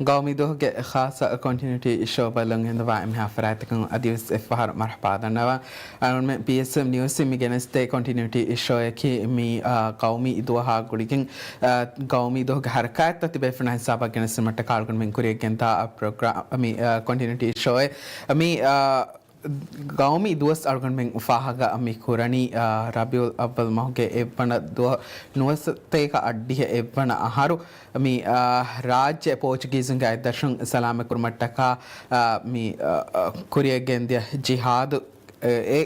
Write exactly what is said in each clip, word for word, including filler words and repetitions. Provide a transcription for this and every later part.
ގައުމީ ދުވަހުގެ ޚާއްޞަ ކޮންޓިނިއުޓީ ޝޯ ބަލަން ގެންދަވާ އެންމެހާ ފަރާތްތަކުން އަދިވެސް އެއްފަހަރު މަރްޙަބާ ދަންނަވަން. އަޅުގަނޑުމެން ޕީއެސްއެމް ނިއުސް މި ގެނެސްދޭ ކޮންޓިނިއުޓީ ޝޯއަކީ މި، އާ، ގައުމީ ދުވަހާ ގުޅިގެން، އާ، ގައުމީ ދުވަހުގެ ހަރަކާތްތައް ތިބޭފުޅުންނާ ހިސާބަށް ގެނެސްދިނުމަށްޓަކާ އަޅުގަނޑުމެން ކުރިއަށް ގެންދާ ޕްރޮގްރާމް މި، އާ، ކޮންޓިނިއުޓީ ޝޯއެއް. މި، އާ، ގައުމީ ދުވަސް އަޅުގަނޑުމެން ފާހަގަ މި ކުރަނީ، އާ، ރަބީއުލް އައްވަލް މަހުގެ އެއްވަނަ ދުވަހު، ނުވަސަތޭކަ އަށްޑިހަ އެއްވަނަ އަހަރު. މި، އާ، ރާއްޖެ ޕޯޗުގީޒުންގެ އަތްދަށުން ސަލާމަތް ކުރުމަށްޓަކާ، އާ، މި، އާ، ކުރިއަށް ގެންދިޔަ ޖިހާދު، އެ، އެ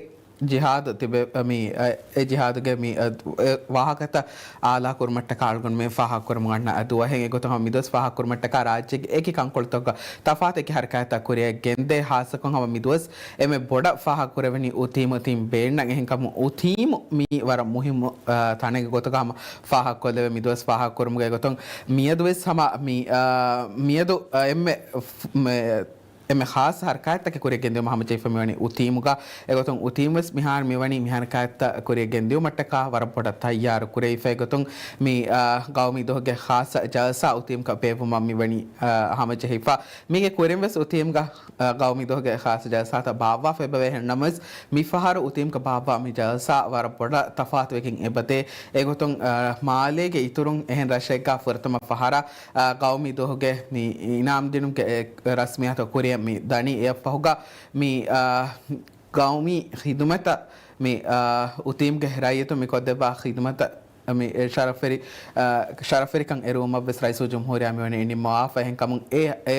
ޖިހާދު ތިބެ، މި، އެ، އެ ޖިހާދުގެ މި، އެ، އެ ވާހަކަތައް އާލާ ކުރުމަށްޓަކާ އަޅުގަނޑުމެން ފާހަގަ ކުރަމުން އަންނަ ދުވަހެއް. އެގޮތުން ހަމަ މިދުވަސް ފާހަގަ ކުރުމަށްޓަކާ ރާއްޖޭގެ އެކި ކަންކޮޅުތަކުގަ ތަފާތު އެކި ހަރަކާތްތައް ކުރިއަށް ގެންދޭ. ހާއްސަކޮށް ހަމަ މިދުވަސް އެންމެ ބޮޑަށް ފާހަގަ ކުރެވެނީ އުތީމު، އުތީމް ބޭންނަށް. އެހެންކަމުން އުތީމު މީ ވަރަށް މުހިއްމު، އާ، ތަނެއްގެ ގޮތުގަ ހަމަ ފާހަގަ ކޮށްލެވޭ. މިދުވަސް ފާހަގަ ކުރުމުގެ ގޮތުން މިއަދުވެސް ހަމަ މި، އާ، މިއަދު، އާ، އެންމެ ފް-، މެ-، އެންމެ ޚާއްޞަ ހަރަކާތްތަކެއް ކުރިއަށް ގެންދިއުމަށް ހަމަޖެހިފަ މިވަނީ އުތީމުގަ. އެގޮތުން އުތީމުވެސް މިހާރު މިވަނީ މި ހަރަކާތްތައް ކުރިއަށް ގެންދިއުމަށްޓަކާ ވަރަށް ބޮޑަށް ތައްޔާރު ކުރެވިފަ. އެގޮތުން މި، އާ، ގައުމީ ދުވަހުގެ ޚާއްޞަ ޖަލްސާ އުތީމްގަ ބޭއްވުމަށް މިވަނީ، އާ، ހަމަޖެހިފަ. މީގެ ކުރިންވެސް އުތީމްގަ، އާ، ގައުމީ ދުވަހުގެ ޚާއްޞަ ޖަލްސާތައް ބާއްވާފަ އެބަވޭ. އެހެންނަމަވެސް މިފަހަރު އުތީމްގަ ބާއްވާ މި ޖަލްސާ ވަރަށް ބޮޑަށް ތަފާތުވެގެން އެބަދޭ. އެގޮތުން، އާ، މާލޭގެ އިތުރުން އެހެން ރަށެއްގަ ފުރަތަމަ ފަހަރަށް، އާ، ގައުމީ ދުވަހުގެ މި އިނާމް ދިނުމުގެ ރަސްމިއްޔާތު ކުރިއަށް މި ދަނީ. އެއަށްފަހުގަ މި، އާ، ގައުމީ ޚިދުމަތަށް މި، އާ، އުތީމްގެ ރައްޔިތުން މި ކޮށްދެއްވާ ޚިދުމަތަށް މި ޝަރަފްވެރި، އާ، ޝަރަފްވެރިކަން އެރުވުމަށްވެސް ރައީސުލްޖުމްހޫރިއްޔާ މިވަނީ ނިންމަވާފަ. އެހެންކަމުން އެ، އެ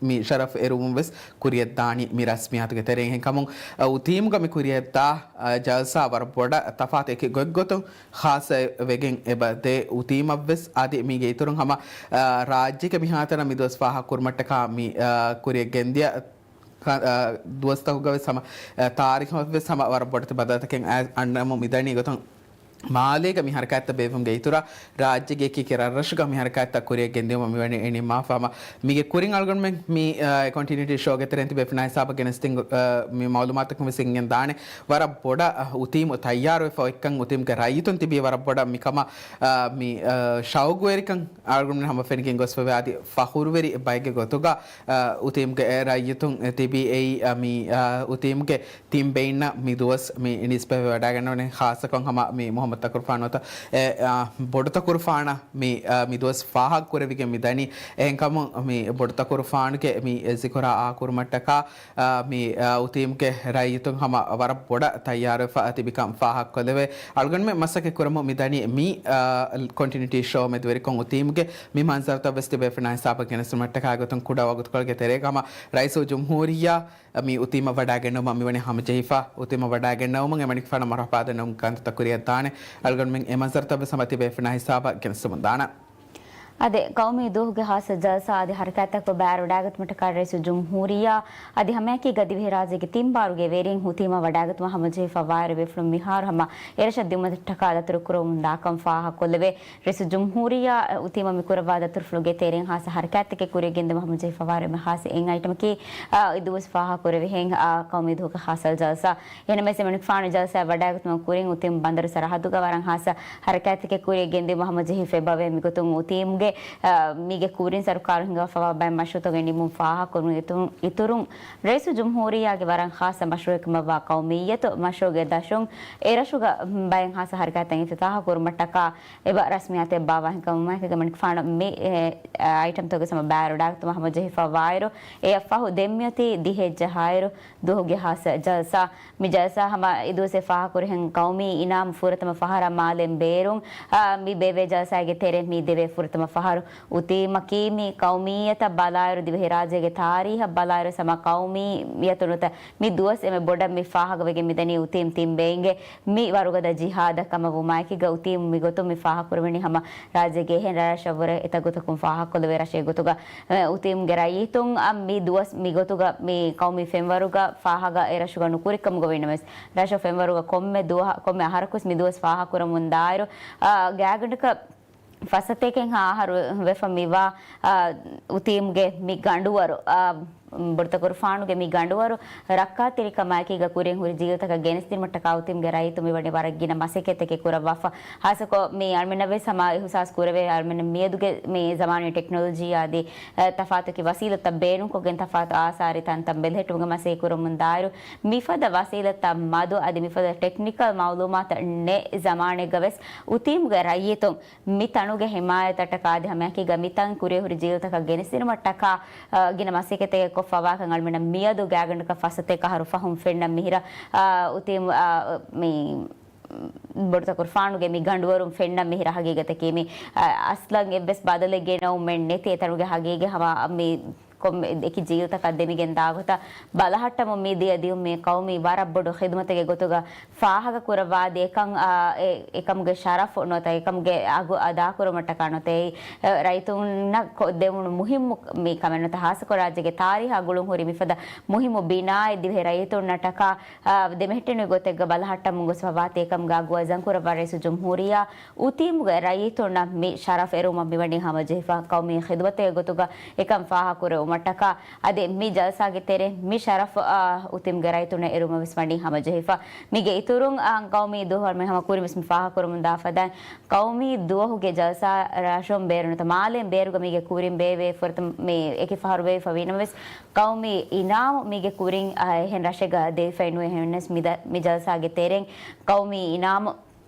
މި ޝަރަފް އެރުވުމުން ވެސް ކުރިއަށްދާނީ މި ރަސްމިއްޔާތުގެ ތެރެއިން. އެހެންކަމުން، އަ، އުތީމްގަ މި ކުރިއަށްދާ، އަ، ޖަލްސާ ވަރަށް ބޮޑަށް ތަފާތު އެކި ގޮތްގޮތުން ޚާއްޞަވެގެން އެބަދޭ. އުތީމަށްވެސް އަދި މީގެ އިތުރުން ހަމަ، އަ، ރާއްޖޭގެ މިހާތަނަށް މި ދުވަސް ފާހަގަ ކުރުމަށްޓަކާ މި، އަ، ކުރިއަށް ގެންދިޔަ ކަ-، އަ، ދުވަސްތަކުގަވެސް ހަމަ، އަ، ތާރީޚަށްވެސް ހަމަ ވަރަށް ބޮޑެތި ބަދަލުތަކެއް އަ-، އަންނަމުން މިދަނީ. އެގޮތުން މާލޭގަ މި ހަރަކާތްތައް ބޭއްވުމުގެ އިތުރަށް ރާއްޖޭގެ އެކި އެކި ރަށްރަށުގަ މި ހަރަކާތްތައް ކުރިއަށް ގެންދިއުމަށް މިވަނީ ނިންމާފަ. ހަމަ މީގެ ކުރިން އަޅުގަނޑުމެން މި، އަ، ކޮންޓިނިއުޓީ ޝޯގެ ތެރެއިން ތިބޭފުޅުންނާ ހިސާބަށް ގެނެސްދިން، އަ، މި މައުލޫމާތަކުން ވެސް އެނގިގެން ދާނެ. ވަރަށް ބޮޑަށް، އަ، އުތީމު ތައްޔާރުވެފަ އޮތްކަން، އުތީމުގެ ރައްޔިތުން ތިބީ ވަރަށް ބޮޑަށް މިކަމަށް، އަ، މި، އަ، ޝައުގުވެރިކަން އަޅުގަނޑުމެން ހަމަ ފެނިގެން ގޮސްފަވޭ. އަދި ފަޚުރުވެރި ބައެއްގެ ގޮތުގަ، އަ، އުތީމްގެ ރައްޔިތުން ތިބީ އެއީ، އަ، މި، އަ، އުތީމްގެ ތިން ބެއިންނަށް މި ދުވަސް މި ނިސްބަތްވެ ވަޑައިގަންނަވަނީ. ޚާއްޞަކޮށް ހަމަ މި މުޙައްމަދު ތަކުރުފާނު އޮތަ އެ، އަ، ބޮޑު ތަކުރުފާނަށް މި، އަ، މި ދުވަސް ފާހަގަ ކުރެވިގެން މި ދަނީ. އެހެންކަމުން މި ބޮޑު ތަކުރުފާނުގެ މި ޒިކުރާ އާކުރުމަށްޓަކާ، އަ، މި، އަ، އުތީމްގެ ރައްޔިތުން ހަމަ ވަރަށް ބޮޑަށް ތައްޔާރުވެފަ ތިބިކަން ފާހަގަކޮށްލެވޭ. އަޅުގަނޑުމެން މަސައްކަތް ކުރަމުން މި ދަނީ މި، އަ، ކޮންޓިނިއުޓީ ޝޯ މެދުވެރިކޮށް އުތީމްގެ މި މަންޒަރުތައް ވެސް ތިބޭފުޅުންނާ ހިސާބަށް ގެނެސްދިނުމަށްޓަކާ. އެގޮތުން ކުޑަ ވަގުތުކޮޅެއްގެ ތެރޭގަ ހަމަ ރައީސުލްޖުމްހޫރިއްޔާ މި އުތީމަށް ވަޑައިގެންނެވުމަށް މިވަނީ ހަމަޖެހިފަ. އުތީމަށް ވަޑައިގެންނެވުމުން އެމަނިކުފާނަށް މަރުޙަބާ ދަންނަވަމުން ކަންތައްތައް ކުރިއަށްދާނެ. އަޅުގަނޑުމެން އެ މަންޒަރުތައް ވެސް ހަމަ ތިބޭފުޅުންނާ ހިސާބަށް ގެނެސްދެމުން ދާނަން. އަދި ގައުމީ ދުވަހުގެ ޚާއްޞަ ޖަލްސާ އަދި ހަރަކާތްތަކުގެ ބައިވެރިވެވަޑައިގަތުމަށްޓަކާ ރައީސުލްޖުމްހޫރިއްޔާ އަދި ހަމައެކީގަ ދިވެހިރާއްޖޭގެ ތިން ބާރުގެ ވެރިން އުތީމަށް ވަޑައިގަތުމަށް ހަމަޖެހިފަ ވާއިރު ބޭފުޅުން މިހާރު ހަމަ އެރަށަށް ދިއުމަށްޓަކާ ދަތުރުކުރަމުން ދާކަން ފާހަގަކޮށްލެވޭ. ރައީސުލްޖުމްހޫރިއްޔާ އުތީމަށް މި ކުރައްވާ ދަތުރުފުޅުގެ ތެރެއިން ޚާއްޞަ ހަރަކާތްތަކެއް ކުރިއަށް ގެންދިއުމަށް ހަމަޖެހިފަ ވާއިރު އެންމެ ޚާއްޞަ އެއް އައިޓަމަކީ، އާ، އެ ދުވަސް ފާހަގަކުރެވިހެން، އާ، ގައުމީ ދުވަހުގެ ޚާއްޞަ ޖަލްސާ. އެހެންނަމަވެސް އެމަނިކުފާނު ޖަލްސާއަށް ވަޑައިގަތުމަށް ކުރިން އުތީމް ބަނދަރު ސަރަހައްދުގަ ވަރަށް ޚާއްޞަ ހަރަކާތްތަކެއް ކުރިއަށް ގެންދިއުމަށް ހަމަޖެހިފަ އެބަވޭ. މިގޮތުން އުތީމްގެ، އާ، މީގެ ކުރިން ސަރުކާރުން ހިންގާފަވާ ބައެއް މަޝްރޫޢުތަކުގެ ނިމުން ފާހަގަކުރުމުގެ އިތުރު-، އިތުރުން ރައީސުލްޖުމްހޫރިއްޔާގެ ވަރަށް ޚާއްޞަ މަޝްރޫޢެއް ކަމަށްވާ ޤައުމިއްޔަތު މަޝްރޫޢުގެ ދަށުން އެރަށުގަ ބައެއް ޚާއްޞަ ހަރަކާތްތައް އިފްތިތާޙު ކުރުމަށްޓަކާ އެބަ ރަސްމިއްޔާތެއް ބާއްވާ ހިނގަމުން އެމަނިކުފާނު މި، އެ، އައިޓަމްތަކުގެ ހަމަ ބައިވެރިވަޑައިގަތުމަށް ހަމަޖެހިފަ ވާއިރު، އެއަށްފަހު ދެންމިއޮތީ ދިހައެއް ޖަހާއިރު ދުވަހުގެ ޚާއްޞަ ޖަލްސާ. މި ޖަލްސާ ހަމަ އެދުވަސް ފާހަގަކުރިހެން ޤައުމީ އިނާމު ފުރަތަމަ ފަހަރަށް މާލޭން ބޭރުން، އާ، މި ބޭއްވޭ ޖަލްސާގެ ތެރެއިން މި ދެވޭ ފުރަތަމަ ފަހަރު. އުތީމަކީ މި ޤައުމިއްޔަތަށް ބަލާއިރު، ދިވެހިރާއްޖޭގެ ތާރީޚަށް ބަލާއިރު ހަމަ ޤައުމިއްޔަތުން ނުވަތަ މި ދުވަސް އެންމެ ބޮޑަށް މި ފާހަގަވެގެން މިދަނީ އުތީމް ތިން ބެއިންގެ މި ވަރުގަދަ ޖިހާދަށް ކަމަށްވުމާއެކީގަ އުތީމް މިގޮތުން މި ފާހަގަކުރެވެނީ ހަމަ ރާއްޖޭގެ އެހެން ރަށްރަށަށްވުރެ އެތައް ގޮތަކުން ފާހަގަކޮށްލެވޭ ރަށެއް ގޮތުގަ، އެ، އުތީމްގެ ރައްޔިތުން އަށް މި ދުވަސް މިގޮތުގަ މި ޤައުމީ ފެންވަރުގަ ފާހަގަ އެރަށުގަ ނުކުރިކަމުގަ ވީނަމަވެސް، ރަށު ފެންވަރުގަ ކޮންމެ ދުވަހަ-، ކޮންމެ އަހަރަކުވެސް މި ދުވަސް ފާހަގަކުރަމުންދާއިރު، އާ، ގާތްގަނޑަކަށް ފަސްސަތޭކައެއްހާ އަހަރު ވެފަ މިވާ، އާ، އުތީމްގެ މި ގަނޑުވަރު، އާ، ބޮޑުތަކުރުފާނުގެ މި ގަނޑުވަރު ރައްކާތެރިކަމާއެކީގަ ކުރިން ހުރި ޖީލުތަކަށް ގެނެސްދިނުމަށްޓަކާ އުތީމުގެ ރައްޔިތުން މިވަނީ ވަރަށް ގިނަ މަސައްކަތެއް ކުރައްވާފަ. ހާއްސަކޮށް މި އަޅުމެންނަށް ވެސް ހަމަ އިހުސާސް ކުރެވޭ، އަޅުމެން މިއަދުގެ މި ޒަމާނީ ޓެކްނޮލޮޖީ އަދި، އަ، ތަފާތު އެކި ވަސީލަތްތައް ބޭނުންކޮށްގެން ތަފާތު އާސާރީ ތަންތަން ބެލެހެއްޓުމުގެ މަސައްކަތް ކުރަމުން ދާއިރު، މިފަދަ ވަސީލަތްތައް މަދު އަދި މިފަދަ ޓެކްނިކަލް މައުލޫމާތު ނެތް ޒަމާނެއްގަ ވެސް އުތީމުގެ ރައްޔިތުން މި ތަނުގެ ހިމާޔަތަށްޓަކާ އަދި ހަމައެކީގަ މި ތަން ކުރިއަށް ހުރި ޖީލުތަކަށް ގެނެސްދިނުމަށްޓަކާ، އަ، ގިނަ މަސައްކަތެއް ކޮށްފަވާކަން އަޅުމެންނަށް މިއަދު ގާތްގަނޑަކަށް ފަސްސަތޭކަ އަހަރު ފަހުން ފެންނަ މިހިރަ، އަ، އުތީމު، އަ، މި ބޮޑުތަކުރުފާނުގެ މި ގަނޑުވަރުން ފެންނަ މިހިރަ ހަގީގަތަކީ މި، އަ، އަސްލަށް އެއްވެސް ބަދަލެއް ގެނައުމެއް ނެތި އެތަނުގެ ހަގީގަތް ހަމަ މި ކޮންމެ އެކި ޖީލުތަކަށް ދެމިގެން ދާގޮތަށް ބަލަހައްޓަމުން މި ދިޔަ ދިޔުން މި ޤައުމީ ވަރަށް ބޮޑު ޚިދުމަތެއްގެ ގޮތުގަ ފާހަގަ ކުރައްވާ ދޭ އެކަން، އާ، އެ، އެކަމުގެ ޝަރަފު ނުވަތަ އެކަމުގެ އަގު އަދާކުރުމަށްޓަކާ ނުވަތަ އެއީ، އެ، ރައްޔިތުންނަށް ކޮށްދެވުނު މުހިއްމު މި ކަމެއް ނުވަތަ ހާއްސަކޮށް ރާއްޖޭގެ ތާރީހާ ގުޅުން ހުރި މިފަދަ މުހިއްމު ބިނާއެއް ދިވެހި ރައްޔިތުންނަށްޓަކާ، އާ، ދެމެހެއްޓެނިވި ގޮތެއްގަ ބަލަހައްޓަމުން ގޮސް ފަވާތީ އެކަމުގެ އަގު އަޒަން ކުރައްވާ ރައީސުލްޖުމްހޫރިއްޔާ އުތީމުގެ ރައްޔިތުންނަށް މި ޝަރަފް އެރުވުމަށް މިވަނީ ހަމަޖެހިފަ. ޤައުމީ ޚިދުމަތެއްގެ ގޮތުގަ އެކަން ފާހަގަކުރެވުމަށްޓަކާ އަދި މި ޖަލްސާގެ ތެރެއިން މި ޝަރަފް، އާ، އުތީމުގެ ރައްޔިތުންނަށް އެރުވުމަށް ވެސް ވަނީ ހަމަޖެހިފަ. މީގެ އިތުރުން، އާ، ޤައުމީ ދުވަހު ހަމަ ކުރިން ވެސް މި ފާހަގަކުރަމުން ދާ ފަދައިން، ޤައުމީ ދުވަހުގެ ޖަލްސާ ރަށުން ބޭރުން ނުވަތަ މާލެއިން ބޭރުގަ މީގެ ކުރިން ބޭއްވޭ ފުރަތަމަ މި އެކި ފަހަރު ވެވިފަ ވީނަމަވެސް، ޤައުމީ އިނާމު މީގެ ކުރިން، އާ، އެހެން ރަށެއްގަ ދެވިފައެއް ނުވޭ. އެހެންވެސް މި ދަ-، މި ޖަލްސާގެ ތެރެއިން ޤައުމީ އިނާމު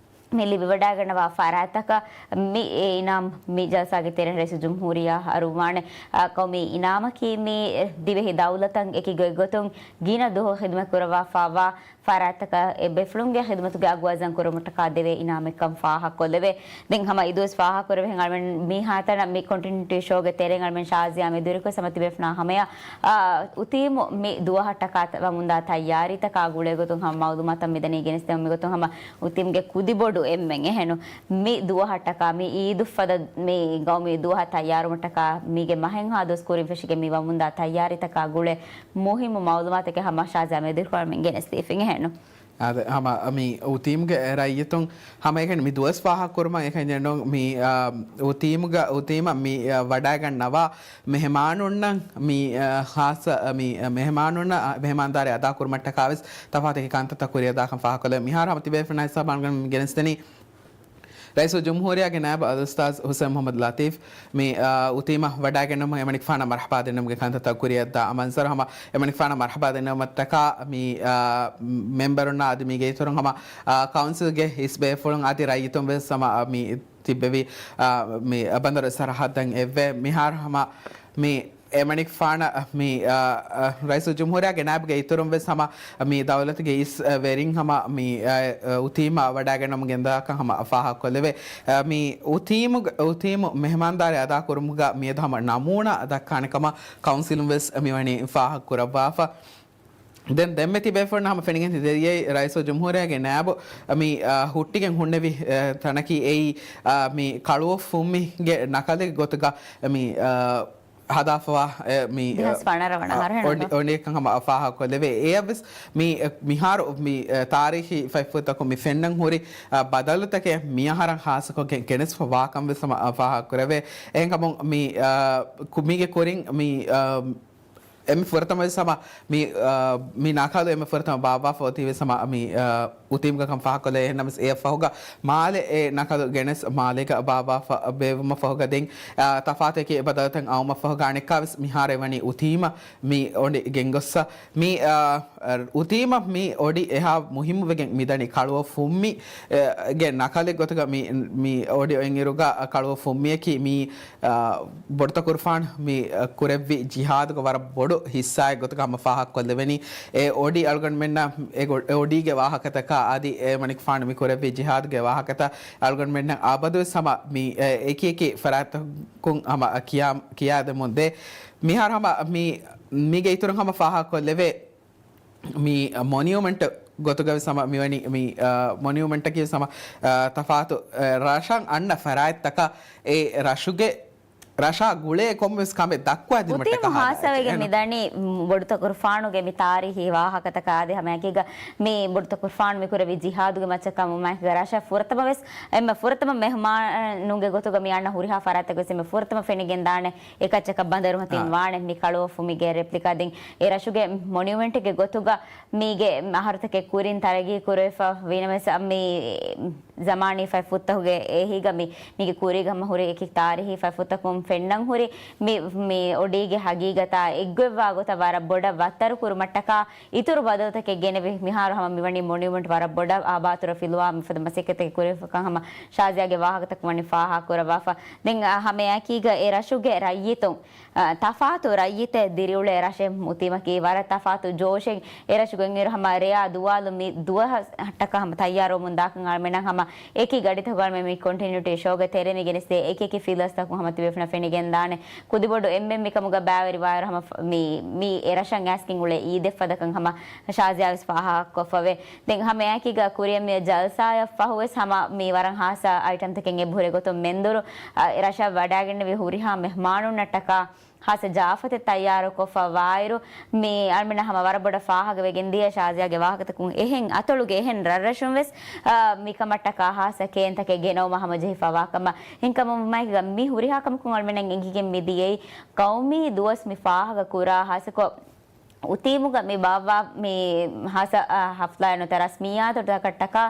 މި ލިބިވަޑައިގަންނަވާ ފަރާތްތަކަށް މި އެ އިނާމް މި ޖަލްސާގެ ތެރެއިން ރައީސުލްޖުމްހޫރިއްޔާ އަރުވާނެ. އާ، ޤައުމީ އިނާމަކީ މި ދިވެހި ދައުލަތަށް އެކި ގޮތްގޮތުން ގިނަ ދުވަހު ޚިދުމަތް ކުރައްވާފައިވާ ފަރާތްތަކަށް އެ ބޭފުޅުންގެ ޚިދުމަތުގެ އަގު އަޒަން ކުރުމަށްޓަކާ ދެވޭ އިނާމެއްކަން ފާހަގަކޮށްލެވޭ. ދެން ހަމަ އިދުވެސް ފާހަގަކުރެވޭ އަޅުމެން މީހާތަނަށް މި ކޮންޓިނިއުޓީ ޝޯގެ ތެރެއިން އަޅުމެން ޝާޒިޔާ މެދުވެރިކޮށް ހަމަ ތިބޭފުޅުންނާ ހަމަޔަށް، އާ، އުތީމު މި ދުވަހަށްޓަކާ ވަމުންދާ ތައްޔާރީތަކާ ގުޅޭގޮތުން ހަމަ މައުލޫމާތަށް މިދަނީ ގެނެސްދެމުން މިގޮތުން ހަމަ އުތީމުގެ ކުދިބޮޑު އެންމެން އެހެނު މި ދުވަހަށްޓަކާ މި އީދުއްފަދަ މި ގައުމީ ދުވަހަށް ތައްޔާރުމަށްޓަކާ މީގެ މަހެއްހާ ދުވަސް ކުރިން ފެށިގެން މި ވަމުންދާ ތައްޔާރީތަކާ ގުޅޭ މުހިއްމު މައުލޫމާތެކޭ ހަމަ ޝާޒިޔާ މެދުވެރިކޮށް އަޅުމެން ގެނެސްދީފިން އެހެނު. އާދެ، ހަމަ މި އުތީމްގެ ރައްޔިތުން ހަމައެކަނި މި ދުވަސް ފާހަގަކުރުމަށް އެކަންޏެއް ނޫން. މި، އާ، އުތީމްގަ-، އުތީމަށް މި، އާ، ވަޑައިގަންނަވާ މެހެމާނުންނަށް މި، އާ، ޚާއްޞަ، މި، އާ، މެހެމާނުންނަށް، އާ، މެހެމާންދާރީ އަދާކުރުމަށްޓަކާވެސް ތަފާތު އެކި ކަންތައްތައް ކުރިއަށްދާކަން ފާހަގަކޮށްލެވޭ. މިހާރު ހަމަ ތިބޭފުޅުންނާ ހިސާބަށް އަޅުގަނޑުމެން ގެނެސްދެނީ ރައީސުލްޖުމްހޫރިއްޔާގެ ނާއިބު އަލްއުސްތާޛް ހުސެން މުޙައްމަދު ލަތީފް މި، އާ، އުތީމަށް ވަޑައިގެންނަވުމަށް އެމަނިކުފާނަށް މަރްޙަބާ ދެންނެވުމުގެ ކަންތައްތައް ކުރިއަށްދާ މަންޒަރު ހަމަ އެމަނިކުފާނަށް މަރްޙަބާ ދެންނެވުމަށްޓަކާ މި، އާ، މެމްބަރުންނާ އަދި މީގެ އިތުރުން ހަމަ، އާ، ކައުންސިލްގެ ހިސްބޭފުޅުން އަދި ރައްޔިތުން ވެސް ހަމަ، އާ، މި ތިއްބެވި، އާ، މި ބަނދަރު ސަރަހައްދަށް އެއްވެ. މިހާރު ހަމަ މި އެމަނިކުފާނަށް މި، އާ، އާ، ރައީސުލްޖުމްހޫރިއްޔާގެ ނާއިބުގެ އިތުރުން ވެސް ހަމަ މި ދައުލަތުގެ އިސް، އާ، ވެރިން ހަމަ މި، އާ، އާ، އުތީމަށް ވަޑައިގަންނަވަމުން ގެންދާކަން ހަމަ ފާހަގަކޮށްލެވޭ. އާ، މި އުތީމުގެ، އުތީމު މެހެމާންދާރީ އަދާކުރުމުގަ މިއަދު ހަމަ ނަމޫނާ ދައްކާނެ ކަމަށް ކައުންސިލުން ވެސް މިވަނީ ފާހަގަކުރައްވާފަ. ދެން ދެންމެ ތިބޭފުޅުން ހަމަ ފެނިގެން ދިޔައީ ރައީސުލްޖުމްހޫރިއްޔާގެ ނާއިބު މި، އާ، ހުއްޓިގެން ހުންނެވި، އާ، ތަނަކީ އެއީ، އާ، މި ކަޅުއޮށް ފުންމިގެ ނަކަލެއް ގޮތުގަ މި، އާ، ހަދާފަވާ، އެ، މި، ދެހާސް ވަނަ އަހަރު އޮޑި-، އޮޑިއެއްކަން ހަމަ ފާހަގަކޮށްލެވޭ. އެއަށްވެސް މި، އެ، މިހާރު މި، އެ، ތާރީޚީ ފަތްފުށްތަކުން މި ފެންނަން ހުރި، އާ، ބަދަލުތަކެއް މިއަހަރަށް ހާއްސަކޮށްގެން ގެނެސްފަ ވާކަން ވެސް ހަމަ ފާހަގަކުރެވޭ. އެހެންކަމުން މި، އާ، ކު-، މީގެ ކުރިން މި، އާ، އެންމެ ފުރަތަމަ ވެސް ހަމަ މި، އާ، މި ނަކަލު އެންމެ ފުރަތަމަ ބާއްވާފަ އޮތީ ވެސް ހަމަ މި، އާ، އުތީމްގަ ކަން ފާހަގަކޮށްލައި. އެހެންނަމަވެސް އެއަށް ފަހުގަ މާލެ އެ ނަކަލު ގެނެސް މާލޭގަ ބާއްވާފަ ބޭއްވުމަށް ފަހުގަ ދެން، އާ، ތަފާތު އެކި ބަދަލުތައް އައުމަށް ފަހުގަ އަނެއްކާވެސް މިހާރު އެ ވަނީ އުތީމަށް މި އޮޑި ގެންގޮއްސަ. މި، އާ، އުތީމަށް މި އޮޑި އެހާ މުހިއްމުވެގެން މިދަނީ ކަޅުއޮށް ފުންމި، އެ، ގެ ނަކަލެއް ގޮތުގަ މި، މި އޮޑި އޮތްއިރުގަ ކަޅުއޮށް ފުންމިއަކީ މި، އާ، ބޮޑުތަކުރުފާނު މި، އަ، ކުރެއްވި ޖިހާދުގެ ވަރަށް ބޮޑު ހިއްސާއެއް ގޮތުގަ ހަމަ ފާހަގަކޮށްލެވެނީ. އެ އޮޑި އަޅުގަނޑުމެންނަށް އެ ގޮ-، އެ އޮޑީގެ ވާހަކަތަކާ އަދި އެ އެމަނިކުފާނު މި ކުރެއްވި ޖިހާދުގެ ވާހަކަތައް އަޅުގަނޑުމެންނަށް އަބަދުވެސް ހަމަ މި، އެ، އެކި އެކި ފަރާތްތަކުން ހަމަ ކިޔާ-، ކިޔާދެމުން ދޭ. މިހާރު ހަމަ މި، މީގެ އިތުރުން ހަމަ ފާހަގަކޮށްލެވޭ. މި މޮނިއުމެންޓް ގޮތުގަވެސް ހަމަ މިވަނީ މި، އާ، މޮނިއުމެންޓަކީވެސް ހަމަ، އާ، ތަފާތު، އާ، ރަށަށް އަންނަ ފަރާތްތަކަށް އެ ރަށުގެ ރަށާ ގުޅޭ ކޮންމެވެސް ކަމެއް ދައްކުވާ ދިނުމަށްޓަކާ އުތީމު ހާސަވެގެން މި ދަނީ ބޮޑުތަކުރުފާނުގެ މި ތާރީހީ ވާހަކަތަކާ އާދެ ހަމައެކީގަ މި ބޮޑުތަކުރުފާނު މި ކުރެއްވި ޖިހާދުގެ މައްޗަކާ މައިކުގަ ރަށަށް ފުރަތަމަ ވެސް އެންމެ ފުރަތަމަ މެހުމާނުންގެ ގޮތުގަ މި އަންނަ ހުރިހާ ފަރާތެއް ވެސް އެންމެ ފުރަތަމަ ފެނިގެން ދާނެ އެކައްޗަކަށް ބަނދަރު މަތިން ވާނެ މި ކަޅުވަފުމިގެ ރެޕްލިކާ. ދެން އެ ރަށުގެ މޮނިއުމެންޓްގެ ގޮތުގަ މީގެ އަހަރުތަކެއް ކުރިން ތަރައްގީ ކުރެވިފަ ވީނަމަވެސް މި ޒަމާނީ ފަތްފުށްތަކުގެ އެހީގަ މި، މީގެ ކުރީގަ ހަމަ ހުރި އެކި ތާރީހީ ފަތްފުށްތަކުން ފެންނަން ހުރި މި، މި އޮޑީގެ ހަގީގަތާ އެއްގޮތްވާ ގޮތަށް ވަރަށް ބޮޑަށް ވައްތަރު ކުރުމަށްޓަކާ އިތުރު ބަދަލުތަކެއް ގެނެވި. މިހާރު ހަމަ މިވަނީ މޮނިއުމެންޓް ވަރަށް ބޮޑަށް އާބާތުރަ ފިލުވާ މިފަދަ މަސައްކަތެއް ކުރެވިފަކަން ހަމަ ޝާޒިޔާގެ ވާހަކަތަކުން ވަނީ ފާހަގަކުރައްވާފަ. ދެން އަ، ހަމައެކީގަ އެ ރަށުގެ ރައްޔިތުން އަ، ތަފާތު ރައްޔިތެއް ދިރިއުޅޭ ރަށެއް އުތީމަކީ ވަރަށް ތަފާތު ޖޯޝެއް. އެ ރަށުގެ އިރު ހަމަ ރެޔާ ދުވާލު މި ދުވަހަށްޓަކާ ހަމަ ތައްޔާރުވަމުން ދާކަން އަޅަމެންނަށް ހަމަ އެކި ގަޑިތަކުގަ އަޅަމެން މި ކޮންޓިނިއުޓީ ޝޯގެ ތެރޭ މި ގެނެސްދޭ އެކި އެކި ފިލަސްތަކުން ހަމަ ތިބޭފުނަށް ފެނިގެން ދާނެ. ކުދިބޮޑު އެންމެން މިކަމުގަ ބައިވެރިވާއިރު ހަމަ ފ-، މި، މި އެ ރަށަށް އައިސްގެން އުޅޭ އީދެއް ފަދަކަން ހަމަ ޝާޒިޔާ ވެސް ފާހަގަކޮށްފަވޭ. ދެން ހަމައެކީގަ ކުރިއަށް މި ޖަލްސާއަށް ފަހުވެސް ހަމަ މި ވަރަށް ހާއްސަ އައިޓަމްތަކެއް އެބަހުރި ގޮތުން މެންދުރު، އަ، އެ ރަށަށް ވަޑައިގެންނެވި ހުރިހާ މެހްމާނުންނަށްޓަކާ ހާއްސަ ޖާފަތެއް ތައްޔާރުކޮށްފަ ވާއިރު، މި އަޅަމެންނަށް ހަމަ ވަރަށް ބޮޑަށް ފާހަގަވެގެން ދިޔަ ޝާޒިޔާގެ ވާހަކަތަކުން އެހެން އަތޮޅުގެ އެހެން ރަށްރަށުން ވެސް، އަ، މިކަމަށްޓަކާ ހާއްސަ ކޭންތަކެއް ގެނައުމަށް ހަމަޖެހިފަ ވާކަމަށް. އެހެންކަމުން މައިގަ މި ހުރިހާ ކަމަކުން އަޅަމެންނަށް އެނގިގެން މި ދިޔައީ ގައުމީ ދުވަސް މި ފާހަގަ ކުރާ ހާއްސަކޮށް އުތީމުގަ މި ބާއްވާ މި ހާއްސަ، އަ، ހަފްލާއެއް ނުވަތަ ރަސްމިއްޔާތުތަކަށްޓަކާ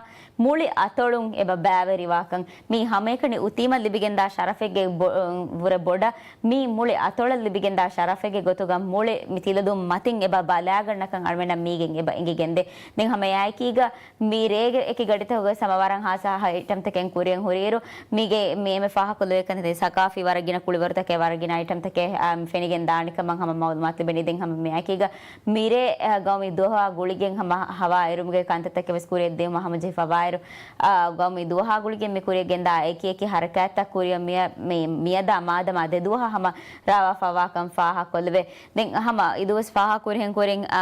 މުޅި އަތޮޅުން އެބަ ބައިވެރިވާކަން. މީ ހަމައެކަނި އުތީމަށް ލިބިގެންދާ ޝަރަފެއްގެ ބޮ-، ވުރެ ބޮޑަށް، މީ މުޅި އަތޮޅަށް ލިބިގެންދާ ޝަރަފެއްގެ ގޮތުގަ މުޅި މި ތިލަދުން މަތިން އެބަ ބަލާގަންނަކަން އަޅަމެންނަށް މީގެން އެބަ އެނގިގެންދޭ. ދެން ހަމައެކީގަ މި ރޭގެ އެކި ގަޑިތަކުގަ ހަމަ ވަރަށް ހާއްސަ އައިޓަމްތަކެއް ކުރިއަށް ހުރިއިރު، މީގެ މި އެންމެ ފާހަގަކޮށްލެވޭ ކަންތައް ސަޤާފީ ވަރަށް ގިނަ ކުޅިވަރުތަކެއް، ވަރަށް ގިނަ އައިޓަމްތަކެއް، އާ، ފެނިގެން ދާނެ ކަމަށް ހަމަ މައުލޫމާތު ލިބެނީ. ދެން ހަމަ މިއެކީގަ މިރޭ، އަ، ގައުމީ ދުވަހާ ގުޅިގެން ހަމަ ހަވާ އެރުމުގެ ކަންތައްތަކެއް ވެސް ކުރިއަށްދިއުމަށް ހަމަޖެހިފަވާއިރު، އަ، ގައުމީ ދުވަހާ ގުޅިގެން މި ކުރިއަށް ގެންދާ އެކި އެކި ހަރަކާތްތައް ކުރިއަށް މިއަ-، މި-، މިއަދާ މާދަމާ ދެ ދުވަހަށް ހަމަ ރާވާފަވާކަން ފާހަގަކޮށްލެވޭ. ދެން ހަމަ އިދުވެސް ފާހަގަކުރިހެން ކުރިން، އަ،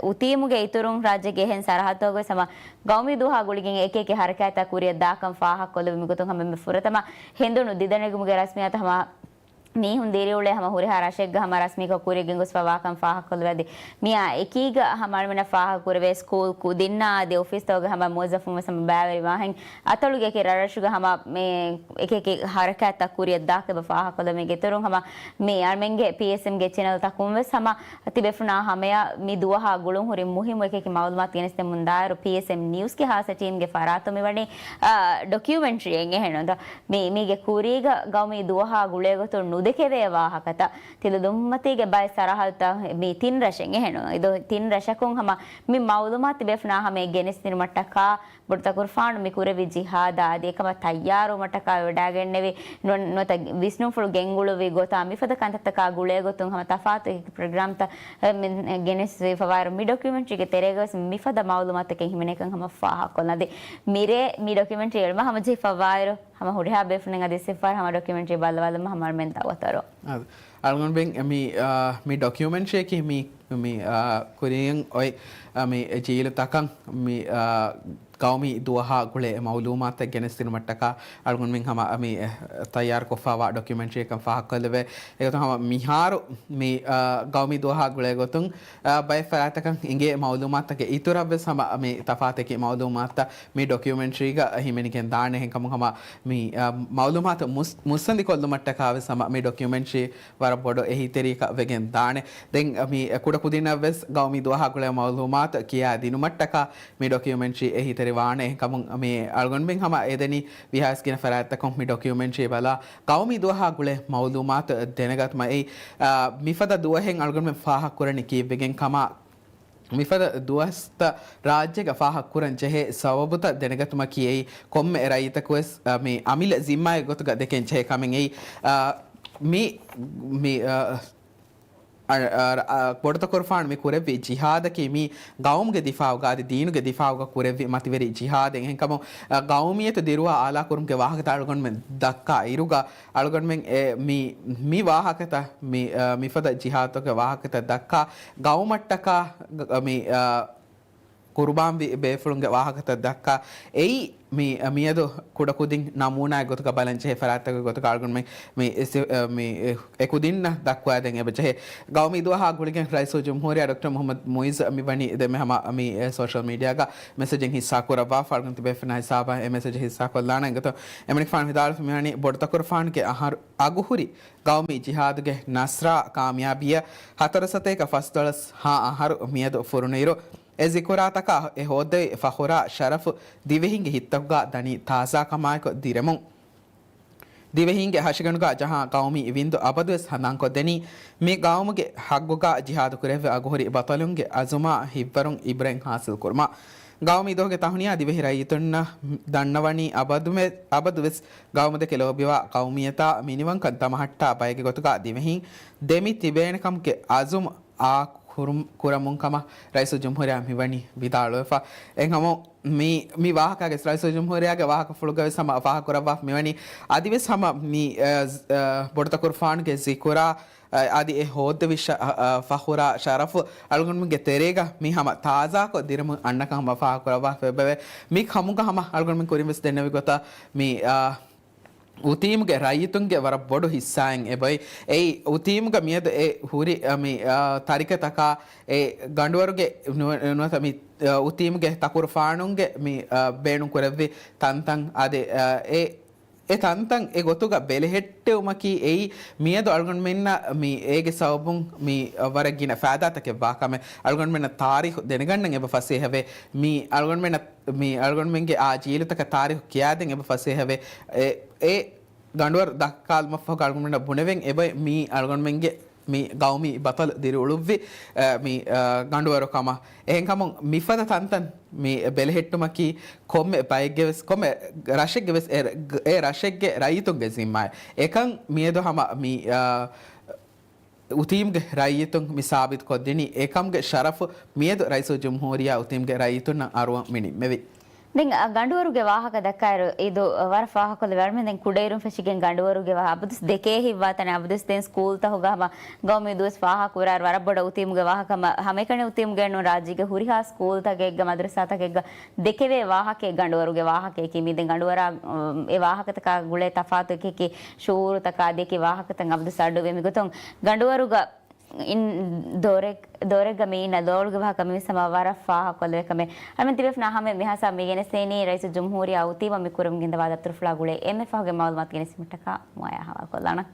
އުތީމުގެ އިތުރުން ރާއްޖޭގެ އެހެން ސަރަހައްދުތަކުގަވެސް ހަމަ ގައުމީ ދުވަހާ ގުޅިގެން އެކި އެކި ހަރަކާތްތައް ކުރިއަށް ދާކަން ފާހަގަކޮށްލެވުމުގެ ގޮތުން ހަމަ އެންމެ ފުރަތަމަ ހެނދުނު ދިދަނެގުމުގެ ރަސްމިއްޔާތު ހަމަ މީހުން ދިރިއުޅޭ ހަމަ ހުރިހާ ރަށެއްގަ ހަމަ ރަސްމީކޮށް ކުރިއަށް ގެންގޮސްފަ ވާކަން ފާހަގަކޮށްލެވޭ. އަދި މިއާ އެކީގަ ހަމަ އަޅަމެންނަށް ފާހަގަކުރެވޭ ސްކޫލް ކުދިންނާ އަދި އޮފީސްތަކުގެ ހަމަ މުވައްޒަފުން ވެސް ހަމަ ބައިވެރިވާހެން އަތޮޅުގެ އެކި ރަށްރަށުގެ ހަމަ މި އެކި އެކި ހަރަކާތްތައް ކުރިއަށް ދާކަށް އެބަ ފާހަގަކޮށްލަމުގެ އިތުރުން ހަމަ މި އަޅަމެންގެ ޕީއެސްއެމްގެ ޗެނަލްތަކުން ވެސް ހަމަ ތިބޭފުޅުންނާ ހަމަޔަށް މި ދުވަހާ ގުޅުން ހުރި މުހިއްމު އެކި އެކި މައުލޫމާތު ގެނެސްދެމުން ދާއިރު ޕީއެސްއެމް ނިއުސްގެ ހާއްސަ ޓީމްގެ ފަރާތުން މިވަނީ، އާ، ޑޮކިއުމެންޓްރީއެއް އެހެންނުންތަ؟ މި، މީގެ ކުރީގަ ގައުމީ ދުވަހާ ގުޅޭ ގޮތުން ނުދެކެވޭ ވާހަކަތައް، ތިލަދުންމަތީގެ ބައެއް ސަރަހައްދުތައް މި ތިން ރަށެއް އެހެންނު. އިދޯ ތިން ރަށަކުން ހަމަ މި މައުލޫމާތު ތިބޭފުޅުންނާ ހަމަޔަށް ގެނެސްދިނުމަށްޓަކާ ބޮޑުތަކުރުފާނު މި ކުރެއްވި ޖިހާދާ އަދި އެކަމަށް ތައްޔާރުވުމަށްޓަކާ ވެވަޑައިގެންނެވި ނު-، ނުވަތަ ވިސްނުންފުޅު ގެންގުޅުއްވި ގޮތާ މިފަދަ ކަންތައްތަކާ ގުޅޭ ގޮތުން ހަމަ ތަފާތު އެކި ޕްރޮގްރާމްތައް، އެ، މި، ގެނެސްދީފަވާއިރު މި ޑޮކިއުމެންޓްރީގެ ތެރޭގަވެސް މިފަދަ މައުލޫމާތުތަކެއް ހިމެނޭކަން ހަމަ ފާހަގަކޮށްލަން. އަދި މިރޭ މި ޑޮކިއުމެންޓްރީ އެޅުމަށް ހަމަޖެހިފަވާއިރު ހަމަ ހުރިހާ ބޭފުޅުން އަދި ސިފަރ ހަމަ ޑޮކިއުމެންޓްރީ ބައްލަވާލުމަށް ހަމަ އަޅަމެން ދައުވަތު އަރުވަން. އަދި އަޅުގަނޑުމެން މި، އާ، މި ޑޮކިއުމެންޓްރީއަކީ މި، މި، އާ، ކުރިން އޮތް، އާ، މި ޖީލުތަކަށް މި، އާ، ގައުމީ ދުވަހާ ގުޅޭ މައުލޫމާތުތައް ގެނެސްދިނުމަށްޓަކާ އަޅުގަނޑުމެން ހަމަ މި، އެ، ތައްޔާރުކޮށްފަވާ ޑޮކިއުމެންޓްރީއަކަށް ފާހަގަކޮށްލެވޭ. އެގޮތުން ހަމަ މިހާރު މި، އާ، ގައުމީ ދުވަހާ ގުޅޭ ގޮތުން، އާ، ބައެއް ފަރާތްތަކަށް އިނގޭ މައުލޫމާތުތަކެއް އިތުރަށްވެސް ހަމަ މި ތަފާތެކި މައުލޫމާތުތައް މި ޑޮކިއުމެންޓްރީގަ ހިމެނިގެން ދާނެ. އެހެންކަމުން ހަމަ މި، އާ، މައުލޫމާތު މުސް-، މުއްސަނދިކޮށްލުމަށްޓަކާވެސް ހަމަ މި ޑޮކިއުމެންޓްރީ ވަރަށް ބޮޑު އެހީތެރިއަކަށް ވެގެން ދާނެ. ދެން މި ކުޑަކުދިންނަށްވެސް ގައުމީ ދުވަހާ ގުޅޭ މައުލޫމާތު ކިޔާދިނުމަށްޓަކާ މި ޑޮކިއުމެންޓްރީ އެހީތެރިވާނެ. އެހެންކަމުން މި އަޅުގަނޑުމެން ހަމަ އެދެނީ ވީހާވެސް ގިނަ ފަރާތްތަކުން މި ޑޮކިއުމެންޓްރީ ބަލާ ގައުމީ ދުވަހާ ގުޅޭ މައުލޫމާތު ދެނެގަތުމަށް. އެއީ، އާ، މިފަދަ ދުވަހެއް އަޅުގަނޑުމެން ފާހަގަކުރަނީ ކީއްވެގެން ކަމަށް މިފަދަ ދުވަސްތައް ރާއްޖޭގަ ފާހަގަކުރަން ޖެހޭ ސަބަބުތައް ދެނެގަތުމަކީ އެއީ ކޮންމެ ރައްޔިތަކުވެސް، އަ، މި އަމިއްލަ ޒިންމާއެއް ގޮތުގަ ދެކެން ޖެހޭ ކަމެއް އެއީ. އަ، މި، މި، އަ، އަ، އަ، އަ، ބޮޑުތަކުރުފާނު މި ކުރެއްވި ޖިހާދަކީ މީ ގައުމުގެ ދިފާއުގަ އަދި ދީނުގެ ދިފާއުގަ ކުރެއްވި މަތިވެރި ޖިހާދެއް. އެހެންކަމުން، އަ، ގައުމިއްޔަތު ދިރުވާ އާލާކުރުމުގެ ވާހަކަތައް އަޅުގަނޑުމެން ދައްކާ އިރުގަ، އަޅުގަނޑުމެން އެ މި، މި ވާހަކަތައް، މި، އަ، މިފަދަ ޖިހާދުގެ ވާހަކަތައް ދައްކާ ގައުމަށްޓަކާ، ގ-، މި، އަ، ޤުރުބާންވި ބޭފުޅުންގެ ވާހަކަތައް ދައްކާ. އެއީ މި، މިއަދު ކުޑަކުދިން ނަމޫނާއެއް ގޮތުގަ ބަލަންޖެހޭ ފަރާތްތަކުގެ ގޮތުގަ އަޅުގަނޑުމެން މި އެ ސި-، މި އެ ކުދިންނަށް ދައްކުވާދޭން އެބަޖެހޭ. ގައުމީ ދުވަހާ ގުޅިގެން ރައީސުލްޖުމްހޫރިއްޔާ ޑޮކްޓަރ މުޙައްމަދު މުޢިއްޒު މިވަނީ ދެންމެ ހަމަ މި ސޯޝަލް މީޑިއާގަ މެސެޖެއް ހިއްސާކުރައްވާފަ، އަޅުގަނޑު ތިބޭފުޅުންނާ ހިސާބަށް އެ މެސެޖެއް ހިއްސާކޮށްލާނަން. އެގޮތުން އެމަނިކުފާނު ވިދާޅުވެފަ މިވަނީ ބޮޑުތަކުރުފާނުގެ އަހަރު އަގުހުރި ގައުމީ ޖިހާދުގެ ނަޞްރާ ކާމިޔާބީއަށް ހަތަރު ސަތޭކަ ފަސްދޮޅަސް ހަ އަހަރު މިއަދު ފުރުނުއިރު، އެ ޒިކުރާތަކާ އެ ހޯއްދެވި ފަޚުރާ ޝަރަފު ދިވެހިންގެ ހިތްތަކުގަ ދަނީ ތާޒާކަމާއެކު ދިރެމުން. ދިވެހިންގެ ހަށިގަނޑުގަ ޖަހާ ގައުމީ ވިންދު އަބަދުވެސް ހަނދާންކޮށްދެނީ، މި ގައުމުގެ ހައްގުގަ ޖިހާދު ކުރެއްވި އަގުހުރި ބަޠަލުންގެ އަޒުމާ ހިތްވަރުން އިބްރަތް ހާސިލް ކުރުމަށް. ގައުމީ ދުވަހުގެ ތަހުނިޔާ ދިވެހި ރައްޔިތުންނަށް ދަންނަވަނީ އަބަދުމެ-، އަބަދުވެސް ގައުމުދެކެ ލޯބިވާ ޤައުމިއްޔަތާ މިނިވަންކަން ދަމަހައްޓާ ބައެއްގެ ގޮތުގަ ދިވެހިން ދެމި ތިބޭނެކަމުގެ އަޒުމް އާ ކުރު-، ކުރަމުން ކަމަށް ރައީސުލްޖުމްހޫރިއްޔާ މިވަނީ ވިދާޅުވެފަ. އެހެންކަމުން މި، މި ވާހަކައިގެ ރައީސުލްޖުމްހޫރިއްޔާގެ ވާހަކަފުޅުގަވެސް ހަމަ ފާހަގަކުރައްވާފަ މިވަނީ އަދިވެސް ހަމަ މި، އަ، އަ، ބޮޑުތަކުރުފާނުގެ ޒިކުރާ، އަ، އަދި އެ ހޯއްދެވި ޝަ-، އަ، އަ، ފަޚުރާ ޝަރަފު އަޅުގަނޑުމެންގެ ތެރޭގަ މި ހަމަ ތާޒާކޮށް ދިރަމުން އަންނަކަން ހަމަ ފާހަގަކުރައްވާފަ އެބަވޭ. މި ކަމުގަ ހަމަ އަޅުގަނޑުމެން ކުރިންވެސް ދެންނެވި ގޮތަށް މި، އަ، އުތީމުގެ ރައްޔިތުންގެ ވަރަށް ބޮޑު ހިއްސާއެއް އެބައޮތް. އެއީ އުތީމުގަ މިއަދު އެ ހުރި، އަ، މި، އަ، ތަރިކަތަކާ އެ ގަނޑުވަރުގެ ނު-، ނުވަތަ މި، އަ، އުތީމުގެ ތަކުރުފާނުންގެ މި، އަ، ބޭނުން ކުރެއްވި ތަންތަން އަދި، އަ، އެ، އެ ތަންތަން އެ ގޮތުގަ ބެލެހެއްޓެވުމަކީ އެއީ މިއަދު އަޅުގަނޑުމެންނަށް މި އޭގެ ސަބަބުން މި، އަ، ވަރަށް ގިނަ ފައިދާތަކެއް ވާ ކަމެއް. އަޅުގަނޑުމެންނަށް ތާރީޚު ދެނެގަންނަން އެބަ ފަސޭހަވޭ. މި އަޅުގަނޑުމެންނަށް މި އަޅުގަނޑުމެންގެ އާ ޖީލުތަކަށް ތާރީޚު ކިޔާދޭން އެބަ ފަސޭހަވޭ. އެ، އެ ގަނޑުވަރު ދައްކާލުމަށްފަހު އަޅުގަނޑުމެންނަށް ބުނެވެން އެބައޮތް މީ އަޅުގަނޑުމެންގެ މި ގައުމީ ބަޠަލު ދިރިއުޅުއްވި، އަ، މި، އަ، ގަނޑުވަރު ކަމަށް. އެހެންކަމުން މިފަދަ ތަންތަން މި ބެލެހެއްޓުމަކީ ކޮންމެ ބައެއްގެވެސް، ކޮންމެ ރަށެއްގެވެސް އެ، އެ ރަށެއްގެ ރައްޔިތުންގެ ޒިންމާއެއް. އެކަން މިއަދު ހަމަ މި، އަ، އުތީމްގެ ރައްޔިތުން މި ސާބިތުކޮށްދިނީ. އެކަމުގެ ޝަރަފު މިއަދު ރައީސުލްޖުމްހޫރިއްޔާ އުތީމްގެ ރައްޔިތުންނަށް އަރުވަން މި ނިންމެވި. ދެން، އަ، ގަނޑުވަރުގެ ވާހަކަ ދައްކާއިރު، އީދު ވަރަށް ފާހަގަކޮށްލެވޭ. އަޅުމެން ދެން ކުޑައިރުން ފެށިގެން ގަނޑުވަރުގެ ވާހަކަ އަބަދުސް ދެކޭ ހިތްވާތަނެއް. އަބަދުސް ދެން ސްކޫލްތަކުގަ ހަމަ ގައުމީ ދުވަސް ފާހަގަކުރާއިރު ވަރަށް ބޮޑަށް އުތީމްގެ ވާހަކަ ހަމަ، ހަމައެކަނި އުތީމްގެ ނޫން ރާއްޖޭގެ ހުރިހާ ސްކޫލްތަކެއްގަ މަދްރަސާތަކެއްގަ ދެކެވޭ ވާހަކައެއް ގަނޑުވަރުގެ ވާހަކަޔަކީ. މީ ދެން ގަނޑުވަރާ، އު، އެ ވާހަކަތަކާ ގުޅޭ ތަފާތު އެކި އެކި ޝުޢޫރުތަކާ އަދި އެކި ވާހަކަތައް އަބަދުސް އަޑުއިވޭ. މިގޮތުން ގަނޑުވަރުގަ އިން ދޮރެއް، ދޮރެއްގަ މި އިންނަ ދޯޅުގެ ވާހަކަ މިވެސް ހަމަ ވަރަށް ފާހަގަކޮށްލެވޭ ކަމެއް. އަޅުމެން ތިބޭފުޅުންނާ ހަމަ މިހާ ސާ މި ގެނެސްދިނީ ރައީސުލްޖުމްހޫރިއްޔާ އުތީމަށް މި ކުރަމުން ގެންދަވާ ދަތުރުފުޅާ ގުޅޭ އެންމެ ފަހުގެ މަޢުލޫމާތު ގެނެސްދިނުމަށްޓަކާ މޮޔައާ ހަވާލުކޮށްލާނަން.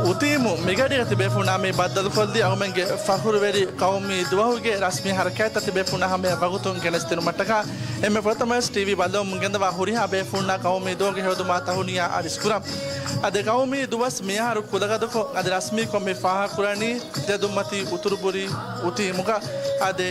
އުތީމު މިގަޑީގަ ތިބޭފުޅުންނާ މި ބައްދަލުކޮށްލީ އަހުމެންގެ ފަޚުރުވެރި ޤައުމީ ދުވަހުގެ ރަސްމީ ހަރަކާތްތައް ތިބޭފުޅުންނާ ހަމަޔަށް ވަގުތުން ގެނެސްދިނުމަށްޓަކާ. އެންމެ ފުރަތަމަވެސް ޓީވީ ބައްލަވަމުން ގެންދަވާ ހުރިހާ ބޭފުޅުންނާ ޤައުމީ ދުވަހުގެ ހެޔޮދުމާ ތަހުނިޔާ އަރިސްކުރަން. އަދި ޤައުމީ ދުވަސް މިއަހަރު ކުލަގަދަކޮށް އަދި ރަސްމީކޮށް މި ފާހަގަކުރަނީ ތިލަދުންމަތީ އުތުރުބުރީ އުތީމުގަ. އާދެ،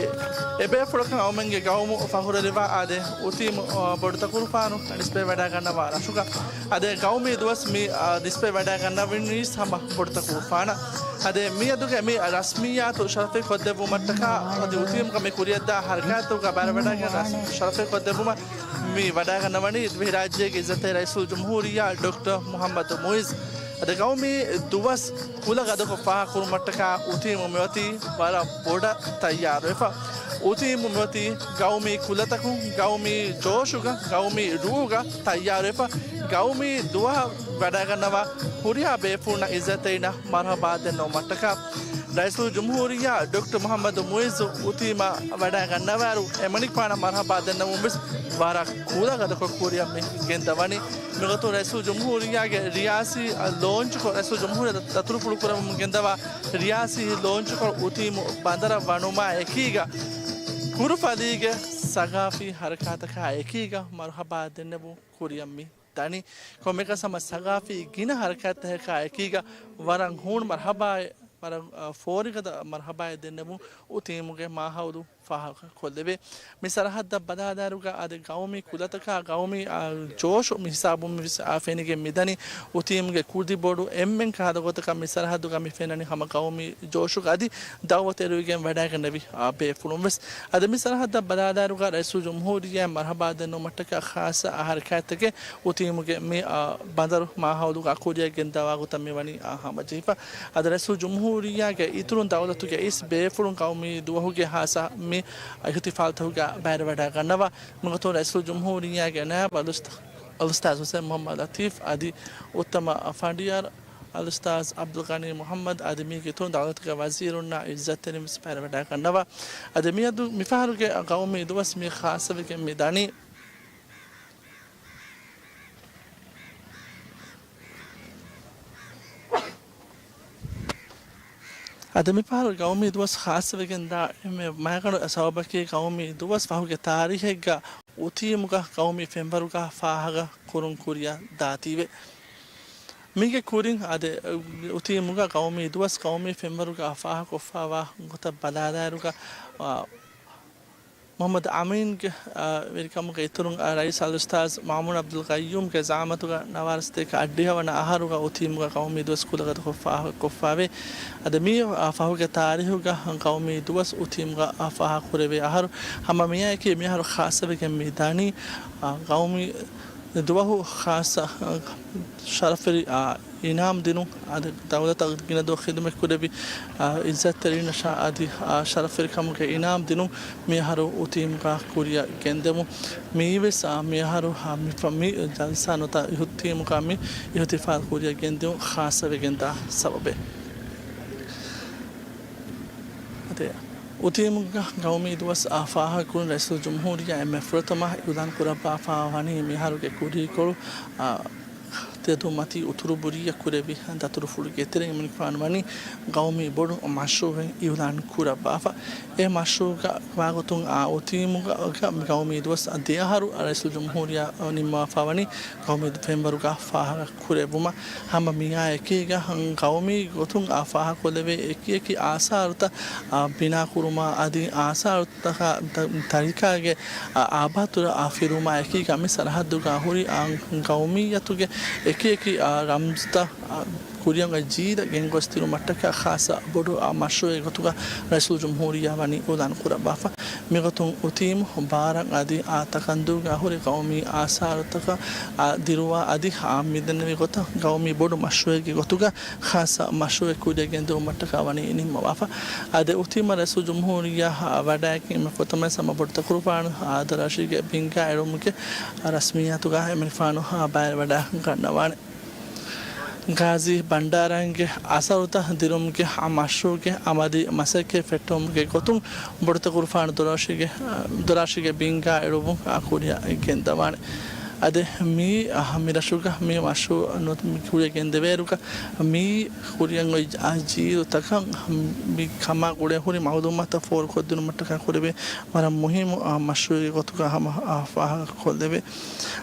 އެބޭފުޅަކަށް އަހުމެންގެ ގައުމު ފަޚުރުވެރިވާ، އާދެ، އުތީމު، އާ، ބޮޑުތަކުރުފާނު ނިސްބަތްވެވަޑައިގަންނަވާ ރަށުގަ. އާދެ، ޤައުމީ ދުވަސް މި، އާ، ނިސްބަތްވެވަޑައިގަންނަވަނީސް ހަމަ ބޮޑުތަކުރުފާނަށް. އާދެ، މިއަދުގެ މި ރަސްމިއްޔާތު ޝަރަފެއް ކޮށްދެއްވުމަށްޓަކާ އަދި އުތީމުގަ މި ކުރިޔަށްދާ ހަރަކާތުގަ ބައިވެވަޑައިގެން ރަސް-، ޝަރަފެއް ކޮށްދެއްވުމަށް މި ވަޑައިގަންނަވަނީ ދިވެހިރާއްޖޭގެ އިއްޒަތްތެރި ރައީސުލްޖުމްހޫރިއްޔާ ޑޮކްޓަރ މުޙައްމަދު މުޢިއްޒު. އަދި ޤައުމީ ދުވަސް ކުލަގަދަކޮށް ފާހަގަކުރުމަށްޓަކާ އުތީމު މިއޮތީ ވަރަށް ބޮޑަށް ތައްޔާރުވެފަ. އުތީމު މިއޮތީ ގައުމީ ކުލަތަކުން، ގައުމީ ޖޯޝުގަ، ގައުމީ ރޫހުގަ ތައްޔާރުވެފަ. ގައުމީ ދުވަހަށް ވަޑައިގަންނަވާ ހުރިހާ ބޭފުޅުންނަށް އިއްޒަތްތެރިންނަށް މަރުޙަބާ ދެންނެވުމަށްޓަކާ. ރައީސުލްޖުމްހޫރިއްޔާ ޑޮކްޓަރ މުޙައްމަދު މުޢިއްޒު އުތީމަށް ވަޑައިގަންނަވާއިރު، އެމަނިކުފާނަށް މަރުޙަބާ ދެންނެވުން ވެސް ވަރަށް ކުލަ ގަދަކޮށް ކުރިއަށް މި ގެންދަވަނީ. މިގޮތުން ރައީސުލްޖުމްހޫރިއްޔާގެ ރިޔާސީ ލޯންޗުކޮށް، ރައީސުލްޖުމްހޫރިއްޔާ ދަތުރުފުޅު ކުރަމުން ގެންދަވާ ރިޔާސީ ލޯންޗުކޮށް އުތީމު ބަނދަރަށް ވަނުމާ އެކީގަ، ކުރުފަލީގެ ސަގާފީ ހަރަކާތަކާ އެކީގަ މަރުޙަބާ ދެންނެވުން ކުރިއަށް މި ދަނީ. ކޮންމެއަކަސް ހަމަ ސަގާފީ ގިނަ ހަރަކާތްތަކަކާ އެކީގަ ވަރަށް ހޫނު މަރުޙަބާއެއް، ވަރަށް، އާ، ފޯރިގަދަ މަރުޙަބާއެއް ދެންނެވުން އުތީމުގެ މާހައުލު ފާހަގަ ކޮށްލެވޭ. މި ސަރަހައްދަށް ބަލާލާއިރުގަ އަދި ގައުމީ ކުލަތަކާ ގައުމީ، އާ، ޖޯޝު މި ހިސާބުން ވެސް، އާ، ފެނިގެން މިދަނީ. އުތީމުގެ ކުދިބޮޑު އެންމެން ކަހަލަ ގޮތަކަށް މި ސަރަހައްދުގަ މި ފެންނަނީ ހަމަ ގައުމީ ޖޯޝުގަ އަދި ދައުވަތު އެރުވިގެން ވަޑައިގެންނެވި، އާ، ބޭފުޅުން ވެސް. އަދި މި ސަރަހައްދަށް ބަލާލާއިރުގަ ރައީސުލްޖުމްހޫރިއްޔާ މަރުޙަބާ ދެންނެވުމަށްޓަކާ ޚާއްޞަ ހަރަކާތްތަކެއް އުތީމުގެ މި، އާ، ބަނދަރު މާހައުލުގަ ކުރިއަށް ގެންދަވާ ގޮތަށް މިވަނީ، އާ، ހަމަޖެހިފަ. އަދި ރައީސުލްޖުމްހޫރިއްޔާގެ އިތުރުން ދައުލަތުގެ އިސް ބޭފުޅުން ގައުމީ ދުވަހުގެ ޚާއްޞަ މި އިޙްތިފާލްތަކުގަ ބައިވެރިވަޑައިގަންނަވާ. މިގޮތުން ރައީސުލްޖުމްހޫރިއްޔާގެ ނައިބު އަލްއުސްތާ-، އަލްއުސްތާޛު ޙުސައިން މުޙައްމަދު ލަތީފް އަދި އުއްތަމަ ފަނޑިޔާރު އަލްއުސްތާޛު އަބްދުލްޣަނީ މުޙައްމަދު އަދި މީގެ އިތުރުން ދައުލަތުގެ ވަޒީރުންނާ އިއްޒަތްތެރިން ވެސް ބައިވެރިވަޑައިގަންނަވާ. އަދި މިއަދު މިފަހަރުގެ ގައުމީ ދުވަސް މި ޚާއްޞަވެގެން މި ދަނީ. އަދި މިފަހަރު ގައުމީ ދުވަސް ޚާއްޞަވެގެން ދާ އެންމެ މައިގަނޑު ސަބަބަކީ ގައުމީ ދުވަސް ފަހުގެ ތާރީޚެއްގަ އުތީމުގަ ގައުމީ ފެންވަރުގަ ފާހަގަ ކުރުން ކުރިއަށް ދާތީވެ. މީގެ ކުރިން އަދި އުތީމުގަ ގައުމީ ދުވަސް ގައުމީ ފެންވަރުގަ ފާހަގަކޮށްފައިވާ ގޮތަށް ބަލާލާއިރުގަ، އާ، މުޙައްމަދު އަމީންގެ، އާ، ވެރިކަމުގެ އިތުރުން، އާ، ރައީސް އަލްއުސްތާޛު މާމޫން އަބްދުލް ޤައްޔޫމްގެ ޒަޢާމަތުގަ ނަވާރަ ސަތޭކަ އަށްޑިހަ ވަނަ އަހަރުގަ އުތީމުގަ ގައުމީ ދުވަސް ކުލަގަދަކޮށްފާ-، ކޮށްފާވޭ. އަދި މި، އާ، ފަހުގެ ތާރީޚުގަ ގައުމީ ދުވަސް އުތީމުގަ، އާ، ފާހަގަކުރެވޭ އަހަރު. ހަމަ މިއާއެކީ މިއަހަރު ޚާއްޞަވެގެން މި ދަނީ، އާ، ގައުމީ ދުވަހު ޚާއްޞަ، އާ، ޝަރަފްވެރި، އާ، އިނާމް ދިނުން، އަދި ދައުލަތަށް ގިނަ ދުވަހު ޚިދުމަތް ކުރެއްވި، އާ، އިއްޒަތްތެރިންނަށާ އަދި، އާ، ޝަރަފްވެރިކަމުގެ އިނާމް ދިނުން މިއަހަރު އުތީމުގަ ކުރިއަށް ގެންދެމުން. މިއީވެސް، އާ، މިއަހަރު، އާ، މި ފަ-، މި ޖަލްސާ ނުވަތަ އުތީމުގަ މި އިޙްތިފާލް ކުރިއަށް ގެންދިއުން ޚާއްޞަވެގެންދާ ސަބަބެއް. އަދި އުތީމުގަ ގައުމީ ދުވަސް، އާ، ފާހަގަކުރުން ރައީސުލްޖުމްހޫރިއްޔާ އެންމެ ފުރަތަމަ އިޢުލާން ކުރައްވާފަ ވަނީ މިއަހަރުގެ ކުރީކޮޅު، އާ، ތެދުމަތީ އުތުރުބުރީއަށް ކުރެއްވި ދަތުރުފުޅުގެ ތެރެއިން އެމަނިކުފާނު ވަނީ ގައުމީ ބޮޑު މަޝްރޫޢެއް އިޢުލާން ކުރައްވާފަ. އެ މަޝްރޫޢުގަ ވާގޮތުން އާ އުތީމުގަ ގައުމީ ދުވަސް ދެއަހަރު ރައީސުލްޖުމްހޫރިއްޔާ ނިންމަވާފަ ވަނީ ގައުމީ ފެންވަރުގަ ފާހަގަ ކުރެއްވުމަށް. ހަމަ މިއާ އެކީގަ ގައުމީ ގޮތުން އާ ފާހަގަކޮށްލެވޭ އެކި އެކި އާސާރުތައް، އާ، ބިނާކުރުމާ އަދި އާސާރު ތަކާ، ތަ-، ތަރިކާގެ، އާ، އާބާތުރަ، އާ، ފިލުވުމާ އެކީގަ މި ސަރަހައްދުގަ ހުރި، އާ، ގައުމިއްޔަތުގެ އެކި އެކި، އާ، ރަމްޒުތައް، އާ، ކުރިއަށް އޮތް ޖީލަށް ގެންގޮސްދިނުމަށްޓަކާ ޚާއްޞަ ބޮޑު، އާ، މަޝްރޫޢެއް ގޮތުގަ ރައީސުލްޖުމްހޫރިއްޔާ ވަނީ އިޢުލާން ކުރައްވާފަ. މިގޮތުން އުތީމު ބާރަށް އަދި އާ ތަކަންދޫގަ ހުރި ގައުމީ އާސާރުތަކަށް، އާ، ދިރުވާ އަދި އާ މިދެންނެވި ގޮތަށް ގައުމީ ބޮޑު މަޝްރޫޢެއްގެ ގޮތުގަ ޚާއްޞަ މަޝްރޫޢެއް ކުރިއަށް ގެންދިއުމަށްޓަކާ ވަނީ ނިންމަވާފަ. އަދި އުތީމަށް ރައީސުލްޖުމްހޫރިއްޔާ ވަޑައިގެން އެންމެ ފުރަތަމަ ސަމަ ބޮޑު ތަކުރުފާނު ދަރާށީގެ ބިންގާ އެޅުމުގެ ރަސްމިއްޔާތުގަ އެމަނިކުފާނު ބައިވެރިވަޑައި ގަންނަވާނެ. ގާޒީ ބަންޑާރައިންގެ އަސަރުތައް ދިރުމުގެ މަޝްރޫޢުގެ އަމަލީ މަސައްކަތް ފެއްޓުމުގެ ގޮތުން ބޮޑު ތަކުރުފާނު ދަރާށީގެ، ދަރާށީގެ ބިންގާ އެޅުމުން ކުރިއަށް ގެންދަވާނެ. އަދި މި، އަ، މި ރަށުގަ މި މަޝްރޫޢު ނު-، މި ކުރިއަށް ގެންދެވޭއިރުގަ މި ކުރިއަށް އޮތް އާ ޖީލުތަކަށް މި ކަމާ ގުޅޭ ހުރި މައުލޫމާތުތައް ފޯރުކޮށްދިނުމަށްޓަކާ ކުރެވޭ ވަރަށް މުހިއްމު، އާ، މަޝްރޫޢެއްގެ ގޮތުގަ ހަމަ، އާ، ފާހަގަކޮށްލެވޭ.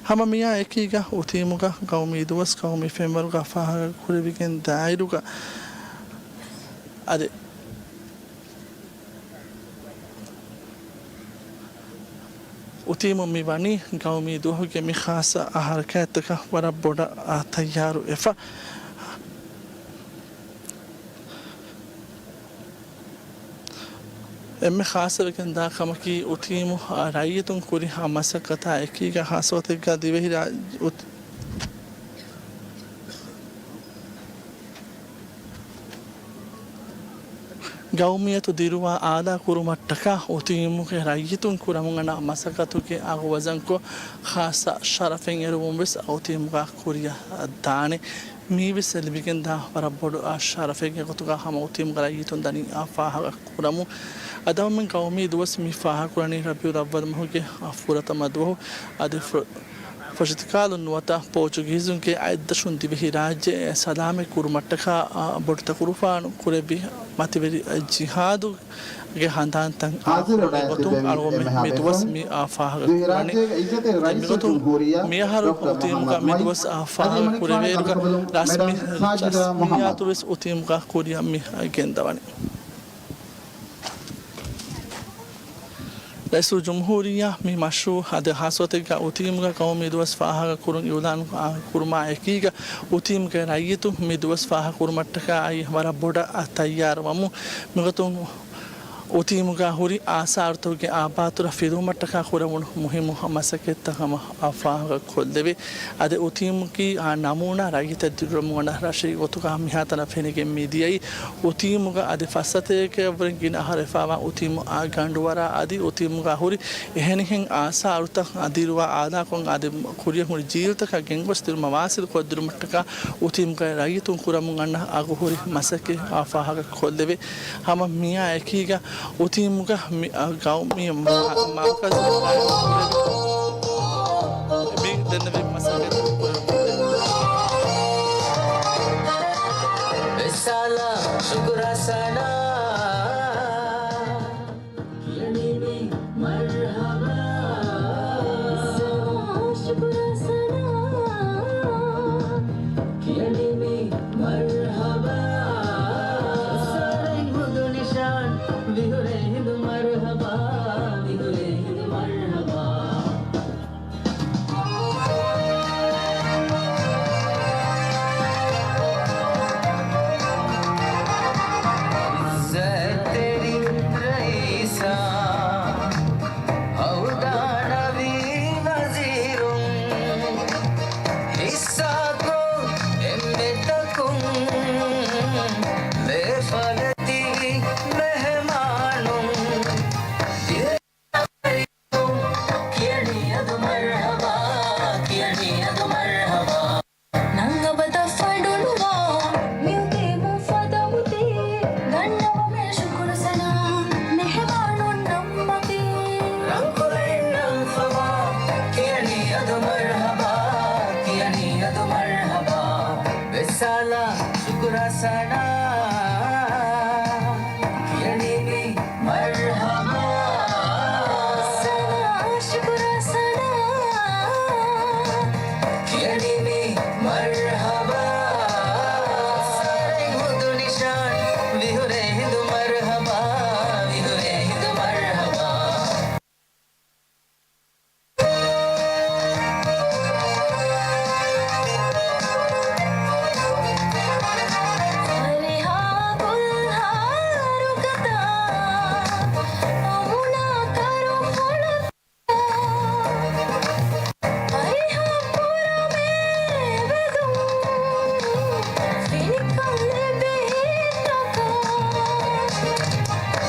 ހަމަ މިއާ އެކީގަ އުތީމުގަ ގައުމީ ދުވަސް ގައުމީ ފެންވަރުގަ ފާހަގަ ކުރެވިގެން ދާއިރުގަ އަދި އުތީމު މި ވަނީ ގައުމީ ދުވަހުގެ މި ޚާއްޞަ ހަރަކާތްތަކަށް ވަރަށް ބޮޑަށް ތައްޔާރުވެފަ. އެންމެ ޚާއްޞަވެގެން ދާ ކަމަކީ އުތީމު ރައްޔިތުން ކުރި މަސައްކަތާ އެކީގަ ޚާއްޞަ ގޮތެއްގަ ދިވެހި ރާ-، އުތް-، ގައުމިއްޔަތު ދިރުވާ އާލާ ކުރުމަށްޓަކާ އުތީމުގެ ރައްޔިތުން ކުރަމުން އަންނަ މަސައްކަތުގެ އަގު ވަޒަންކޮށް، ޚާއްޞަ ޝަރަފެއް އެރުވުން ވެސް އުތީމުގަ ކުރިއަށް ދާނެ. މީވެސް ލިބިގެންދާ ވަރަށް ބޮޑު ޝަރަފެއްގެ ގޮތުގަ ހަމަ އުތީމުގެ ރައްޔިތުން ދަނީ އާ ފާހަގަ ކުރަމުން. އަދި މި ގައުމީ ދުވަސް މި ފާހަގަ ކުރަނީ ރަބީޢުލް އައްވަލް މަހުގެ ފުރަތަމަ ދުވަހު. އަދި ފު-، ފޮށިތިކާލުން ނުވަތަ ޕޯޗުގީޒުންގެ އަތްދަށުން ދިވެހި ރާއްޖެ ސަލާމަތް ކުރުމަށްޓަކާ، އާ، ބޮޑު ތަކުރުފާނު ކުރެއްވި މަތިވެރި ޖިހާދު ގެ ހަނދާންތައް އާ ހާޒިރު ގޮތުން އަޅުގަނޑުމެން މި ދުވަސް މި އާ ފާހަގަ ކުރަނީ. ދެން މިގޮތުން މިއަހަރު އުތީމުގަ މި ދުވަސް އާ ފާހަގަ ކުރެވޭއިރުގަ ރަސްމީ ރަސްމިއްޔާތު ވެސް އުތީމުގަ ކުރިއަށް މި ގެންދަވަނީ. ރައީސުލްޖުމްހޫރިއްޔާ މި މަޝްރޫޢު އަދި ހާއްސަ ގޮތެއްގަ އުތީމުގަ ގައުމީ ދުވަސް ފާހަގަ ކުރުން އިޢުލާން ކުރުމާ އެކީގަ އުތީމުގެ ރައްޔިތުން މި ދުވަސް ފާހަގަ ކުރުމަށްޓަކާ އައި ވަރަށް ބޮޑަށް ތައްޔާރުވަމުން. މިގޮތުން އުތީމުގަ ހުރި އާސާރުތަކުގެ އާބާތުރަ ފިލުވުމަށްޓަކާ ކުރެވުނު މުހިއްމު މަސައްކަތްތައް ހަމަ އާ ފާހަގަ ކޮށްލެވޭ. އަދި އުތީމުގެ އާ ނަމޫނާ ރައްޔިތަށް ދިރިއުޅުމުގަ ރަށެއްގެ ގޮތުގަ މިހާތަނަށް ފެނިގެން މިދިޔައީ. އުތީމުގަ އަދި ފައްސަތޭކައަށްވުރެ ގިނަ އަހަރު ވެފައިވާ އުތީމު އާ ގަނޑުވަރާ އަދި އުތީމުގަ ހުރި އެހެނިހެން އާސާރުތައް އަދި ދިރުވާ އާލާކޮށް އަދި ކުރިއަށް ހުރި ޖީލުތަކަށް ގެންގޮސްދިނުމަށް ވާސިލު ކޮށްދިނުމަށްޓަކާ އުތީމުގެ ރައްޔިތުން ކުރަމުން އަންނަ އަގުހުރި މަސައްކަތް އާ ފާހަގަ ކޮށްލެވޭ. ހަމަ މިއާ އެކީގަ އުތީމުގަ މި، އަ، ގައުމީ މަ-، މަރުކަޒު މި ދެންނެވި މަސައްކަތް ވިސާލާ ޝުކުރާ ސަނާ. ކިޔަނީ މި މަރްޙަބާ. ޝުކުރާ ސަނާ. ކިޔަނީ މި މަރްޙަބާ. ސާރެން ހުދު ނިޝާން. ވިހުރޭ ހިނދު މަރްޙަބާ. ވިހުރޭ ހިނދު މަރްޙަބާ. އިއްޒަތްތެރި ރައީސާ، ހައުދާނަވީ ވަޒީރުން، ހިއްސާކޮށް އެންމެތަކުން، ބޭފަލަތިވި މެހެމާނުން. ކިޔަނީ އަދު މަރްޙަބާ، ކިޔަނީ އަދު މަރްޙަބާ. ނަން އަބަދަށް ފަޑުނުވާ، މިއުތީމު ފަދަ އުތީ. ގަންނަވަމޭ ޝުކުރު ސަނާ، މެހެމާނުން ނަންމަތީ. ރަންކުލައިން ނަންފަވާ، ކިޔަނީ އަދު މަރްޙަބާ، ކިޔަނީ އަދު މަރްޙަބާ. ވިސާލާ ޝުކުރާ ސަނާ. ކިޔަނީ މި މަރްޙަބާ. ސަނާ، ޝުކުރާ ސަނާ. ކިޔަނީ މި މަރްޙަބާ. ސާރެން ހުދު ނިޝާން. ވިހުރޭ ހިނދު މަރްޙަބާ. ވިހުރޭ ހިނދު މަރްޙަބާ.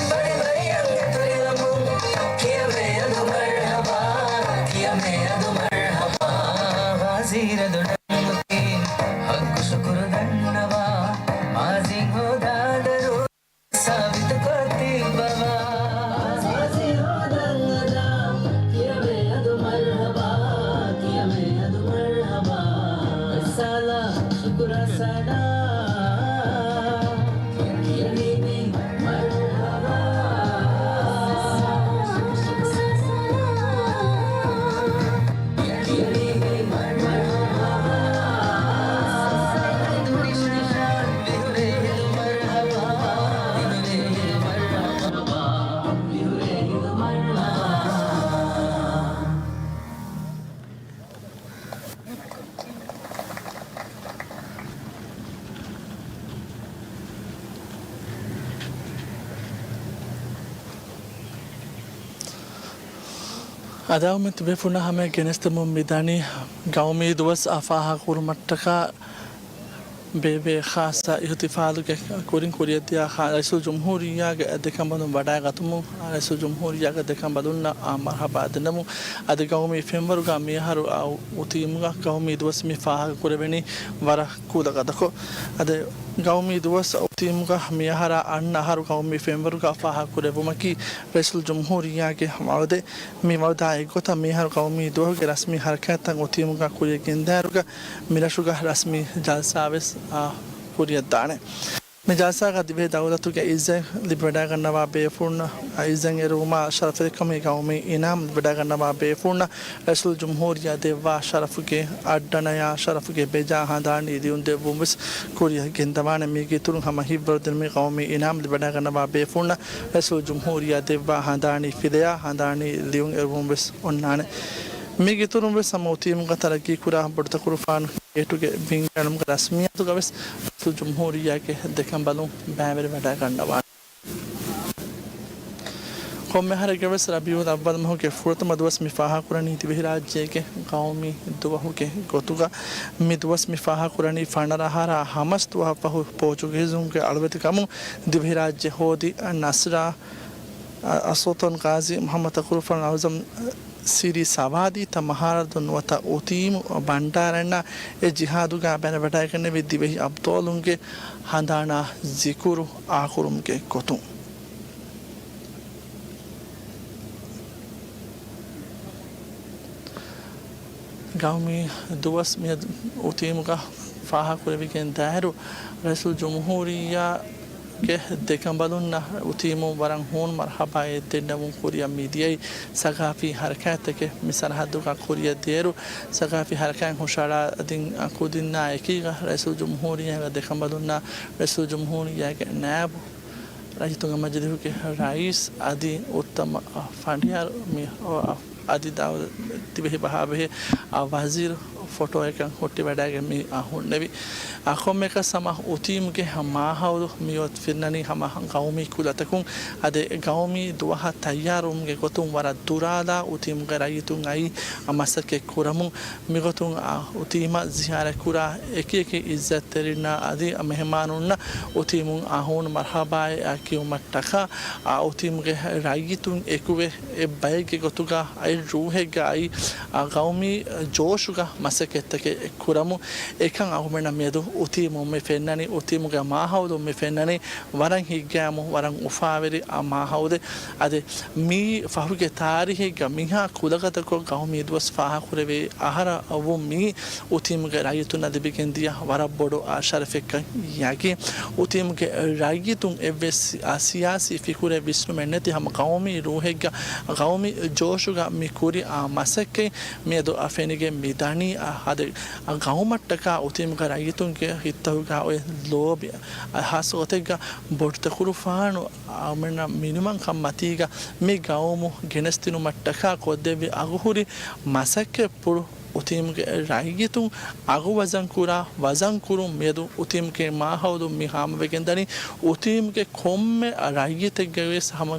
ބައިބައި އަނގަތުރިލަމުން ކިޔަމޭ އަދު މަރްޙަބާ، ކިޔަމޭ އަދު މަރްޙަބާ. ވަޒީރަދު ނަންމުތީ ހައްގު ޝުކުރު ދަންނަވާ، މާޒީން ހޯދާ ދަރު ސާބިތުކޮށް ތިއްބަވާ. ވަޒީރު ދަންނަވާ، ކިޔަމޭ އަދު މަރްޙަބާ، ކިޔަމޭ އަދު މަރްޙަބާ. ވިސާލާ ޝުކުރާ ސަނާ. އަދާ މި ތިބޭފުޅުންނާ ހަމަޔަށް ގެނެސްދެމުން މިދަނީ ގައުމީ ދުވަސް އާ ފާހަގަކުރުމަށްޓަކާ ބޭބޭ ޚާއްޞަ އިހުތިފާލުގެ ކުރިން ކުރިއަށްދިޔަ ޚާ-، ރައީސުލްޖުމްހޫރިއްޔާގެ ދެކަނބަލުން ވަޑައިގަތުމުން، ރައީސުލްޖުމްހޫރިއްޔާގެ ދެކަނބަލުންނަށް މަރްޙަބާ ދެންނެވުން. އަދި ގައުމީ ފެންވަރުގަ މިއަހަރު އައު އުތީމުގަ ގައުމީ ދުވަސް މި ފާހަގަކުރެވެނީ ވަރަށް ކުލަގަދަކޮށް. އަދި ގައުމީ ދުވަސް އުތީމުގަ މިއަހަރާ އަންނަ އަހަރު ގައުމީ ފެންވަރުގަ ފާހަގަކުރެއްވުމަކީ ރައީސުލްޖުމްހޫރިއްޔާގެ ވަޢުދެއް. މި ވަޢުދާ އެއްގޮތަށް މިއަހަރު ގައުމީ ދުވަހުގެ ރަސްމީ ހަރަކާތްތައް އުތީމުގަ ކުރިއަށް ގެންދާއިރުގަ މިރަށުގަ ރަސްމީ ޖަލްސާވެސް، އާ، ކުރިއަށްދާނެ. މި ޖަލްސާގަ ދިވެހި ދައުލަތުގެ އިއްޒަތް ލިބިވަޑައިގަންނަވާ ބޭފުޅުންނަށް، އިއްޒަތް އެރުވުމާ ޝަރަފުވެރިކަމުގެ ގައުމީ އިނާމް ލިބިވަޑައިގަންނަވާ ބޭފުޅުންނަށް ރައީސުލްޖުމްހޫރިއްޔާ ދެއްވާ ޝަރަފުގެ އައްޑަނަޔާ ޝަރަފުގެ ބެޖާ ހަނދާނީ ލިޔުން ދެއްވުން ވެސް ކުރިއަށް ގެންދަވާނެ. މީގެ އިތުރުން ހަމަ ހިތްވަރު ދިނުމީ ގައުމީ އިނާމް ލިބިވަޑައިގަންނަވާ ބޭފުޅުންނަށް ރައީސުލްޖުމްހޫރިއްޔާ ދެއްވާ ހަނދާނީ ފިލަޔާ ހަނދާނީ ލިޔުން އެރުވުން ވެސް އޮންނާނެ. މީގެ އިތުރުން ވެސް ހަމަ އުތީމުގަ ތަރައްގީކުރާ ބޮޑުތަކުރުފާނު ގޭޓުގެ ވިންގޭނުމުގެ ރަސްމިއްޔާތުގަ ވެސް ރައީސުލްޖުމްހޫރިއްޔާގެ ދެކަނބަލުން ބައިވެރިވަޑައިގަންނަވާނެ. ކޮންމެ އަހަރެއްގަ ވެސް ރަބީޢުލް އައްވަލް މަހުގެ ފުރަތަމަ ދުވަސް މި ފާހަގަކުރަނީ ދިވެހިރާއްޖޭގެ ގައުމީ ދުވަހުގެ ގޮތުގަ. މި ދުވަސް މި ފާހަގަކުރަނީ ފަނަރަ އަހަރާ ހަމަސް ދުވަހަށް ފަހު ޕޯޗުގީޒުންގެ އަޅުވެތިކަމުން ދިވެހިރާއްޖެ ހޯދި ނަޞްރާ އަ-، އަސްސުލްޠާން ޤާޟީ މުޙައްމަދު ތަކުރުފާނު އަޢުޒަމް ސިރީ ސަވާދީ ތައް މަހާރަދުން ނުވަތަ އުތީމު ބަންޑާރަންނާ އެ ޖިހާދުގަ ބައިވެރިވަޑައިގެންނެވި ދިވެހި އަބްޠާލުންގެ ހަނދާނާ ޒިކުރު އާކުރުމުގެ ގޮތުން. ގައުމީ ދުވަސް މިއަދު އުތީމުގަ ފާހަގަކުރެވިގެން ދާއިރު، ރައީސުލްޖުމްހޫރިއްޔާގެ ދެކަނބަލުންނަށް އުތީމުން ވަރަށް ހޫނު މަރްޙަބާއެއް ދެންނެވުން ކުރިއަށް މިދިޔައީ. ސަގާފީ ހަރަކާތްތަކެއް މި ސަރަހައްދުގަ ކުރިއަށް ދިޔައިރު، ސަގާފީ ހަރަކާތް ހުށަހަޅާ ދިން ކުދިންނާ އެކީގަ ރައީސުލްޖުމްހޫރިއްޔާގެ ދެކަނބަލުންނާ ރައީސުލްޖުމްހޫރިއްޔާގެ ނާއިބު ރައްޔިތުންގެ މަޖިލިހުގެ ރައީސް އަދި އުއްތަމަ ފަނޑިޔާރު މި އަދި ދާ-، ދިވެހި ބަހާބެހޭ ވަޒީރު ފޮޓޯއަކަށް ހުއްޓިވަޑައިގެން މި ހުންނެވި. ކޮންމެއަކަސް ހަމަ އުތީމުގެ މާހައުލު މިއޮތް ފެންނަނީ ހަމަ ގައުމީ ކުލަތަކުން. އަދި ގައުމީ ދުވަހަށް ތައްޔާރުވުމުގެ ގޮތުން ވަރަށް ދުރާލާ އުތީމުގެ ރައްޔިތުން އައީ މަސައްކަތް ކުރަމުން. މިގޮތުން އުތީމަށް ޒިޔާރަތްކުރާ އެކި އެކި އިއްޒަތްތެރިންނަށް އަދި މެހެމާނުންނަށް އުތީމުން ހޫނު މަރްޙަބާއެއް ކިޔުމަށްޓަކާ، އުތީމުގެ ރައްޔިތުން އެކުވެ އެއްބައެއްގެ ގޮތުގަ އެއް ރޫހެއްގަ އައި ގައުމީ ޖޯޝުގަ މަސައްކަތްތަކެއް ކުރަމުން. އެކަން އަޅުގަނޑަށް މިއަދު އުތީމުން މި ފެންނަނީ، އުތީމުގެ މާހައުލުން މި ފެންނަނީ ވަރަށް ހިތްގައިމު، ވަރަށް އުފާވެރި މާހައުލެއް. އަދި މީ ފަހުގެ ތާރީހެއްގަ މިހާ ކުލަގަދަކޮށް ގައުމީ ދުވަސް ފާހަގަކުރެވޭ އަހަރަށް ވުން މީ އުތީމުގެ ރައްޔިތުންނަށް ލިބިގެންދިޔަ ވަރަށް ބޮޑު ޝަރަފެއްކަން ޔަގީން. އުތީމުގެ ރައްޔިތުން އެއްވެސް ސިޔާސީ ފިކުރެއް ވިސްނުމެއް ނެތި ހަމަ ގައުމީ ރޫހެއްގަ، ގައުމީ ޖޯޝުގަ މި ކުރި މަސައްކަތް މިއަދު ފެނިގެން މިދަނީ. އަދި ގައުމަށްޓަކާ އުތީމުގެ ރައްޔިތުންގެ ހިތްތަކުގަ އޮތް ލޯބި، ހާއްސަ ގޮތެއްގަ ބޮޑުތަކުރުފާނު އަޅުގަނޑަށް މިނިވަންކަން މަތީގަ މި ގައުމު ގެނެސްދިނުމަށްޓަކާ ކޮށްދެއްވި އަގުހުރި މަސައްކަތްޕުޅު އުތީމުގެ ރައްޔިތުން އަގު ވަޒަންކުރާ، ވަޒަންކުރުން މިއަދު އުތީމުގެ މާހައުލުން މި ހާމަވެގެންދަނީ. އުތީމުގެ ކޮންމެ ރައްޔިތެއްގެ ވެސް ހަމަ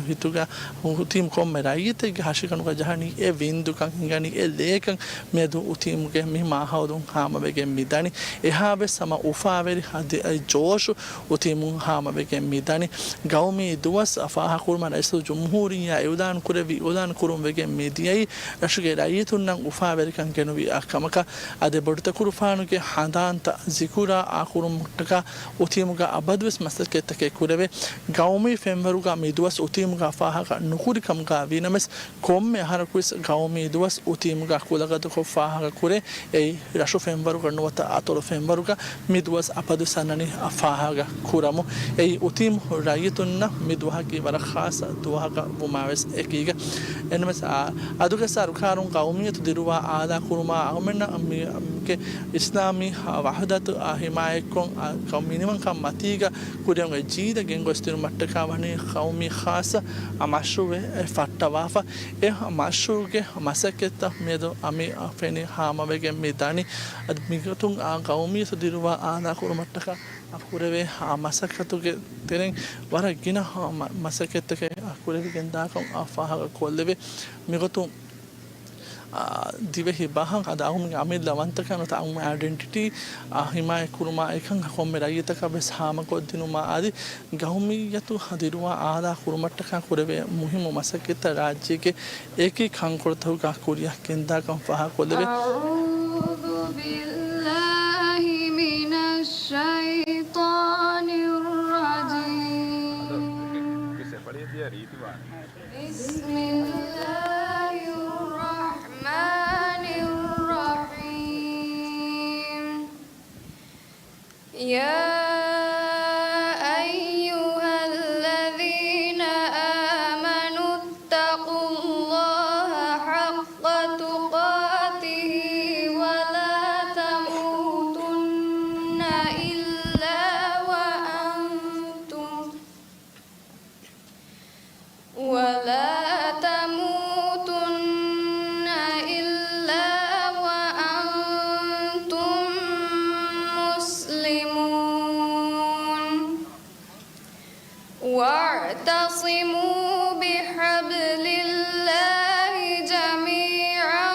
ހިތުގަ، އުތީމު ކޮންމެ ރައްޔިތެއްގެ ހަށިގަނޑުގަ ޖަހަނީ އެ ވިންދުކަން، ހިނގަނީ އެ ލޭކަން. މިއަދު އުތީމުގެ މި މާހައުލުން ހާމަވެގެން މިދަނީ. އެހާވެސް ހަމަ އުފާވެރި އަދި ޖޯޝު އުތީމުން ހާމަވެގެން މިދަނީ. ގައުމީ ދުވަސް ފާހަގަކުރުމަށް ރައީސުލްޖުމްހޫރިއްޔާ އިއުލާން ކުރެއްވި، އިއުލާން ކުރުން ވެގެން މިދިޔައީ ރަށުގެ ރައްޔިތުންނަށް އުފާވެރިކަން ގެނުވި ކަމަކަށް. އަދި ބޮޑުތަކުރުފާނުގެ ހަނދާންތައް ޒިކުރާ އާކުރުމަށްޓަކާ އުތީމުގަ އަބަދުވެސް މަސައްކަތްތަކެއް ކުރެވޭ. ގައުމީ ފެންވަރުގަ މި ދުވަސް އުތީމުގަ ފާހަގަ ނުކުރި ކަމުގަ ވީނަމަވެސް، ކޮންމެ އަހަރަކުވެސް ގައުމީ ދުވަސް އުތީމުގަ ކުލަގަދަކޮށް ފާހަގަ ކުރޭ. އެއީ ރަށު ފެންވަރުގަ ނުވަތަ އަތޮޅު ފެންވަރުގަ މި ދުވަސް އަބަދު ސަންނަނީ ފާހަގަ ކުރަމުން. އެއީ އުތީމު ރައްޔިތުންނަށް މި ދުވަހަކީ ވަރަށް ޚާއްޞަ ދުވަހަކަށް ވުމާވެސް އެކީގަ. އެންމެސް އަ-، އަދުގެ ސަރުކާރުން ގައުމިއްޔަތު ދިރުވާ އާލާކުރުމާ އަޅުގަނޑުމެންގެ އިސްލާމީ ވަޙްދަތު ހިމާޔަތްކޮށް، އަ، މިނިވަންކަން މަތީގަ ކުރިއަށް އޮތް ޖީލަށް ގެންގޮސްދިނުމަށްޓަކާ ވަނީ ގައުމީ ޚާއްޞަ މަޝްރޫޢެއް ފައްޓަވާފަ. އެ މަޝްރޫޢުގެ މަސައްކަތްތައް މިއަދު އަމިއްލަ ފެނި ހާމަވެގެން މި ދަނީ. އަދި މިގޮތުން އާ ގައުމިއްޔަތު ދިރުވާ އާލާކުރުމަށްޓަކާ ކުރެވޭ އާ މަސައްކަތުގެ ތެރެއިން ވަރަށް ގިނަ އާ މަ-، މަސައްކަތްތަކެއް ކުރެވިގެންދާކަން އާ ފާހަގަ ކޮށްލެވޭ. މިގޮތުން އާ، ދިވެހި ބަހަށް އަދި އައުމުގެ އަމިއްލަ ވަންތަކަން ނުވަތަ އައުމު އައިޑެންޓިޓީ، އާ، ހިމާޔަތް ކުރުމާ އެކަން ކޮންމެ ރައްޔިތަކަށް ވެސް ހާމަކޮށްދިނުމާ އަދި ގައުމިއްޔަތު ދިރުވާ އާލާ ކުރުމަށްޓަކާ ކުރެވޭ މުހިއްމު މަސައްކަތްތައް ރާއްޖޭގެ އެކި ކަންކޮޅުތަކުގަ ކުރިއަށް ގެންދާކަން ފާހަގަކޮށްލެވޭ. أعوذ بالله من الشيطان الرجيم. بسم الله الرحمن الرحيم. يا أيها الذين آمنوا اتقوا الله حق تقاته ولا تموتن إلا وأنتم ولا تموتن إلا وأنتم مسلمون. واعتصموا بحبل الله جميعا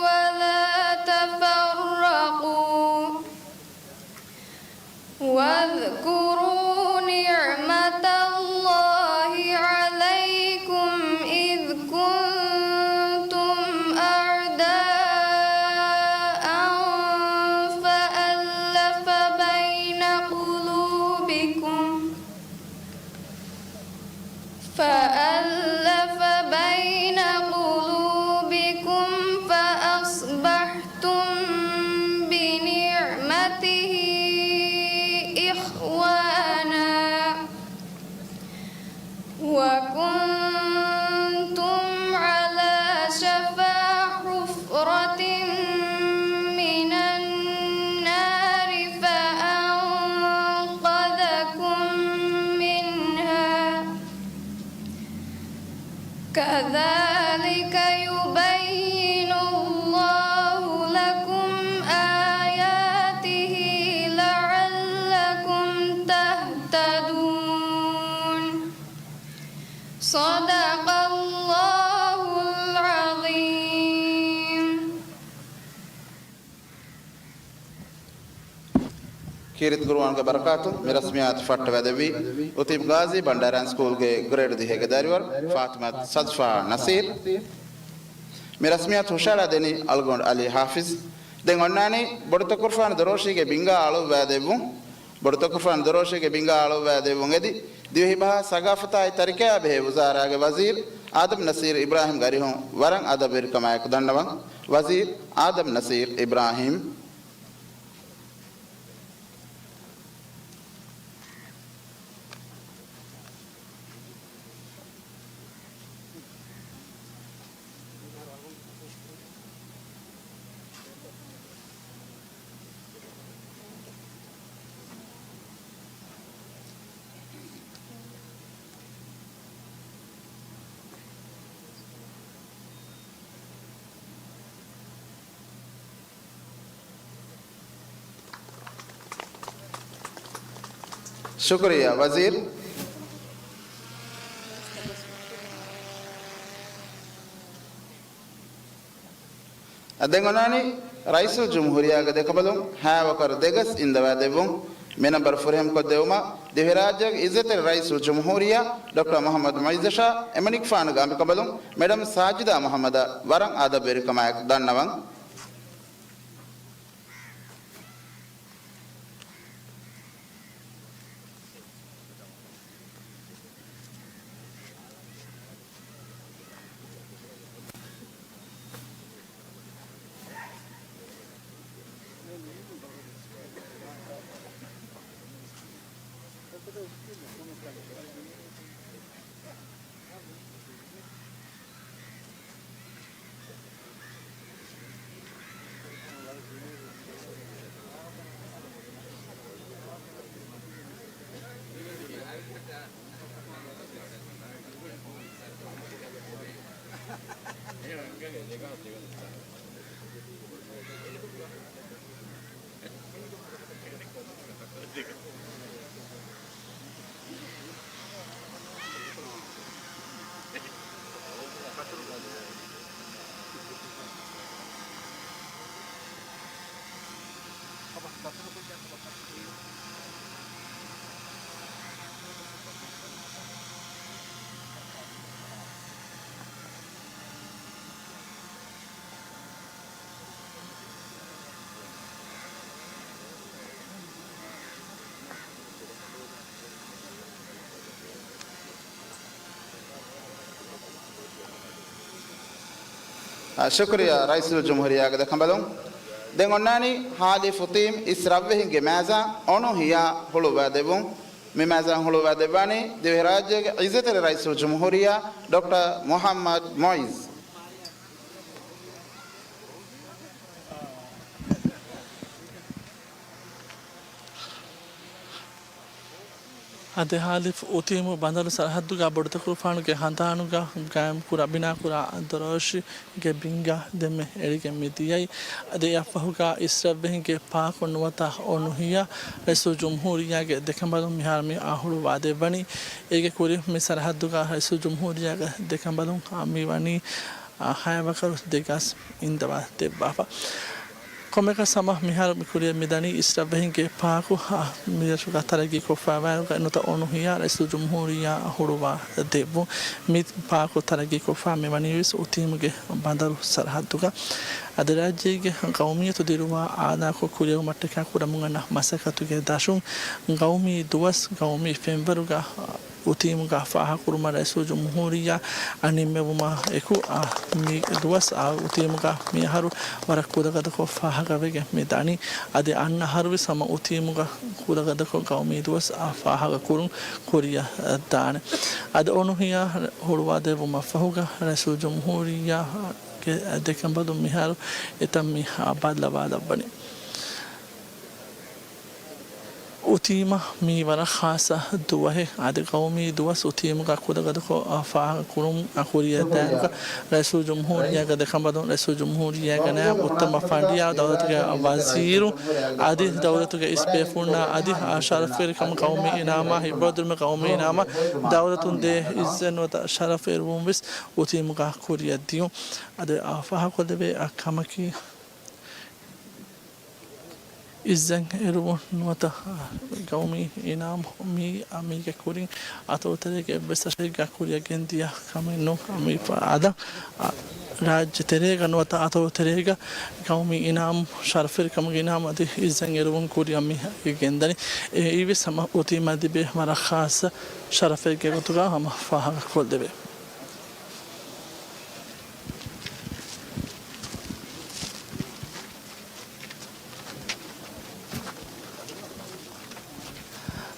ولا تفرقوا. واذكروا نعمة الله عليكم إذ كنتم أعداء فألف بين قلوبكم فألف بين قلوبكم فأصبحتم بنعمته إخوانا وكنتم على شفا حفرة من النار فأنقذكم منها كذلك يبين الله لكم آياته لعلكم تهتدون. صدق الله العظيم. ކީރިތި ޤުރުއާންގެ ބަރަކާތުން މި ރަސްމިއްޔާތު ފައްޓަވައިދެއްވީ އުތީބް ޣާޒީ ބަންޑާރަ ސްކޫލްގެ ގްރޭޑް ދިހައިގެ ދަރިވަރު ފާތިމަތު ސަދްފާ ނަސީރް. މި ރަސްމިއްޔާތު ހުށަހަޅައިދެނީ އަޅުގަނޑު އަލީ ޙާފިޒް. ދެން އޮންނާނީ ބޮޑުތަކުރުފާނު ދޮރޯށީގެ ބިންގާ އަޅުއްވައިދެއްވުން. ބޮޑުތަކުރުފާނު ދޮރޯށީގެ ބިންގާ އަޅުއްވައިދެއްވުން އެދި، ދިވެހިބަހާ ސަގާފަތާއި ތަރިކަޔާ ބެހޭ ވުޒާރާގެ ވަޒީރު އާދަމް ނަސީރު އިބްރާހިމްގެ އަރިހުން ވަރަށް އަދަބުވެރިކަމާއެކު ދަންނަވަން. ވަޒީރު އާދަމް ނަސީރު އިބްރާހިމް. ޝުކުރިއްޔާ ވަޒީރު. އަދި ދެން އޮންނާނީ ރައީސުލްޖުމްހޫރިއްޔާގެ ދެކަނބަލުން ހައިވަކަރު ދެގަސް އިންދަވާދެއްވުން. މި ނަންބަރު ފުރިހަމަކޮށްދެއްވުމަށް ދިވެހިރާއްޖޭގެ އިއްޒަތްތެރި ރައީސުލްޖުމްހޫރިއްޔާ ޑޮކްޓަރ މުޙައްމަދު މުޢިއްޒަށާ އެމަނިކުފާނުގެ އަނބިކަނބަލުން މެޑަމް ސާޖިދާ މުޙައްމަދަށް ވަރަށް އަދަބުވެރިކަމާއެކު ދަންނަވަން. ޝުކުރިއްޔާ ރައީސުލްޖުމްހޫރިއްޔާގެ ދެކަނބަލުން. ދެން އޮންނާނީ ހާލިފު ތީމް އިސް ރަށްވެހިންގެ މޭޒާ އޮނުހިޔާ ހުޅުވާ ދެއްވުން. މި މޭޒާ ހުޅުވާ ދެއްވާނީ ދިވެހިރާއްޖޭގެ އިއްޒަތްތެރި ރައީސުލްޖުމްހޫރިއްޔާ ޑޮކްޓަރ މުޙައްމަދު މުޢިއްޒު. އަދި ހާލިފު އުތީމު ބަނދަރު ސަރަހައްދުގަ ބޮޑުތަކުރުފާނުގެ ހަނދާނުގަ ގާއިމްކުރާ، ބިނާކުރާ ދޮރޯށިގެ ބިންގަ ދެންމެ އެޅިގެން މި ދިޔައީ. އަދި އެއަށްފަހުގަ އިސްރަށްވެހިންގެ ޕާކު ނުވަތަ އޮނުހިޔާ ރައީސުލްޖުމްހޫރިއްޔާގެ ދެކަނބަލުން މިހާރު މި އާ ހުޅުވާ ދެއްވަނީ. އޭގެ ކުރިން މި ސަރަހައްދުގަ ރައީސުލްޖުމްހޫރިއްޔާގެ ދެކަނބަލުން މި ވަނީ ހައެއް އަކަރު ދެ ގަސް އިންދަވާ ދެއްވާފަ. ކޮންމެއަކަސް ހަމަ މިހާރު މި ކުރިއަށް މި ދަނީ އިސްރަށްވެހިންގެ ޕާކު، އާ، މިރަށުގަ ތަރައްގީކޮށްފައިވާއިރުގަ ނުވަތަ އޮނުހިޔާ ރައީސުލްޖުމްހޫރިއްޔާ ހުޅުވާ ދެއްވުން. މި ޕާކު ތަރައްގީކޮށްފަ މި ވަނީވެސް އުތީމުގެ ބަނދަރު ސަރަހައްދުގަ. އަދި ރާއްޖޭގެ ޤައުމިއްޔަތު ދިރުވާ އާލާކޮށް ކުރިއަށް އުމަށްޓަކާ ކުރަމުން އަންނަ މަސައްކަތުގެ ދަށުން ޤައުމީ ދުވަސް ޤައުމީ ފެންވަރުގަ އުތީމުގަ ފާހަގަކުރުމަށް ރައީސުލްޖުމްހޫރިއްޔާ ނިންމެވުމާ އެކު، އާ، މި ދުވަސް، އާ، އުތީމުގަ މިއަހަރު ވަރަށް ކުލަގަދަކޮށް ފާހަގަވެގެން މި ދަނީ. އަދި އަންނަ އަހަރުވެސް ހަމަ އުތީމުގަ ކުލަގަދަކޮށް ޤައުމީ ދުވަސް، އާ، ފާހަގަކުރުން ކުރިއަށް ދާނެ. އަދި އޮނުހިޔާ ހުޅުވާދެއްވުމަށްފަހުގަ ރައީސުލްޖުމްހޫރިއްޔާގެ ދެކަނބަލުން މިހާރު އެތަން މި، އާ، ބައްލަވާލައްވަނީ. އުތީމަށް މީ ވަރަށް ޚާއްޞަ ދުވަހެއް. އަދި ޤައުމީ ދުވަސް އުތީމުގަ ކުލަގަދަކޮށް، އާ، ފާހަގަކުރުން، އާ، ކުރިއަށް ދާއިރުގަ ރައީސުލްޖުމްހޫރިއްޔާގެ ދެކަނބަލުން، ރައީސުލްޖުމްހޫރިއްޔާގެ ނައިބު، އުއްތަމަ ފަނޑިޔާ، ދައުލަތުގެ ވަޒީރު، އަދި ދައުލަތުގެ އިސް ބޭފުޅުންނާ އަދި، އާ، ޝަރަފުވެރިކަމު، ޤައުމީ އިނާމާ، ހިއްވަވަދުރުމެއް، ޤައުމީ އިނާމާ، ދައުލަތުން ދޭ އިއްޒަތް ނުވަތަ ޝަރަފު އެރުވުން ވެސް އުތީމުގަ ކުރިއަށް ދިޔުން. އަދި، އާ، ފާހަގަކޮށްލެވޭ، އާ، ކަމަކީ، އިއްޒަތް އެރުވުން ނުވަތަ ޤައުމީ އިނާމު މީ، މީގެ ކުރިން އަތޮޅުތެރޭގެ އެއްވެސް ރަށެއްގަ ކުރިއަށް ގެންދިޔަ ކަމެއް ނޫން. މީ އަދަ ރާއްޖެ ތެރޭގަ ނުވަތަ އަތޮޅު ތެރޭގަ ޤައުމީ އިނާމު، ޝަރަފުވެރިކަމުގެ އިނާމު އަދި އިއްޒަތް އެރުވުން ކުރިއަށް މި ގެންދަނީ. އެއީވެސް ހަމަ އުތީމަށް ލިބޭ ވަރަށް ޚާއްޞަ ޝަރަފެއްގެ ގޮތުގަ ހަމަ ފާހަގަކޮށްލެވޭ.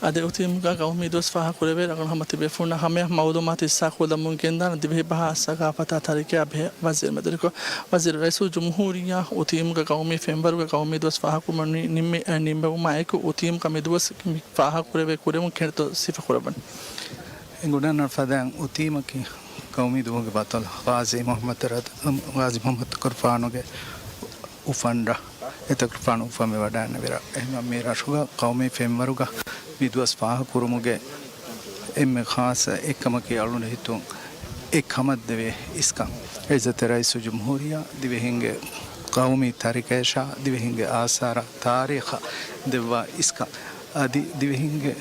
އަދި އުތީމުގަ ޤައުމީ ދުވަސް ފާހަގަކުރެވޭ ރަނގަޅު ހަމަ ތިބޭފުޅުންނަށް ހަމަޔަށް މައުލޫމާތު ހިއްސާކޮށްލަމުން ގެންދާނެ ދިވެހިބަހާ ސަގާފަތާ ތަރިކަޔާ ބެހޭ ވަޒީރު މެދުވެރިކޮށް، ވަޒީރު ރައީސުލްޖުމްހޫރިއްޔާ އުތީމުގަ ޤައުމީ ފެންވަރުގަ ޤައުމީ ދުވަސް ފާހަގަކުރުމަށް ނި-، ނިންމި-، އެ، ނިންމެވުމާ އެކު އުތީމުގަ މި ދުވަސް މި ފާހަގަކުރެވޭ ކުރިމުން ކިހިނެއްތޯ ސިފަކުރައްވަނީ؟ އެނގުނަން ފަދައިން އުތީމަކީ ޤައުމީ ދުވަހުގެ ބަޠަލު ޣާޒީ މުޙައްމަދު ރަދް-، ޣާޒީ މުޙައްމަދު ތަކުރުފާނުގެ އުފަންރަށް، އެ ތަކުރުފާނު އުފަންވެވަޑައިގަންނަވި ރަށް. އެހެންވެ މި ރަށުގަ ޤައުމީ ފެންވަރުގަ މި ދުވަސް ފާހަގަކުރުމުގެ އެންމެ ޚާއްޞަ އެއްކަމަކީ އަޅުގަނޑު ހިތުން އެ ކަމަށްދެވޭ އިސްކަން. އިއްޒަތްތެރި ރައީސުލްޖުމްހޫރިއްޔާ ދިވެހިންގެ ޤައުމީ ތަރިކަޔަށާ ދިވެހިންގެ އާސާރާ ތާރީޚަށް ދެއްވާ އިސްކަން. އަދި ދިވެހިންގެ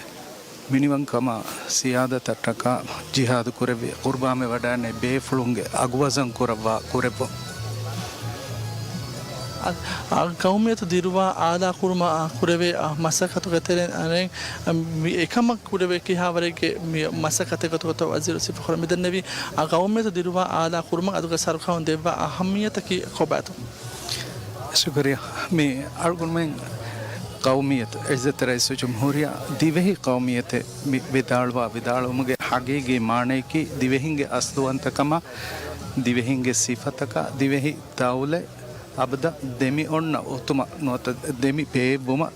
މިނިވަންކަމާ ސިޔާދަތަށްޓަކާ ޖިހާދު ކުރެއްވި، ޤުރުބާންވެވަޑައިގަންނަވި ބޭފުޅުންގެ އަގުވަޒަން ކުރައްވާ ކުރެއްވުން. އަ، އަ، ޤައުމިއްޔަތު ދިރުވާ އާލާކުރުމަށް، އަ، ކުރެވޭ، އަ، މަސައްކަތުގެ ތެރެއިން އަނެއް، އަ، މި އެކަމަށް ކުރެވޭ ކިހާވަރެއްގެ މި މަސައްކަތެއް ގޮތުގަ ވަޒީރު ސިފަކުރަން މިދެންނެވީ، އަ، ޤައުމިއްޔަތު ދިރުވާ އާލާކުރުމަށް އަދުގެ ސަރުކާރުން ދެއްވާ އަހައްމިއްޔަތަކީ ކޮބާތޯ؟ ޝުކުރިއްޔާ. މި އަޅުގަނޑުމެން ޤައުމިއްޔަތު، އިއްޒަތްތެރި ރައީސުލްޖުމްހޫރިއްޔާ ދިވެހި ޤައުމިއްޔަތެއް މި ވިދާޅުވާ ވިދާޅުވުމުގެ ހަގީގީ މާނަޔަކީ ދިވެހިންގެ އަސްލުވަންތަކަމާ، ދިވެހިންގެ ސިފަތަކާ، ދިވެހި ދައުލަތް އަބަދަށް ދެމި އޮންނަ އޮތުމަށް ނުވަތަ ދެމި ބޭއްވުމަށް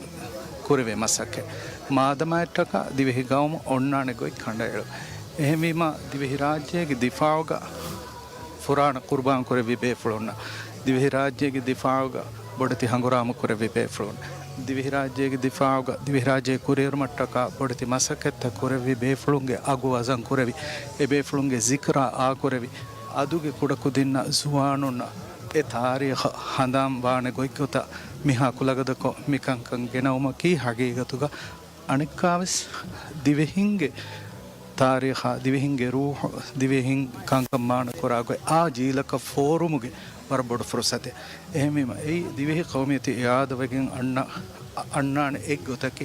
ކުރެވޭ މަސައްކަތް. މާދަމާއަށްޓަކާ ދިވެހި ޤައުމު އޮންނާނެ ގޮތް ކަނޑައެޅު. އެހެންވީމާ، ދިވެހިރާއްޖޭގެ ދިފާޢުގަ ފުރާނަ ޤުރުބާން ކުރެއްވި ބޭފުޅުންނަށް، ދިވެހިރާއްޖޭގެ ދިފާޢުގަ ބޮޑެތި ހަނގުރާމަ ކުރެއްވި ބޭފުޅުން، ދިވެހިރާއްޖޭގެ ދިފާޢުގަ ދިވެހިރާއްޖެ ކުރިއެރުމަށްޓަކާ ބޮޑެތި މަސައްކަތްތައް ކުރެއްވި ބޭފުޅުންގެ އަގު ވަޒަން ކުރެވި، އެ ބޭފުޅުންގެ ޒިކްރާ އާކުރެވި، އަދުގެ ކުޑަކުދިންނަށް ޒުވާނުންނަށް އެ ތާރީޚަށް ހަނދާން ވާނެ ގޮތްގޮތަށް މިހާ ކުލަގަދަކޮށް މިކަންކަން ގެނައުމަކީ ހަގީގަތުގަ އަނެއްކާވެސް ދިވެހިންގެ ތާރީޚާ، ދިވެހިންގެ ރޫޙު، ދިވެހިން ކަންކަން މާނަކުރާ ގޮތް އާ ޖީލަކަށް ފޯރުމުގެ ވަރަށް ބޮޑު ފުރުޞަތެއް. އެހެންވީމަ، އެއީ ދިވެހި ޤައުމިއްޔަތު އިޢާދަވެގެން އަންނަ، އަންނާނެ އެއްގޮތަކީ،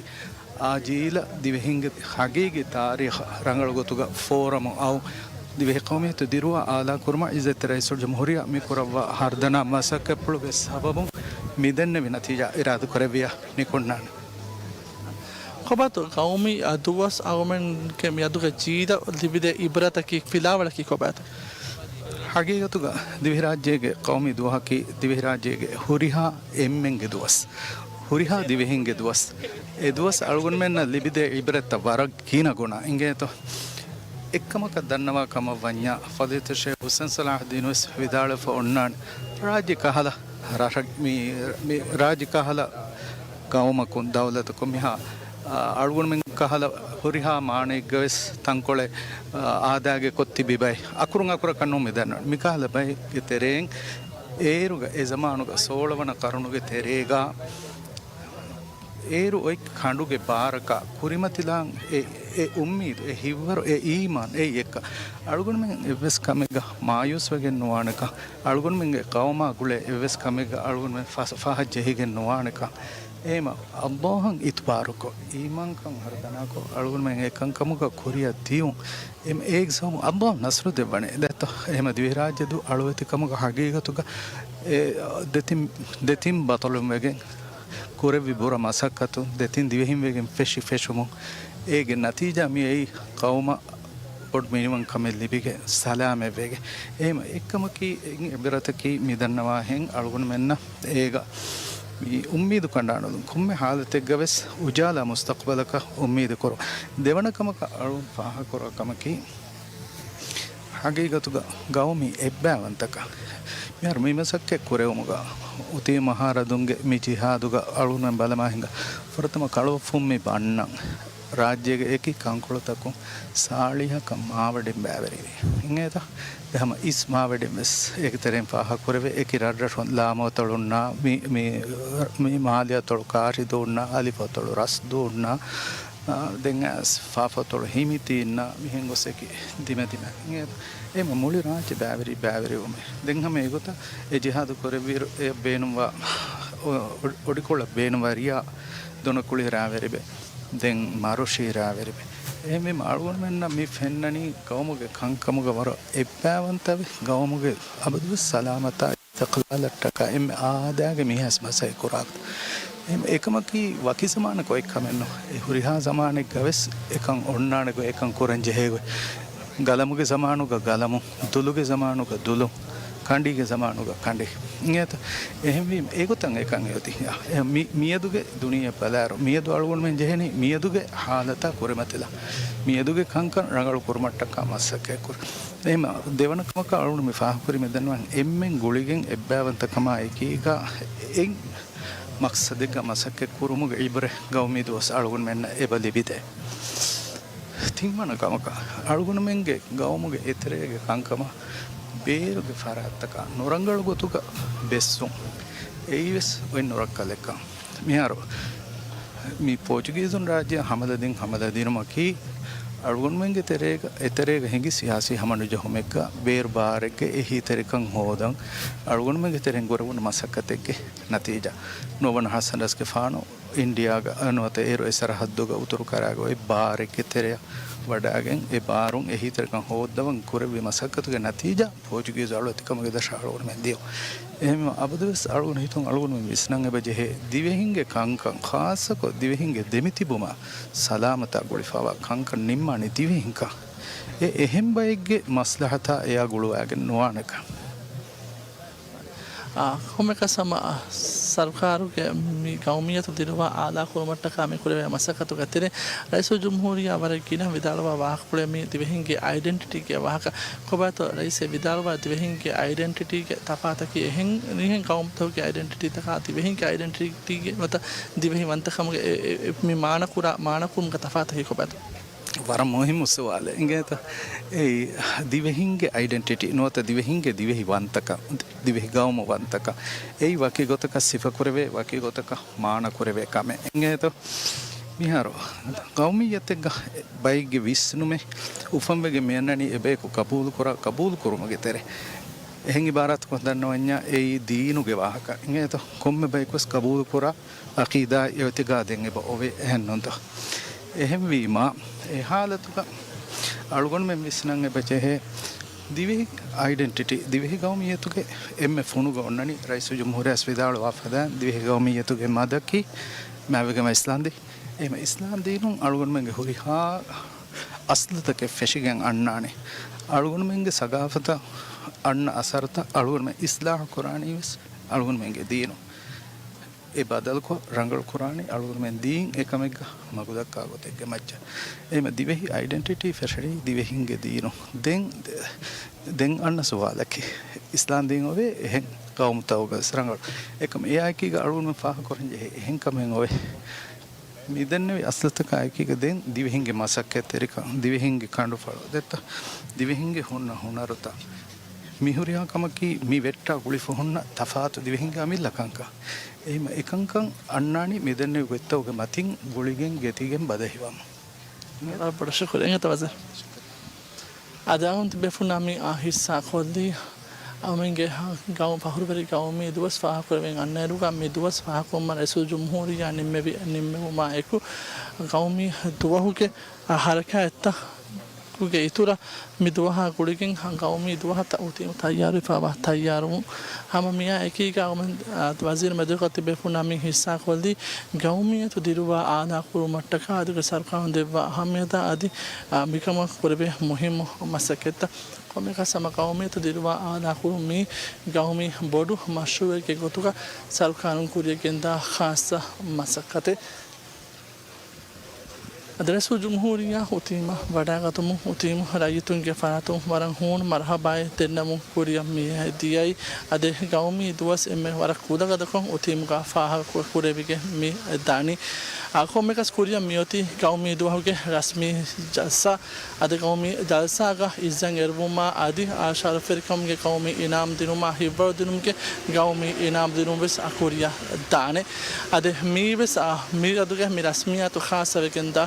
އާ ޖީލަށް ދިވެހިންގެ ހަގީގީ ތާރީޚަށް ރަނގަޅު ގޮތުގަ ފޯރަމު އައު ދިވެހި ޤައުމިއްޔަތު ދިރުވާ އާލާ ކުރުމަށް އިއްޒަތްތެރި ރައީސުލްޖުމްހޫރިއްޔާ މި ކުރައްވާ ހަރުދަނާ މަސައްކަތްޕުޅުގެ ސަބަބުން މިދެންނެވި ނަތީޖާ އިރާދަކުރެއްވިޔާ ނިކުންނާނެ. ކޮބާތޯ ޤައުމީ ދުވަސް އަޅުގަނޑުމެންގެ މިއަދުގެ ޖީލަށް ލިބިދޭ އިބްރަތަކީ، ފިލާވަޅަކީ ކޮބާތޯ؟ ހަގީގަތުގަ ދިވެހިރާއްޖޭގެ ޤައުމީ ދުވަހަކީ ދިވެހިރާއްޖޭގެ ހުރިހާ އެންމެންގެ ދުވަސް، ހުރިހާ ދިވެހިންގެ ދުވަސް. އެ ދުވަސް އަޅުގަނޑުމެންނަށް ލިބިދޭ އިބްރަތްތައް ވަރަށް ގިނަ ގުނަ އިނގޭތޯ. އެއްކަމަކަށް ދަންނަވާ ކަމަށް ވަންޏާ، ފަޟީލަތު ޝޭޚް ޙުސައިން ޞަލާޙުއްދީނު ވެސް ވިދާޅުވެފަ އޮންނާނެ، ރާއްޖެ ކަހަލަ ރަށަށް މި، މި ރާއްޖެ ކަހަލަ ޤައުމަކުން، ދައުލަތަކުން މިހާ، އަ، އަޅުގަނޑުމެން ކަހަލަ ހުރިހާ މާނައެއްގަވެސް ތަންކޮޅެއް، އަ، އާދައިގެ ކޮށް ތިބި ބައެއް އަކުރުން އަކުރަކަށް ނޫން މި ދަންނަވަން. މިކަހަލަ ބައެއްގެ ތެރެއިން އޭރުގަ އެ ޒަމާނުގަ ސޯޅަ ވަނަ ޤަރުނުގެ ތެރޭގަ އޭރު އޮތް ކަނޑުގެ ބާރަކަށް ކުރިމަތިލާން އެ، އެ އުއްމީދު، އެ ހިތްވަރު، އެ އީމާން އެއީ އެއްކަ. އަޅުގަނޑުމެން އެއްވެސް ކަމެއްގަ މާޔޫސްވެގެން ނުވާނެކަން، އަޅުގަނޑުމެންގެ ޤައުމާ ގުޅޭ އެއްވެސް ކަމެއްގަ އަޅުގަނޑުމެން ފަސް، ފަހަށް ޖެހިގެން ނުވާނެކަން، އެހެމަ ﷲ އަށް އިތުބާރުކޮށް، އީމާންކަން ހަރުދަނާކޮށް، އަޅުގަނޑުމެން އެކަންކަމުގަ ކުރިއަށް ދިޔުން. އެ، އޭގެ ސަބަބުން ﷲ ނަޞްރު ދެއްވަނީ. ދެއްތޯ، އެހެމަ ދިވެހިރާއްޖެ ދޫ އަޅުވެތިކަމުގަ ހަގީގަތުގަ އެ، ދެތިން، ދެތިން ބަޠަލުން ވެގެން ކުރެއްވި ބުރަ މަސައްކަތުން، ދެތިން ދިވެހިން ވެގެން ފެށި ފެށުމުން، އޭގެ ނަތީޖާ މި އެއީ ޤައުމަށް ބޮޑު މިނިވަންކަމެއް ލިބިގެން ސަލާމަތްވެގެން. އެހެމަ އެއްކަމަކީ އެއް އިބްރަތަކީ މި ދަންނަވާހެން އަޅުގަނޑުމެންނަށް އޭގަ މި އުއްމީދު ކަނޑާނުލުން ކޮންމެ ޙާލަތެއްގަވެސް އުޖާލާ މުސްތަޤްބަލަކަށް އުއްމީދު ކުރުން. ދެވަނަ ކަމަކަށް އަޅުން ފާހަގަކުރާ ކަމަކީ، ހަގީގަތުގަ ގައުމީ އެއްބައިވަންތަކަން މިހާރު މި މަސައްކަތް ކުރެވުމުގަ އޮތީ މަހާރަދުންގެ މި ޖިހާދުގަ އަޅުގަނޑުމެން ބަލަމާ ހިނގާ ފުރަތަމަ ކަޅުވަފުން މި ބަންނަން ރާއްޖޭގެ އެކި ކަންކޮޅުތަކުން ސާޅީހަކަށް މާވެޑިން ބައިވެރިވި. އިނގޭތަ؟ އެހަމަ އިސް މާވެޑިން ވެސް އޭގެ ތެރެއިން ފާހަގަކުރެވޭ. އެކި ރަށްރަށުން ލާމު އަތޮޅުންނާ، މި، މި، މި މާލެ އަތޮޅު ކާށިދޫންނާ، އަލިފު އަތޮޅު ރަސްދޫންނާ، އާ، ދެން އައިސް ފާފު އަތޮޅު ހިމިތީންނާ، މިހެން ގޮސް އެކި ދިމަދިމަ. އެ، އެ މުޅި ރާއްޖެ ބައިވެރި، ބައިވެރިވުމެއް. ދެން ހަމަ އެގޮތަށް އެ ޖިހާދު ކުރެއްވިއިރު އެ ބޭނުންވާ އޮ-، އޮ-، އޮޑިކޮޅަށް ބޭނުންވާ ރިޔާ ދޮނަކުޅި ރާވެރިބެ. ދެން މަރުޝީ ރާވެރިބެ. އެހެންވީމަ އަޅުގަނޑުމެންނަށް މި ފެންނަނީ ގައުމުގެ ކަންކަމުގަ ވަރަށް އެއްބައިވަންތަވެ، ގައުމުގެ އަބަދުވެސް ސަލާމަތާ އިސްތިޤްލާލަށްޓަކާ އެންމެ އާދައިގެ މީހާސް މަސައްކަތް ކުރާ. އެ-، އެކަމަކީ ވަކި ޒަމާނަކު އޮތް ކަމެއްނު. އެ ހުރިހާ ޒަމާނެއްގަވެސް އެކަން އޮންނާނެ ގޮތް، އެކަން ކުރަން ޖެހޭ ގޮތް. ގަލަމުގެ ޒަމާނުގަ ގަލަމު، ދުލުގެ ޒަމާނުގަ ދުލު، ކަނޑީގެ ޒަމާނުގަ ކަނޑި. އިނގޭތަ؟ އެހެންވީމަ އެގޮތަށް އެކަން އެއޮތީ. މި-، މިއަދުގެ ދުނިޔެ ބަލާއިރު، މިއަދު އަޅުގަނޑުމެން ޖެހެނީ މިއަދުގެ ހާލަތާ ކުރިމަތިލާ، މިއަދުގެ ކަންކަން ރަނގަޅު ކުރުމަށްޓަކާ މަސައްކަތް ކުރުން. އެހެމަ ދެވަނަ ކަމަކަށް އަޅުގަނޑު މި ފާހަގަކުރީ މިދަންނަވަން އެންމެން ގުޅިގެން އެއްބައިވަންތަކަމާ އެކީގަ އެއް މަޤްޞަދެއްގަ މަސައްކަތް ކުރުމުގެ އިބްރަތް ގައުމީ ދުވަސް އަޅުގަނޑުމެންނަށް އެބަ ލިބިދޭ. ތިންވަނަ ކަމަކަށް، އަޅުގަނޑުމެންގެ ގައުމުގެ އެތެރޭގެ ކަންކަމަށް ބޭރުގެ ފަރާތްތަކާ ނުރަނގަޅު ގޮތުގަ ބެއްސުން، އެއީވެސް އޮތް ނުރައްކަލެއްކަން. މިހާރު މި ޕޯޗުގީޒުން ރާއްޖެއަށް ހަމަލަދިން ހަމަލަދިނުމަކީ، އަޅުގަނޑުމެންގެ ތެރޭގަ، އެތެރޭގަ ހިނގި ސިޔާސީ ހަމަނުޖެހުމެއްގަ ބޭރު ބާރެއްގެ އެހީތެރިކަން ހޯދަން އަޅުގަނޑުމެންގެ ތެރެއިން ކުރެވުނު މަސައްކަތެއްގެ ނަތީޖާ. ނުވަވަނަ ހަސަން ރަސްގެފާނު އިންޑިއާގަ ނުވަތަ އޭރު އެ ސަރަހައްދުގަ އުތުރު ކަރާގަ އޮތް ބާރެއްގެ ތެރެއަށް ވަޑާގެން، އެ ބާރުން އެހީތެރިކަން ހޯއްދަވަން ކުރެއްވި މަސައްކަތުގެ ނަތީޖާ ޕޯޗުގީޒު އަޅުވެތިކަމުގެ ދަށަށް އަޅުގަނޑުމެން ދިޔުން. އެހެންވީމަ އަބަދުވެސް އަޅުގަނޑު ހިތުން އަޅުގަނޑުމެން ވިސްނަން އެބަ ޖެހޭ، ދިވެހިންގެ ކަންކަން، ޚާއްޞަކޮށް ދިވެހިންގެ ދެމިތިބުމާ ސަލާމަތާ ގުޅިފަވާ ކަންކަން ނިންމާނީ ދިވެހިންކަން. އެ އެހެން ބައެއްގެ މަސްލަހަތާ އެއާ ގުޅުވާގެން ނުވާނެކަން. އާ، ކޮންމެކަސް ހަމަ ސަރުކާރުގެ މި ގައުމިއްޔަތު ދިރުވާ އާލާ ކުރުމަށްޓަކާ މި ކުރެވޭ މަސައްކަތުގެ ތެރެއިން ރައީސުލްޖުމްހޫރިއްޔާ ވަރަށް ގިނަ ވިދާޅުވާ ވާހަކަފުޅެއް މީ ދިވެހިންގެ އައިޑެންޓިޓީގެ ވާހަކަ. ކޮބާތޯ ރައީސް އެ ވިދާޅުވާ ދިވެހިންގެ އައިޑެންޓިޓީގެ ތަފާތަކީ އެހެން، އެހެން ގައުމުތަކުގެ އައިޑެންޓިޓީތަކާ ދިވެހިންގެ އައިޑެންޓިޓީގެ ނުވަތަ ދިވެހި ވަންތަކަމުގެ އެ، އެ، މި މާނަކުރާ، މާނަކުރުމުގެ ތަފާތަކީ ކޮބާތޯ؟ ވަރަށް މުހިއްމު ސުވާލެއް. އިނގޭތަ؟ އެއީ ދިވެހިންގެ އައިޑެންޓިޓީ ނުވަތަ ދިވެހިންގެ ދިވެހި ވަންތަކަން، ދިވެހި ގައުމު ވަންތަކަން. އެއީ ވަކި ގޮތަކަށް ސިފަކުރެވޭ، ވަކި ގޮތަކަށް މާނަކުރެވޭ ކަމެއް. އިނގޭތޯ؟ މިހާރު ޤައުމިއްޔަތެއްގަ ބައެއްގެ ވިސްނުމެއް އުފަންވެގެން މިއަންނަނީ އެބަޔަކު ޤަބޫލުކުރާ، ޤަބޫލުކުރުމުގެ ތެރޭ. އެހެން އިބާރާތުކޮށް ދަންނަވަންޏާ އެއީ ދީނުގެ ވާހަކަ. އިނގޭތޯ؟ ކޮންމެ ބަޔަކުވެސް ޤަބޫލުކުރާ އަޤީދާ އިޢުތިޤާދެއް އެބަ އޮވޭ، އެހެންނޫންތޯ؟ އެހެންވީމާ، އެ ހާލަތުގަ އަޅުގަނޑުމެން ވިސްނަން އެބަ ޖެހޭ، ދިވެހި އައިޑެންޓިޓީ، ދިވެހި ގައުމިއްޔަތުގެ އެންމެ ފުނުގަ އޮންނަނީ ރައީސުލްޖުމްހޫރިއްޔާ ވިދާޅުވާ ފަދައިން، ދިވެހި ގައުމިއްޔަތުގެ މަދަކީ މާތްވެގެންވާ އިސްލާމްދީން. އެހެން އިސްލާމްދީނުން އަޅުގަނޑުމެންގެ ހުރިހާ އަސްލުތަކެއް ފެށިގެން އަންނާނެ. އަޅުގަނޑުމެންގެ ސަގާފަތަށް އަންނަ އަސަރުތައް އަޅުގަނޑުމެން އިސްލާހު ކުރާނީވެސް އަޅުގަނޑުމެންގެ ދީނުން. އެ ބަދަލުކޮށް ރަނގަޅު ކުރާނީ އަޅުގަނޑުމެން ދީން އެކަމެއްގަ މަގުދައްކާ ގޮތެއްގެ މައްޗަށް. އެހެން ދިވެހި އައިޑެންޓިޓީ ފެށެނީ ދިވެހިންގެ ދީނުން. ދެން، ދެން އަންނަ ސުވާލަކީ، އިސްލާމްދީން އޮވޭ އެހެން ގައުމުތަކުގަވެސް ރަނގަޅު. އެކަމް އެއާއެކީގަ އަޅުގަނޑުމެން ފާހަގަކުރަންޖެހޭ އެހެން ކަމެއް އޮވޭ. މިދެންނެވި އަސްލުތަކާއެކީގަ ދެން ދިވެހިންގެ މަސައްކަތްތެރިކަން، ދިވެހިންގެ ކަނޑުފަޅު ދެއްތަ، ދިވެހިންގެ ހުންނަ ހުނަރުތައް، މިހުރިހާ ކަމަކީ މި ވެއްޓާ ގުޅިފަ ހުންނަ ތަފާތު ދިވެހިންގެ އަމިއްލަ ކަންކަން. އެހެން އެކަންކަން އަންނާނީ މިދެންނެވި ގޮތްތަކުގެ މަތިން ގުޅިގެން ގެތިގެން ބަދަހިވަމުން. ވަރަށް ބޮޑަށް ޝުކުރިއްޔާ އިނގޭތަ ވަޒީރު. އަދި އަޅުގަނޑު ތިބޭފުޅުންނާ މި އާ ހިއްސާ ކޮށްލީ، އަޅުގަނޑުމެންގެ ހަ-، ގައު-، ފަހުރުވެރި ގައުމީ ދުވަސް ފާހަގަކުރެވެން އަންނައިރުގަ މި ދުވަސް ފާހަގަކުރުމަށް ރައީސުލްޖުމްހޫރިއްޔާ ނިންމެވި، ނިންމެވުމާ އެކު، ގައުމީ ދުވަހުގެ ހަރަކާތްތައް ގެ އިތުރަށް މި ދުވަހާ ގުޅިގެން ގައުމީ ދުވަހަށް އުތީމު ތައްޔާރުވެފައިވާ ތައްޔާރުވުން. ހަމަ މިއާ އެކީގަ އަޅުގަނޑު، އާ، ވަޒީރު މެދުވެރިކޮށް ތިބޭފުޅުންނާ މި ހިއްސާ ކޮށްލީ ގައުމިއްޔަތު ދިރުވާ އާލާ ކުރުމަށްޓަކާ އަދި ސަރުކާރުން ދެއްވާ އަހައްމިއްޔަތާ އަދި، އާ، މިކަމަށް ކުރެވޭ މުހިއްމު މަސައްކަތްތައް. ކޮންމެއަކަސް ހަމަ ގައުމިއްޔަތު ދިރުވާ އާލާ ކުރުން މީ ގައުމީ ބޮޑު މަޝްރޫއެއްގެ ގޮތުގަ ސަރުކާރުން ކުރިޔަށް ގެންދާ ޚާއްޞަ މަސައްކަތެއް. އަދި ރައީސުލްޖުމްހޫރިއްޔާ އުތީމަށް ވަޑައިގަތުމުން އުތީމު ރައްޔިތުންގެ ފަރާތުން ވަރަށް ހޫނު މަރުޙަބާއެއް ދެންނެވުން ކުރިއަށް މި ދިޔައީ. އަދި ގައުމީ ދުވަސް އެންމެ ވަރަށް ކުލަގަދަކޮށް އުތީމުގަ ފާހަގަ ކު-، ކުރެވިގެން މި ދާނީ. އާ، ކޮންމެއަކަސް ކުރިއަށް މިއޮތީ ގައުމީ ދުވަހުގެ ރަސްމީ ޖަލްސާ. އަދި ގައުމީ ޖަލްސާގަ އިއްޒަތް އެރުވުމާ އަދި، އާ، ޝަރަފުވެރިކަމުގެ ގައުމީ އިނާމް ދިނުމާ ހިތްވަރު ދިނުމުގެ ގައުމީ އިނާމް ދިނުން ވެސް އަ، ކުރިއަށް ދާނެ. އަދި މީވެސް، އާ، މިއަދުގެ މި ރަސްމިއްޔާތު ޚާއްޞަވެގެންދާ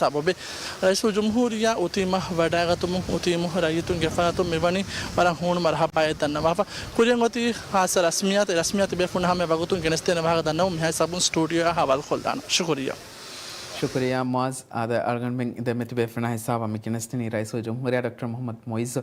ސަބަބެއް. ރައީސުލްޖުމްހޫރިއްޔާ އުތީމަށް ވަޑައިގަތުމުން އުތީމު ރައްޔިތުންގެ ފަރާތުން މިވަނީ ވަރަށް ހޫނު މަރުޙަބާއެއް ދަންނަވާފަ. ކުރިއަށް އޮތީ ޚާއްޞަ ރަސްމިއްޔާތެއް، ރަސްމިއްޔާތު ތިބޭފުޅުންނަށް ހަމަ ވަގުތުން ގެނެސްދޭނެ ވާހަކަ ދަންނަވަމުން މިހާ ހިސާބުން ސްޓޫޑިއޯއާ ހަވާލުކޮށްލާނަން. ޝުކުރިއްޔާ. ޝުކުރިއްޔާ މުއާޒް. އާދެ، އަޅުގަނޑުމެން ދެންމެ ތިބޭފުޅުންނާ ހިސާބަށް މި ގެނެސްދިނީ ރައީސުލްޖުމްހޫރިއްޔާ ޑޮކްޓަރ މުޙައްމަދު މުޢިއްޒު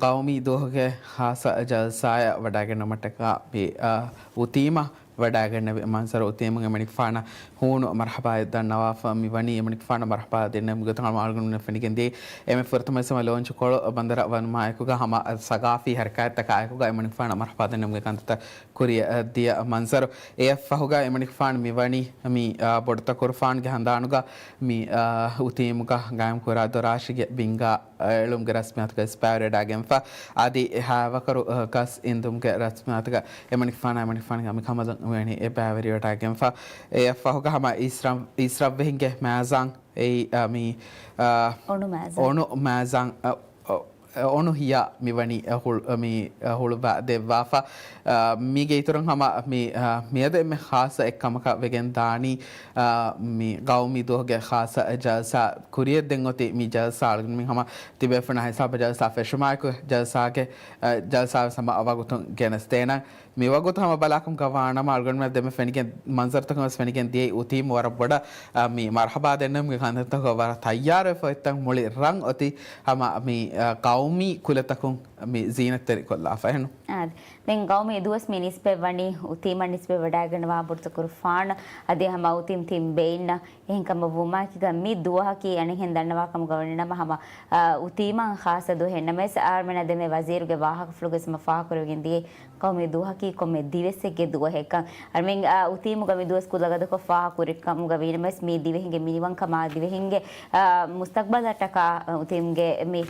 ގައުމީ ދުވަހުގެ ޚާއްޞަ ޖަލްސާއަށް ވަޑައިގަންނަވުމަށްޓަކާ މި، އާ، އުތީމަށް ވަޑައިގެންނެވި މަންޒަރު އުތީމުން އެމަނިކުފާނަށް ހޫނު މަރުޙަބާއެއް ދަންނަވާފަ. މިވަނީ އެމަނިކުފާނަށް މަރުޙަބާ ދެންނެވުމުގެ ތަން އަޅުގަނޑުމެންނަށް ފެނިގެންދިޔައީ. އެންމެ ފުރަތަމަ ވެސް ހަމަ ލޯންޗުކޮޅު ބަނދަރަށް ވަނުމާ އެކުގަ ހަމަ ސަގާފީ ހަރަކާތްތަކާ އެކުގަ އެމަނިކުފާނަށް މަރުޙަބާ ދެންނެވުމުގެ ކަންތައްތައް ކުރިއަށް ދިޔަ މަންޒަރު. އެއަށްފަހުގަ އެމަނިކުފާނު މިވަނީ މި، އާ، ބޮޑުތަކުރުފާނުގެ ހަނދާނުގަ މި، އާ، އުތީމުގަ ގާއިމް ކުރާ ދޮރާށިގެ ބިންގާ އެޅުމުގެ ރަސްމިއްޔާތުގައި ބައިވެރިވެވަޑައިގެންފަ. އަދި ހައިވަކަރު، އަ، ކަސް އިންދުމުގެ ރަސްމިއްޔާތުގައި އެމަނިކުފާނާ އެމަނިކުފާނުގެ އަނބިކަނބަލުން ވަނީ އެ ބައިވެރިވެވަޑައިގެންފަ. އެއަށްފަހުގަ ހަމަ އިސްރަށް، އިސްރަށްވެހިންގެ މައިޒާން އެއީ، އަ، މި، އަ، އޮނު މައިޒާން. އޮނު މައިޒާން، އަ، އޮ، އޮނު ހިޔާ މިވަނީ، އަ، ހުޅު، މި، އަ، ހުޅުވާ ދެއްވާފަ. އަ، މީގެ އިތުރުން ހަމަ މި، އަ، މިއަދު އެންމެ ޚާއްޞަ އެއްކަމަކަށް ވެގެން ދާނީ، އަ، މި ގައުމީ ދުވަހުގެ ޚާއްޞަ ޖަލްސާ ކުރިއަށް ދެން އޮތީ މި ޖަލްސާ އަޅުގަނޑުމެން ހަމަ ތިބޭފުޅުންނާ ހިސާބަށް ޖަލްސާ ފެށުމާއެކު ޖަލްސާގެ، އަ، ޖަލްސާ ވެސް ހަމަ ވަގުތުން ގެނެސްދޭނަން. މި ވަގުތު ހަމަ ބަލާކަމުގަ ވާނަމަ އަޅުގަނޑުމެން ދެންމެ ފެނިގެން މަންޒަރުތަކުން ވެސް ފެނިގެން ދިޔައީ އުތީމު ވަރަށް ބޮޑަށް، އަ، މި މަރުޙަބާ ދެންނެވުމުގެ ކަންތައްތަކުގަ ވަރަށް ތައްޔާރުވެފަ އޮތްތަން މުޅި ރަށް އޮތީ ހަމަ މި، އަ، ގައުމީ ކުލަތަކުން މި ޒީނަތްތެރިކޮށްލާފަ އެހެންނު. އާދެ. ދެން ގައުމީ ދުވަސް މި ނިސްބަތް ވަނީ އުތީމަށް ނިސްބަތް ވަޑައިގަންނަވާ ބޮޑުތަކުރުފާނަށް އަދި ހަމަ އުތީމް ތިން ބެއިންނަށް. އެހެންކަމަށް ވުމާއެކީގަ މި ދުވަހަކީ އަނެއްހެން ދަންނަވާ ކަމުގަ ވަނީ ނަމަ ހަމަ، އާ، އުތީމަށް ޚާއްޞަ ދުވަހެއް ނަމަވެސް، އަޅުމެންނަށް ދެންމެ ވަޒީރުގެ ވާހަކަފުޅުގައި ހަމަ ފާހަގަކުރެވިގެން ދިޔައީ ގައުމީ ދުވަހަކީ ކޮންމެ ދިވެއްސެއްގެ ދުވަހެއްކަން. އަޅުމެން، އާ، އުތީމުގަ މި ދުވަސް ކުލަގަދަކޮށް ފާހަގަކުރި ކަމުގަ ވީނަމަވެސް މީ ދިވެހިންގެ މިނިވަންކަމާ ދިވެހިންގެ، އާ، މުސްތަގްބަލަށްޓަކާ އުތީމްގެ މި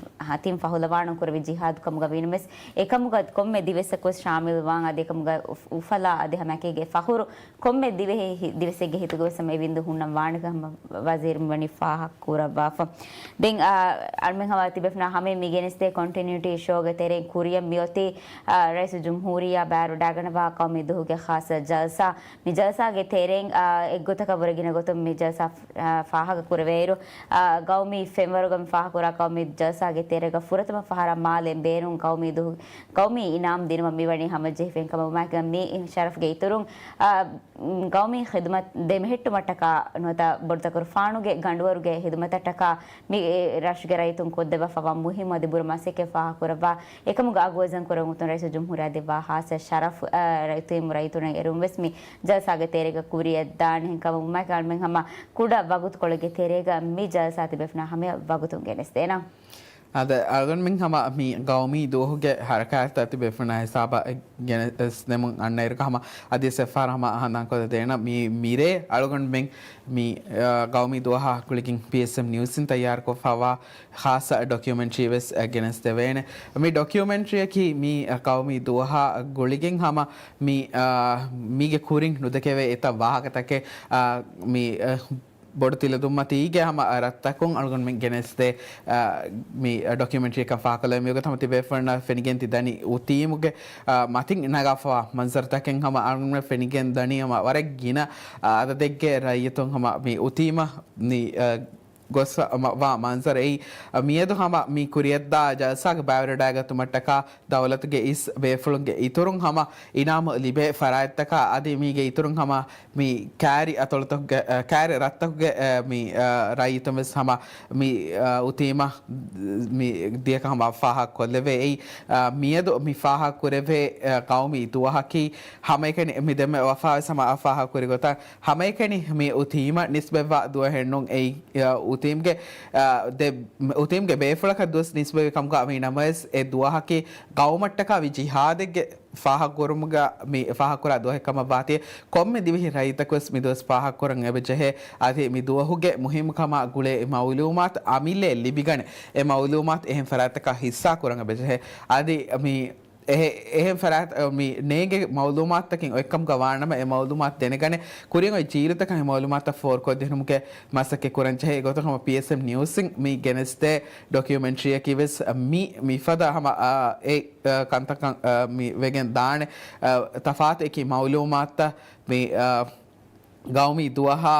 ތިން ފަހުލަވާނުން ކުރެވި ޖިހާދު ކަމުގަ ވީނަމަވެސް އެކަމުގަ ކޮންމެ ދިވެއްސަކުވެސް ޝާމިލްވާން އަދި އެކަމުގަ އުފް-، އުފަލާ އަދި ހަމައެކީގެ ފަޚުރު ކޮންމެ ދިވެހި-، ދިވެއްސެއްގެ ހިތުގަވެސް ހަމަ އެ ވިންދު ހުންނަން ވާނެކަން ހަމަ ވަޒީރު މިވަނީ ފާހަގަ ކުރައްވާފަ. ދެން، އާ، އަޅުމެން ހަމަ ތިބޭފުޅުންނާ ހަމައިން މި ގެނެސްދޭ ކޮންޓިނިއުޓީ ޝޯގެ ތެރެއިން ކުރިއަށް މިއޮތީ، އާ، ރައީސުލްޖުމްހޫރިއްޔާ ބާރު ޑާގަނޑަވާ ޤައުމީ ދުވަހުގެ ޚާއްޞަ ޖަލްސާ. މި ޖަލްސާގެ ތެރެއިން، އާ، އެއްގޮތަކަށް ވުރެ ގިނަ ގޮތުން މި ޖަލްސާ، އާ، ފާހަގަ ކުރެވޭއިރު، އާ، ޤައުމީ ފެންވަރުގަ މި ފާހަގަކުރާ ޤައުމީ ޖަލްސާގެ ތެރޭގަ ފުރަތަމަ ފަހަރަށް މާލެ ބޭރުން ޤައުމީ ދުވަހު، ޤައުމީ އިނާމް ދިނުމަށް މިވަނީ ހަމަޖެހިފައިން ކަމަށް ވުމާއެކީގަ މި ޝަރަފްގެ އިތުރުން، އާ، ޤައުމީ ޚިދުމަތް ދެމެހެއްޓުމަށްޓަކާ ނުވަތަ ބޮޑުތަކުރުފާނުގެ ގަނޑުވަރުގެ ޚިދުމަތަށްޓަކާ މި ރަށުގެ ރައްޔިތުން ކޮށްދެއްވާފަވާ މުހިއްމު އަދި ބުރަ މަސައްކަތް ފާހަގަކުރައްވާ އެކަމުގެ އަގު ވަޒަންކުރަން އޮތުން ރައީސުލްޖުމްހޫރިއްޔާ ދެއްވާ ޚާއްޞަ ޝަރަފް، އަ، ރައްޔިތުން ރައްޔިތުންނަށް އެރުން ވެސް މި ޖަލްސާގެ ތެރޭގަ ކުރިއަށް ދާނެ. އެހެންކަމުން އަޅުމެން ހަމަ ކުޑަ ވަގުތުކޮޅެއްގެ ތެރޭގަ މި ޖަލްސާ ތިބޭފުޅުންނާ ހަމަޔަށް ވަގުތުން ގެނެސްދޭނަން. އާދެ، އަޅުގަނޑުމެން ހަމަ މި ޤައުމީ ދުވަހުގެ ޙަރަކާތްތައް ތިބޭފުޅުންނާ ހިސާބަށް ގެނެސްދެމުން އަންނައިރުގަ ހަމަ އަދިވެސް އެއްފަހަރު ހަމަ ހަނދާންކޮށްދޭނަން. މި މިރޭ އަޅުގަނޑުމެން މި، އާ، ޤައުމީ ދުވަހާ ގުޅިގެން ޕީއެސްއެމް ނިއުސްއިން ތައްޔާރުކޮށްފަވާ ޚާއްޞަ ޑޮކިއުމެންޓްރީ ވެސް، އަ، ގެނެސްދެވޭނެ. މި ޑޮކިއުމެންޓްރީއަކީ މި، އަ، ޤައުމީ ދުވަހާ ގުޅިގެން ހަމަ މި، އާ، މީގެ ކުރިން ނުދެކެވޭ އެތައް ވާހަކަތަކެއް، އާ، މި، އަ، ބޮޑު ތިލަދުންމަތީގެ ހަމަ ރަށްތަކުން އަޅުގަނޑުމެން ގެނެސްދޭ، އަ، މި ޑޮކިއުމެންޓްރީއަކަށް ފާހަގަކޮށްލެވޭ. މިވަގުތު ހަމަ ތިބޭފުޅުންނަށް ފެނިގެން ތި ދަނީ އުތީމުގެ، އަ، މަތިން ނަގާފަވާ މަންޒަރުތަކެއް ހަމަ އަޅުގަނޑުމެން ފެނިގެން ދަނީ ހަމަ ވަރަށް ގިނަ، އަ، އަދަދެއްގެ ރައްޔިތުން ހަމަ މި އުތީމަށް ނި-، އަ، ގޮސް ވާ މަންޒަރު އެއީ، އަ، މިއަދު ހަމަ މި ކުރިއަށްދާ ޖަލްސާގެ ބައިވެރިވެވަޑައިގަތުމަށްޓަކާ ދައުލަތުގެ އިސް ބޭފުޅުންގެ އިތުރުން ހަމަ އިނާމު ލިބޭ ފަރާތްތަކާ އަދި މީގެ އިތުރުން ހަމަ މި ކައިރި އަތޮޅުތަކުގެ، އަ، ކައިރި ރަށްތަކުގެ، އަ، މި، އަ، ރައްޔިތުން ވެސް ހަމަ މި، އަ، އުތީމަށް މި ދިޔަކަށް ހަމަ ފާހަގަ ކޮށްލެވޭ. އެއީ، އަ، މިއަދު މި ފާހަގަ ކުރެވޭ، އަ، ޤައުމީ ދުވަހަކީ ހަމައެކަނި މި ދެންމެ ވަފާ ވެސް ހަމަ އަ، ފާހަގަ ކުރި ގޮތަށް ހަމައެކަނި މި އުތީމަށް ނިސްބަތްވާ ދުވަހެއް ނޫން. އެއީ، އަ، އުތީމްގެ، އަ، ދެ، އުތީމްގެ ބޭފުޅަކަށް ދުވަސް ނިސްބަތްވި ކަމުގަ ވީ ނަމަވެސް، އެ ދުވަހަކީ ޤައުމަށްޓަކާ ވި ޖިހާދެއްގެ ފާހަގަކުރުމުގަ މި ފާހަގަކުރާ ދުވަހެއް ކަމަށް ވާތީ، ކޮންމެ ދިވެހި ރައްޔިތަކު ވެސް މި ދުވަސް ފާހަގަކުރަން އެބަޖެހޭ. އަދި މި ދުވަހުގެ މުހިއްމުކަމާ ގުޅޭ އެ މައުލޫމާތު އަމިއްލައަށް ލިބިގަނެ، އެ މައުލޫމާތު އެހެން ފަރާތްތަކާ ހިއްސާ ކުރަން އެބަޖެހޭ. އަދި މި އެހެ، އެހެން ފަރާތް، މި ނޭނގޭ މައުލޫމާތުތަކެއް އޮތްކަމުގަ ވާނަމަ، އެ މައުލޫމާތު ދެނެގަނެ، ކުރިން އޮތް ޖީލުތަކަށް އެ މައުލޫމާތުތައް ފޯރުކޮށްދިނުމުގެ މަސައްކަތް ކުރަން ޖެހޭ. އެގޮތަށް ހަމަ ޕީއެސްއެމް ނިއުސްއިން މި ގެނެސްދޭ ޑޮކިއުމެންޓްރީއަކީ ވެސް މި، މިފަދަ ހަމަ، އާ، އެ، އާ، ކަންތައް ކަން، އާ، މި ވެގެން ދާނެ، އާ، ތަފާތު އެކި މައުލޫމާތުތައް މި، އާ، ގައުމީ ދުވަހާ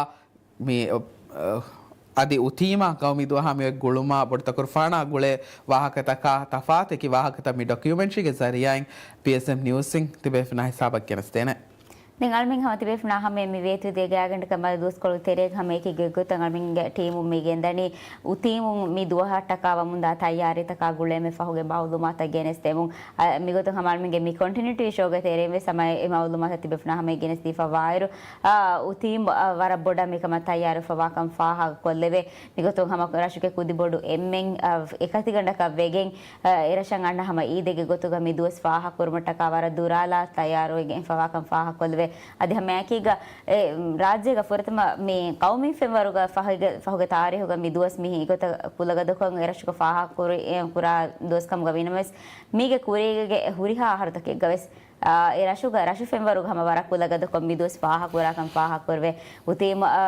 މި، އަ، އަދި އުތީމާ ގައުމީ ދުވަހާ މިއޮތް ގުޅުމާ ބޮޑުތަކުރުފާނާ ގުޅޭ ވާހަކަތަކާ ތަފާތު އެކި ވާހަކަތައް މި ޑޮކިއުމެންޓްރީގެ ޒަރީއާއިން ޕީއެސްއެމް ނިއުސްއިން ތިބޭފުޅުންނާ ހިސާބަށް ގެނެސްދޭނެ. ދެން އަޅުމެން ހަމަ ތިބޭފުޅުންނާ ހަމަޔަށް މި ވޭތުވެދިޔަ ގާތްގަނޑަކަށް މަދު ދުވަސްކޮޅު ތެރޭގަ ހަމަ އެކި ގޮތްގޮތަށް އަޅުމެންގެ ޓީމުން މި ގެންދަނީ އުތީމުން މި ދުވަހަށްޓަކާ ވަމުންދާ ތައްޔާރީތަކާ ގުޅޭ މި ފަހުގެ މައުލޫމާތަށް ގެނެސްދެމުން. އަ، މިގޮތުން ހަމަ އަޅުމެންގެ މި ކޮންޓިނިއުޓީ ޝޯގެ ތެރެއިން ވެސް ހަމަ އެ މައުލޫމާތަށް ތިބޭފުޅުންނާ ހަމަ ގެނެސްދީފަ ވާއިރު، އާ، އުތީމް، އާ، ވަރަށް ބޮޑަށް މިކަމަށް ތައްޔާރުވެފަވާކަން ފާހަގަކޮށްލެވޭ. މިގޮތުން ހަމަ ރަށުގެ ކުދިބޮޑު އެންމެން، އާ، އެކަތިގަނޑަކަށް ވެގެން، އާ، އެރަށަށް އަންނަ ހަމަ އީދެއްގެ ގޮތުގަ މި ދުވަސް ފާހަގަކުރުމަށްޓަކާ ވަރަށް ދުރާލާ ތައްޔާރުވެގެން ފަވާކަން ފާހަގަކޮށްލެވޭ. އަދި ހަމައެކީގަ އެ، ރާއްޖޭގަ ފުރަތަމަ މި ޤައުމީ ފެންވަރުގަ ފަހުގެ، ފަހުގެ ތާރީހުގަ މި ދުވަސް މި ގޮތަށް ކުލަގަދަކޮށް އެރަށުގަ ފާހަގަކުރި، އެ، ކުރާ ދުވަސް ކަމުގަ ވީނަމަވެސް، މީގެ ކުރީގެ ހުރިހާ އަހަރުތަކެއްގަ ވެސް، އާ، އެ ރަށުގަ، ރަށު ފެންވަރުގަ ހަމަ ވަރަށް ކުލަގަދަކޮށް މި ދުވަސް ފާހަގަކުރާކަން ފާހަގަކުރެވޭ. އުތީމް، އާ،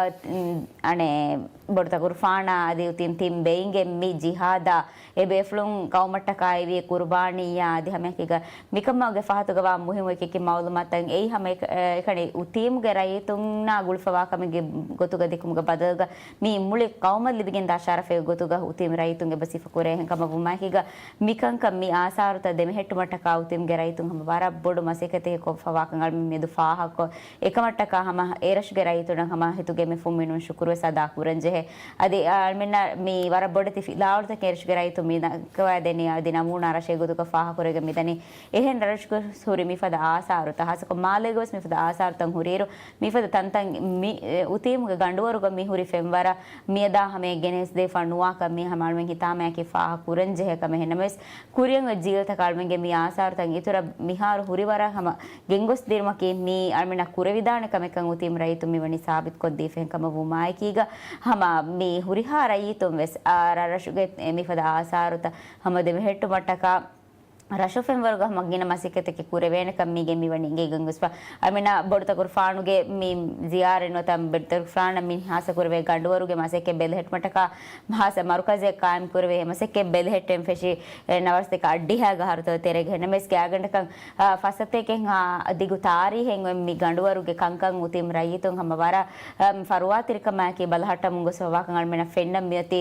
އަނެއް، ބޮޑުތަކުރުފާނާ އަދި އުތީމް ތިން ބެއިންގެ މި ޖިހާދާ އެ ބޭފުޅުން ޤައުމަށްޓަކާ އެވި ކުރުބާނީއާ އަދި ހަމައެކީގަ މިކަމުގެ ފަހަތުގަ ވާ މުހިއްމު އެކި އެކި މައުލޫމާތުތައް އެއީ ހަމަ އެކ-، އެކަނި އުތީމްގެ ރައްޔިތުންނާ ގުޅިފަވާ ކަމެއްގެ ގޮތުގަ ދެކުމުގެ ބަދަލުގަ މި މުޅި ޤައުމަށް ލިބިގެންދާ ޝަރަފެއް ގޮތުގަ އުތީމް ރައްޔިތުން އެބަ ސިފަކުރޭ. އެހެންކަމަށް ވުމާއެކީގަ މިކަންކަން މި އާސާރުތައް ދެމެހެއްޓުމަށްޓަކާ އުތީމްގެ ރައްޔިތުން ހަމަ ވަރަށް ބޮޑު މަސައްކަތެއް ކޮށްފަވާކަން އަޅުމެން މިއަދު ފާހަގަކޮށް، އެކަމަށްޓަކާ ހަމަ އެރަށުގެ ރައްޔިތުންނަށް ހަމަ ހިތުގެ މި ފުންމިނުން ޝުކުރުވެސް އަދާކުރަން ޖެހޭ. އަދި އަޅުމެންނަށް މި ވަރަށް ބޮޑެތި ފި-، ލާހޮޅުތަކެއް އެރަށުގެ ރައްޔިތުން މި ދައްކަވައިދެނީ އަދި ނަމޫނާ ރަށެއް ގޮތުގަ ފާހަގަކުރެވިގެން މިދަނީ. އެހެން ރަށުގަ ހުރި މިފަދަ އާސާރުތައް، ހާއްސަކޮށް މާލޭގަވެސް މިފަދަ އާސާރުތައް ހުރިއިރު، މިފަދަ ތަންތަން މި، އެ، އުތީމުގެ ގަނޑުވަރުގަ މި ހުރި ފެންވަރަށް މިއަދާ ހަމަޔަށް ގެނެސްދީފަ ނުވާކަށް މި ހަމަ އަޅުމެން ހިތާމަޔަކީ ފާހަގަކުރަން ޖެހޭ ކަމެއް. އެހެންނަމަވެސް، ކުރިއަށް އޮތް ޖީލުތަކަށް އަޅުމެންގެ މި އާސާރުތައް އިތުރަށް މިހާރު ހުރި ވަރަށް ހަމަ ގެންގޮސްދިނުމަކީ މީ އަޅުމެންނަށް ކުރެވިދާނެ ކަމެއްކަން އުތީމް ރައްޔިތުން މިވަނީ ސާބިތުކޮށްދީފައިން ކަމަށް ވުމާއެކީގަ، ހަމަ މި ހުރިހާ ރައްޔިތުން ވެސް އާ، ރަށްރަށުގެ މިފަދަ އާސާރުތައް ހަމަ ދެމެހެއްޓުމަށްޓަކާ ރަށު ފެންވަރުގަ ހަމަ ގިނަ މަސައްކަތެއް ކުރެވޭނެކަން މީގެ މިވަނީ އެނގިގެން ގޮސްފަ. އަމިނާ ބޮޑުތަކުރުފާނުގެ މި ޒިޔާރަތް ނުވަތަ ބޮޑުތަކުރުފާނަށް މި ހާއްސަ ކުރެވޭ ގަނޑުވަރުގެ މަސައްކަތް ބެލެހެއްޓުމަށްޓަކާ ހާއްސަ މަރުކަޒެއް ޤާއިމް ކުރެވޭ މަސައްކަތް ބެލެހެއްޓެން ފެށި، އެ، ނަވާރަ ސަތޭކަ އަށްޑިހަ އަހަރުތައް ތެރޭގަ. ނަމަވެސް ގާތްގަނޑަކަށް، އާ، ފަސް ސަތޭކައެއްހާ ދިގު ތާރީހެއް އޮތް މި ގަނޑުވަރުގެ ކަންކަން އޮތީ ރައްޔިތުން ހަމަ ވަރަށް، އަ، ފަރުވާތެރިކަމާއެކީ ބަލަހައްޓަމުން ގޮސްފަވާކަން އަޅުމެންނަށް ފެންނަން މިއޮތީ.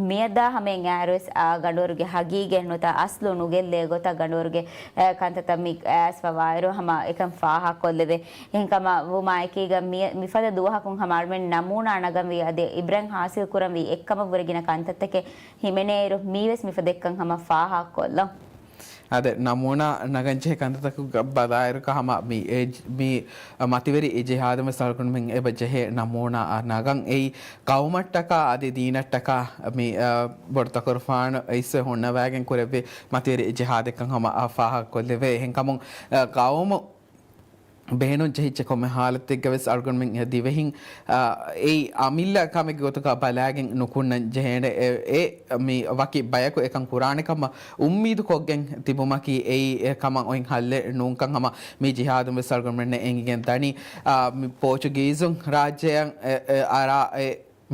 މިއަދާ ހަމައިން އައިއިރުވެސް އާ ގަނޑުވަރުގެ ހަގީގަތް ނުވަތަ އަސްލު ނުގެއްލޭ ގޮތަށް ގަނޑުވަރުގެ، އެ، ކަންތައްތައް މި އައިސްފަވާއިރު ހަމަ އެކަން ފާހަގަކޮށްލެވޭ. އެހެންކަމަށް ވުމާއެކީގަ މި، މިފަދަ ދުވަހަކުން ހަމަ އަޅުމެން ނަމޫނާ ނަގަންވީ އަދި އިބްރަތް ހާސިލްކުރަންވީ އެއްކަމަށްވުރެ ގިނަ ކަންތައްތަކެއް ހިމެނޭއިރު މީވެސް މިފަދައެއްކަން ހަމަ ފާހަގަކޮށްލަން. އާދެ، ނަމޫނާ ނަގަންޖެހޭ ކަންތައްތަކުގަ ބަލާއިރު ހަމަ މި އެ، މި މަތިވެރި ޖިހާދުން ވެސް އަޅުގަނޑުމެން އެބަ ޖެހޭ ނަމޫނާ ނަގަން. އެއީ ޤައުމަށްޓަކާ އަދި ދީނަށްޓަކާ މި، އަ، ބޮޑުތަކުރުފާނު އިސްވެ ހުންނަވައިގެން ކުރެއްވި މަތިވެރި ޖިހާދެއްކަން ހަމަ ފާހަގަކޮށްލެވޭ. އެހެންކަމުން، އަ، ޤައުމު ބޭނުން ޖެހިއްޖެ ކޮންމެ ހާލަތެއްގަ ވެސް އަޅުގަނޑުމެން ދިވެހިން، އަ، އެއީ އަމިއްލަ ކަމެއްގެ ގޮތުގަ ބަލާގެން ނުކުންނަން ޖެހޭނެ. އެ، އެ، މި ވަކި ބަޔަކު އެކަން ކުރާނެ ކަމަށް އުއްމީދު ކޮށްގެން ތިބުމަކީ އެއީ އެ ކަމަށް އޮތް ހައްލެއް ނޫންކަން ހަމަ މި ޖިހާދުން ވެސް އަޅުގަނޑުމެންނަށް އެނގިގެން ދަނީ. އާ، މި ޕޯޗުގީޒުން ރާއްޖެއަށް އެ، އެ، އަރާ އެ،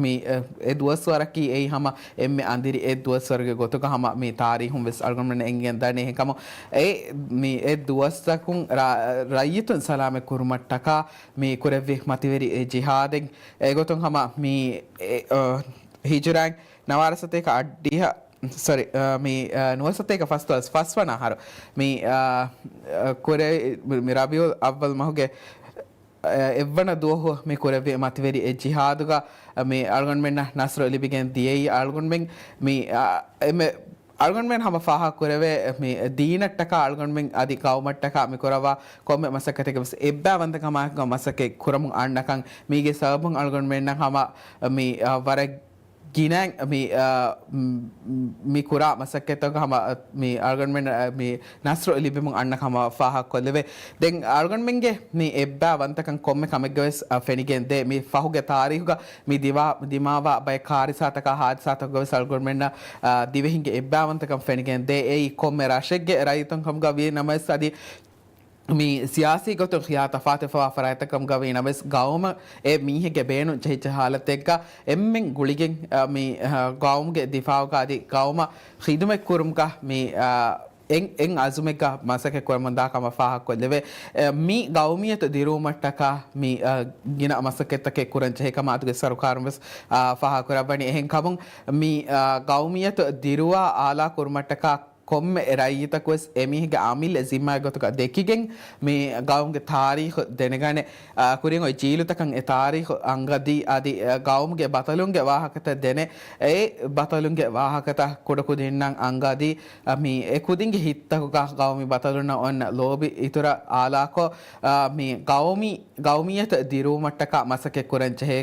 މި އެ، އެ ދުވަސްވަރަކީ އެއީ ހަމަ އެންމެ އަނދިރި އެއް ދުވަސްވަރުގެ ގޮތުގަ ހަމަ މި ތާރީހުން ވެސް އަޅުގަނޑުމެންނަށް އެނގިގެން ދަނީ. އެހެންކަމުން އެ، މި އެ ދުވަސްތަކުން ރަ-، ރައްޔިތުން ސަލާމަތް ކުރުމަށްޓަކާ މި ކުރެއްވި މަތިވެރި އެ ޖިހާދެއް އެގޮތުން ހަމަ މި އެ، އަ، ހިޖުރާއިން ނަވާރަ ސަތޭކަ އަށްޑިހަ، ސޮރީ، އަ، މި، އަ، ނުވަ ސަތޭކަ ފަސްދޮޅަސް ފަސްވަނަ އަހަރު މި، އަ، އަ، ކުރެ-، މި، މި ރަބީޢުލް އައްވަލް މަހުގެ، އަ، އެއްވަނަ ދުވަހު މި ކުރެއްވި މަތިވެރި އެ ޖިހާދުގަ މި އަޅުގަނޑުމެންނަށް ނަޞްރު ލިބިގެން ދިޔައީ އަޅުގަނޑުމެން މި، އަ، އެންމެ އަޅުގަނޑުމެން ހަމަ ފާހަގަ ކުރެވޭ މި ދީނަށްޓަކާ އަޅުގަނޑުމެން އަދި ޤައުމަށްޓަކާ މި ކުރައްވާ ކޮންމެ މަސައްކަތެއްގެ ވެސް އެއްބައިވަންތަކަމާއެކު މަސައްކަތް ކުރަމުން އަންނަކަން މީގެ ސަބަބުން އަޅުގަނޑުމެންނަށް ހަމަ މި، އަ، ވަރަށް ގިނައިން މި، އަ، މް، މި ކުރާ މަސައްކަތްތަކުގަ ހަމަ، އަ، މި އަޅުގަނޑުމެން، އަ، މި ނަޞްރު ލިބިމުން އަންނަ ކަމަށް ފާހަގަކޮށްލެވޭ. ދެން އަޅުގަނޑުމެންގެ މި އެއްބައި ވަންތަކަން ކޮންމެ ކަމެއްގަ ވެސް، އަ، ފެނިގެން ދޭ. މި ފަހުގެ ތާރީހުގަ މި ދިމާ-، ދިމާވާ ބައެއް ކާރިސާތަކާ ހާދިސާތަކުގަ ވެސް އަޅުގަނޑުމެންނަށް، އަ، ދިވެހިންގެ އެއްބައިވަންތަކަން ފެނިގެން ދޭ. އެއީ ކޮންމެ ރަށެއްގެ ރައްޔިތުން ކަމުގަ ވިޔަ ނަމަވެސް އަދި މި ސިޔާސީ ގޮތުން ޚިޔާ ތަފާތުވެފަވާ ފަރާތްތަކަށް ކަމުގަ ވީ ނަމަވެސް، ގައުމަށް އެ މީހެއްގެ ބޭނުން ޖެހިއްޖެ ހާލަތެއްގަ އެންމެން ގުޅިގެން، އަ، މި، އަ، ގައުމުގެ ދިފާޢުގަ އަދި ގައުމަށް ޚިދުމަތް ކުރުމުގަ މި، އަ، އެއް، އެއް އަޒުމެއްގަ މަސައްކަތް ކުރަމުންދާ ކަމަށް ފާހަގަކޮށްލެވޭ. އެ، މި ގައުމިއްޔަތު ދިރުވުމަށްޓަކާ މި، އަ، ގިނަ މަސައްކަތްތަކެއް ކުރަން ޖެހޭ ކަމަށް އަދުގެ ސަރުކާރުން ވެސް، އަ، ފާހަގަކުރައްވަނީ. އެހެންކަމުން މި، އަ، ގައުމިއްޔަތު ދިރުވާ އާލާ ކުރުމަށްޓަކާ ކޮންމެ ރައްޔިތަކުވެސް އެމީހެއްގެ އަމިއްލަ ޒިންމާގެ ގޮތުގަ ދެކިގެން، މި ގައުމުގެ ތާރީޚު ދެނެގަނެ، އާ، ކުރިން އޮތް ޖީލުތަކަށް އެ ތާރީޚު އަންގަދީ، އަދި، އާ، ގައުމުގެ ބަތަލުންގެ ވާހަކަތައް ދެނެ، އެ ބަތަލުންގެ ވާހަކަތައް ކުޑަކުދިންނަށް އަންގަދީ، އާ، މި އެ ކުދިންގެ ހިތްތަކުގަ ގައުމީ ބަތަލުންނަށް އޮންނަ ލޯބި އިތުރަށް އާލާކޮށް، އާ، މި ގައުމީ، ގައުމިއްޔަތަށް ދިރުވުމަށްޓަކާ މަސައްކަތް ކުރަން ޖެހޭ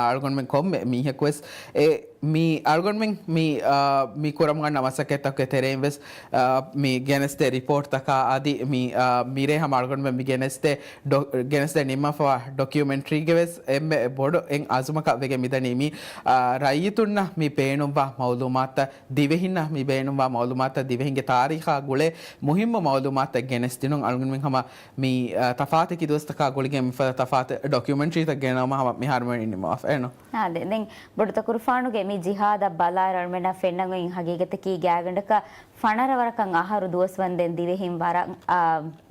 އަޅުގަނޑުމެން ކޮންމެ މީހަކުވެސް އެ މި އަޅުގަނޑުމެން މި، އާ، މި ކުރަމުން އަންނަ މަސައްކަތްތަކުގެ ތެރެއިން ވެސް، އާ، މި ގެނެސްދޭ ރިޕޯޓްތަކާ އަދި މި، އާ، މިރޭ ހަމަ އަޅުގަނޑުމެން މި ގެނެސްދޭ ޑޮ-، ގެނެސްދޭ ނިންމަފަވާ ޑޮކިއުމެންޓްރީގެ ވެސް އެންމެ ބޮޑު އެއް އަޒުމަކަށް ވެގެން މިދަނީ މި، އާ، ރައްޔިތުންނަށް މި ބޭނުންވާ މައުލޫމާތުތައް، ދިވެހިންނަށް މި ބޭނުންވާ މައުލޫމާތުތައް، ދިވެހިންގެ ތާރީޚާ ގުޅޭ މުހިއްމު މައުލޫމާތުތައް ގެނެސްދިނުން އަޅުގަނޑުމެން ހަމަ މި، އަ، ތަފާތު އެކި ދުވަސްތަކާ ގުޅިގެން މިފަދަ ތަފާތު ޑޮކިއުމެންޓްރީތައް ގެނައުމަށް ހަމަ މިހާރު މި ނިންމަވާފަ އެނު. އާދެ، ދެން ބޮޑުތަކުރުފާނުގެ މި ޖިހާދަށް ބަލާއިރު އަޅުމެންނަށް ފެންނަން އޮތް ހަގީގަތަކީ ގާތްގަނޑަކަށް ފަނަރަ ވަރަކަށް އަހަރު ދުވަސް ވަންދެން ދިވެހިން ވަރަށް، އާ،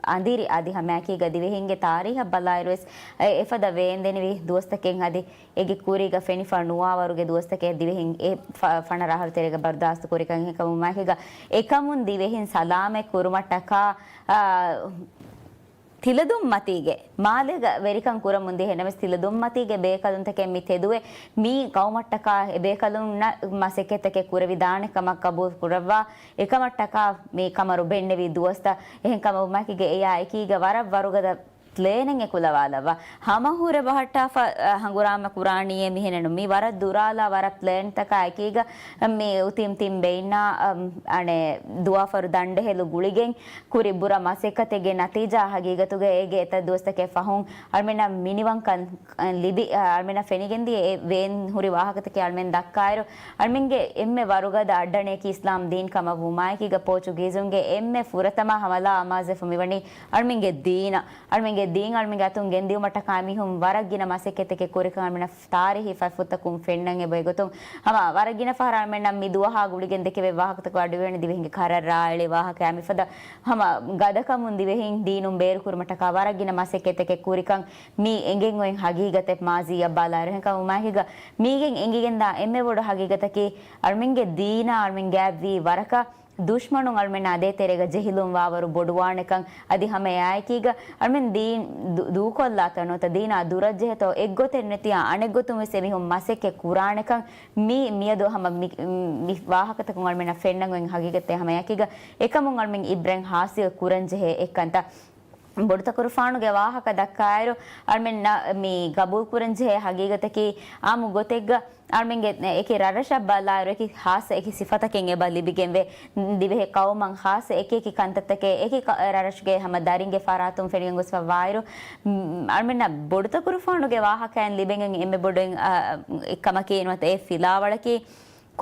އަނދިރި އަދި ހަމައެކީގަ ދިވެހިންގެ ތާރީހަށް ބަލާއިރުވެސް އެ އެފަދަ ވޭންދެނިވި ދުވަސްތަކެއް އަދި އޭގެ ކުރީގަ ފެނިފަ ނުވާވަރުގެ ދުވަސްތަކެއް ދިވެހިން އެ ފަ-، ފަނަރަ އަހަރު ތެރޭގަ ބަރުދާސްތު ކުރިކަން އެކަމުމާއެކީގަ އެކަމުން ދިވެހިން ސަލާމަތް ކުރުމަށްޓަކާ، އާ، ތިލަދުންމަތީގެ މާލޭގަ ވެރިކަން ކުރަމުން ދިޔަ ނަމަވެސް ތިލަދުންމަތީގެ ބޭކަލުންތަކެއް މި ތެދުވެ މީ ގައުމަށްޓަކާ އެ ބޭކަލުންނަށް މަސައްކަތްތަކެއް ކުރެވިދާނެ ކަމަށް ގަބޫލު ކުރައްވާ އެކަމަށްޓަކާ މި ކަމަރު ބެންނެވި ދުވަސްތައް. އެހެން ކަމަށް ވުމާއެކީގަ އެޔާ އެކީގަ ވަރަށް ވަރުގަދަ ޕްލޭނެއް އެ ކުލަވާލައްވާ. ހަމަ ހުރެ ބަހައްޓާފަ، އަ، ހަނގުރާމަ ކުރާނީއޭ މިހެނެއްނު. މި ވަރަށް ދުރާލާ ވަރަށް ޕްލޭންތަކާ އެކީގަ މި އުތީމް ތިން ބެއިންނާ، އަ، އަނެއް ދުވާފަރު ދަނޑެހެލު ގުޅިގެން ކުރި ބުރަ މަސައްކަތެއްގެ ނަތީޖާ ހަގީގަތުގަ އޭގެ އެތައް ދުވަސްތަކެއް ފަހުން އަޅުމެންނަށް މިނިވަންކަން ލިބި، އަ، އަޅުމެންނަށް ފެނިގެންދިޔަ އެ ވޭން ހުރި ވާހަކަތަކެއް އަޅުމެން ދައްކާއިރު، އަޅުމެންގެ އެންމެ ވަރުގަދަ އައްޑަނެއް އިސްލާމް ދީން ކަމަށް ވުމާއެކީގަ ޕޯޗުގީޒުންގެ އެންމެ ފުރަތަމަ ހަމަލާ އަމާޒެފަ މިވަނީ އަޅުމެންގެ ދީނަށް. އަޅުމެންގެ ދީން އަޅުމެންގެ އަތުން ގެންދިއުމަށްޓަކާ މީހުން ވަރަށް ގިނަ މަސައްކަތްތަކެއް ކުރިކަން އަޅުމެންނަށް ތާރީހީ ފަތްފުށްތަކުން ފެންނަން އެބައިގޮތުން ހަމަ ވަރަށް ގިނަ ފަހަރަށް އަޅުމެންނަށް މި ދުވަހާ ގުޅިގެން ދެކެވޭ ވާހަކަތަކު އަޑުއިވޭނެ ދިވެހިންގެ ކަރަށް ރާއެޅި ވާހަކައާ މިފަދަ ހަމަ ގަދަކަމުން ދިވެހިން ދީނުން ބޭރުކުރުމަށްޓަކާ ވަރަށް ގިނަ މަސައްކަތްތަކެއް ކުރިކަން މި އެނގެން އޮތް ހަގީގަތެއް މާޒީއަށް ބަލާއިރު. އެހެންކަމުން މާހިގަ މީގެން އެނގިގެންދާ އެންމެ ބޮޑު ހަގީގަތަކީ އަޅުމެންގެ ދީނާ އަޅުމެން ގާތްވީ ވަރަކަށް ދުޝްމަނުން އަޅުމެންނާ ދޭތެރޭގަ ޖެހިލުން ވާވަރު ބޮޑުވާނެކަން. އަދި ހަމައެއާއެކީގަ އަޅުމެން ދީން ދު-، ދޫކޮށްލާތޯ ނުވަތަ ދީނާ ދުރަށްޖެހޭތޯ އެއްގޮތެއް ނެތިއްޔާ އަނެއްގޮތުން ވެސް އެމީހުން މަސައްކަތް ކުރާނެކަން މި މިއަދު ހަމަ މި، މި ވާހަކަތަކުން އަޅުމެންނަށް ފެންނަން އޮތް ހަގީގަތެއް ހަމައެއާއެކީގަ އެކަމުން އަޅުމެން އިބްރަތް ހާސިލް ކުރަންޖެހޭ އެއްކަންތައް. ބޮޑުތަކުރުފާނުގެ ވާހަކަ ދައްކާއިރު، އަޅުމެންނަށް މި ގަބޫލުކުރަންޖެހޭ ހަގީގަތަކީ، އާއްމު ގޮތެއްގަ އަޅުމެންގެ އެކި ރަށްރަށަށް ބަލާއިރު، އެކި ޚާއްޞަ އެކި ސިފަތަކެއް އެބަ ލިބިގެންވޭ. ދިވެހި ޤައުމަށް ޚާއްޞަ އެކި އެކި ކަންތައްތަކެއް އެކި ކަ-، ރަށްރަށުގެ ހަމަ ދަރިންގެ ފަރާތުން ފެނިގެންގޮސްފަ ވާއިރު، މް، އަޅުމެންނަށް ބޮޑުތަކުރުފާނުގެ ވާހަކައިން ލިބެން އެން އެންމެ ބޮޑު އެއް، އަ، އެއްކަމަކީ ނުވަތަ އެއް ފިލާވަޅަކީ،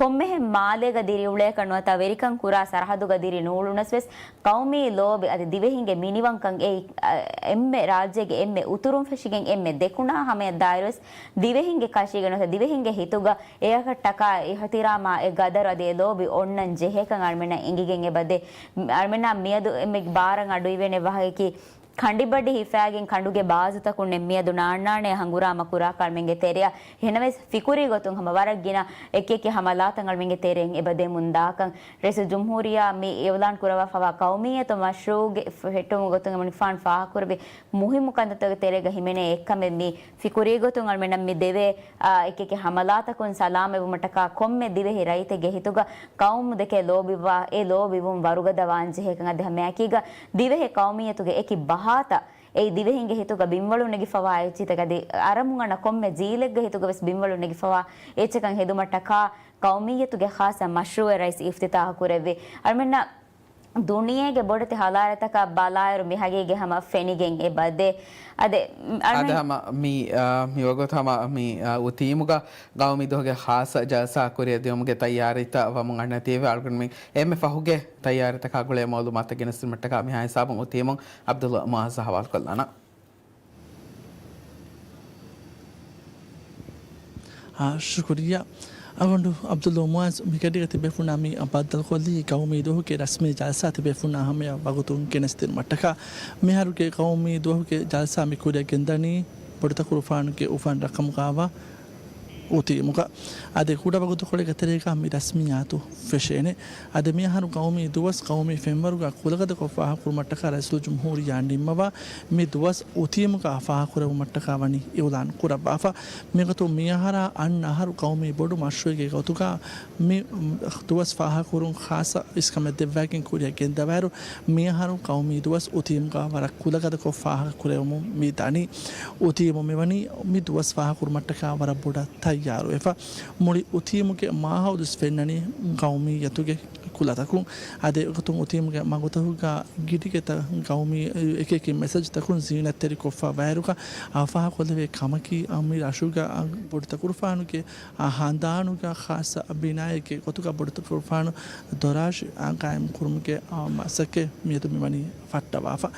ކޮންމެހެން މާލޭގަ ދިރިއުޅޭކަށް ނުވަތަ ވެރިކަން ކުރާ ސަރަހައްދުގަ ދިރި ނޫޅުނަސް ވެސް، ޤައުމީ ލޯބި އަދި ދިވެހިންގެ މިނިވަންކަން އެއީ، އަ، އެންމެ ރާއްޖޭގެ އެންމެ އުތުރުން ފެށިގެން އެންމެ ދެކުނާ ހަމަޔަށް ދާއިރުވެސް، ދިވެހިންގެ ކަށީގަ ނުވަތަ ދިވެހިންގެ ހިތުގަ އެއަކަށްޓަކާ އިޙްތިރާމާ އެ ގަދަރު އަދި އެ ލޯބި އޮންނަން ޖެހޭކަން އަޅުމެންނަށް އެނގިގެން އެބަދޭ. އަޅުމެންނާ މިއަދު އެންމެ ބާރަށް އަޑުއިވޭނެ ވާހަކައަކީ، ކަނޑިބަޑި ހިފާގެން ކަނޑުގެ ބާޒުތަކުންނެއް މިއަދު ނާންނާނެ ހަނގުރާމަ ކުރާކަށް އަޅުމެންގެ ތެރެއަށް. އެހެނަސް ފިކުރީ ގޮތުން ހަމަ ވަރަށް ގިނަ އެކި އެކި ހަމަލާތައް އަޅުމެންގެ ތެރެއިން އެބަ ދެމުން ދާކަން. ރައީސުލް ޖުމްހޫރިއްޔާ މި އިޢުލާން ކުރައްވާފަވާ ޤައުމިއްޔަތު މަޝްރޫޢުގެ ފެއްޓުމުގެ ގޮތުން އެމަނިކުފާނު ފާހަގަކުރެއްވި މުހިއްމު ކަންތައްތަކުގެ ތެރޭގަ ހިމެނޭ އެއްކަމެއް މީ. ފިކުރީ ގޮތުން އަޅުމެންނަށް މި ދެވޭ، އާ، އެކި އެކި ހަމަލާތަކުން ސަލާމަތްވުމަށްޓަކާ ކޮންމެ ދިވެހި ރައްޔިތެއްގެ ހިތުގަ ޤައުމު ދެކެ ލޯބިވާ، އެ ލޯބިވުން ވަރުގަދަވާން ޖެހޭކަން އަދި ހަމައެކީގަ ދިވެހި ޤައުމިއްޔަތުގެ އެކި ބަހާތައް، އެއީ ދިވެހިންގެ ހިތުގަ ބިންވަޅު ނެގިފަވާ އެއްޗިތަކަށް އަދި އަރަމުން އަންނަ ކޮންމެ ޖީލެއްގެ ހިތުގަ ވެސް ބިންވަޅު ނެގިފަވާ އެއްޗަކަށް ހެދުމަށްޓަކާ ޤައުމިއްޔަތުގެ ޚާއްޞަ މަޝްރޫޢެއް ރައީސް އިފްތިތާޙު ކުރެއްވި. އަޅުމެންނަށް ދުނިޔޭގެ ބޮޑެތި ހަޟާރަތްތަކަށް ބަލާއިރު މި ހަގީގަތް ހަމަ ފެނިގެން އެބަދޭ. އަދެ، އަދެ އަޅުމެން ހަމަ މި، އާ، މި ވަގުތު ހަމަ މި، އާ، އުތީމުގަ ގައުމީ ދުވަހުގެ ޚާއްޞަ ޖަލްސާ ކުރިއަށް ދިއުމުގެ ތައްޔާރީތައް ވަމުން އަންނަތީވެ. އަޅުގަނޑުމެން އެންމެ ފަހުގެ ތައްޔާރީތަކާ ގުޅޭ މައުލޫމާތުތައް ގެނެސްދިނުމަށްޓަކާ މިހާ ހިސާބުން އުތީމުން ޢަބްދުﷲ މުޢާޒަށް ޙަވާލުކޮށްލާނަން. އާ، ޝުކުރިއްޔާ. އަޅުގަނޑު ޢަބްދުﷲ މުޢާޒް މިގަޑީގަ ތިބޭފުޅުންނާ މި ބައްދަލުކޮށްލީ ގައުމީ ދުވަހުގެ ރަސްމީ ޖަލްސާ ތިބޭފުޅުންނާ ހަމަޔަށް ވަގުތުން ގެނެސްދިނުމަށްޓަކާ. މިހާރުގެ ގައުމީ ދުވަހުގެ ޖަލްސާ މި ކުރިއަށް ގެންދަނީ ބޮޑުތަކުރުފާނުގެ އުފަން ރަޤަމުގައިވާ އުތީމުގަ. އަދި ކުޑަ ވަގުތުކޮޅެއްގެ ތެރޭގަ މި ރަސްމިއްޔާތު ފެށޭނެ. އަދި މިއަހަރު ގައުމީ ދުވަސް ގައުމީ ފެންވަރުގަ ކުލަގަދަކޮށް ފާހަގަކުރުމަށްޓަކާ ރައީސުލްޖުމްހޫރިއްޔާ ނިންމަވާ މި ދުވަސް އުތީމުގަ ފާހަގަކުރެއްވުމަށްޓަކާ ވަނީ އިޢުލާން ކުރައްވާފަ. މިގޮތުން މިއަހަރާ އަންނަ އަހަރު ގައުމީ ބޮޑު މަޝްރޫޢެއްގެ ގޮތުގަ މި ދުވަސް ފާހަގަކުރުން ޚާއްޞަ އިސްކަމެއް ދެއްވައިގެން ކުރިއަށް ގެންދަވާއިރު، މިއަހަރު ގައުމީ ދުވަސް އުތީމުގަ ވަރަށް ކުލަގަދަކޮށް ފާހަގަކުރެވެމުން މި ދަނީ. އުތީމު މިވަނީ މި ދުވަސް ފާހަގަކުރުމަށްޓަކާ ވަރަށް ބޮޑަށް ތައްޔާރުވެފަ. މުޅި އުތީމުގެ މާހައުލުވެސް ފެންނަނީ ގައުމިއްޔަތުގެ ކުލަތަކުން. އަދި އެގޮތުން އުތީމުގެ މަގުތަކުގަ ގިޑިގެތައް ގައުމީ އެކި އެކި މެސެޖްތަކުން ޒީނަތްތެރިކޮށްފަ ވާއިރުގަ އާ ފާހަގަކޮށްލެވޭ ކަމަކީ، އާ، މި ރަށުގަ، އާ، ބޮޑުތަކުރުފާނުގެ، އާ، ހަނދާނުގަ ޚާއްޞަ ބިނާއެއްގެ ގޮތުގަ ބޮޑުތަކުރުފާނު ދޮރާށި، އާ، ޤާއިމް ކުރުމުގެ، އާ، މަސައްކަތް މިއަދު މިވަނީ ފައްޓަވާފަ.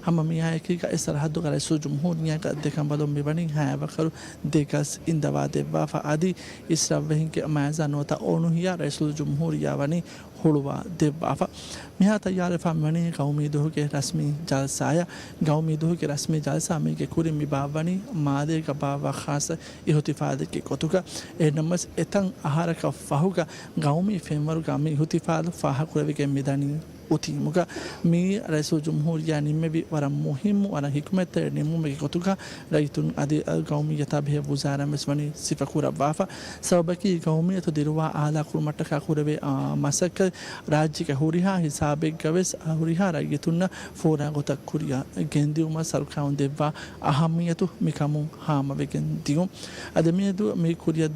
ހަމަ މިއާއެކީގަ އެ ސަރަހައްދުގަ ރައީސުލްޖުމްހޫރިއްޔާގެ ދެކަނބަލުން މިވަނީ ހައިވަކަރު ދެ ގަސް އިންދަވާ ދެއްވާފަ. އަދި އިސްރަށްވެހިންގެ މައިޒާ ނުވަތަ އޮނުހިޔާ ރައީސުލްޖުމްހޫރިއްޔާ ވަނީ ހުޅުވާ ދެއްވާފަ. މިހާ ތައްޔާރުވެފަ މިވަނީ ގައުމީ ދުވަހުގެ ރަސްމީ ޖަލްސާއަށް. ގައުމީ ދުވަހުގެ ރަސްމީ ޖަލްސާ މީގެ ކުރިން މި ބާއްވަނީ މާލޭގަ ބާއްވާ ޚާއްޞަ އިހުތިފާލެއްގެ ގޮތުގަ. އެހެންނަމަވެސް އެތަން އަހަރަކަށް ފަހުގަ ގައުމީ ފެންވަރުގަ މި އިހުތިފާލު ފާހަގަކުރެވިގެން މިދަނީ އުތީމުގަ. މިއީ ރައީސުލްޖުމްހޫރިއްޔާ ނިންމެވި ވަރަށް މުހިއްމު، ވަރަށް ހިކުމަތްތެރި ނިންމުމެއްގެ ގޮތުގަ ރައްޔިތުން އަދި ގައުމިއްޔަތާ ބެހޭ ވުޒާރާ ވެސް ވަނީ ސިފަކުރައްވާފަ. ސަބަބަކީ ގައުމިއްޔަތު ދިރުވާ އާލާކުރުމަށްޓަކާ ކުރެވޭ، އާ، މަސައްކަތް ރާއްޖޭގެ ހުރިހާ ހިސާބެއްގަ ވެސް، އާ، ހުރިހާ ރައްޔިތުންނަށް ފޯރާ ގޮތަށް ކުރިއަށް ގެންދިއުމަށް ސަރުކާރުން ދެއްވާ އަހައްމިއްޔަތު މިކަމުން ހާމަވެގެން ދިޔުން. އަދި މިއަދު މި ކުރިއަށް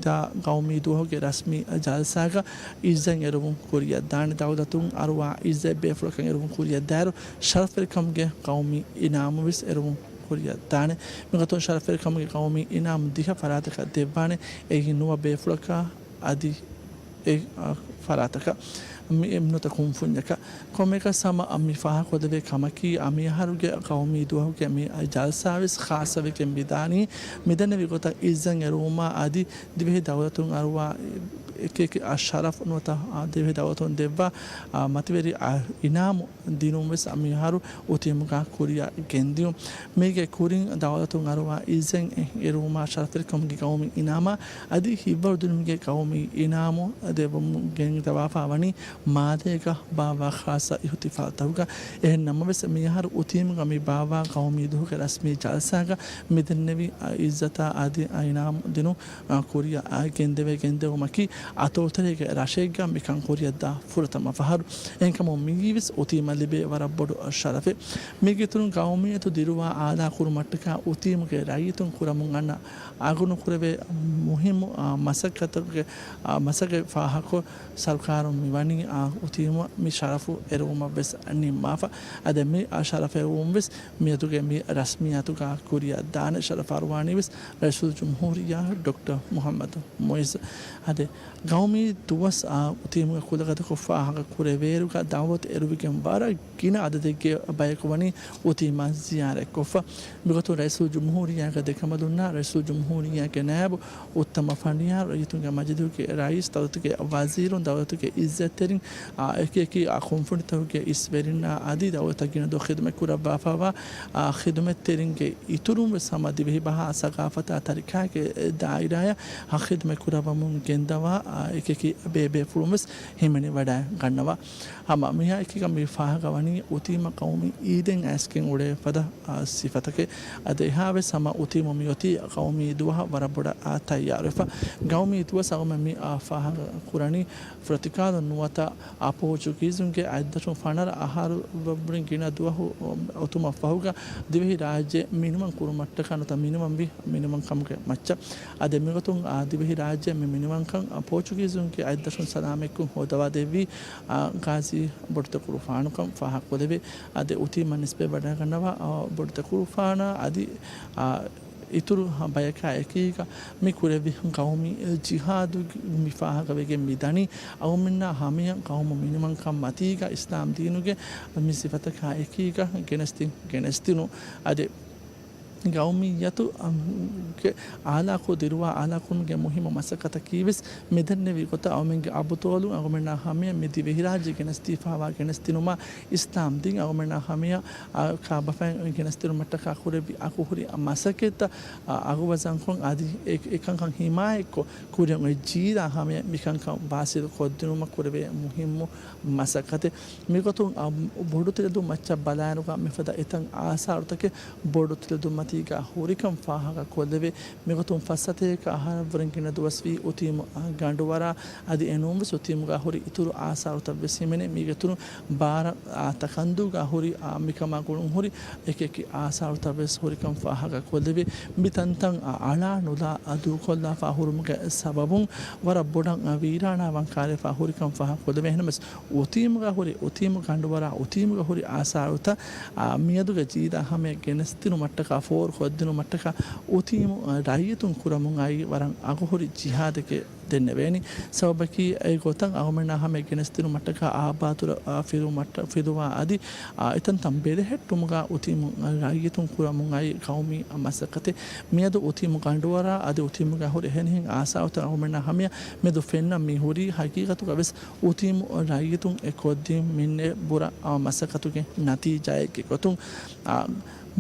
ދާ ގައުމީ ދުވަހުގެ ރަސްމީ ޖަލްސާގަ އިއްޒަތް އެރުވުން ކުރިއަށް ދާނެ. ދައުލަތުން އަރުވާ އިއްޒަތް ބޭފުޅަކަށް އެރުވުން ކުރިއަށް ދާއިރު، ޝަރަފްވެރިކަމުގެ ގައުމީ އިނާމު ވެސް އެރުވުން ކުރިއަށް ދާނެ. މިގޮތުން ޝަރަފްވެރިކަމުގެ ގައުމީ އިނާމު ދިހަ ފަރާތަކަށް ދެއްވާނެ. އެއީ ނުވަ ބޭފުޅަކަށް އަދި އެ، އަ، ފަރާތަކަށް މި ނުވަތަ ކުންފުންޏަކަށް. ކޮންމެއަކަސް ހަމަ މި ފާހަގަކޮށްލެވޭ ކަމަކީ، އަ، މިއަހަރުގެ ގައުމީ ދުވަހުގެ މި ޖަލްސާވެސް ޚާއްޞަވެގެން މިދާނީ، މިދެންނެވި ގޮތަށް އިއްޒަތް އެރުވުމާ އަދި ދިވެހި ދައުލަތުން އަރުވާ އެކި އެކި އަށް ޝަރަފް ނުވަތަ، އާ، ދިވެހި ދައުލަތުން ދެއްވާ، އާ، މަތިވެރި، އާ، އިނާމު ދިނުން ވެސް މިއަހަރު އުތީމުގަ ކުރިއަށް ގެންދިޔުން. މީގެ ކުރިން ދައުލަތުން އަރުވާ އިއްޒަތް އެރުވުމާ ޝަރަފްވެރިކަމުގެ ގައުމީ އިނާމާ އަދި ހިތްވަރުދިނުމުގެ ގައުމީ އިނާމު ދެއްވަމުން ގެންދަވާފަ ވަނީ މާލޭގަ ބާއްވާ ޚާއްޞަ އިހުތިފާލުތަކުގަ. އެހެން ނަމަވެސް، މިއަހަރު އުތީމުގަ މި ބާއްވާ ގައުމީ ދުވަހުގެ ރަސްމީ ޖަލްސާގަ މިދެންނެވި އިއްޒަތާ އަދި އިނާމު ދިނުން އާ، ކުރިއަށް އާ، ގެންދެވޭ ގެންދެވުމަކީ އަތޮޅުތެރޭގެ ރަށެއްގަ މިކަން ކުރިއަށްދާ ފުރަތަމަ ފަހަރު. އެހެންކަމުން މިއީވެސް އުތީމަށް ލިބޭ ވަރަށް ބޮޑު ޝަރަފެއް. މީގެއިތުރުން ގައުމިއްޔަތު ދިރުވާ އާލާކުރުމަށްޓަކާ އުތީމުގެ ރައްޔިތުން ކުރަމުން އަންނަ އަގުނުކުރެވޭ މުހިއްމު، އާ، މަސައްކަތުގެ، އާ، މަސައްކަތް ފާހަގަކޮށް، ސަރުކާރުން މިވަނީ، އާ، އުތީމަށް މި ޝަރަފު އެރުވުމަށް ވެސް ނިންމާފަ. އަދި މި، އާ، ޝަރަފް އެރުވުން ވެސް މިއަދުގެ މި ރަސްމިއްޔާތުގަ ކުރިއަށް ދާނެ. ޝަރަފް އަރުވާނީ ވެސް ރައީސުލްޖުމްހޫރިއްޔާ ޑޮކްޓަރ މުޙައްމަދު މުޢިއްޒު. އަދި ގައުމީ ދުވަސް، އާ، އުތީމުގަ ކުލަގަދަކޮށް ފާހަގަކުރެވޭއިރުގަ ދައުލަތު އެރުވިގެން ވަރަށް ގިނަ އަދަދެއްގެ ބަޔަކު ވަނީ އުތީމަށް ޒިޔާރަތްކޮށްފަ. މިގޮތުން ރައީސުލްޖުމްހޫރިއްޔާގެ ދެކަނބަލުންނާ ރައީސުލްޖުމްހޫރިއްޔާގެ ނައިބު އުއްތަމަ ފަނޑިޔާރު، ރައްޔިތުންގެ މަޖިލީހުގެ ރައީސް، ދައުލަތުގެ ވަޒީރުން، ދައުލަތުގެ އިއްޒަތްތެރިން، އާ، އެކި އެކި، އާ، ކުންފުނިތަކުގެ އިސްވެރިންނާ އަދި ދައުލަތަށް ގިނަ ދުވަހު ޚިދުމަތް ކުރައްވާފައިވާ، އާ، ޚިދުމަތްތެރިންގެ އިތުރުން ވެސް ހަމަ ދިވެހިބަހާ ސަގާފަތާ ތަރިކާގެ ދާއިރާއަށް ޚިދުމަތް ކުރައްވަމުން ގެންދަވާ، އާ، އެކި އެކި ބޭބޭފުޅުން ވެސް ހިމެނިވަޑައިގަންނަވާ. ހަމަ މިހާ އެކީގަ މި ފާހަގަވަނީ އުތީމަށް ޤައުމީ އީދެއް އައިސްގެން އުޅޭ ފަދަ، އާ، ސިފަތަކެއް. އަދި އެހާވެސް ހަމަ އުތީމު މިއޮތީ ޤައުމީ ދުވަހަށް ވަރަށް ބޮޑަށް، އާ، ތައްޔާރުވެފަ. ގައުމީ ދުވަސް އަޅުގަނޑުމެން މި، އާ، ފާހަގަ ކުރަނީ ފުރަތިކާލުން ނުވަތަ، އާ، ޕޯޗުގީޒުންގެ އަތްދަށުން ފަނަރަ އަހަރު ވުރެ ގިނަ ދުވަހު އޮތުމަށްފަހުގަ ދިވެހި ރާއްޖެ މިނިވަން ކުރުމަށްޓަކާ ނުވަތަ މިނިވަންވި މިނިވަންކަމުގެ މައްޗަށް. އަދި މިގޮތުން، އާ، ދިވެހި ރާއްޖެ މި މިނިވަންކަން، އާ، ޕޯޗުގީޒުންގެ އަތްދަށުން ސަލާމަތްކޮށް ހޯދަވާ ދެއްވީ، އާ، ގާޒީ ބޮޑުތަކުރުފާނުކަން ފާހަގަކޮށްލެވޭ. އަދި އުތީމަށް ނިސްބަތް ވަޑައިގަންނަވާ، އާ، ބޮޑުތަކުރުފާނާ އަދި، އާ، އިތުރު ބަޔަކާ އެކީގަ މި ކުރެއްވި ޤައުމީ ޖިހާދު މި ފާހަގަވެގެން މި ދަނީ، އަޅުމެންނާ ހަމަޔަށް ޤައުމު މިނިވަންކަން މަތީގަ އިސްލާމް ދީނުގެ މި ސިފަތަކާ އެކީގަ ގެނެސްދިން، ގެނެސްދިނުން. އަދި ގައުމިއްޔަތު، އަ، ގެ އާލާކު ދިރުވާ އާލާކުރުމުގެ މުހިއްމު މަސައްކަތަކީވެސް މިދެންނެވި ގޮތަށް އަޅުމެންގެ އަބުޠާލުން އަޅުމެންނާ ހަމަޔަށް މި ދިވެހިރާއްޖެ ގެނެސްދީފައިވާ ގެނެސްދިނުމާ އިސްލާމް ދީން އަޅުމެންނާ ހަމަޔަށް، އަ، ކާބަފައިން ގެނެސްދިނުމަށްޓަކާ ކުރެއްވި އަގުހުރި މަސައްކަތްތައް، އަ، އަގު ވަޒަންކޮށް އަދި އެ، އެކަންކަން ހިމާޔަތްކޮށް ކުރިއަށް އޮތް ޖީލާ ހަމަޔަށް މިކަންކަން ވާސިލު ކޮށްދިނުމަށް ކުރެވޭ މުހިއްމު މަސައްކަތެއް. މިގޮތުން، އަ، ބޮޑު ތެލެދުން މައްޗަށް ބަލާއިރުގަ މިފަދަ އެތައް އާސާރުތަކެއް ބޮޑު ތެލެދުން މަތީގަ ހުރިކަން ފާހަގަ ކޮށްލެވޭ. މިގޮތުން ފައްސަތޭކަ އަހަރަށްވުރެ ގިނަ ދުވަސްވީ އުތީމު، އަ، ގަނޑުވަރާ އަދި އެނޫންވެސް އުތީމުގަ ހުރި އިތުރު އާސާރުތައްވެސް ހިމެނޭ. މީގެއިތުރު ބާރަ، އާ، ތަކަންދޫގަ ހުރި، އާ، މިކަމާ ގުޅުން ހުރި އެކި އެކި އާސާރުތައްވެސް ހުރިކަން ފާހަގަ ކޮށްލެވޭ. މި ތަންތަން، އާ، އަޅާ ނުލާ، އާ، ދޫކޮށްލާފާ ހުރުމުގެ ސަބަބުން ވަރަށް ބޮޑަށް، އާ، ވީރާނާވާން ކާރިފާ ހުރިކަން ފާހަގަ ކޮށްލެވޭ. އެހެންނަމަވެސް އުތީމުގަ ހުރި، އުތީމު ގަނޑުވަރާ، އުތީމުގަ ހުރި އާސާރުތައް، އާ، މިއަދުގެ ޖީލާ ހަމަޔަށް ގެނެސްދިނުމަށްޓަކާ، ފޯރުކޮށްދިނުމަށްޓަކާ އުތީމު، އާ، ރައްޔިތުން ކުރަމުން އައީ ވަރަށް އަގުހުރި ޖިހާދެކޭ ދެންނެވޭނީ. ސަބަބަކީ އެގޮތަށް އަޅުމެންނާ ހަމަޔަށް ގެނެސްދިނުމަށްޓަކާ އާބާތުރަ، އާ، ފިލުވުމަށްޓަ-، ފިލުވާ އަދި، އާ، އެތަންތަން ބެލެހެއްޓުމުގަ އުތީމު، އާ، ރައްޔިތުން ކުރަމުން އައި ޤައުމީ މަސައްކަތެއް. މިއަދު އުތީމު ގަނޑުވަރާ އަދި އުތީމުގަ ހުރި އެހެނިހެން އާސާރުތައް އަޅުމެންނާ ހަމަޔަށް މެދު ފެންނަ މި ހުރީ ހަގީގަތުގަ ވެސް އުތީމު ރައްޔިތުން އެ ކޮށްދިން މިންނެ ބުރަ، އާ، މަސައްކަތުގެ ނަތީޖާއެއްގެ ގޮތުން، އާ،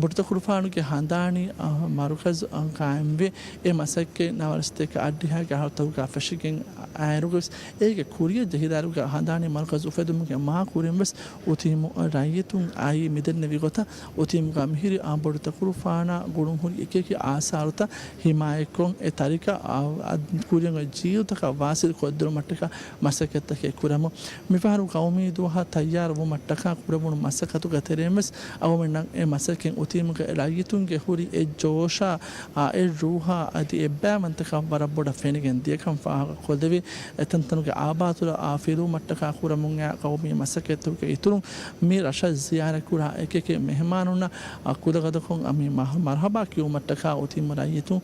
ބޮޑުތަކުރުފާނުގެ ހަނދާނީ، އަ، މަރުކަޒު، އަ، ޤާއިމްވެ، އެ މަސައްކަތް ނަވާރަ ސަތޭކަ އަށްޑިހައިގެ އަހަރުތަކުގަ ފެށިގެން އައިރުގަވެސް، އޭގެ ކުރިއަށް ޖެހިދާއިރުގަ ހަނދާނީ މަރުކަޒު އުފެދުމުގެ މާ ކުރިން ވެސް އުތީމު ރައްޔިތުން އައީ މިދެންނެވި ގޮތަށް، އުތީމުގަ މިހިރި، އަ، ބޮޑުތަކުރުފާނާ ގުޅުންހުރި އެކިއެކި އާސާރުތައް ހިމާޔަތްކޮށް، އެ ތަރިކަ، އަ، އަ، ކުރިއަށް އޮތް ޖީލުތަކަށް ވާސިލް ކޮށްދިނުމަށްޓަކާ މަސައްކަތްތަކެއް ކުރަމު. މިފަހަރު ޤައުމީ ދުވަހަށް ތައްޔާރު ވުމަށްޓަކާ ކުރެވުނު މަސައްކަތުގެ ތެރެއިން ވެސް އަޅުގަނޑުމެންނަށް އެ މަސައްކަތް އުތީމުގެ ރައްޔިތުންގެ ހުރި އެއް ޖޯޝާ، އާ، އެއް ރޫހާ އަދި އެއްބައިވަންތަކަން ވަރަށް ބޮޑަށް ފެނިގެން ދިޔަކަން ފާހަގަ ކޮށްދެވި. އެތަންތަނުގެ އާބާތުރަށް އާ ފިލުވުމަށްޓަކާ ކުރަމުން އައި ޤައުމީ މަސައްކަތްތަކުގެ އިތުރުން މި ރަށަށް ޒިޔާރަތްކުރާ އެކިއެކި މެހެމާނުންނަށް، އާ، ކުލަގަދަކޮށް އަ، މި މަ-، މަރުޙަބާ ކިޔުމަށްޓަކާ އުތީމު ރައްޔިތުން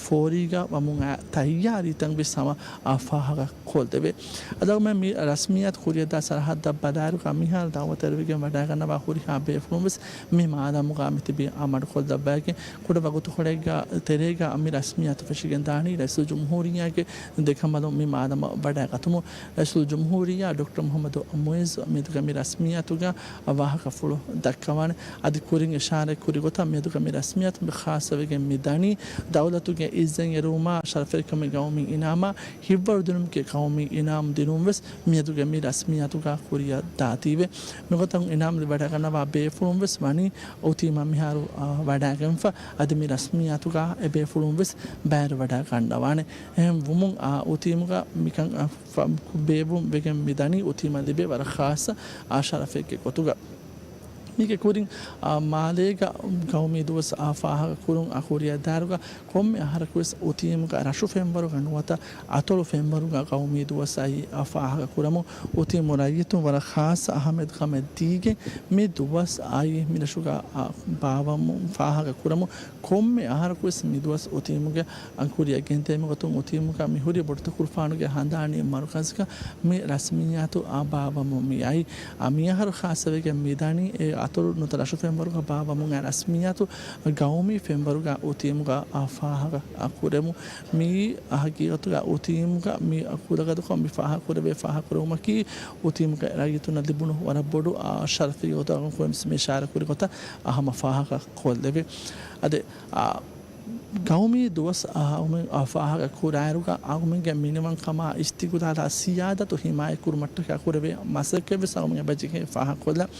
ފޯރީގަ ވަމުން އައި ތައްޔާރީތައް ވެސް ހަމަ އާ ފާހަގަ ކޮށްދެވޭ. އަދި އަޅުގަނޑުމެން މި ރަސްމިއްޔާތު ކުރިއަށްދާ ސަރަހައްދަށް ބަލާއިރުގަ މިހާރު ދައުވަތު އެރުވިގެން ވަޑައިގަންނަވާ ހުރިހާ ބޭފުޅުން ވެސް މި މާލަމުގަ މިތިބީ އާ މަޑުކޮށްލައްވައިގެން ކުޑަ ވަގުތުކޮޅެއްގަ ތެރޭގަ މި ރަސްމިއްޔާތު ފެށިގެން ދާނީ ރައީސުލްޖުމްހޫރިއްޔާގެ ދެކަނބަލުން މި މާލަމަށް ވަޑައިގަތުމުން. ރައީސުލްޖުމްހޫރިއްޔާ ޑޮކްޓަރ މުޙައްމަދު މުޢިއްޒު މިއަދުގެ މި ރަސްމިއްޔާތުގަ ވާހަކަފުޅު ދައްކަވާނެ. އަދި ކުރިން އިޝާރަތް ކުރި ގޮތަށް މިއަދުގެ މި ރަސްމިއްޔާތު މި ޚާއްޞަވެގެން މި ދަނީ ދައުލަތުގެ އިއްޒަތް އެރުވުމާ ޝަރަފެއްކަމުގެ ޤައުމީ އިނާމާ ހިއްވަރުދިނުމުގެ ޤައުމީ އިނާމު ދިނުން ވެސް މިއަދުގެ މި ރަސްމިއްޔާތުގަ ކުރިއަށް ދާތީވެ. މިގޮތަށް އިނާމު ލިބިވަޑައިގަންނަވާ ބޭފުޅުން ވެސް ވަނީ އުތީމަށް މިހާރު، އާ، ވަޑައިގެންފަ. އަދި މި ރަސްމިއްޔާތުގަ އެ ބޭފުޅުން ވެސް ބައިވެރިވަޑައިގަންނަވާނެ. އެހެން ވުމުން، އާ، އުތީމުގަ މިކަން، އާ، ފަ-، ބޭއްވުން ވެގެން މި ދަނީ އުތީމަށް ލިބޭ ވަރަށް ޚާއްޞަ، އާ، ޝަރަފެއްގެ ގޮތުގަ. މީގެ ކުރިން، އާ، މާލޭގަ ޤައުމީ ދުވަސް، އާ، ފާހަގަ ކުރުން، އާ، ކުރިއަށް ދާއިރުގަ ކޮންމެ އަހަރަކުވެސް އުތީމުގަ ރަށު ފެންވަރުގަ ނުވަތަ އަތޮޅު ފެންވަރުގަ ޤައުމީ ދުވަސް އައީ، އާ، ފާހަގަ ކުރަމުން އުތީމު ރައްޔިތުން ވަރަށް ޚާއްޞަ އަހައްމިޔަތުކަމެއް ދީގެން މި ދުވަސް އައީ މިރަށުގަ، އާ، ބާވަމުން ފާހަގަ ކުރަމުން ކޮންމެ އަހަރަކުވެސް މި ދުވަސް އުތީމުގެ އަން ކުރިއަށް ގެންދޭ މިގޮތުން އުތީމުގަ މިހުރި ބޮޑުތަކުރުފާނުގެ ހަނދާނީ މަރުކަޒުގަ މި ރަސްމިއްޔާތު އާ ބާވަމުން މި އައީ. އާ، މިއަހަރު ޚާއްޞަވެގެން މި ދަނީ އެ އަތޮޅު ނުވަތަ ރަށު ފެންވަރުގަ ބާވަމުން އައި ރަސްމިއްޔާތު ގައުމީ ފެންވަރުގަ އުތީމުގަ އާ ފާހަގަ އާ ކުރެމު. މި ހަގީގަތުގަ އުތީމުގަ މި ކުލަގަދަކޮށް މި ފާހަގަ ކުރެވޭ ފާހަގަ ކުރެވުމަކީ އުތީމުގެ ރައްޔިތުންނަށް ލިބުނު ވަރަށް ބޮޑު، އާ، ޝަރަފެއް ގޮތަށް މި އިޝާރާތް ކުރި ގޮތަށް އާ ހަމަ ފާހަގަ ކޮށްލެވޭ. އަދި، އާ، ގައުމީ ދުވަސް އަހަރުމެން ފާހަގަ ކުރާއިރުގަ އަހަރުމެންގެ މިނިވަންކަމާ އިސްތިގުލާލާ ސިޔާދަތު ހިމާޔަތްކުރުމަށްޓަކާ ކުރެވޭ މަސައްކަތްވެސް އަހަރުމެން އެބަޖެހޭ ފާހަގަކޮށްލަން.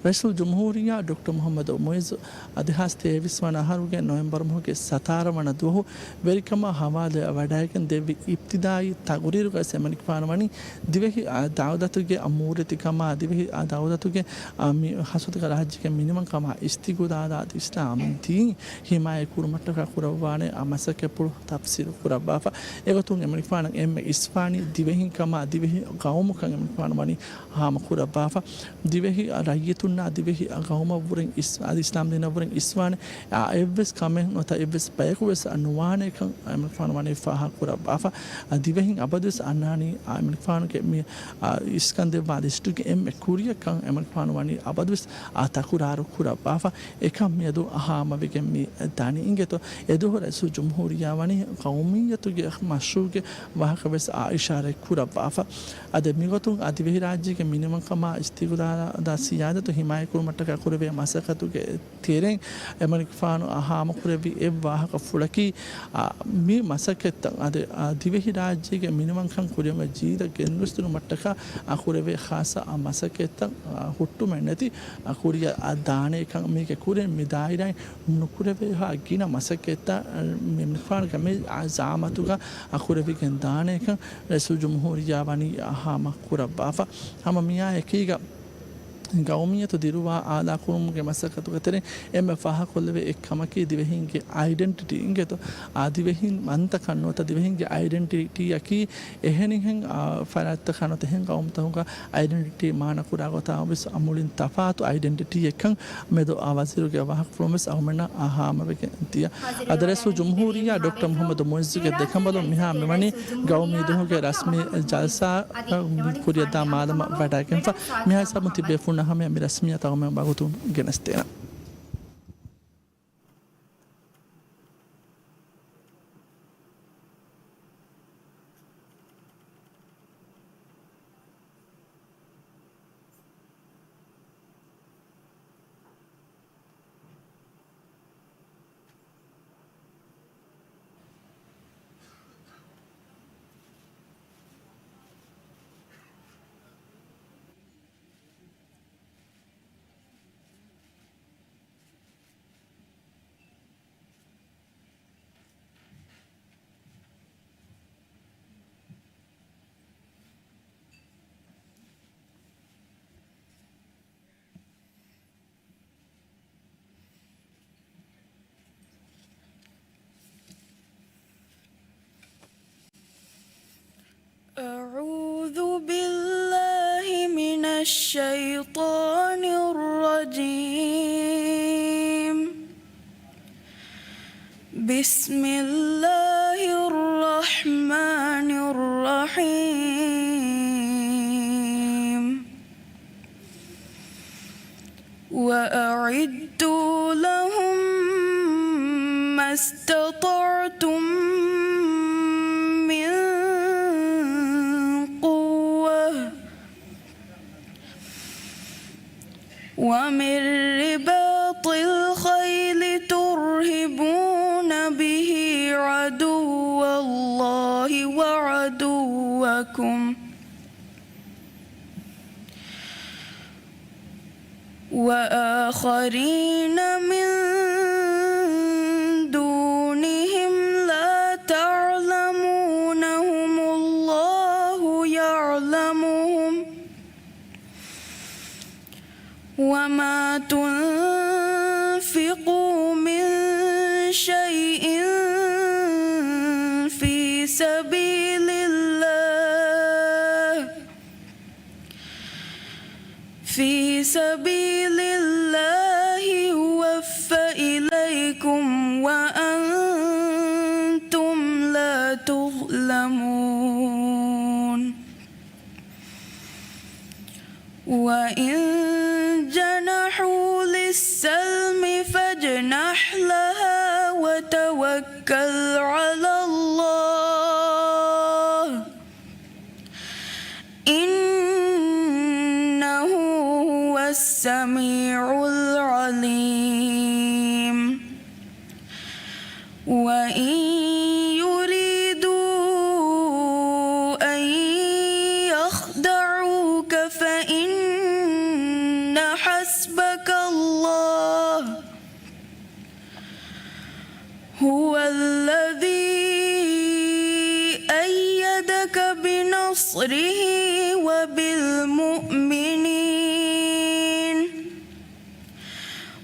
ރައީސުލްޖުމްހޫރިއްޔާ ޑޮކްޓަރ މުޙައްމަދު މުޢިއްޒު އަދިހާސް ތޭވީސް ވަނަ އަހަރުގެ ނޮވެމްބަރު މަހުގެ ސަތާރަ ވަނަ ދުވަހު ވެރިކަމާ ހަވާލުވެވަޑައިގެން ދެއްވި އިބްތިދާއީ ތަގުރީރުގައި އެމަނިކުފާނު ވަނީ ދިވެހި، އާ، ދައުލަތުގެ އާ މޫރިތިކަމާ ދިވެހި، އާ، ދައުލަތުގެ، އާ، މި ހަސަދަ ރާއްޖޭގެ މިނިވަންކަމާ އިސްތިގުލާލާ އަދި އިސްލާމް ދީން ހިމާޔަތް ކުރުމަށްޓަކާ ކުރައްވާނެ އާ މަސައްކަތްޕުޅު ތަފްސީލު ކުރައްވާފަ. އެގޮތުން އެމަނިކުފާނަށް އެންމެ އިސްވާނީ ދިވެހިން ކަމާ ދިވެހި ގައުމުކަން އެމަނިކުފާނު ވަނީ ހާމަ ކުރައްވާފަ. ދިވެހި ރައްޔިތުންނާ ދިވެހި ގައުމަށްވުރެން އިސް-، އަދި އިސްލާމް ދީނަށްވުރެން އިސްވާނެ އާ އެއްވެސް ކަމެއް ނުވަތަ އެއްވެސް ބަޔަކުވެސް ނުވާނެކަން އެމަނިކުފާނު ވަނީ ފާހަގަ ކުރައްވާފަ. އާ ދިވެހިން އަބަދުވެސް އަންނާނީ އާ އެމަނިކުފާނުގެ މި އާ އިސްކަން ދެއްވާ ލިސްޓުގެ އެންމެ ކުރިއަށްކަން އެމަނިކުފާނު ވަނީ އަބަދުވެސް އާ ތަކުރާރު ކުރައްވާފަ. އެކަން މިއަދު ހާމަވެގެން މި ދަނީ. އިނގޭތޯ، އެދުވަހު ރައީސުލްޖުމްހޫރިއްޔާ ވަނީ ޤައުމިއްޔަތުގެ މަޝްރޫޢުގެ ވާހަކަވެސް އާ އިޝާރަތް ކުރައްވާފަ. އަދި މިގޮތުން އާ ދިވެހި ރާއްޖޭގެ މިނިވަންކަމާ އިސްތިގުލާލާ ސިޔާދަތު ހިމާޔަތްކުރުމަށްޓަކާ ކުރެވޭ މަސައްކަތުގެ ތެރެއިން އެމަނިކުފާނު ހާމަކުރެއްވި އެއް ވާހަކަފުޅަކީ، އާ، މި މަސައްކަތްތައް އަދި، އާ، ދިވެހިރާއްޖޭގެ މިނިވަންކަން ކުރިއަށް ޖީލަށް ގެންގޮސްދިނުމަށްޓަކާ، އާ، ކުރެވޭ ޚާއްޞަ، އާ، މަސައްކަތްތައް، އާ، ހުއްޓުމެއް ނެތި، އާ، ކުރިއަށް، އާ، ދާނޭކަން މީގެ ކުރިން މި ދާއިރާއިން ނުކުރެވޭހާ ގިނަ މަސައްކަތްތައް، އާ، މި މިނިވަންކަމެއް، އާ، ޒައުމަތުގަ، އާ، ކުރެވިގެން ދާނޭކަން ރައީސުލްޖުމްހޫރިއްޔާ ވަނީ، އާ، ހާމަ ކުރައްވާފަ. ހަމަ މިއާ އެކީގަ، ގައުމިއްޔަތު ދިރުވާ އާލާކުރުމުގެ މަސައްކަތުގެ ތެރެއިން އެންމެ ފާހަގަކޮށްލެވޭ އެއް ކަމަކީ ދިވެހިންގެ އައިޑެންޓިޓީ އިނގޭތޯ. އާ، ދިވެހިން ވަންތަކަން ނުވަތަ ދިވެހިންގެ އައިޑެންޓިޓީއަކީ އެހެނިހެން، އާ، ފަރާތްތަކާ ނުވަތަ އެހެން ގައުމުތަކުގަ އައިޑެންޓިޓީ މާނަކުރާ ގޮތާ ވެސް އަ، މުޅިން ތަފާތު އައިޑެންޓިޓީއެއްކަން މެދު، އާ، ވަޒީރުގެ ވާހަކަފުޅުން ވެސް އަހަރުމެންނަށް ހާމަވެގެން ދިޔަ. އަދި ރައީސުލްޖުމްހޫރިއްޔާ ޑޮކްޓަރ މުޙައްމަދު މުޢިއްޒުގެ ދެކަނބަލުން މިހާ މިވަނީ ގައުމީ ދުވަހުގެ ރަސްމީ ޖަލްސާ ކުރިއަށްދާ މާލަމަށް ވަޑައިގެންފަ. މިހާ ހިސާބުން ތިބޭފުޅުންނަށް ހަމަޔަށް މި ރަސްމިއްޔާތު އަހަރުމެން ވަގުތުން ގެނެސްދޭނަން. أعوذ بالله من الشيطان الرجيم. بسم الله الرحمن الرحيم. وأعدوا لهم ما استطعتم من قوة ومن رباط الخيل ترهبون به عدو الله وعدوكم وآخرين من دونهم لا تعلمونهم الله يعلمهم وما تنفقوا من شيء في سبيل الله في سبيل الله يوف إليكم وأنتم لا تظلمون. وإن جنحوا للسلم فاجنح لها وتوكل على الله إنه هو السميع العليم. وإن يريدوا أن يخدعوك فإن حسبك الله هو الذي أيدك بنصره وبالمؤمنين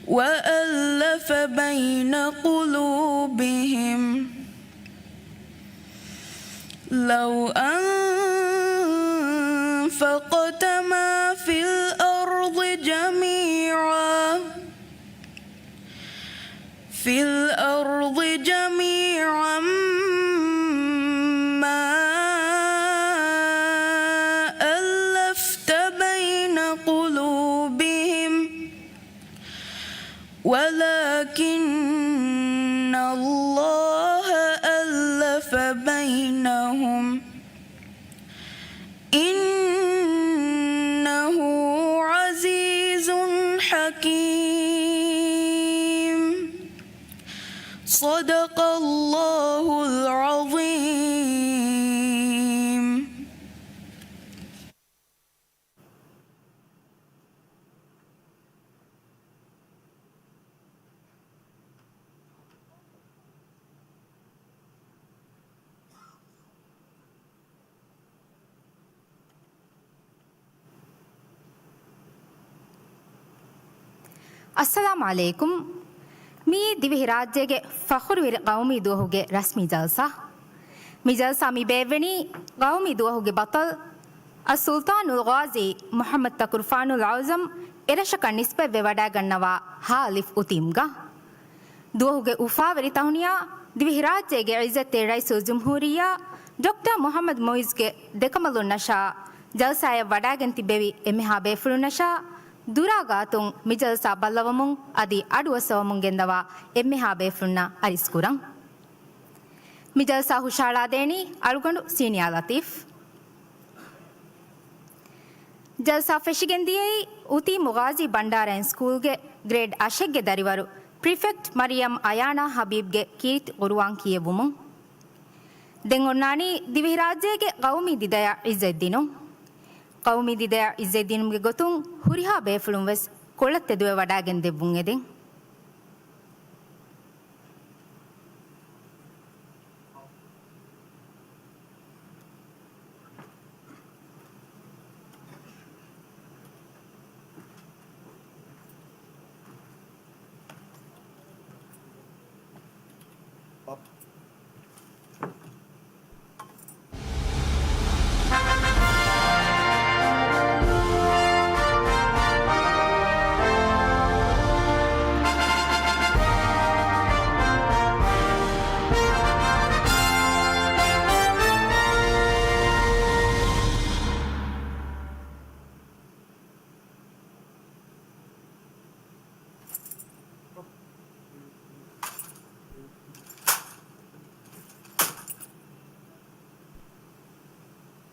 وألف بين قلوبهم لو أنفقت ما في الأرض جميعا في الأرض جميعا ما ألفت بين قلوبهم ولكن الله ألف بينهم إنه عزيز حكيم. صدق الله العظيم. އައްސަލާމު ޢަލައިކުމް. މިއީ ދިވެހިރާއްޖޭގެ ފަޚުރުވެރި ޤައުމީ ދުވަހުގެ ރަސްމީ ޖަލްސާ. މި ޖަލްސާ މި ބޭއްވެނީ ޤައުމީ ދުވަހުގެ ބަޠަލް އައްސުލްޠާނުލް ޣާޒީ މުޙައްމަދު ތަކުރުފާނުލް އަޢުޒަމް އެރަށަކަށް ނިސްބަތްވެވަޑައިގަންނަވާ ހާލިފް އުތީމުގަ. ދުވަހުގެ އުފާވެރި ތަހުނިޔާ ދިވެހިރާއްޖޭގެ ޢިއްޒަތްތެރި ރައީސުލްޖުމްހޫރިއްޔާ ޑޮކްޓަރ މުޙައްމަދު މުޢިއްޒުގެ ދެކަނބަލުންނަށާ ޖަލްސާއަށް ވަޑައިގެން ތިއްބެވި އެންމެހާ ބޭފުޅުންނަށާ ދުރާ ގާތުން މި ޖަލްސާ ބައްލަވަމުން އަދި އަޑުއައްސަވަމުން ގެންދަވާ އެންމެހާ ބޭފުޅުންނަށް އަރިސްކުރަން. މި ޖަލްސާ ހުށަހަޅާދޭނީ އަޅުގަނޑު ސީނިއާ ލަތީފް. ޖަލްސާ ފެށިގެންދިޔައީ އުތީމު ޣާޒީ ބަންޑާރައިން ސްކޫލްގެ ގްރޭޑް އަށެއްގެ ދަރިވަރު ޕްރިފެކްޓް މަރިޔަމް އަޔާނާ ހަބީބްގެ ކީރިތި ޤުރުއާން ކިޔެވުމުން. ދެން އޮންނާނީ ދިވެހިރާއްޖޭގެ ޤައުމީ ދިދަޔަށް ޢިއްޒަތްދިނުން. ޤައުމީ ދިދަޔަށް ޢިއްޒަތްދިނުމުގެ ގޮތުން ހުރިހާ ބޭފުޅުން ވެސް ކޮޅަށް ތެދުވެވަޑައިގެން ދެއްވުން އެދެން.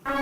މި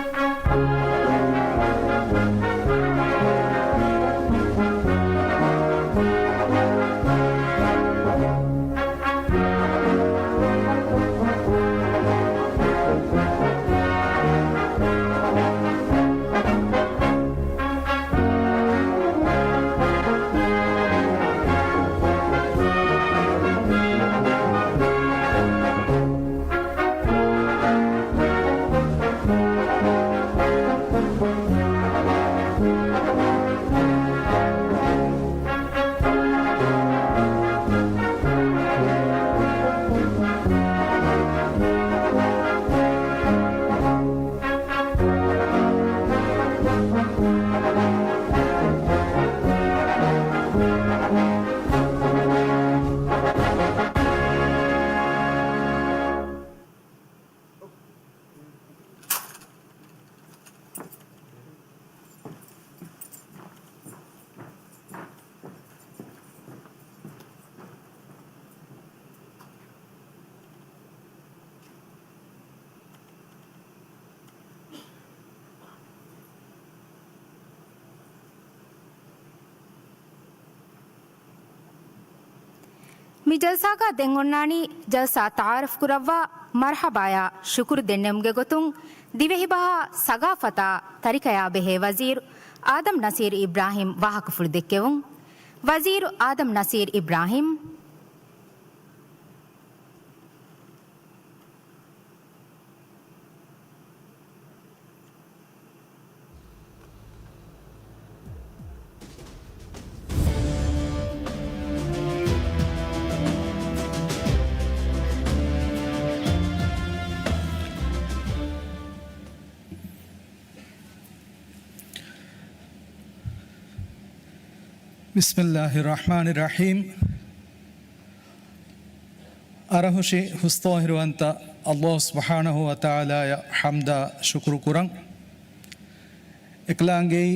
ޖަލްސާގަ ދެން އޮންނާނީ ޖަލްސާ ތަޢާރަފް ކުރައްވާ މަރްޙަބާޔާ ޝުކުރު ދެންނެވުމުގެ ގޮތުން ދިވެހިބަހާ ސަގާފަތާ ތަރިކަޔާ ބެހޭ ވަޒީރު އާދަމް ނަސީރު އިބްރާހިމް ވާހަކަފުޅު ދެއްކެވުން. ވަޒީރު އާދަމް ނަސީރު އިބްރާހިމް. بسم الله الرحمن الرحيم. އަރަހުށި ހުސްޠާހިރުވަންތަ ﷲ ސުބްޙާނަހޫ ވަތަޢާލާޔަށް ޙަމްދާ ޝުކުރު ކުރަން. އެކަލާނގެއީ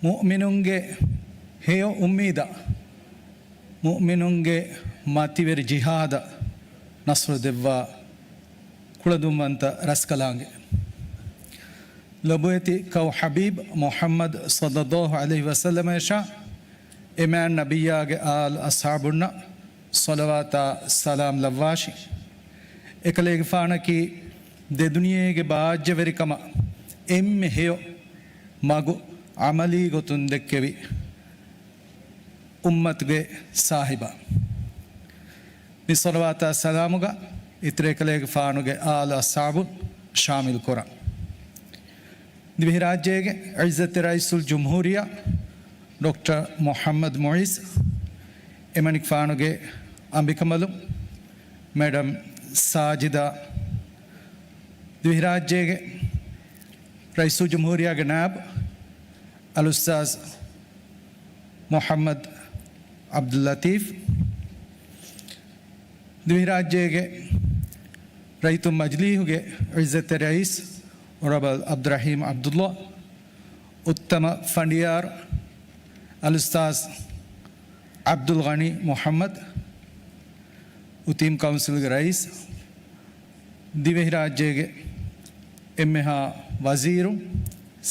މުއުމިނުންގެ ހެޔޮ އުއްމީދަށް، މުއުމިނުންގެ މަތިވެރި ޖިހާދަށް ނަޞްރު ދެއްވާ ކުޅަދުންވަންތަ ރަސްކަލާނގެ. ލޮބުވެތި ކައު ޙަބީބް މުޙައްމަދު ޞައްލައްލާހު ޢަލައިހި ވަސައްލަމައަށާ އެމާތް ނަބިއްޔާގެ އާލް އަޞްޙާބުންނަށް ޞަލަވާތާ ސަލާމް ލައްވާށި. އެކަލޭގެފާނަކީ ދެދުނިޔޭގެ ބާއްޖަވެރިކަމަށް އެންމެ ހެޔޮ މަގު ޢަމަލީ ގޮތުން ދެއްކެވި އުއްމަތުގެ ސާހިބާ. މި ޞަލަވާތާ ސަލާމުގަ އިތުރު އެކަލޭގެފާނުގެ އާލު އަޞްޙާބު ޝާމިލް ކުރަން. ދިވެހިރާއްޖޭގެ ޢިއްޒަތްތެރި ރައީސުލް ޖުމްހޫރިއްޔާ ޑޮކްޓަރ މުޙައްމަދު މުޢިއްޒު، އެމަނިކުފާނުގެ އަނބިކަނބަލުން މެޑަމް ސާޖިދާ، ދިވެހިރާއްޖޭގެ ރައީސުލްޖުމްހޫރިއްޔާގެ ނާއިބު އަލްއުސްތާޛު މުޙައްމަދު ޢަބްދުއްލަޠީފް، ދިވެހިރާއްޖޭގެ ރައްޔިތުން މަޖިލީހުގެ ޢިއްޒަތްތެރި ރައީސް އޮނަރަބަލް ޢަބްދުއްރަޙީމް ޢަބްދުއްލާ، އުއްތަމަ ފަނޑިޔާރު އަލްއުސްތާޛު ޢަބްދުލްޣަނީ މުޙައްމަދު، އުތީމް ކައުންސިލްގެ ރައީސް، ދިވެހިރާއްޖޭގެ އެންމެހާ ވަޒީރުން،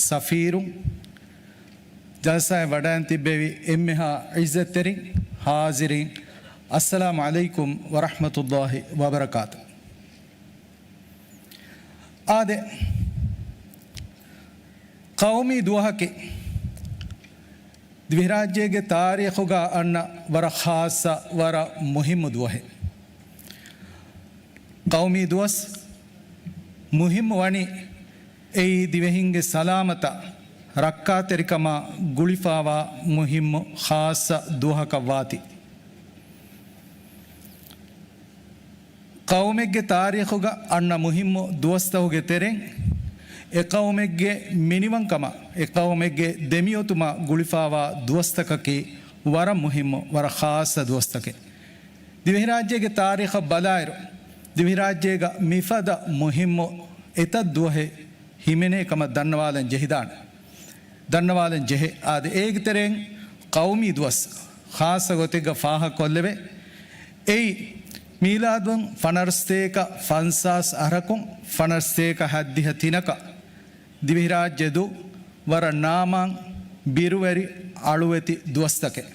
ސަފީރުން، ޖަލްސާއަށް ވަޑައިން ތިއްބެވި އެންމެހާ ޢިއްޒަތްތެރިން، ޙާޟިރީން، އައްސަލާމު ޢަލައިކުމް ވަރަޙްމަތުﷲި ވަބަރަކާތު. އާދެ، ޤައުމީ ދުވަހަކީ ދިވެހިރާއްޖޭގެ ތާރީޚުގަ އަންނަ ވަރަށް ޚާއްޞަ، ވަރަށް މުހިއްމު ދުވަހެއް. ޤައުމީ ދުވަސް މުހިއްމު ވަނީ އެއީ ދިވެހިންގެ ސަލާމަތާ ރައްކާތެރިކަމާ ގުޅިފާވާ މުހިއްމު ޚާއްޞަ ދުވަހަކަށް ވާތީ. ޤައުމެއްގެ ތާރީޚުގަ އަންނަ މުހިއްމު ދުވަސްތަކުގެ ތެރެއިން، އެ ޤައުމެއްގެ މިނިވަންކަމާ، އެ ޤައުމެއްގެ ދެމިއޮތުމާ ގުޅިފާވާ ދުވަސްތަކަކީ ވަރަށް މުހިއްމު، ވަރަށް ޚާއްޞަ ދުވަސްތަކެއް. ދިވެހިރާއްޖޭގެ ތާރީޚަށް ބަލާއިރު، ދިވެހިރާއްޖޭގަ މިފަދަ މުހިއްމު އެތައް ދުވަހެއް ހިމެނޭ ކަމަށް ދަންނަވާލަން ޖެހިދާނެ. ދަންނަވާލަން ޖެހޭ. އާދެ، އޭގެ ތެރެއިން ޤައުމީ ދުވަސް ޚާއްޞަ ގޮތެއްގަ ފާހަގަކޮށްލެވޭ. އެއީ، މީލާދުން ފަނަރަސްތޭކަ ފަންސާސް އަހަރަކުން ފަނަރަސްތޭކަ ހައްދިހަ ތިނަކަށް ދިވެހިރާއްޖެ ދު ވަރަށް ނާމާން ބިރުވެރި އަޅުވެތި ދުވަސްތަކެއް.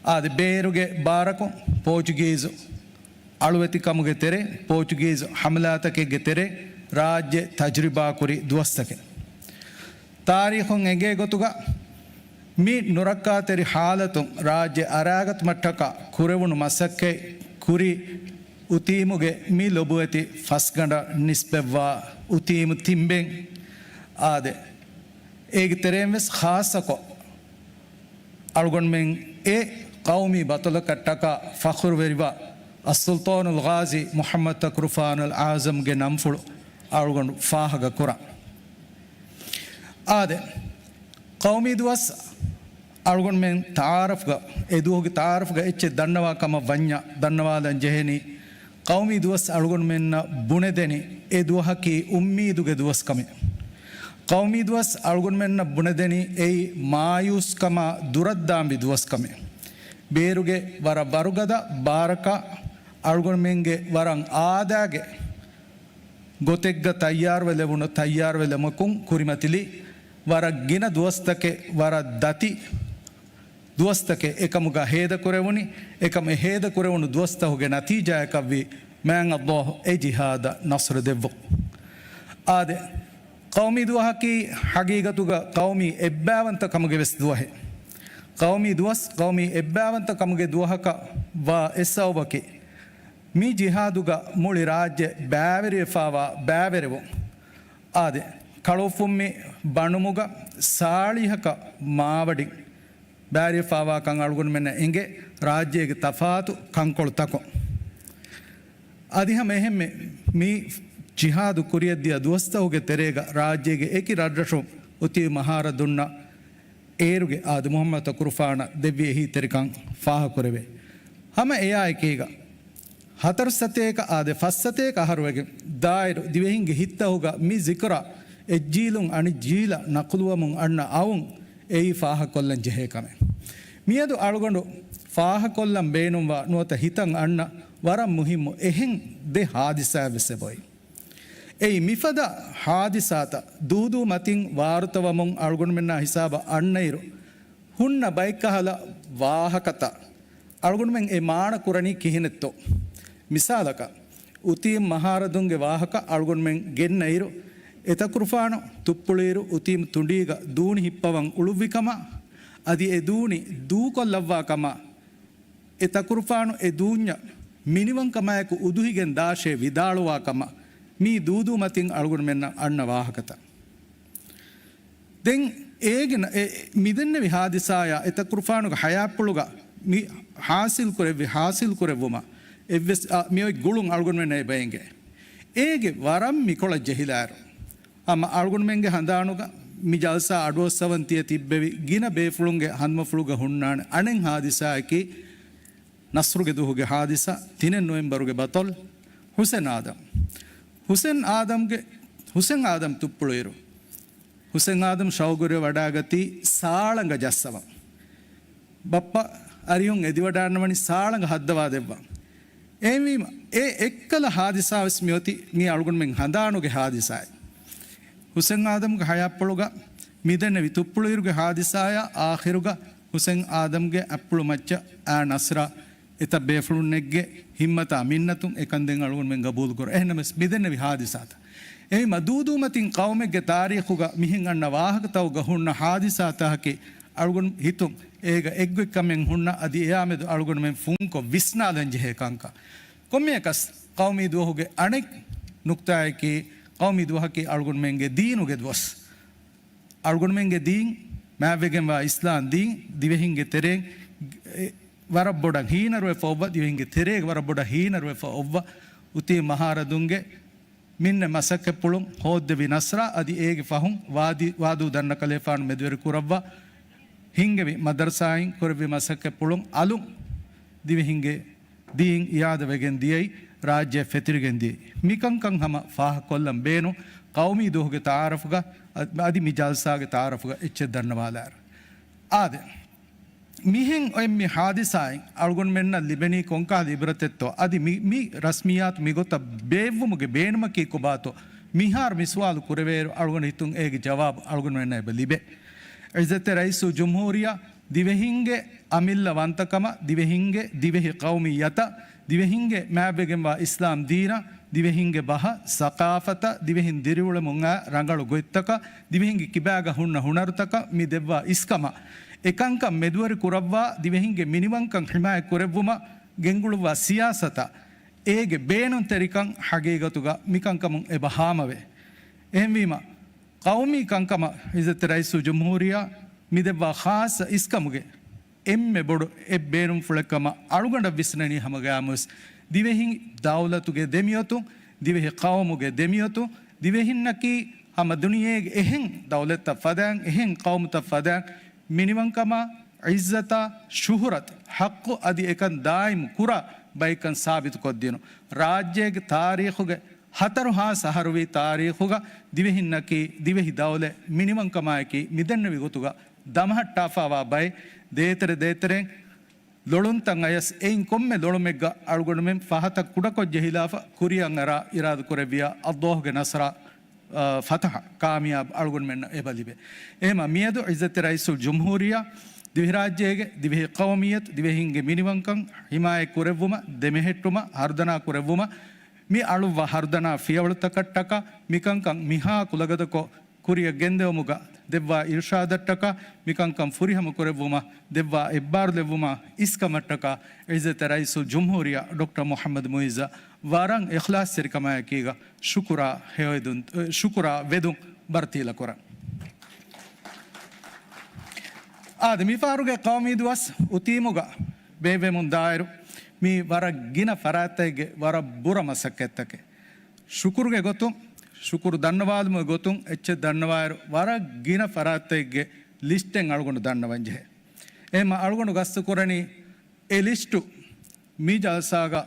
އާދެ، ބޭރުގެ ބާރަކުން ޕޯޗުގީޒު އަޅުވެތިކަމުގެ ތެރޭ، ޕޯޗުގީޒު ހަމްލާތަކެއްގެ ތެރޭ ރާއްޖެ ތަޖުރިބާކުރި ދުވަސްތަކެއް. ތާރީޚުން އެނގޭ ގޮތުގަ މި ނުރައްކާތެރި ހާލަތުން ރާއްޖެ އަރާގަތުމަށްޓަކާ ކުރެވުނު މަސައްކަތް ކުރި އުތީމުގެ މި ލޮބުވެތި ފަސްގަނޑަށް ނިސްބަތްވާ އުތީމު ތިން ބޭން. އާދެ، އޭގެ ތެރެއިން ވެސް ޚާއްޞަކޮށް އަޅުގަނޑުމެން އެ ޤައުމީ ބަޠަލަކަށްޓަކާ ފަޚުރުވެރިވާ އައްސުލްޠާނުލް ޣާޒީ މުޙައްމަދު ތަކުރުފާނުލް އާޒަމްގެ ނަންފުޅު އަޅުގަނޑު ފާހަގަ ކުރަން. އާދެ، ޤައުމީ ދުވަސް އަޅުގަނޑުމެން ތަޢާރަފްގަ، އެ ދުވަހުގެ ތަޢާރަފްގަ އެއްޗެއް ދަންނަވާ ކަމަށް ވަންޏާ، ދަންނަވާލަން ޖެހެނީ، ޤައުމީ ދުވަސް އަޅުގަނޑުމެންނަށް ބުނެދެނީ އެ ދުވަހަކީ އުއްމީދުގެ ދުވަސް ކަމެއް. ޤައުމީ ދުވަސް އަޅުގަނޑުމެންނަށް ބުނެދެނީ އެއީ މާޔޫސްކަމާ ދުރަށްދާންވި ދުވަސް ކަމެއް. ބޭރުގެ ވަރަށް ވަރުގަދަ ބާރަކާ އަޅުގަނޑުމެންގެ ވަރަށް އާދައިގެ ގޮތެއްގަ ތައްޔާރުވެލެވުނު ތައްޔާރުވެލުމަކުން ކުރިމަތިލި ވަރަށް ގިނަ ދުވަސްތަކެއް، ވަރަށް ދަތި ދުވަސްތަކެއް އެކަމުގަ ހޭދަކުރެވުނީ. އެކަމު އެ ހޭދަކުރެވުނު ދުވަސްތަކުގެ ނަތީޖާއަކަށްވީ މާތް ﷲ އެ ޖިހާދަށް ނަޞްރު ދެއްވުން. އާދެ، ޤައުމީ ދުވަހަކީ ޙަޤީޤަތުގަ ޤައުމީ އެއްބައިވަންތަ ކަމުގެ ވެސް ދުވަހެއް. ޤައުމީ ދުވަސް ޤައުމީ އެއްބައިވަންތަ ކަމުގެ ދުވަހަކަށް ވާ އެއް ސަބަބަކީ، މި ޖިހާދުގަ މުޅި ރާއްޖެ ބައިވެރިވެފައިވާ ބައިވެރިވުން. އާދެ، ކަޅުއުފުންމި ބަނުމުގަ ސާޅީހަކަށް މާވަޑިން ބައިވެރިވެފައިވާކަން އަޅުގަނޑުމެންނަށް އެނގޭ ރާއްޖޭގެ ތަފާތު ކަންކޮޅުތަކުން. އަދި ހަމަ އެހެންމެ މި ޖިހާދު ކުރިއަށްދިޔަ ދުވަސްތަކުގެ ތެރޭގަ ރާއްޖޭގެ އެކި ރަށްރަށުން އުތީ މަހާރަދުންނަށް އޭރުގެ އާދެ މުޙައްމަދު ތަކުރުފާނަށް ދެއްވި އެހީތެރިކަން ފާހަގަކުރެވޭ. ހަމަ އެއާއެކީގަ، ހަތަރު ސަތޭކަ އާދެ ފަސް ސަތޭކަ އަހަރުވެގެން ދާއިރު ދިވެހިންގެ ހިތްތަކުގަ މި ޒިކުރާ އެއްޖީލުން އަނެއްޖީލަށް ނަޤުލުވަމުން އަންނަ އައުން އެއީ ފާހަގަކޮށްލަން ޖެހޭ ކަމެއް. މިއަދު އަޅުގަނޑު ފާހަގަކޮށްލަން ބޭނުންވާ ނުވަތަ ހިތަށް އަންނަ ވަރަށް މުހިއްމު އެހެން ދެ ހާދިސާއެއް ވެސް އެބައޮތް. އެއީ މިފަދަ ހާދިސާތައް ދޫދޫ މަތިން ވާރުތަވަމުން އަޅުގަނޑުމެންނާ ހިސާބަށް އަންނައިރު، ހުންނަ ބައެއްކަހަލަ ވާހަކަތައް އަޅުގަނޑުމެން އެ މާނަ ކުރަނީ ކިހިނެއްތޯ؟ މިސާލަކަށް، އުތީމް މަހާރަދުންގެ ވާހަކަ އަޅުގަނޑުމެން ގެންނައިރު، އެތަކުރުފާނު ތުއްޕުޅިއިރު އުތީމް ތުނޑީގަ ދޫނި ހިއްޕަވަން އުޅުއްވިކަމަށް، އަދި އެ ދޫނި ދޫކޮށްލައްވާ ކަމަށް، އެ ތަކުރުފާނު އެ ދޫންޏަށް މިނިވަންކަމާއެކު އުދުހިގެން ދާށޭ ވިދާޅުވާ ކަމަށް މީ ދޫދޫ މަތިން އަޅުގަނޑުމެންނަށް އަންނަ ވާހަކަތައް. ދެން އޭގެ ނަ-، އެ، މިދެންނެވި ހާދިސާޔާ އެ ތަކުރުފާނުގެ ހަޔާތްޕުޅުގަ މި ހާސިލް ކުރެއްވި، ހާސިލް ކުރެއްވުމަށް އެއްވެސް، އަ، މިއޮތް ގުޅުން އަޅުގަނޑުމެންނަށް އެބައެނގޭ. އޭގެ ވަރަށް މިކޮޅަށް ޖެހިލާއިރު، ހަމަ އަޅުގަނޑުމެންގެ ހަނދާނުގަ މި ޖަލްސާ އަޑުއައްސަވަން ތިޔަ ތިއްބެވި ގިނަ ބޭފުޅުންގެ ހަނދުމަފުޅުގަ ހުންނާނެ އަނެއް ހާދިސާއަކީ، ނަޞްރުގެ ދުވަހުގެ ހާދިސާ، ތިނެއް ނޮވެމްބަރުގެ ބަޠަލު ހުސެން އާދަމް. ހުސެން އާދަމްގެ، ހުސެން އާދަމް ތުއްޕުޅުއިރު، ހުސެން އާދަމް ޝައުގުވެރިވެ ވަޑާގަތީ ސާޅަނގަ ޖައްސަވަން. ބައްޕަ އަރިހުން އެދިވަޑާންނަވަނީ ސާޅަނގަ ހައްދަވާ ދެއްވަން. އެހެންވީމަ، އެ އެއްކަލަ ހާދިސާ ވެސް މިއޮތީ މީ އަޅުގަނޑުމެން ހަނދާނުގެ ހާދިސާއެއް. ހުސެން އާދަމްގެ ހަޔާތްޕުޅުގަ މިދެންނެވި ތުއްޕުޅުއިރުގެ ހާދިސާޔާ އާޚިރުގަ ހުސެން އާދަމްގެ އަތްޕުޅު މައްޗަށް އާ ނަޞްރާ އެތައް ބޭފުޅުންނެއްގެ ހިއްމަތާ މިންނަތުން އެކަން ދެން އަޅުގަނޑުމެން ގަބޫލުކުރަން. އެހެންނަމަވެސް މިދެންނެވި ހާދިސާތައް. އެހެންވީމަ ދޫދޫމަތިން ޤައުމެއްގެ ތާރީޚުގަ މިހެން އަންނަ ވާހަކަތަކުގަ ހުންނަ ހާދިސާތަކަކީ އަޅުގަނޑު ހިތުން އޭގަ އެއްގޮތްކަމެއް ހުންނަ އަދި އެއާމެދު އަޅުގަނޑުމެން ފުންކޮށް ވިސްނާލަން ޖެހޭ ކަންކަން. ކޮންމެއަކަސް ޤައުމީ ދުވަހުގެ އަނެއް ނުކްތާއަކީ، ޤައުމީ ދުވަހަކީ އަޅުގަނޑުމެންގެ ދީނުގެ ދުވަސް. އަޅުގަނޑުމެންގެ ދީން، މާތްވެގެންވާ އިސްލާމް ދީން، ދިވެހިންގެ ތެރެއިން ވަރަށް ބޮޑަށް ހީނަރުވެފަ އޮއްވަ، ދިވެހިންގެ ތެރޭގަ ވަރަށް ބޮޑަށް ހީނަރުވެފަ އޮއްވަ، އުތީ މަހާރަދުންގެ މިންނަ މަސައްކަތްޕުޅުން ހޯއްދެވި ނަޞްރާ އަދި އޭގެ ފަހުން ވާދި، ވާދޫ ދަންނަކަލޭފާނު މެދުވެރި ކުރައްވާ ހިންގެވި މަދަރުސާއިން ކުރެއްވި މަސައްކަތްޕުޅުން އަލުން ދިވެހިންގެ ދީން އިއާދަވެގެން ދިޔައީ ރާއްޖެ ފެތިރިގެން ދިޔައީ. މިކަންކަން ހަމަ ފާހަގަކޮށްލަން ބޭނުން ޤައުމީ ދުވަހުގެ ތަޢާރަފުގަ އަ-، އަދި މި ޖަލްސާގެ ތަޢާރަފުގަ އެއްޗެއް ދަންނަވާލާއިރު. އާދެ، މިހެން އޮތް މި ހާދިސާއިން އަޅުގަނޑުމެންނަށް ލިބެނީ ކޮންކަހަލަ އިބްރަތެއްތޯ؟ އަދި މި، މި ރަސްމިއްޔާތު މިގޮތަށް ބޭއްވުމުގެ ބޭނުމަކީ ކޮބާތޯ؟ މިހާރު މި ސުވާލު ކުރެވޭއިރު، އަޅުގަނޑު ހިތުން އޭގެ ޖަވާބު އަޅުގަނޑުމެންނަށް އެބަ ލިބޭ. ޢިއްޒަތްތެރި ރައީސުލްޖުމްހޫރިއްޔާ ދިވެހިންގެ އަމިއްލަ ވަންތަކަމަށް، ދިވެހިންގެ ދިވެހި ޤައުމިއްޔަތަށް، ދިވެހިންގެ މާތްވެގެންވާ އިސްލާމް ދީނަށް، ދިވެހިންގެ ބަހަށް، ސަޤާފަތަށް، ދިވެހިން ދިރިއުޅެމުން އައި ރަނގަޅު ގޮތްތަކަށް، ދިވެހިންގެ ކިބާގަ ހުންނަ ހުނަރުތަކަށް މި ދެއްވާ އިސްކަމަށް، އެކަންކަން މެދުވެރި ކުރައްވާ، ދިވެހިންގެ މިނިވަންކަން ޙިމާޔަތް ކުރެއްވުމަށް ގެންގުޅުއްވާ ސިޔާސަތަށް، އޭގެ ބޭނުންތެރިކަން ޙަޤީޤަތުގަ މިކަންކަމުން އެބަ ހާމަވޭ. އެހެންވީމަ، ޤައުމީ ކަންކަމަށް ޢިއްޒަތްތެރި ރައީސުލްޖުމްހޫރިއްޔާ މި ދެއްވާ ޚާއްޞަ އިސްކަމުގެ އެންމެ ބޮޑު އެއް ބޭނުންފުޅެއްކަމަށް އަޅުގަނޑަށް ވިސްނެނީ ހަމަގައިމުވެސް ދިވެހި ދައުލަތުގެ ދެމިއޮތުން، ދިވެހި ޤައުމުގެ ދެމިއޮތުން، ދިވެހިންނަކީ ހަމަ ދުނިޔޭގެ އެހެން ދައުލަތްތައް ފަދައިން، އެހެން ޤައުމުތައް ފަދައިން، މިނިވަންކަމާ، ޢިއްޒަތާ، ޝުހުރަތު، ޙައްޤު އަދި އެކަން ދާއިމު ކުރާ ބައެއްކަން ސާބިތުކޮށްދިނުން. ރާއްޖޭގެ ތާރީޚުގެ ހަތަރު ހާސް އަހަރުވީ ތާރީޚުގަ ދިވެހިންނަކީ، ދިވެހި ދައުލަތް މިނިވަންކަމާއެކީ މިދެންނެވި ގޮތުގަ ދަމަހައްޓާފާވާ ބައެއް. ދޭތެރެ ދޭތެރެން ލޮޅުންތައް އަޔަސް އެއިން ކޮންމެ ލޮޅުމެއްގަ އަޅުގަނޑުމެން ފަހަތަށް ކުޑަކޮށް ޖެހިލާފަ ކުރިއަށް އަރާ އިރާދަކުރެއްވިޔާ، އައްލާހުގެ ނަޞްރާ، އާ، ފަތަޙަ ކާމިޔާބު އަޅުގަނޑުމެންނަށް އެބަ ލިބޭ. އެހެމަ މިއަދު ޢިއްޒަތްތެރި ރައީސުލްޖުމްހޫރިއްޔާ ދިވެހިރާއްޖޭގެ ދިވެހި ޤައުމިއްޔަތު، ދިވެހިންގެ މިނިވަންކަން ޙިމާޔަތް ކުރެއްވުމަށް، ދެމެހެއްޓުމަށް، ހަރުދަނާ ކުރެއްވުމަށް، މި އަޅުއްވާ ހަރުދަނާ ފިޔަވަޅުތަކަށްޓަކާ، މިކަންކަން މިހާ ކުލަގަދަކޮށް ކުރިއަށް ގެންދެވުމުގަ ދެއްވާ އިރުޝާދަށްޓަކާ، މިކަންކަން ފުރިހަމަ ކުރެއްވުމަށް ދެއްވާ އެއްބާރުލެއްވުމާ އިސްކަމަށްޓަކާ، ޢިއްޒަތްތެރި ރައީސުލްޖުމްހޫރިއްޔާ ޑޮކްޓަރ މުޙައްމަދު މުޢިއްޒަށް ވަރަށް އިޚްލާޞްތެރިކަމާއެކީގަ ޝުކުރާ ހެޔޮއެދުން، ޝުކުރާ ވެދުން ބަރަތީލަކުރަން. އާދެ، މިފަހަރުގެ ޤައުމީ ދުވަސް އުތީމުގަ ބޭއްވެމުން ދާއިރު، މީ ވަރަށް ގިނަ ފަރާތްތަކެއްގެ ވަރަށް ބުރަ މަސައްކަތްތަކެއް. ޝުކުރުގެ ގޮތުން، ޝުކުރު ދަންނަވާލުމުގެ ގޮތުން އެއްޗެއް ދަންނަވާއިރު، ވަރަށް ގިނަ ފަރާތްތަކެއްގެ ލިސްޓެއް އަޅުގަނޑު ދަންނަވަން ޖެހޭ. އެހެމަ އަޅުގަނޑު ގަސްތު ކުރަނީ އެ ލިސްޓު މި ޖަލްސާގަ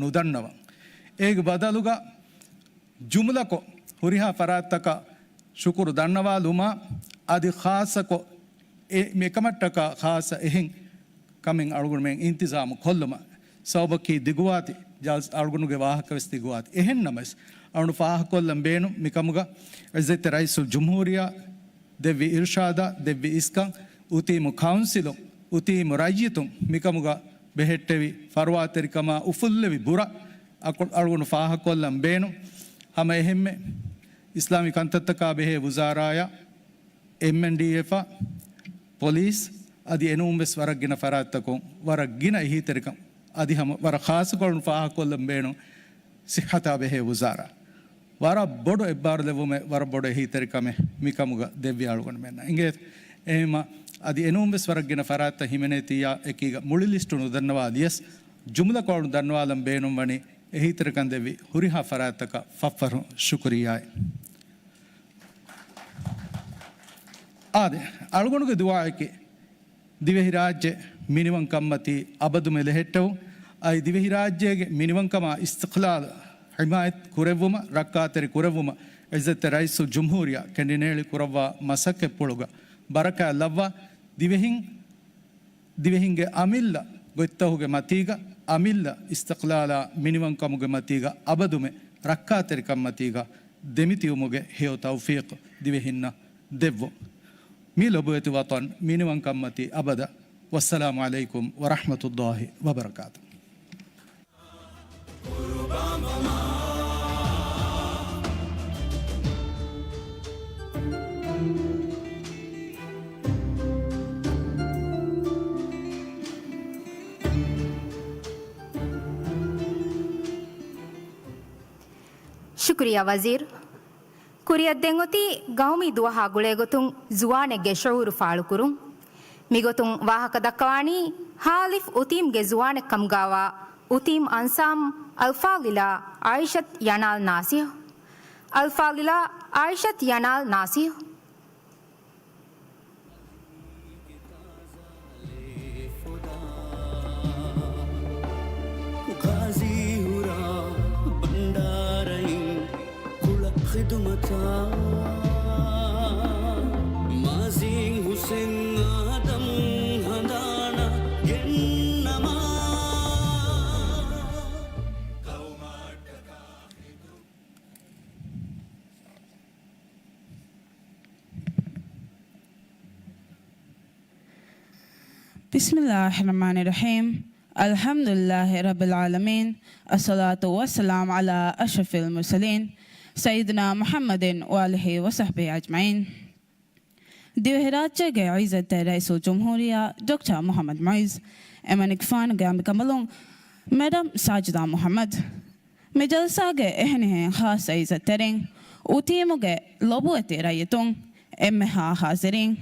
ނުދަންނަވަން. އޭގެ ބަދަލުގަ ޖުމުލަކޮށް ހުރިހާ ފަރާތްތަކަށް ޝުކުރު ދަންނަވާލުމާ، އަދި ޚާއްޞަކޮށް އެ މިކަމަށްޓަކާ ޚާއްޞަ އެހެން ކަމެއް އަޅުގަނޑުމެން އިންތިޒާމު ކޮށްލުމަށް. ސަބަބަކީ ދިގުވާތި ޖަލްސާ، އަޅުގަނޑުގެ ވާހަކަވެސް ދިގުވާތި. އެހެންނަމަވެސް، އަޅުގަނޑު ފާހަގަކޮށްލަން ބޭނުން މިކަމުގަ ޢިއްޒަތްތެރި ރައީސުލްޖުމްހޫރިއްޔާ ދެއްވި އިރުޝާދާ، ދެއްވި އިސްކަން، އުތީމު ކައުންސިލުން، އުތީމު ރައްޔިތުން މިކަމުގަ ބެހެއްޓެވި ފަރުވާތެރިކަމާ އުފުއްލެވި ބުރަ އަޅު-، އަޅުގަނޑު ފާހަގަކޮށްލަން ބޭނުން. ހަމަ އެހެންމެ، އިސްލާމީ ކަންތައްތަކާ ބެހޭ ވުޒާރާޔާ، އެމްއެންޑީއެފާ، ޕޮލިސް އަދި އެނޫންވެސް ވަރަށް ގިނަ ފަރާތްތަކުން ވަރަށް ގިނަ އެހީތެރިކަން އަދި ހަމަ ވަރަށް ޚާއްޞަކޮށް ފާހަގަކޮށްލަން ބޭނުން ޞިއްޙަތާ ބެހޭ ވުޒާރާ. ވަރަށް ބޮޑު އެއްބާރުލެއްވުމެއް، ވަރަށް ބޮޑު އެހީތެރިކަމެއް މިކަމުގަ ދެއްވި އަޅުގަނޑުމެންނަށް އިނގޭތޯ. އެހެންމަ އަދި އެނޫންވެސް ވަރަށް ގިނަ ފަރާތްތައް ހިމެނޭތީއާ އެކީގަ މުޅި ލިސްޓު ނުދަންނަވާލިޔަސް، ޖުމުލަކޮށް ދަންނަވާލަން ބޭނުންވަނީ އެހީތެރިކަން ދެއްވި ހުރިހާ ފަރާތްތަކަށް ފަށްފަށުން ޝުކުރިއްޔާއޭ. އާދެ، އަޅުގަނޑުގެ ދުޢާއަކީ، ދިވެހިރާއްޖެ މިނިވަންކަންމަތީ އަބަދުމެ ލެހެއްޓެވުން، އަދި ދިވެހިރާއްޖޭގެ މިނިވަންކަމާ އިސްތިޤްލާލް ޙިމާޔަތް ކުރެއްވުމަށް، ރައްކާތެރި ކުރެއްވުމަށް ޢިއްޒަތްތެރި ރައީސުލްޖުމްހޫރިއްޔާ ކެނޑިނޭޅި ކުރައްވާ މަސައްކަތްޕުޅުގަ ބަރަކާތް ލައްވާ، ދިވެހިން، ދިވެހިންގެ އަމިއްލަ ގޮތްތަކުގެ މަތީގަ، އަމިއްލަ އިސްތިޤްލާލާ މިނިވަންކަމުގެ މަތީގަ، އަބަދުމެ ރައްކާތެރިކަން މަތީގަ، ދެމިތިއުމުގެ ހެޔޮ ތައުފީޤު ދިވެހިންނަށް ދެއްވުން. މި ލޮބުވެތި ވަޠަން މިނިވަންކަންމަތީ އަބަދަށް. ވައްސަލާމު ޢަލައިކުމް ވަރަޙްމަތުﷲި ވަބަރަކާތުހު. ޝުކުރިއްޔާ ވަޒީރު. ކުރިއަށްދެން އޮތީ ގައުމީ ދުވަހާ ގުޅޭގޮތުން ޒުވާނެއްގެ ޝުޢޫރު ފާޅުކުރުން. މިގޮތުން ވާހަކަ ދައްކަވާނީ ހާލިފް އުތީމްގެ ޒުވާނެއްކަމުގާވާ އުތީމް އަންސާމް އަލްފާޟިލާ ޢާއިޝަތް ޔަނާލް ނާސިހު. އަލްފާޟިލާ ޢާއިޝަތް ޔަނާލް ނާސިހު. ޣާޒީ ހުރާ ބަންޑާރައިން ކުޅަ ޚިދުމަތާ، މާޒީން ހުސެން އާދަމް ހަނދާނަށް ގެންނަމާ. ޤައުމަށްޓަކާ ޚިދު بسم الله الرحمن الرحيم. الحمد لله رب العالمين. الصلاة والسلام على أشرف المرسلين سيدنا محمد وآله وصحبه أجمعين. ދިވެހިރާއްޖޭގެ ޢިއްޒަތްތެރި ރައީސުލްޖުމްހޫރިއްޔާ ޑޮކްޓަރ މުޙައްމަދު މުޢިއްޒު، އެމަނިކުފާނުގެ އަނބިކަނބަލުން މެޑަމް ސާޖިދާ މުޙައްމަދު، މި ޖަލްސާގެ އެހެނިހެން ޚާއްޞަ ޢިއްޒަތްތެރިން، އުތީމުގެ ލޮބުވެތި ރައްޔިތުން، އެންމެހާ ޙާޟިރީން،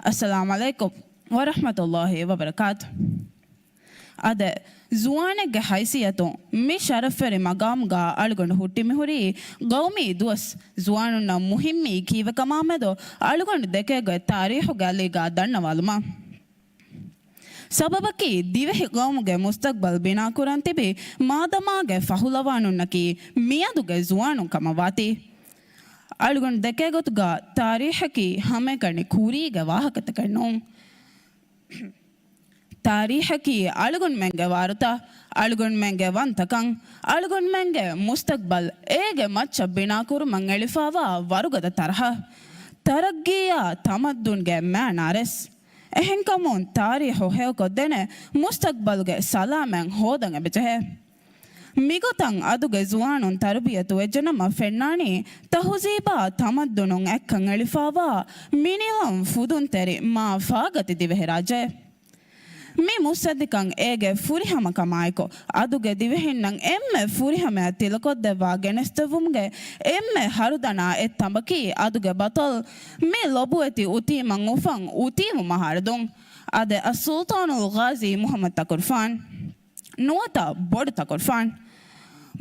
އައްސަލާމް ޢަލައިކުމް ވަރަޙްމަތުﷲި ވަބަރަކާތު. އާދެ، ޒުވާނެއްގެ ހައިސިއްޔަތުން މި ޝަރަފްވެރި މަގާމުގަ އަޅުގަނޑު ހުއްޓި މިހުރީ ގައުމީ ދުވަސް، ޒުވާނުންނަށް މުހިއްމީ ކީއްވެކަމާމެދު އަޅުގަނޑު ދެކޭގޮތް ތާރީޚުގެ އަލީގަ ދަންނަވާލުމަށް. ސަބަބަކީ، ދިވެހި ގައުމުގެ މުސްތަގްބަލް ބިނާކުރަން ތިބި މާދަމާގެ ފަހުލަވާނުންނަކީ މިއަދުގެ ޒުވާނުން ކަމަށް ވާތީ. އަޅުގަނޑު ދެކޭގޮތުގަ ތާރީޚަކީ ހަމައެކަނި ކުރީގެ ވާހަކަތަކެއް ނޫން. ތާރީޚަކީ އަޅުގަނޑުމެންގެ ވާރުތައް، އަޅުގަނޑުމެންގެ ވަންތަކަން، އަޅުގަނޑުމެންގެ މުސްތަގްބަލް އޭގެ މައްޗަށް ބިނާކުރުމަށް އެޅިފާވާ ވަރުގަދަ ތަރަހަ، ތަރައްގީއާ ތަމައްދުންގެ މައިނާރެސް. އެހެންކަމުން ތާރީޚު ހެޔޮކޮށްދޭނެ މުސްތަގްބަލުގެ ސަލާމަތް ހޯދަން އެބަޖެހޭ. މިގޮތަށް އަދުގެ ޒުވާނުން ތަރުބިޔަތު ވެއްޖެނަމަ ފެންނާނީ ތަހުޒީބާ ތަމައްދުނުން އެއްކަން އެޅިފާވާ މިނިވަން ފުދުންތެރި މާ ފާގަތި ދިވެހިރާއްޖެ. މި މުއްސަނދިކަން އޭގެ ފުރިހަމަކަމާއެކު، އަދުގެ ދިވެހިންނަށް އެންމެ ފުރިހަމަޔަށް ތިލަކޮށްދެއްވާ ގެނެސްދެއްވުމުގެ އެންމެ ހަރުދަނާ އެއް ތަނބަކީ އަދުގެ ބަޠަލް މި ލޮބުވެތި އުތީމަށް އުފަން އުތީމު މަހާރަދުން. އާދެ، އައްސުލްޠާނުލް ޣާޒީ މުޙައްމަދު ތަކުރުފާނު. ނުވަތަ ބޮޑު ތަކުރުފާނު.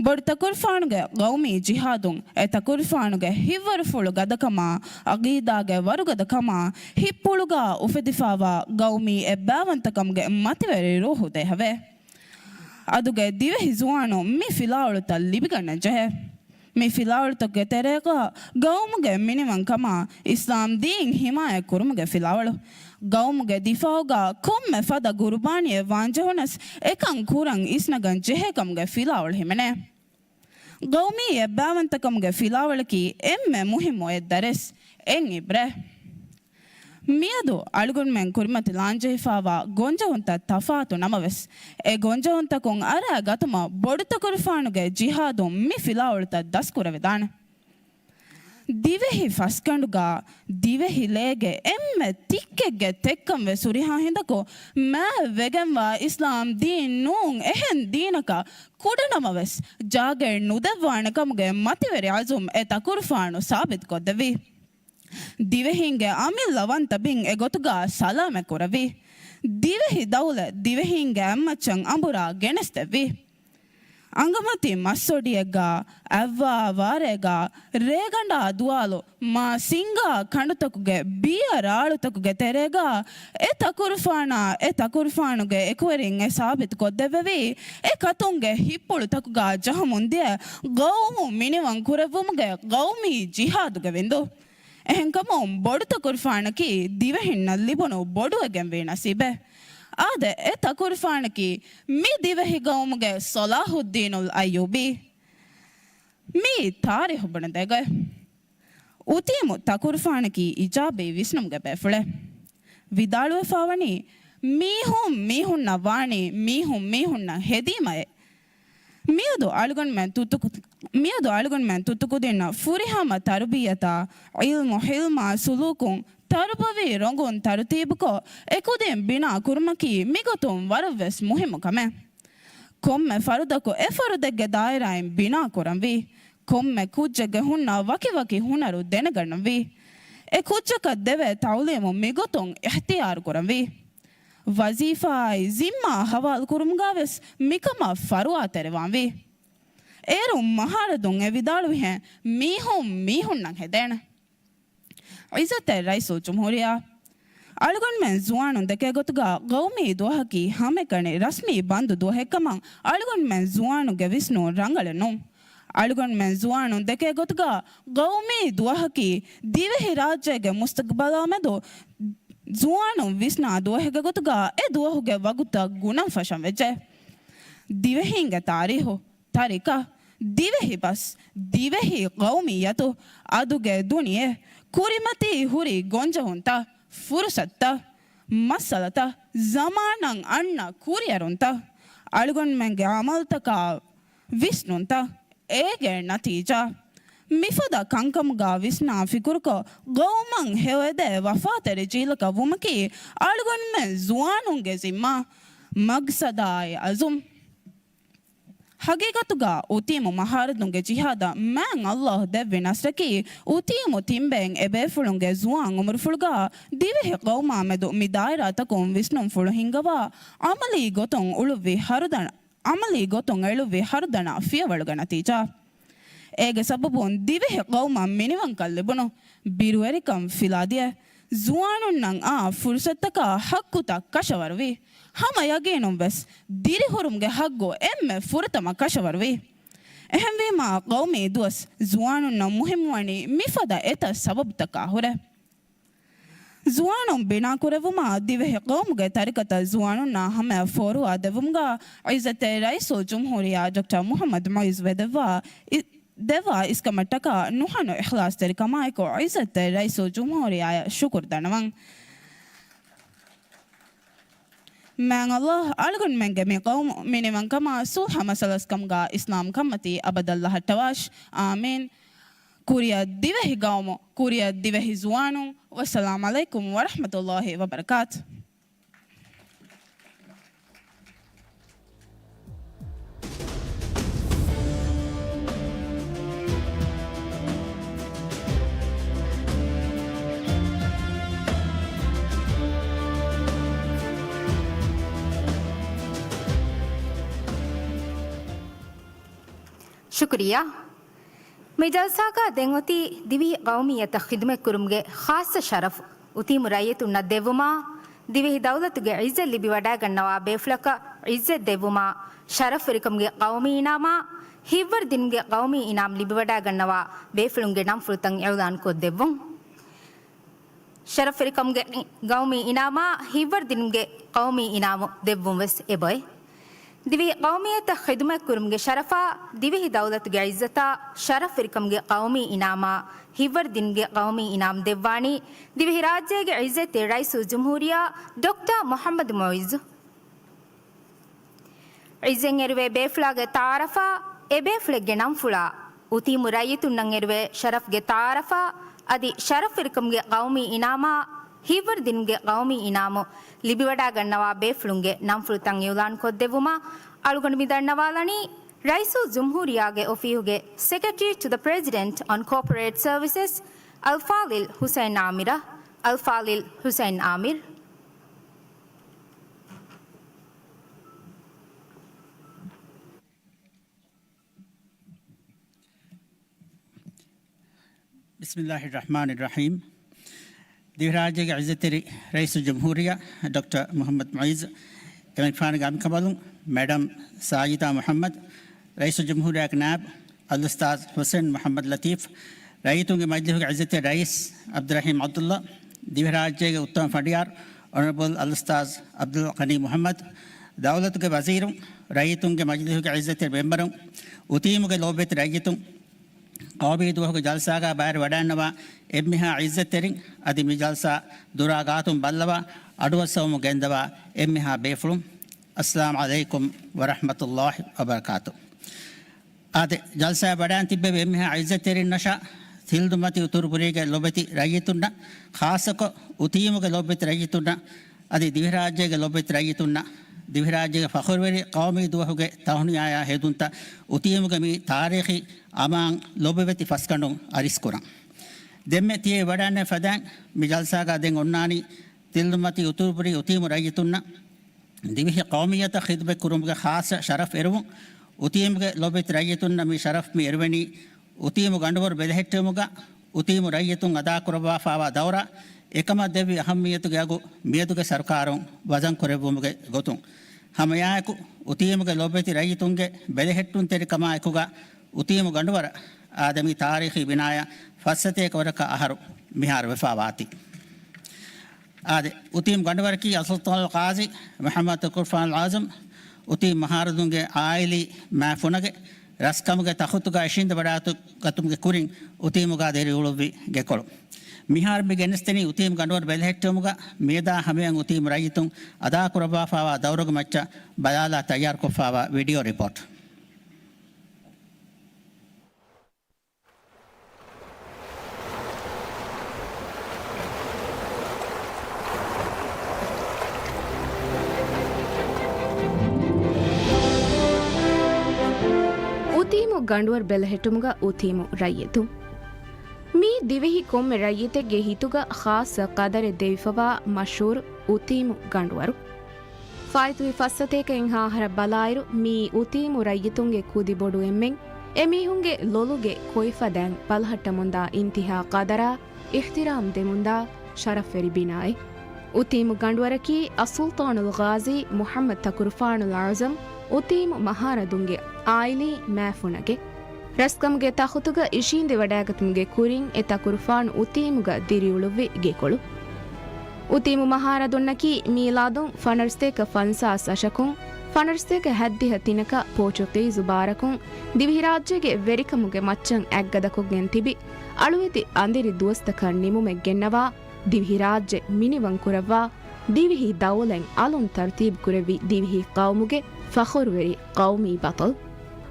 ބޮޑު ތަކުރުފާނުގެ ގައުމީ ޖިހާދުން އެ ތަކުރުފާނުގެ ހިތްވަރުފުޅު ގަދަކަމާ، ޢަޤީދާގެ ވަރުގަދަކަމާ، ހިތްޕުޅުގަ އުފެދިފާވާ ގައުމީ އެއްބައިވަންތަކަމުގެ މަތިވެރި ރޫޙު ދޭހަވޭ. އަދުގެ ދިވެހި ޒުވާނުން މި ފިލާވަޅުތައް ލިބިގަންނަން ޖެހޭ. މި ފިލާވަޅުތަކުގެ ތެރޭގަ ގައުމުގެ މިނިވަންކަމާ، އިސްލާމް ދީން ހިމާޔަތް ކުރުމުގެ ފިލާވަޅު، ގައުމުގެ ދިފާޢުގަ ކޮންމެ ފަދަ ގުރުބާނީއެއް ވާންޖެހުނަސް އެކަން ކުރަން އިސްނަގަން ޖެހޭކަމުގެ ފިލާވަޅު ހިމެނޭ. ގައުމީ އެއްބައިވަންތަކަމުގެ ފިލާވަޅަކީ އެންމެ މުހިއްމު އެއް ދަރެސް، އެއް ޢިބްރަތް. މިއަދު އަޅުގަނޑުމެން ކުރިމަތިލާން ޖެހިފާވާ ގޮންޖެހުންތައް ތަފާތު ނަމަވެސް، އެ ގޮންޖެހުންތަކުން އަރާ ގަތުމަށް ބޮޑުތަކުރުފާނުގެ ޖިހާދުން މި ފިލާވަޅުތައް ދަސްކުރެވިދާނެ. ދިވެހި ފަސްގަނޑުގަ ދިވެހި ލޭގެ އެންމެ ތިއްކެއްގެ ތެއްކަން ވެސް ހުރިހާ ހިނދަކު މާތް ވެގެންވާ އިސްލާމް ދީން ނޫން އެހެން ދީނަކަށް ކުޑަނަމަވެސް ޖާގައެއް ނުދެއްވާނެ ކަމުގެ މަތިވެރި ޢަޒުމް އެ ތަކުރުފާނު ސާބިތުކޮށްދެއްވި. ދިވެހިންގެ އަމިއްލަ ވަންތަ ބިން އެގޮތުގަ ސަލާމަތް ކުރެއްވި. ދިވެހި ދައުލަތް ދިވެހީންގެ އަތްމައްޗަށް އަނބުރާ ގެނެސްދެއްވި. އަނގަމަތި މައްސޮޑިއެއްގަ އަތްވާ ވާރޭގަ ރޭގަނޑާ ދުވާލު މާ ސިނގާ ކަނޑުތަކުގެ ބިޔަ ރާޅުތަކުގެ ތެރޭގަ އެ ތަކުރުފާނާ އެ ތަކުރުފާނުގެ އެކުވެރިން އެ ސާބިތު ކޮށްދެއްވެވީ، އެ ކަތުންގެ ހިތްޕުޅުތަކުގަ ޖަހަމުން ދިޔަ ގައުމު މިނިވަން ކުރެއްވުމުގެ ގައުމީ ޖިހާދުގެ ވިންދު. އެހެންކަމުން ބޮޑުތަކުރުފާނަކީ ދިވެހިންނަށް ލިބުނު ބޮޑުވެގެންވީ ނަސީބެއް. އާދެ، އެ ތަކުރުފާނަކީ މި ދިވެހި ގައުމުގެ ޞަލާޙުއްދީނުލް އައްޔޫބީ. މީ ތާރީޚު ބުނެދޭގޮތް. އުތީމު ތަކުރުފާނަކީ އިޖާބީ ވިސްނުމުގެ ބޭފުޅެއް. ވިދާޅުވެފާވަނީ، މީހުން މީހުންނަށް ވާނީ މީހުން މީހުންނަށް ހެދީމައޭ. މިއަދު އަޅުގަނޑުމެން ތުއްތުކު-، މިއަދު އަޅުގަނޑުމެން ތުއްތުކުދިންނަށް ފުރިހަމަ ތަރުބިއްޔަތާ، ޢިލްމު ޙިލްމާ ސުލޫކުން، ތަރުބަވީ ރޮނގުން ތަރުތީބުކޮށް، އެކުދިން ބިނާ ކުރުމަކީ މިގޮތުން ވަރަށްވެސް މުހިއްމު ކަމެއް. ކޮންމެ ފަރުދަކު އެ ފަރުދެއްގެ ދާއިރާއިން ބިނާ ކުރަންވީ. ކޮންމެ ކުއްޖެއްގެ ހުންނަ ވަކިވަކި ހުނަރު ދެނެގަންނަންވީ. އެ ކުއްޖަކަށް ދެވޭ ތަޢުލީމު މިގޮތުން އިޙްތިޔާރު ކުރަންވީ. ވަޒީފާއާއި ޒިންމާ ހަވާލު ކުރުމުގަވެސް މިކަމަށް ފަރުވާތެރިވާންވީ. އޭރު މަހާރަދުން އެ ވިދާޅުވިހެން މީހުން މީހުންނަށް ހެދޭނެ. ޢިއްޒަތްތެރި ރައީސުލްޖުމްހޫރިއްޔާ، އަޅުގަނޑުމެން ޒުވާނުން ދެކޭ ގޮތުގަ ގައުމީ ދުވަހަކީ ހަމައެކަނި ރަސްމީ ބަންދު ދުވަހެއްކަމަށް އަޅުގަނޑުމެން ޒުވާނުންގެ ވިސްނުން ރަނގަޅެއް ނޫން. އަޅުގަނޑުމެން ޒުވާނުން ދެކޭ ގޮތުގަ ގައުމީ ދުވަހަކީ ދިވެހިރާއްޖޭގެ މުސްތަގްބަލާމެދު ޒުވާނުން ވިސްނާ ދުވަހެއްގެ ގޮތުގަ އެ ދުވަހުގެ ވަގުތަށް ގުނަން ފަށަން ވެއްޖެ. ދިވެހީންގެ ތާރީހު، ތަރިކަ، ދިވެހި ބަސް، ދިވެހި ޤައުމިއްޔަތު، އަދުގެ ދުނިޔެ، ކުރިމަތީ ހުރި ގޮންޖެހުންތައް، ފުރުސަތުތައް، މައްސަލަތައް، ޒަމާނަށް އަންނަ ކުރިއެރުންތައް، އަޅުގަނޑުމެންގެ ޢަމަލުތަކާ ވިސްނުންތައް، އޭގެ ނަތީޖާ. މިފަދަ ކަންކަމުގާ ވިސްނާ ފިކުރުކޮށް، ގައުމަށް ހެޔޮއެދޭ ވަފާތެރި ޖީލަކަށް ވުމަކީ، އަޅުގަނޑުމެން ޒުވާނުންގެ ޒިންމާ، މަގްސަދާއި އަޒުމް. ހަގީގަތުގަ އުތީމު މަހާރަދުންގެ ޖިހާދަށް މާތް ﷲ ދެއްވި ނަޞްރަކީ، އުތީމު ތިންބެއިން އެބޭފުޅުންގެ ޒުވާން އުމުރުފުޅުގަ ދިވެހި ޤައުމާ މެދު މި ދާއިރާތަކުން ވިސްނުންފުޅު ހިންގަވާ، ޢަމަލީ ގޮތުން އުޅުއްވި ހަރުދަނ-، ޢަމަލީ ގޮތުން އެޅުއްވި ހަރުދަނާ ފިޔަވަޅުގެ ނަތީޖާ. އޭގެ ސަބަބުން ދިވެހި ޤައުމަށް މިނިވަންކަން ލިބުނު، ބިރުވެރިކަން ފިލާދިޔަ، ޒުވާނުންނަށް އާ ފުރުޞަތުތަކާ ޙައްޤުތައް ކަށަވަރުވި، ހަމަ ޔަގީނުން ވެސް ދިރިހުރުމުގެ ޙައްޤު އެންމެ ފުރަތަމަ ކަށަވަރުވި. އެހެންވީމާ، ޤައުމީ ދުވަސް ޒުވާނުންނަށް މުހިއްމުވަނީ މިފަދަ އެތައް ސަބަބުތަކާ ހުރެ. ޒުވާނުން ބިނާކުރެއްވުމާ، ދިވެހި ޤައުމުގެ ތަރިކަތައް ޒުވާނުންނާ ހަމަޔަށް ފޯރުވާ ދެއްވުމުގަ، ޢިއްޒަތްތެރި ރައީސުލްޖުމްހޫރިއްޔާ ޑޮކްޓަރ މުޙައްމަދު މުޢިއްޒު ވެދެއްވާ އި-، ދެއްވާ އިސްކަމަށްޓަކާ ނުހަނު އިޚްލާޞްތެރިކަމާއެކު ޢިއްޒަތްތެރި ރައީސުލްޖުމްހޫރިއްޔާޔަށް ޝުކުރު ދަންނަވަން. މާތް ﷲ އަޅުގަނޑުމެންގެ މި ޤައުމު މިނިވަންކަމާ ޞުލްޙަ މަސަލަސްކަމުގާ އިސްލާމް ކަންމަތީ އަބަދަށް ލަހައްޓަވާށި. އާމީން. ކުރިއަށް ދިވެހި ޤައުމު، ކުރިއަށް ދިވެހި ޒުވާނުން. ވައްސަލާމް ޢަލައިކުމް ވަރަޙްމަތުﷲ ވަބަރަކާތު. ޝުކުރިއްޔާ. މި ޖަލްސާގަ ދެން އޮތީ ދިވެހި ޤައުމިއްޔަތަށް ޚިދުމަތްކުރުމުގެ ޚާއްޞަ ޝަރަފު އުތީމު ރައްޔިތުންނަށް ދެއްވުމާ، ދިވެހި ދައުލަތުގެ ޢިއްޒަތް ލިބިވަޑައިގަންނަވާ ބޭފުޅަކަށް ޢިއްޒަތް ދެއްވުމާ، ޝަރަފްވެރިކަމުގެ ޤައުމީ އިނާމާ، ހިތްވަރު ދިނުމުގެ ޤައުމީ އިނާމް ލިބިވަޑައިގަންނަވާ ބޭފުޅުންގެ ނަންފުޅުތައް އިޢުލާންކޮށްދެއްވުން. ޝަރަފްވެރިކަމުގެ ޤައުމީ އިނާމާ، ހިތްވަރު ދިނުމުގެ ޤައުމީ އިނާމު ދެއްވުން ވެސް އެބައޮތް. ދިވެހި ޤައުމިއްޔަތަށް ޚިދުމަތްކުރުމުގެ ޝަރަފާ، ދިވެހި ދައުލަތުގެ ޢިއްޒަތާ، ޝަރަފްވެރިކަމުގެ ޤައުމީ އިނާމާ، ހިތްވަރު ދިނުމުގެ ޤައުމީ އިނާމް ދެއްވާނީ، ދިވެހިރާއްޖޭގެ ޢިއްޒަތްތެރި ރައީސުލްޖުމްހޫރިއްޔާ ޑޮކްޓަރ މުޙައްމަދު މުޢިއްޒު. ޢިއްޒަތް އެރުވޭ ބޭފުޅާގެ ތަޢާރަފާ، އެ ބޭފުޅެއްގެ ނަންފުޅާ، އުތީމު ރައްޔިތުންނަށް އެރުވޭ ޝަރަފްގެ ތަޢާރަފާ، އަދި ޝަރަފްވެރިކަމުގެ ޤައުމީ އިނާމާ، ހިތްވަރު ދިނުމުގެ ޤައުމީ އިނާމު ލިބިވަޑައިގަންނަވާ ބޭފުޅުންގެ ނަންފުޅުތައް އިޢުލާން ކޮށްދެއްވުމަށް އަޅުގަނޑު މި ދަންނަވާލަނީ، ރައީސުލްޖުމްހޫރިއްޔާގެ އޮފީހުގެ Secretary to the President on Corporate Services، އަލްފާޟިލް ޙުސައިން ޢާމިރަށް. އަލްފާޟިލް ޙުސައިން ޢާމިރު. ބިސްމިﷲ ރަޙްމާނި ރަޙީމް. ދިވެހިރާއްޖޭގެ ޢިއްޒަތްތެރި ރައީސުލްޖުމްހޫރިއްޔާ ޑޮކްޓަރ މުޙައްމަދު މުޢިއްޒު، އެމަނިކުފާނުގެ އަނބިކަނބަލުން މެޑަމް ސާޖިދާ މުޙައްމަދު، ރައީސުލްޖުމްހޫރިއްޔާގެ ނާއިބު އަލްއުސްތާޛް ޙުސައިން މުޙައްމަދު ލަތީފް، ރައްޔިތުންގެ މަޖިލީހުގެ ޢިއްޒަތްތެރި ރައީސް ޢަބްދުއްރަޙީމް ޢަބްދުﷲ، ދިވެހިރާއްޖޭގެ އުއްތަމަ ފަނޑިޔާރު އޮނަރަބަލް އަލްއުސްތާޛް ޢަބްދުލް ޣަނީ މުޙައްމަދު، ދައުލަތުގެ ވަޒީރުން، ރައްޔިތުންގެ މަޖިލީހުގެ ޢިއްޒަތްތެރި މެމްބަރުން، އުތީމުގެ ލޯބިވެތި ރައްޔިތުން، ޤައުމީ ދުވަހުގެ ޖަލްސާގަ ބައިވެރިވަޑައިންނަވާ އެންމެހާ ޢިއްޒަތްތެރިން، އަދި މި ޖަލްސާ ދުރާ ގާތުން ބައްލަވާ އަޑުއައްސަވަމުން ގެންދަވާ އެންމެހާ ބޭފުޅުން، އައްސަލާމް ޢަލައިކުމް ވަރަޙްމަތުﷲ ވަބަރަކާތު. އާދެ، ޖަލްސާ ވަޑައިން ތިއްބެވި އެންމެހާ ޢިއްޒަތްތެރިންނަށާ، ތިލްދުއްމަތި އުތުރުބުރީގެ ލޮބެތި ރައްޔިތުންނަށް، ޚާއްޞަކޮށް އުތީމުގެ ލޮބެތި ރައްޔިތުންނަށް، އަދި ދިވެހިރާއްޖޭގެ ލޮބެތި ރައްޔިތުންނަށް، ދިވެހިރާއްޖޭގެ ފަޚުރުވެރި ޤައުމީ ދުވަހުގެ ތަހުނިޔާޔާ ހެދުންތައް އުތީމުގެ މި ތާރީޚީ އަމާން ލޮބުވެތި ފަސްގަނޑުން އަރިސްކުރަން. ދެންމެ ތިޔަ ވަޑައިން ފަދައިން މި ޖަލްސާގަ ދެން އޮންނާނީ ތިލްދުއްމަތި އުތުރުބުރީ އުތީމު ރައްޔިތުންނަށް ދިވެހި ޤައުމިއްޔަތަށް ޚިދުމަތް ކުރުމުގެ ޚާއްޞަ ޝަރަފް އެރުވުން، އުތީމުގެ ލޮބެތި ރައްޔިތުންނަށް މި ޝަރަފް މި އެރުވެނީ، އުތީމު ގަނޑުވަރު ބެލެހެއްޓެވުމުގަ، އުތީމު ރައްޔިތުން އަދާކުރައްވާފާވާ ދައުރަށް އެކަމަށް ދެއްވި އަހައްމިއްޔަތުގެ އަގު މިއަދުގެ ސަރުކާރުން ވަޒަން ކުރެއްވުމުގެ ގޮތުން. ހަމައެއާއެކު، އުތީމުގެ ލޮބެތި ރައްޔިތުންގެ ބެލެހެއްޓުންތެރިކަމާ އެކުގަ، އުތީމު ގަނޑުވަރަށް އާދެ މި ތާރީޚީ ބިނާޔަށް ފައްސަތޭކަ ވަރަކަށް އަހަރު މިހާރު ވެފާ ވާތީ. އާދެ، އުތީމު ގަނޑުވަރަކީ އަލްސުލްޠާނުލް ޤާޟީ މުޙައްމަދު ތުރްކީ ފާރިސް އަލް އަޢްޒަމް، އުތީމު މަހާރަދުންގެ ޢާއިލީ މާތް ފުނަގެ ރަސްކަމުގެ ތަޚުތުގަ އިށީނދެ ވަޑާގަތުމުގެ ކުރިން އުތީމުގަ ދެރިއުޅުއްވި ގެކޮޅު. މިހާރު މި ގެނެސްދެނީ އުތީމު ގަނޑުވަރު ބެލެހެއްޓުމުގަ މިއަދާ ހަމަޔަށް އުތީމު ރައްޔިތުން އަދާކުރައްވާފާވާ ދައުރުގެ މައްޗަށް ބަލާލާ ތައްޔާރުކޮށްފާވާ ވީޑިއޯ ރިޕޯޓް. އުތީމު ގަނޑުވަރު ބެލެހެއްޓުމުގަ އުތީމު ރައްޔިތުން. މީ ދިވެހި ކޮންމެ ރައްޔިތެއްގެ ހިތުގަ ޚާއްޞަ ޤަދަރެއް ދެވިފަވާ މަޝްހޫރު އުތީމު ގަނޑުވަރު. ފާއިތުވި ފައްސަތޭކައެއްހާ އަހަރަށް ބަލާއިރު، މީ އުތީމު ރައްޔިތުންގެ ކުދި ބޮޑު އެންމެން، އެމީހުންގެ ލޮލުގެ ކޮއިފަދައިން ބަލަހައްޓަމުންދާ އިންތިހާ ޤަދަރާ، އިޙްތިރާމް ދެމުންދާ ޝަރަފްވެރި ބިނާއެއް. އުތީމު ގަނޑުވަރަކީ އައްސުލްޠާނުލް ޣާޒީ މުޙައްމަދު ތަކުރުފާނުލް އަޢުޒަމް އުތީމު މަހާރަދުންގެ އާއިލީ މާފުނަގެ. ރަސްކަމުގެ ތަޚުތުގަ އިށީނދެވަޑައިގަތުމުގެ ކުރިން އެ ތަކުރުފާނު އުތީމުގަ ދިރިއުޅުއްވި ގެކޮޅު. އުތީމު މަހާރަދުންނަކީ މީލާދުން ފަނަރަސްތޭކަ ފަންސާސް އަށަކުން، ފަނަރަސްތޭކަ ހައްދިހަ ތިނަކަށް ޕޯޗުގީޒު ބާރަކުން ދިވެހިރާއްޖޭގެ ވެރިކަމުގެ މައްޗަށް އަތްގަދަކޮށްގެން ތިބި، އަޅުވެތި އަނދިރި ދުވަސްތަކަށް ނިމުމެއް ގެންނަވާ، ދިވެހިރާއްޖެ މިނިވަންކުރައްވާ، ދިވެހި ދައުލަތް އަލުން ތަރުތީބުކުރެއްވި ދިވެހި ޤައުމުގެ ފަޚުރުވެރި ޤައުމީ ބަޠަލް.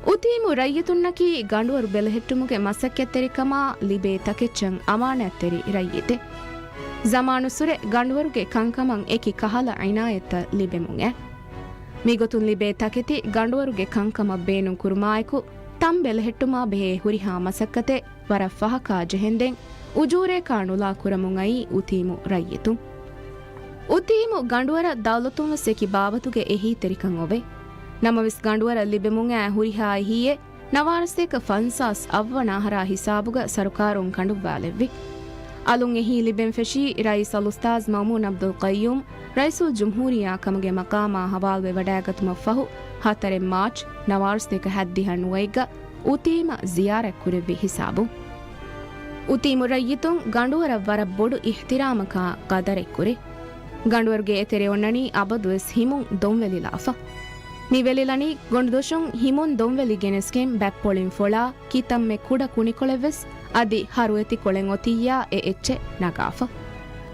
އުތީމު ރައްޔިތުންނަކީ ގަނޑުވަރު ބެލެހެއްޓުމުގެ މަސައްކަތްތެރިކަމާ ލިބޭ ތަކެއްޗަށް އަމާނާތްތެރި ރައްޔިތެއް. ޒަމާނުއްސުރެ ގަނޑުވަރުގެ ކަންކަމަށް އެކި ކަހަލަ ޢިނާޔަތްތައް ލިބެމުން އެ. މިގޮތުން ލިބޭ ތަކެތި ގަނޑުވަރުގެ ކަންކަމަށް ބޭނުން ކުރުމާއެކު، ތަން ބެލެހެއްޓުމާ ބެހޭ ހުރިހާ މަސައްކަތެއް ވަރަށް ފަހަކާ ޖެހެންދެން، އުޖޫރަޔަކާ ނުލާ ކުރަމުން އައީ އުތީމު ރައްޔިތުން. އުތީމު ގަނޑުވަރަށް ދައުލަތުން ވެސް އެކި ބާވަތުގެ އެހީތެރިކަން އޮވޭ. ނަމަވެސް ގަނޑުވަރަށް ލިބެމުން އައި ހުރިހާ އެހީއެއް ނަވާރަސްތޭކަ ފަންސާސް އަށްވަނަ އަހަރާ ހިސާބުގަ ސަރުކާރުން ކަނޑުއްވާލެއްވި. އަލުން އެހީ ލިބެން ފެށީ ރައީސް އަލްއުސްތާޛް މައުމޫން ޢަބްދުލް ޤައްޔޫމް ރައީސުލްޖުމްހޫރިއްޔާ ކަމުގެ މަޤާމާ ހަވާލުވެވަޑައިގަތުމަށްފަހު ހަތަރެއް މާޗް ނަވާރަސްތޭކަ ހައްދިހަ ނުވައެއްގަ އުތީމަށް ޒިޔާރަތްކުރެއްވި ހިސާބުން. އުތީމު ރައްޔިތުން ގަނޑުވަރަށް ވަރަށް ބޮޑު އިޙްތިރާމަކާ ޤަދަރެއްކުރި. ގަނޑުވަރުގެ އެތެރެ އޮންނަނީ އަބަދުވެސް ހިމުން ދޮންވެލިލާފަ. މި ވެލިލަނީ ގޮނޑުދޮށުން ހިމުން ދޮންވެލި ގެނެސްގެން ބައްޕޮޅިން ފޮޅާ ކިތަންމެ ކުޑަ ކުނިކޮޅެއްވެސް އަދި ހަރުއެތިކޮޅެއް އޮތިއްޔާ އެ އެއްޗެއް ނަގާފަ.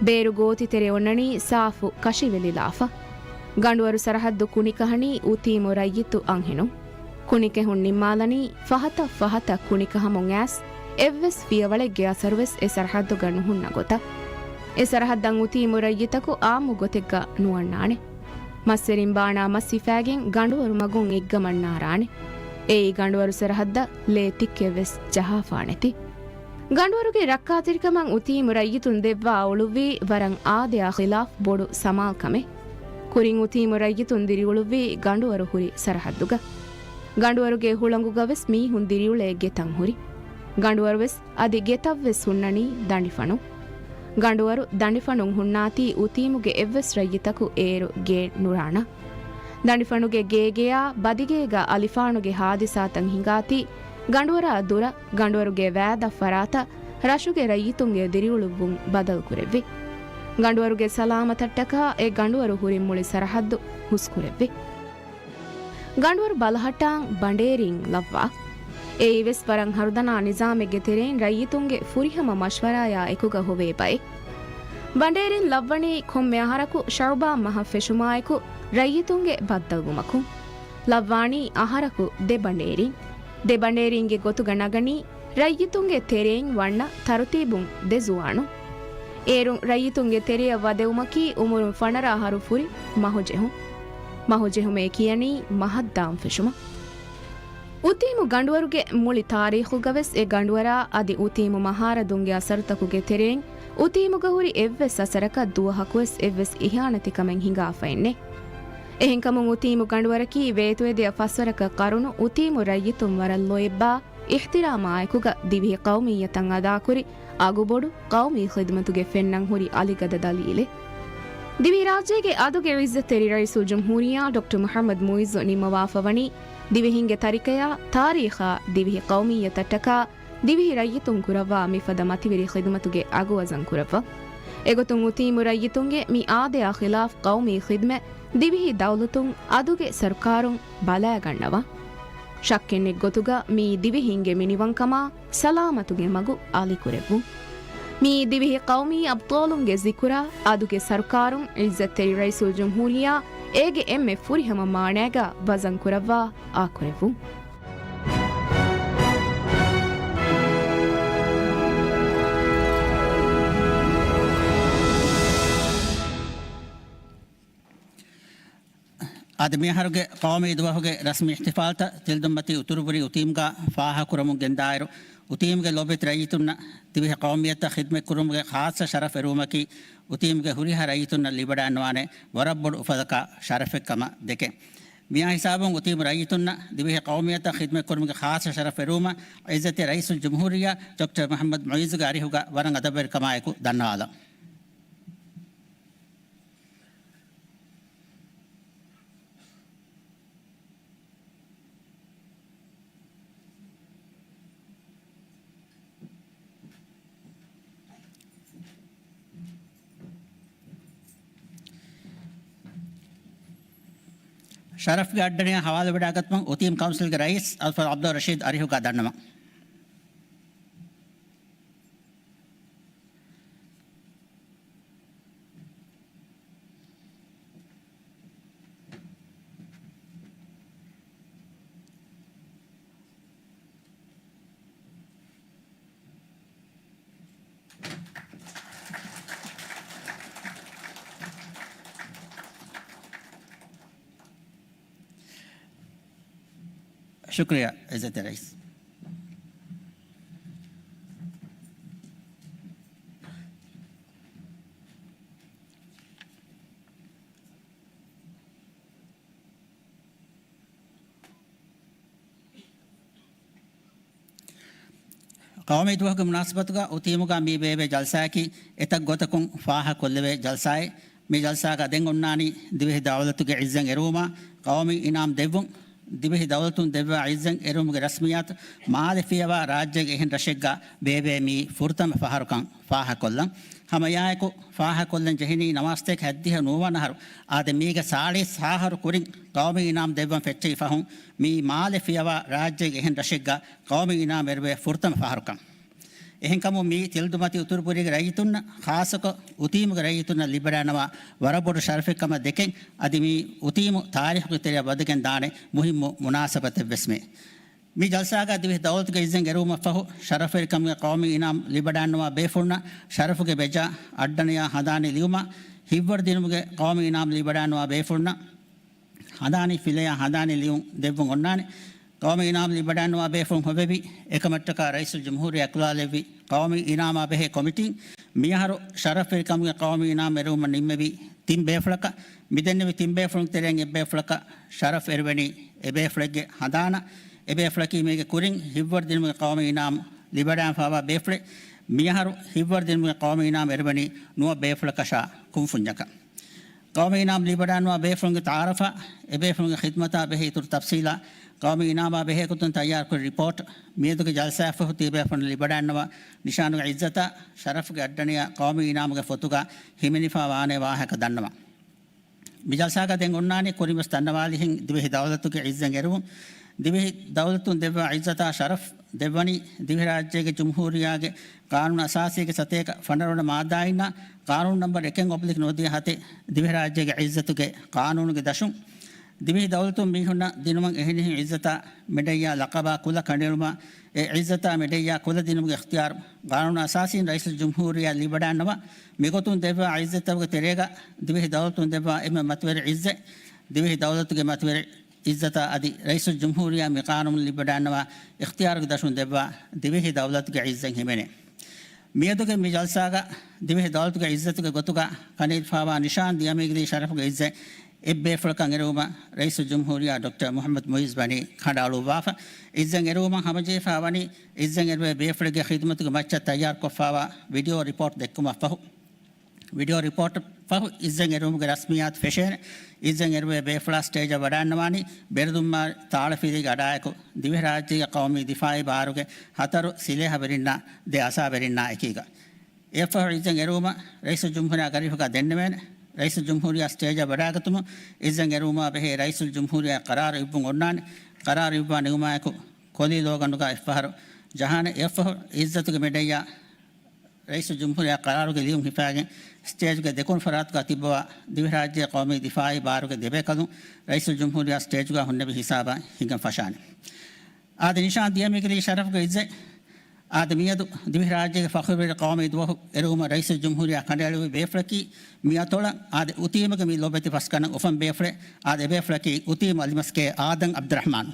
ބޭރު ގޯތިތެރެ އޮންނަނީ ސާފު ކަށިވެލިލާފަ. ގަނޑުވަރު ސަރަހައްދު ކުނިކަހަނީ އުތީމު ރައްޔިތު އަންހެނުން. ކުނިކެހުން ނިންމާލަނީ ފަހަތަށް ފަހަތަށް ކުނިކަހަމުން އައިސް، އެއްވެސް ފިޔަވަޅެއްގެ އަސަރުވެސް އެ ސަރަހައްދުގަ ނުހުންނަ ގޮތަށް. އެ ސަރަހައްދަށް އުތީމު ރައްޔިތަކު އާއްމު ގޮތެއްގަ ނުވަންނާނެ. މައްސެރިން ބާނާ މަސް ހިފާގެން ގަނޑުވަރު މަގުން އެއްގަމަށް ނާރާނެ. އެއީ ގަނޑުވަރު ސަރަހައްދަށް ލޭ ތިއްކެއްވެސް ޖަހާފާނެތި. ގަނޑުވަރުގެ ރައްކާތެރިކަމަށް އުތީމު ރައްޔިތުން ދެއްވާ އުޅުއްވީ ވަރަށް އާދަޔާ ޚިލާފް ބޮޑު ސަމާލްކަމެއް. ކުރިން އުތީމު ރައްޔިތުން ދިރިއުޅުއްވީ ގަނޑުވަރު ހުރި ސަރަހައްދުގަ. ގަނޑުވަރުގެ ހުޅަނގުގަވެސް މީހުން ދިރިއުޅޭ ގެތައް ހުރި. ގަނޑުވަރުވެސް އަދި ގެތައްވެސް ހުންނަނީ ދަނޑިފަނުން. ގަނޑުވަރު ދަނޑިފަނުން ހުންނާތީ އުތީމުގެ އެއްވެސް ރައްޔިތަކު އޭރު ގޭ ނުރާނަ. ދަނޑިފަނުގެ ގޭގެޔާ ބަދިގޭގަ އަލިފާނުގެ ހާދިސާތައް ހިނގާތީ ގަނޑުވަރާ ދުރަށް ގަނޑުވަރުގެ ވައިދަށް ފަރާތަށް ރަށުގެ ރައްޔިތުންގެ ދިރިއުޅުއްވުން ބަދަލުކުރެއްވި. ގަނޑުވަރުގެ ސަލާމަތަށްޓަކާ އެ ގަނޑުވަރު ހުރި މުޅި ސަރަހައްދު ހުސްކުރެއްވި. ގަނޑުވަރު ބަލަހައްޓާން ބަނޑޭރިން ލައްވާ. އެއީވެސް ވަރަށް ހަރުދަނާ ނިޒާމެއްގެ ތެރެއިން ރައްޔިތުންގެ ފުރިހަމަ މަޝްވަރާޔާ އެކުގަ ހޮވޭ ބައެއް. ބަނޑޭރިން ލައްވަނީ ކޮންމެ އަހަރަކު ޝަޢުބާން މަހަށް ފެށުމާއެކު ރައްޔިތުންގެ ބައްދަލުވުމަކުން. ލައްވާނީ އަހަރަކު ދެ ބަނޑޭރިން. ދެ ބަނޑޭރިންގެ ގޮތުގަ ނަގަނީ ރައްޔިތުންގެ ތެރެއިން ވަންނަ ތަރުތީބުން ދެ ޒުވާނުން. އޭރުން ރައްޔިތުންގެ ތެރެއަށް ވަދެވުމަކީ އުމުރުން ފަނަރަ އަހަރު ފުރި މަހުޖެހުން. މަހުޖެހުމޭ ކިޔަނީ މަހަށްދާން ފެށުމަށް. އުތީމު ގަނޑުވަރުގެ މުޅި ތާރީޚުގަވެސް އެ ގަނޑުވަރާ އަދި އުތީމު މަހާރަދުންގެ އަސަރުތަކުގެ ތެރެއިން އުތީމުގަ ހުރި އެއްވެސް އަސަރަކަށް ދުވަހަކުވެސް އެއްވެސް އިހާނެތިކަމެއް ހިނގާފައެއް ނެތް. އެހެންކަމުން އުތީމު ގަނޑުވަރަކީ ވޭތުވެދިޔަ ފަސްވަރަކަށް ޤަރުނު އުތީމު ރައްޔިތުން ވަރަށް ލޯތްބާ އިޙްތިރާމާއެކުގަ ދިވެހި ޤައުމިއްޔަތަށް އަދާކުރި އަގުބޮޑު ޤައުމީ ޚިދުމަތުގެ ފެންނަން ހުރި އަލިގަދަ ދަލީލެއް. ދިވެހިރާއްޖޭގެ އަދުގެ ޢިއްޒަތްތެރި ރައީސުލްޖުމްހޫރިއްޔާ ޑޮކްޓަރ މުޙައްމަދު މުޢިއްޒު ނިންމަވާފަވަނީ ދިވެހިންގެ ތަރިކަޔާ ތާރީޚާ ދިވެހި ޤައުމިއްޔަތަށްޓަކާ ދިވެހި ރައްޔިތުން ކުރައްވާ މިފަދަ މަތިވެރި ޚިދުމަތުގެ އަގު ވަޒަން ކުރައްވަ. އެގޮތުން އުތީމު ރައްޔިތުންގެ މި އާދަޔާ ޚިލާފް ޤައުމީ ޚިދުމަތް ދިވެހި ދައުލަތުން އަދުގެ ސަރުކާރުން ބަލައިގަންނަވާ. ޝައްކެއްނެތް ގޮތުގަ މީ ދިވެހިންގެ މިނިވަންކަމާ ސަލާމަތުގެ މަގު އަލިކުރެއްވުން. މިއީ ދިވެހި ޤައުމީ އަބްޠާލުންގެ ޒިކުރާ، އަދުގެ ސަރުކާރުން ޢިއްޒަތްތެރި ރައީސުލްޖުމްހޫރިއްޔާ އޭގެ އެންމެ ފުރިހަމަ މާނައިގަ ވަޒަންކުރައްވާ އާކުރެއްވުން. އަދި މިއަހަރުގެ ޤައުމީ ދުވަހުގެ ރަސްމީ އިޙްތިފާލްތައް ތިލްދުންމަތީ އުތުރުބުރީ އުތީމްގާ ފާހަގަކުރަމުން ގެންދާއިރު، އުތީމްގެ ލޯބިވެތި ރައްޔިތުންނަށް ދިވެހި ޤައުމިއްޔަތަށް ޚިދްމަތްކުރުމުގެ ޚާއްޞަ ޝަރަފް އެރުވުމަކީ، އުތީމްގެ ހުރިހާ ރައްޔިތުންނަށް ލިބިވަޑައިގަންނަވާނެ ވަރަށް ބޮޑު އުފަލަކާ ޝަރަފެއް ކަމަށް ދެކެން. މިއާ ހިސާބުން އުތީމް ރައްޔިތުންނަށް ދިވެހި ޤައުމިއްޔަތަށް ޚިދްމަތްކުރުމުގެ ޚާއްޞަ ޝަރަފް އެރުވުމަށް ޢިއްޒަތްތެރި ރައީސުލްޖުމްހޫރިއްޔާ ޑޮކްޓަރ މުޙައްމަދު މުޢިއްޒުގެ އަރިހުގަ ވަރަށް އަދަބުވެރިކަމާއެކު ދަންނަވާލަން. ޝަރަފްގެ އައްޑަނިޔާ ހަވާލުވެވަޑައިގަތުމަށް އުތީމް ކައުންސިލްގެ ރައީސް އަލްފަޟްލު ޢަބްދުއްރަޝީދު އަރިހުގަ ދަންނަވަން. ޝުކުރިއްޔާ ޢިއްޒަތްތެރި ރައީސް. ޤައުމީ ދުވަހުގެ މުނާސަބަތުގަ އުތީމުގަ މި ބޭއްވޭ ޖަލްސާއަކީ އެތައް ގޮތަކުން ފާހަގަކޮށްލެވޭ ޖަލްސާއެއް. މި ޖަލްސާގަ ދެން އޮންނާނީ ދިވެހި ދައުލަތުގެ ޢިއްޒަތް އެރުވުމާ ޤައުމީ އިނާމް ދެއްވުން. ދިވެހި ދައުލަތުން ދެއްވާ ޢިއްޒަތް އެރުވުމުގެ ރަސްމިއްޔާތު މާލެ ފިޔަވާ ރާއްޖޭގެ އެހެން ރަށެއްގަ ބޭއްވޭ މީ ފުރަތަމަ ފަހަރުކަން ފާހަގަކޮށްލަން. ހަމައެއާއެކު ފާހަގަކޮށްލަން ޖެހެނީ ނަވާސްތޭކަ ހައްދިހަ ނުވަވަނަ އަހަރު އާދެ، މީގެ ސާޅީސް ހާހަރު ކުރިން ޤައުމީ އިނާމް ދެއްވަން ފެއްޗެހި ފަހުން، މީ މާލެ ފިޔަވާ ރާއްޖޭގެ އެހެން ރަށެއްގަ ޤައުމީ އިނާމް އެރުވޭ ފުރަތަމަ ފަހަރުކަން. އެހެންކަމުން މީ ތިލްދުމަތި އުތުރުބުރީގެ ރައްޔިތުންނަށް، ޚާއްޞަކޮށް އުތީމުގެ ރައްޔިތުންނަށް ލިބިވަޑައިގަންނަވާ ވަރަށް ބޮޑު ޝަރަފެއް ކަމަށް ދެކެން، އަދި މީ އުތީމު ތާރީޚުގެ ތެރެއަށް ވަދެގެން ދާނެ މުހިއްމު މުނާސަބަތެއްވެސް މީ. މި ޖަލްސާގަ ދިވެހި ދައުލަތުގެ ޢިއްޒަތް އެރުވުމަށްފަހު، ޝަރަފްވެރިކަމުގެ ޤައުމީ އިނާމް ލިބިވަޑައިގަންނަވާ ބޭފުޅުންނަށް ޝަރަފުގެ ބެޖާ، އައްޑަނިޔާ ހަނދާނީ ލިޔުމާ، ހިތްވަރު ދިނުމުގެ ޤައުމީ އިނާމް ލިބިވަޑައިގަންނަވާ ބޭފުޅުންނަށް ހަނދާނީ ފިލަޔާ ހަނދާނީ ލިޔުން ދެއްވުން އޮންނާނެ. ޤައުމީ އިނާމް ލިބިވަޑައިގަންނަވާ ބޭފުޅުން ހޮވެވި އެކަމަށްޓަކާ ރައީސުލްޖުމްހޫރިއްޔާ އެކުލާލެއްވި ޤައުމީ އިނާމާ ބެހޭ ކޮމިޓީން މިއަހަރު ޝަރަފްވެރިކަމުގެ ޤައުމީ އިނާމް އެރުވުމަށް ނިންމެވި ތިން ބޭފުޅަކަށް، މިދެންނެވި ތިން ބޭފުޅުން ތެރެއިން އެއްބޭފުޅަކަށް ޝަރަފް އެރުވެނީ އެބޭފުޅެއްގެ ހަނދާނަށް. އެބޭފުޅަކީ މީގެ ކުރިން ހިތްވަރު ދިނުމުގެ ޤައުމީ އިނާމް ލިބިވަޑައިގެންފާވާ ބޭފުޅެއް. މިއަހަރު ހިތްވަރު ދިނުމުގެ ޤައުމީ އިނާމް އެރުވަނީ ނުވަ ބޭފުޅަކަށާ ކުންފުންޏަކަށް. ޤައުމީ އިނާމް ލިބިވަޑައިގަންނަވާ ބޭފުޅުންގެ ތަޢާރަފާ، އެބޭފުޅުންގެ ޚިދްމަތާ ބެހޭ އިތުރު ތަފްސީލާ، ޤައުމީ އިނާމާ ބެހޭ ގޮތުން ތައްޔާރުކުރި ރިޕޯޓް، މިއަދުގެ ޖަލްސާއަށްފަހު ތިޔަބޭފުޅުންނަށް ލިބިވަޑައިގަންނަވާ ނިޝާނުގެ ޢިއްޒަތާ، ޝަރަފުގެ އައްޑަނިޔާ ޤައުމީ އިނާމުގެ ފޮތުގަ ހިމެނިފާވާނެ ވާހަކަ ދަންނަވަން. މި ޖަލްސާގަ ދެން އޮންނާނީ ކުރިންވެސް ދަންނަވާލިހެން ދިވެހި ދައުލަތުގެ ޢިއްޒަތް އެރުވުން. ދިވެހި ދައުލަތުން ދެއްވާ ޢިއްޒަތާ ޝަރަފް ދެއްވަނީ ދިވެހިރާއްޖޭގެ ޖުމްހޫރިއްޔާގެ ޤާނޫނު އަސާސީގެ ސަތޭކަ ފަނަރަ ވަނަ މާއްދާއިންނާ ޤާނޫނު ނަންބަރު އެކެއް އޮބްލިކް ނުވަދިހަ ހަތެއް ދިވެހިރާއްޖޭގެ ޢިއްޒަތުގެ ޤާނޫނުގެ ދަށުން. ދިވެހި ދައުލަތުން މީހުންނަށް ދިނުމަށް އެހެނިހެން ޢިއްޒަތާ މެޑައްޔާ ލަޤަބާ ކުލަ ކަނޑައެޅުމާ، އެ ޢިއްޒަތާ މެޑައްޔާ ކުލަ ދިނުމުގެ އިޚްތިޔާރު ޤާނޫނު އަސާސީން ރައީސުލްޖުމްހޫރިއްޔާ ލިބިވަޑައިގަންނަވާ. މިގޮތުން ދެއްވާ ޢިއްޒަތްތަކުގެ ތެރޭގަ ދިވެހި ދައުލަތުން ދެއްވާ އެންމެ މަތިވެރި ޢިއްޒަތް، ދިވެހި ދައުލަތުގެ މަތިވެރި ޢިއްޒަތާ އަދި ރައީސުލްޖުމްހޫރިއްޔާ މި ޤާނޫނު ލިބިވަޑައިގަންނަވާ އިޚްތިޔާރުގެ ދަށުން ދެއްވާ ދިވެހި ދައުލަތުގެ ޢިއްޒަތް ހިމެނޭ. މިއަދުގެ މި ޖަލްސާގަ ދިވެހި ދައުލަތުގެ ޢިއްޒަތުގެ ގޮތުގަ ކަނޑައެޅިފާވާ ނިޝާން ދިޔަމީގެ ޝަރަފުގެ ޢިއްޒަތް އެއްބޭފުޅަކަށް އެރުވުމަށް ރައީސުލްޖުމްހޫރިއްޔާ ޑޮކްޓަރ މުޙައްމަދު މުޢިއްޒު ވަނީ ކަނޑައަޅުއްވާފަ. ޢިއްޒަތް އެރުވުމަށް ހަމަޖެހިފާ ވަނީ ޢިއްޒަތް އެރުވޭ ބޭފުޅެއްގެ ޚިދުމަތުގެ މައްޗަށް ތައްޔާރުކޮށްފާވާ ވީޑިއޯ ރިޕޯޓް ދެއްކުމަށްފަހު. ވީޑިއޯ ރިޕޯޓް ފަހު ޢިއްޒަތް އެރުވުމުގެ ރަސްމިއްޔާތު ފެށޭނެ. ޢިއްޒަތް އެރުވޭ ބޭފުޅާ ސްޓޭޖަށް ވަޑައިގަންނަވާނީ ބެރުދުންމާ ތާޅަފިލީގެ އަޑާއެކު ދިވެހިރާއްޖޭގެ ޤައުމީ ދިފާޢީ ބާރުގެ ހަތަރު ސިލޭހަވެރިންނާ ދެ އަސާވެރިންނާ އެކީގަ. އެއަށްފަހު ޢިއްޒަތް އެރުވުމަށް ރައީސުލްޖުމްހޫރިއްޔާގެ އަރިހުގަ ދެންނެވޭނެ. ރައީސުލްޖުމްހޫރިއްޔާ ސްޓޭޖަށް ވަޑައިގަތުމުން ޢިއްޒަތް އެރުވުމާ ބެހޭ ރައީސުލްޖުމްހޫރިއްޔާ ޤަރާރު އިއްވުން އޮންނާނެ. ޤަރާރު އިއްވާ ނިމުމާއެކު ކޮލީ ލޯގަނޑުގަ އެއްފަހަރު ޖަހާނެ. އެއަށްފަހު ޢިއްޒަތުގެ މެޑައްޔާ ރައީސުލްޖުމްހޫރިއްޔާ ޤަރާރުގެ ލިޔުން ހިފާގެން ސްޓޭޖުގެ ދެކުނު ފަރާތުގަ ތިއްބަވާ ދިވެހިރާއްޖޭ ޤައުމީ ދިފާޢީ ބާރުގެ ދެބޭކަލުން ރައީސުލްޖުމްހޫރިއްޔާ ސްޓޭޖުގަ ހުންނެވި ހިސާބަށް ހިނގަން ފަށާނެ. އާދެ، ނިޝާން ދިޔަ މިގިލީ ޝަރަފުގެ އިއްޒަތް. އާދެ، މިއަދު ދިވެހިރާއްޖޭގެ ފަޚުރުވެރި ޤައުމީ ދުވަހު އެރުވުމަށް ރައީސުލްޖުމްހޫރިއްޔާ ކަނޑައެޅުއްވި ބޭފުޅަކީ މި އަތޮޅަށް އާދެ، އުތީމުގެ މި ލޮބެތި ފަސްގަނޑަށް އުފަން ބޭފުޅެއް. އާދެ، އެބޭފުޅަކީ އުތީމު އަލިމަސްކޭ އާދަމް ޢަބްދުއްރަޙްމާން.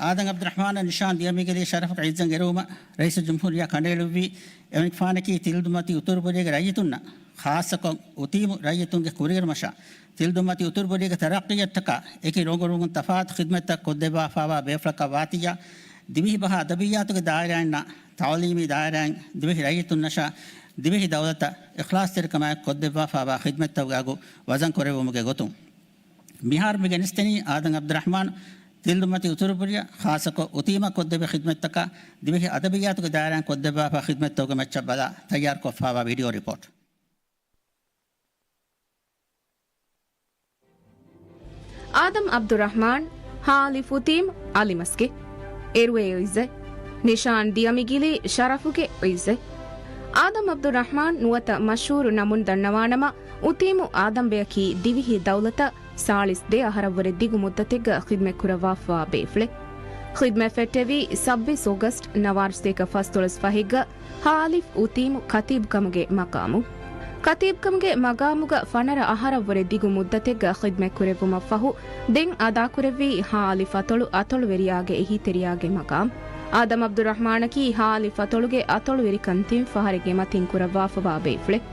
އާދަމް ޢަބްދުއްރަޙްމާނަށް ނިޝާން ދިޔަ މިގިލީ ޝަރަފުގެ އިއްޒަތް އެރުވުމަށް ރައީސުލްޖުމްހޫރިއްޔާ ކަނޑައެޅުއްވީ، އެމަނިކުފާނަކީ ތިލަދުންމަތީ އުތުރުބުރީގެ ރައްޔިތުންނަށް، ޚާއްޞަކޮށް އުތީމު ރައްޔިތުންގެ ކުރިއެރުމަށާ، ތިލަދުންމަތީ އުތުރުބުރީގެ ތަރައްޤީއަށްޓަކާ އެކި ރޮނގުރޮނގުން ތަފާތު ޚިދްމަތްތައް ކޮށްދެއްވާފާވާ ބޭފުޅަކަށް ވާތިއްޔާ، ދިވެހިބަހާ އަދަބިއްޔާތުގެ ދާއިރާއިންނާ ތަޢުލީމީ ދާއިރާއިން ދިވެހި ރައްޔިތުންނަށާ ދިވެހި ދައުލަތަށް އިޚްލާޞްތެރިކަމާއެކު ކޮށްދެއްވާފާވާ ޚިދްމަތްތަކުގެ އަގު ވަޒަންކުރެއްވުމުގެ ގޮތުން. މިހާރު މި ގެނެސްދެނީ އާދަމް ޢަބްދުއްރަޙްމާން ތިލަދުންމަތީ އުތުރުބުރިއަށް ޚާއްޞަކޮށް އުތީމަށް ކޮށްދެއްވި ޚިދްމަތްތަކާ ދިވެހި އަދަބިއްޔާތުގެ ދާއިރާއިން ކޮށްދެއްވާފާ ޚިދްމަތްތަކުގެ މައްޗަށް ބަލާ ތައްޔާރުކޮށްފާވާ ވީޑިއޯ ރިޕޯޓް. އާދަމް ޢަބްދުއްރަޙްމާން، ހއ. އުތީމު އަލިމަސްކޭ. އެރުވޭ އިއްޒަތް. ނިޝާން ދިޔަ މިގިލީ ޝަރަފުގެ އިއްޒަތް. އާދަމް ޢަބްދުއްރަޙްމާން ނުވަތަ މަޝްހޫރު ނަމުން ދަންނަވާނަމަ، އުތީމު އާދަމްބެއަކީ ދިވެހި ދައުލަތަށް ސާޅީސް ދެ އަހަރަށްވުރެ ދިގު މުއްދަތެއްގަ ޚިދްމަތްކުރައްވާފަވާ ބޭފުޅެއް. ޚިދްމަތް ފެއްޓެވީ ސައްބީސް އޮގަސްޓް ނަވާރަ ސަތޭކަ ފަސްދޮޅަސް ފަހެއްގަ ހއ. އުތީމު ކަތީބުކަމުގެ މަޤާމު. ކަތީބުކަމުގެ މަޤާމުގަ ފަނަރަ އަހަރަށްވުރެ ދިގު މުއްދަތެއްގަ ޚިދްމަތްކުރެއްވުމަށްފަހު، ދެން އަދާކުރެއްވީ ހއ. އަތޮޅު އަތޮޅުވެރިޔާގެ އެހީތެރިޔާގެ މަޤާމު. އާދަމް ޢަބްދުއްރަޙްމާނަކީ ހއ. އަތޮޅުގެ އަތޮޅުވެރިކަން ތިން ފަހަރެއްގެ މަތިން ކުރައްވާފަވާ ބޭފުޅެއް.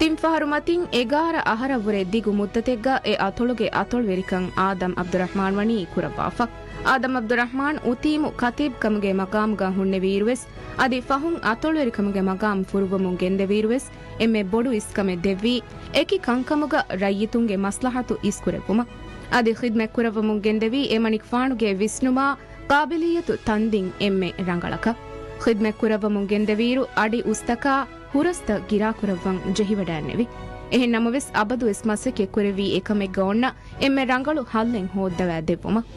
ތިން ފަހަރު މަތިން އެގާރަ އަހަރަށްވުރެ ދިގު މުއްދަތެއްގަ އެ އަތޮޅުގެ އަތޮޅުވެރިކަން އާދަމް ޢަބްދުއްރަޙްމާން ވަނީ ކުރައްވާފަ. އާދަމް ޢަބްދުއްރަޙްމާން އުތީމު ކަތީބުކަމުގެ މަޤާމުގަ ހުންނެވިއިރުވެސް، އަދި ފަހުން އަތޮޅުވެރިކަމުގެ މަޤާމު ފުރުއްވަމުން ގެންދެވިއިރުވެސް، އެންމެ ބޮޑު އިސްކަމެއް ދެއްވީ، އެކި ކަންކަމުގަ ރައްޔިތުންގެ މަސްލަހަތު އިސްކުރެއްވުމަށް. އަދި ޚިދްމަތްކުރައްވަމުން ގެންދެވީ، އެމަނިކުފާނުގެ ވިސްނުމާ، ޤާބިލިއްޔަތު ތަންދިން އެންމެ ރަނގަޅަކަށް. ޚިދްމަތްކުރައްވަމުން ގެންދެވިއިރު، އަޑި އުސްތަކާ ހުރަސްތައް ގިރާކުރައްވަން ޖެހިވަޑައިންނެވި. އެހެން ނަމަވެސް، އަބަދުވެސް މަސައްކަތް ކުރެއްވީ އެކަމެއްގަ އޮންނަ އެންމެ ރަނގަޅު ހައްލެއް ހޯއްދަވާ ދެއްވުމަށް.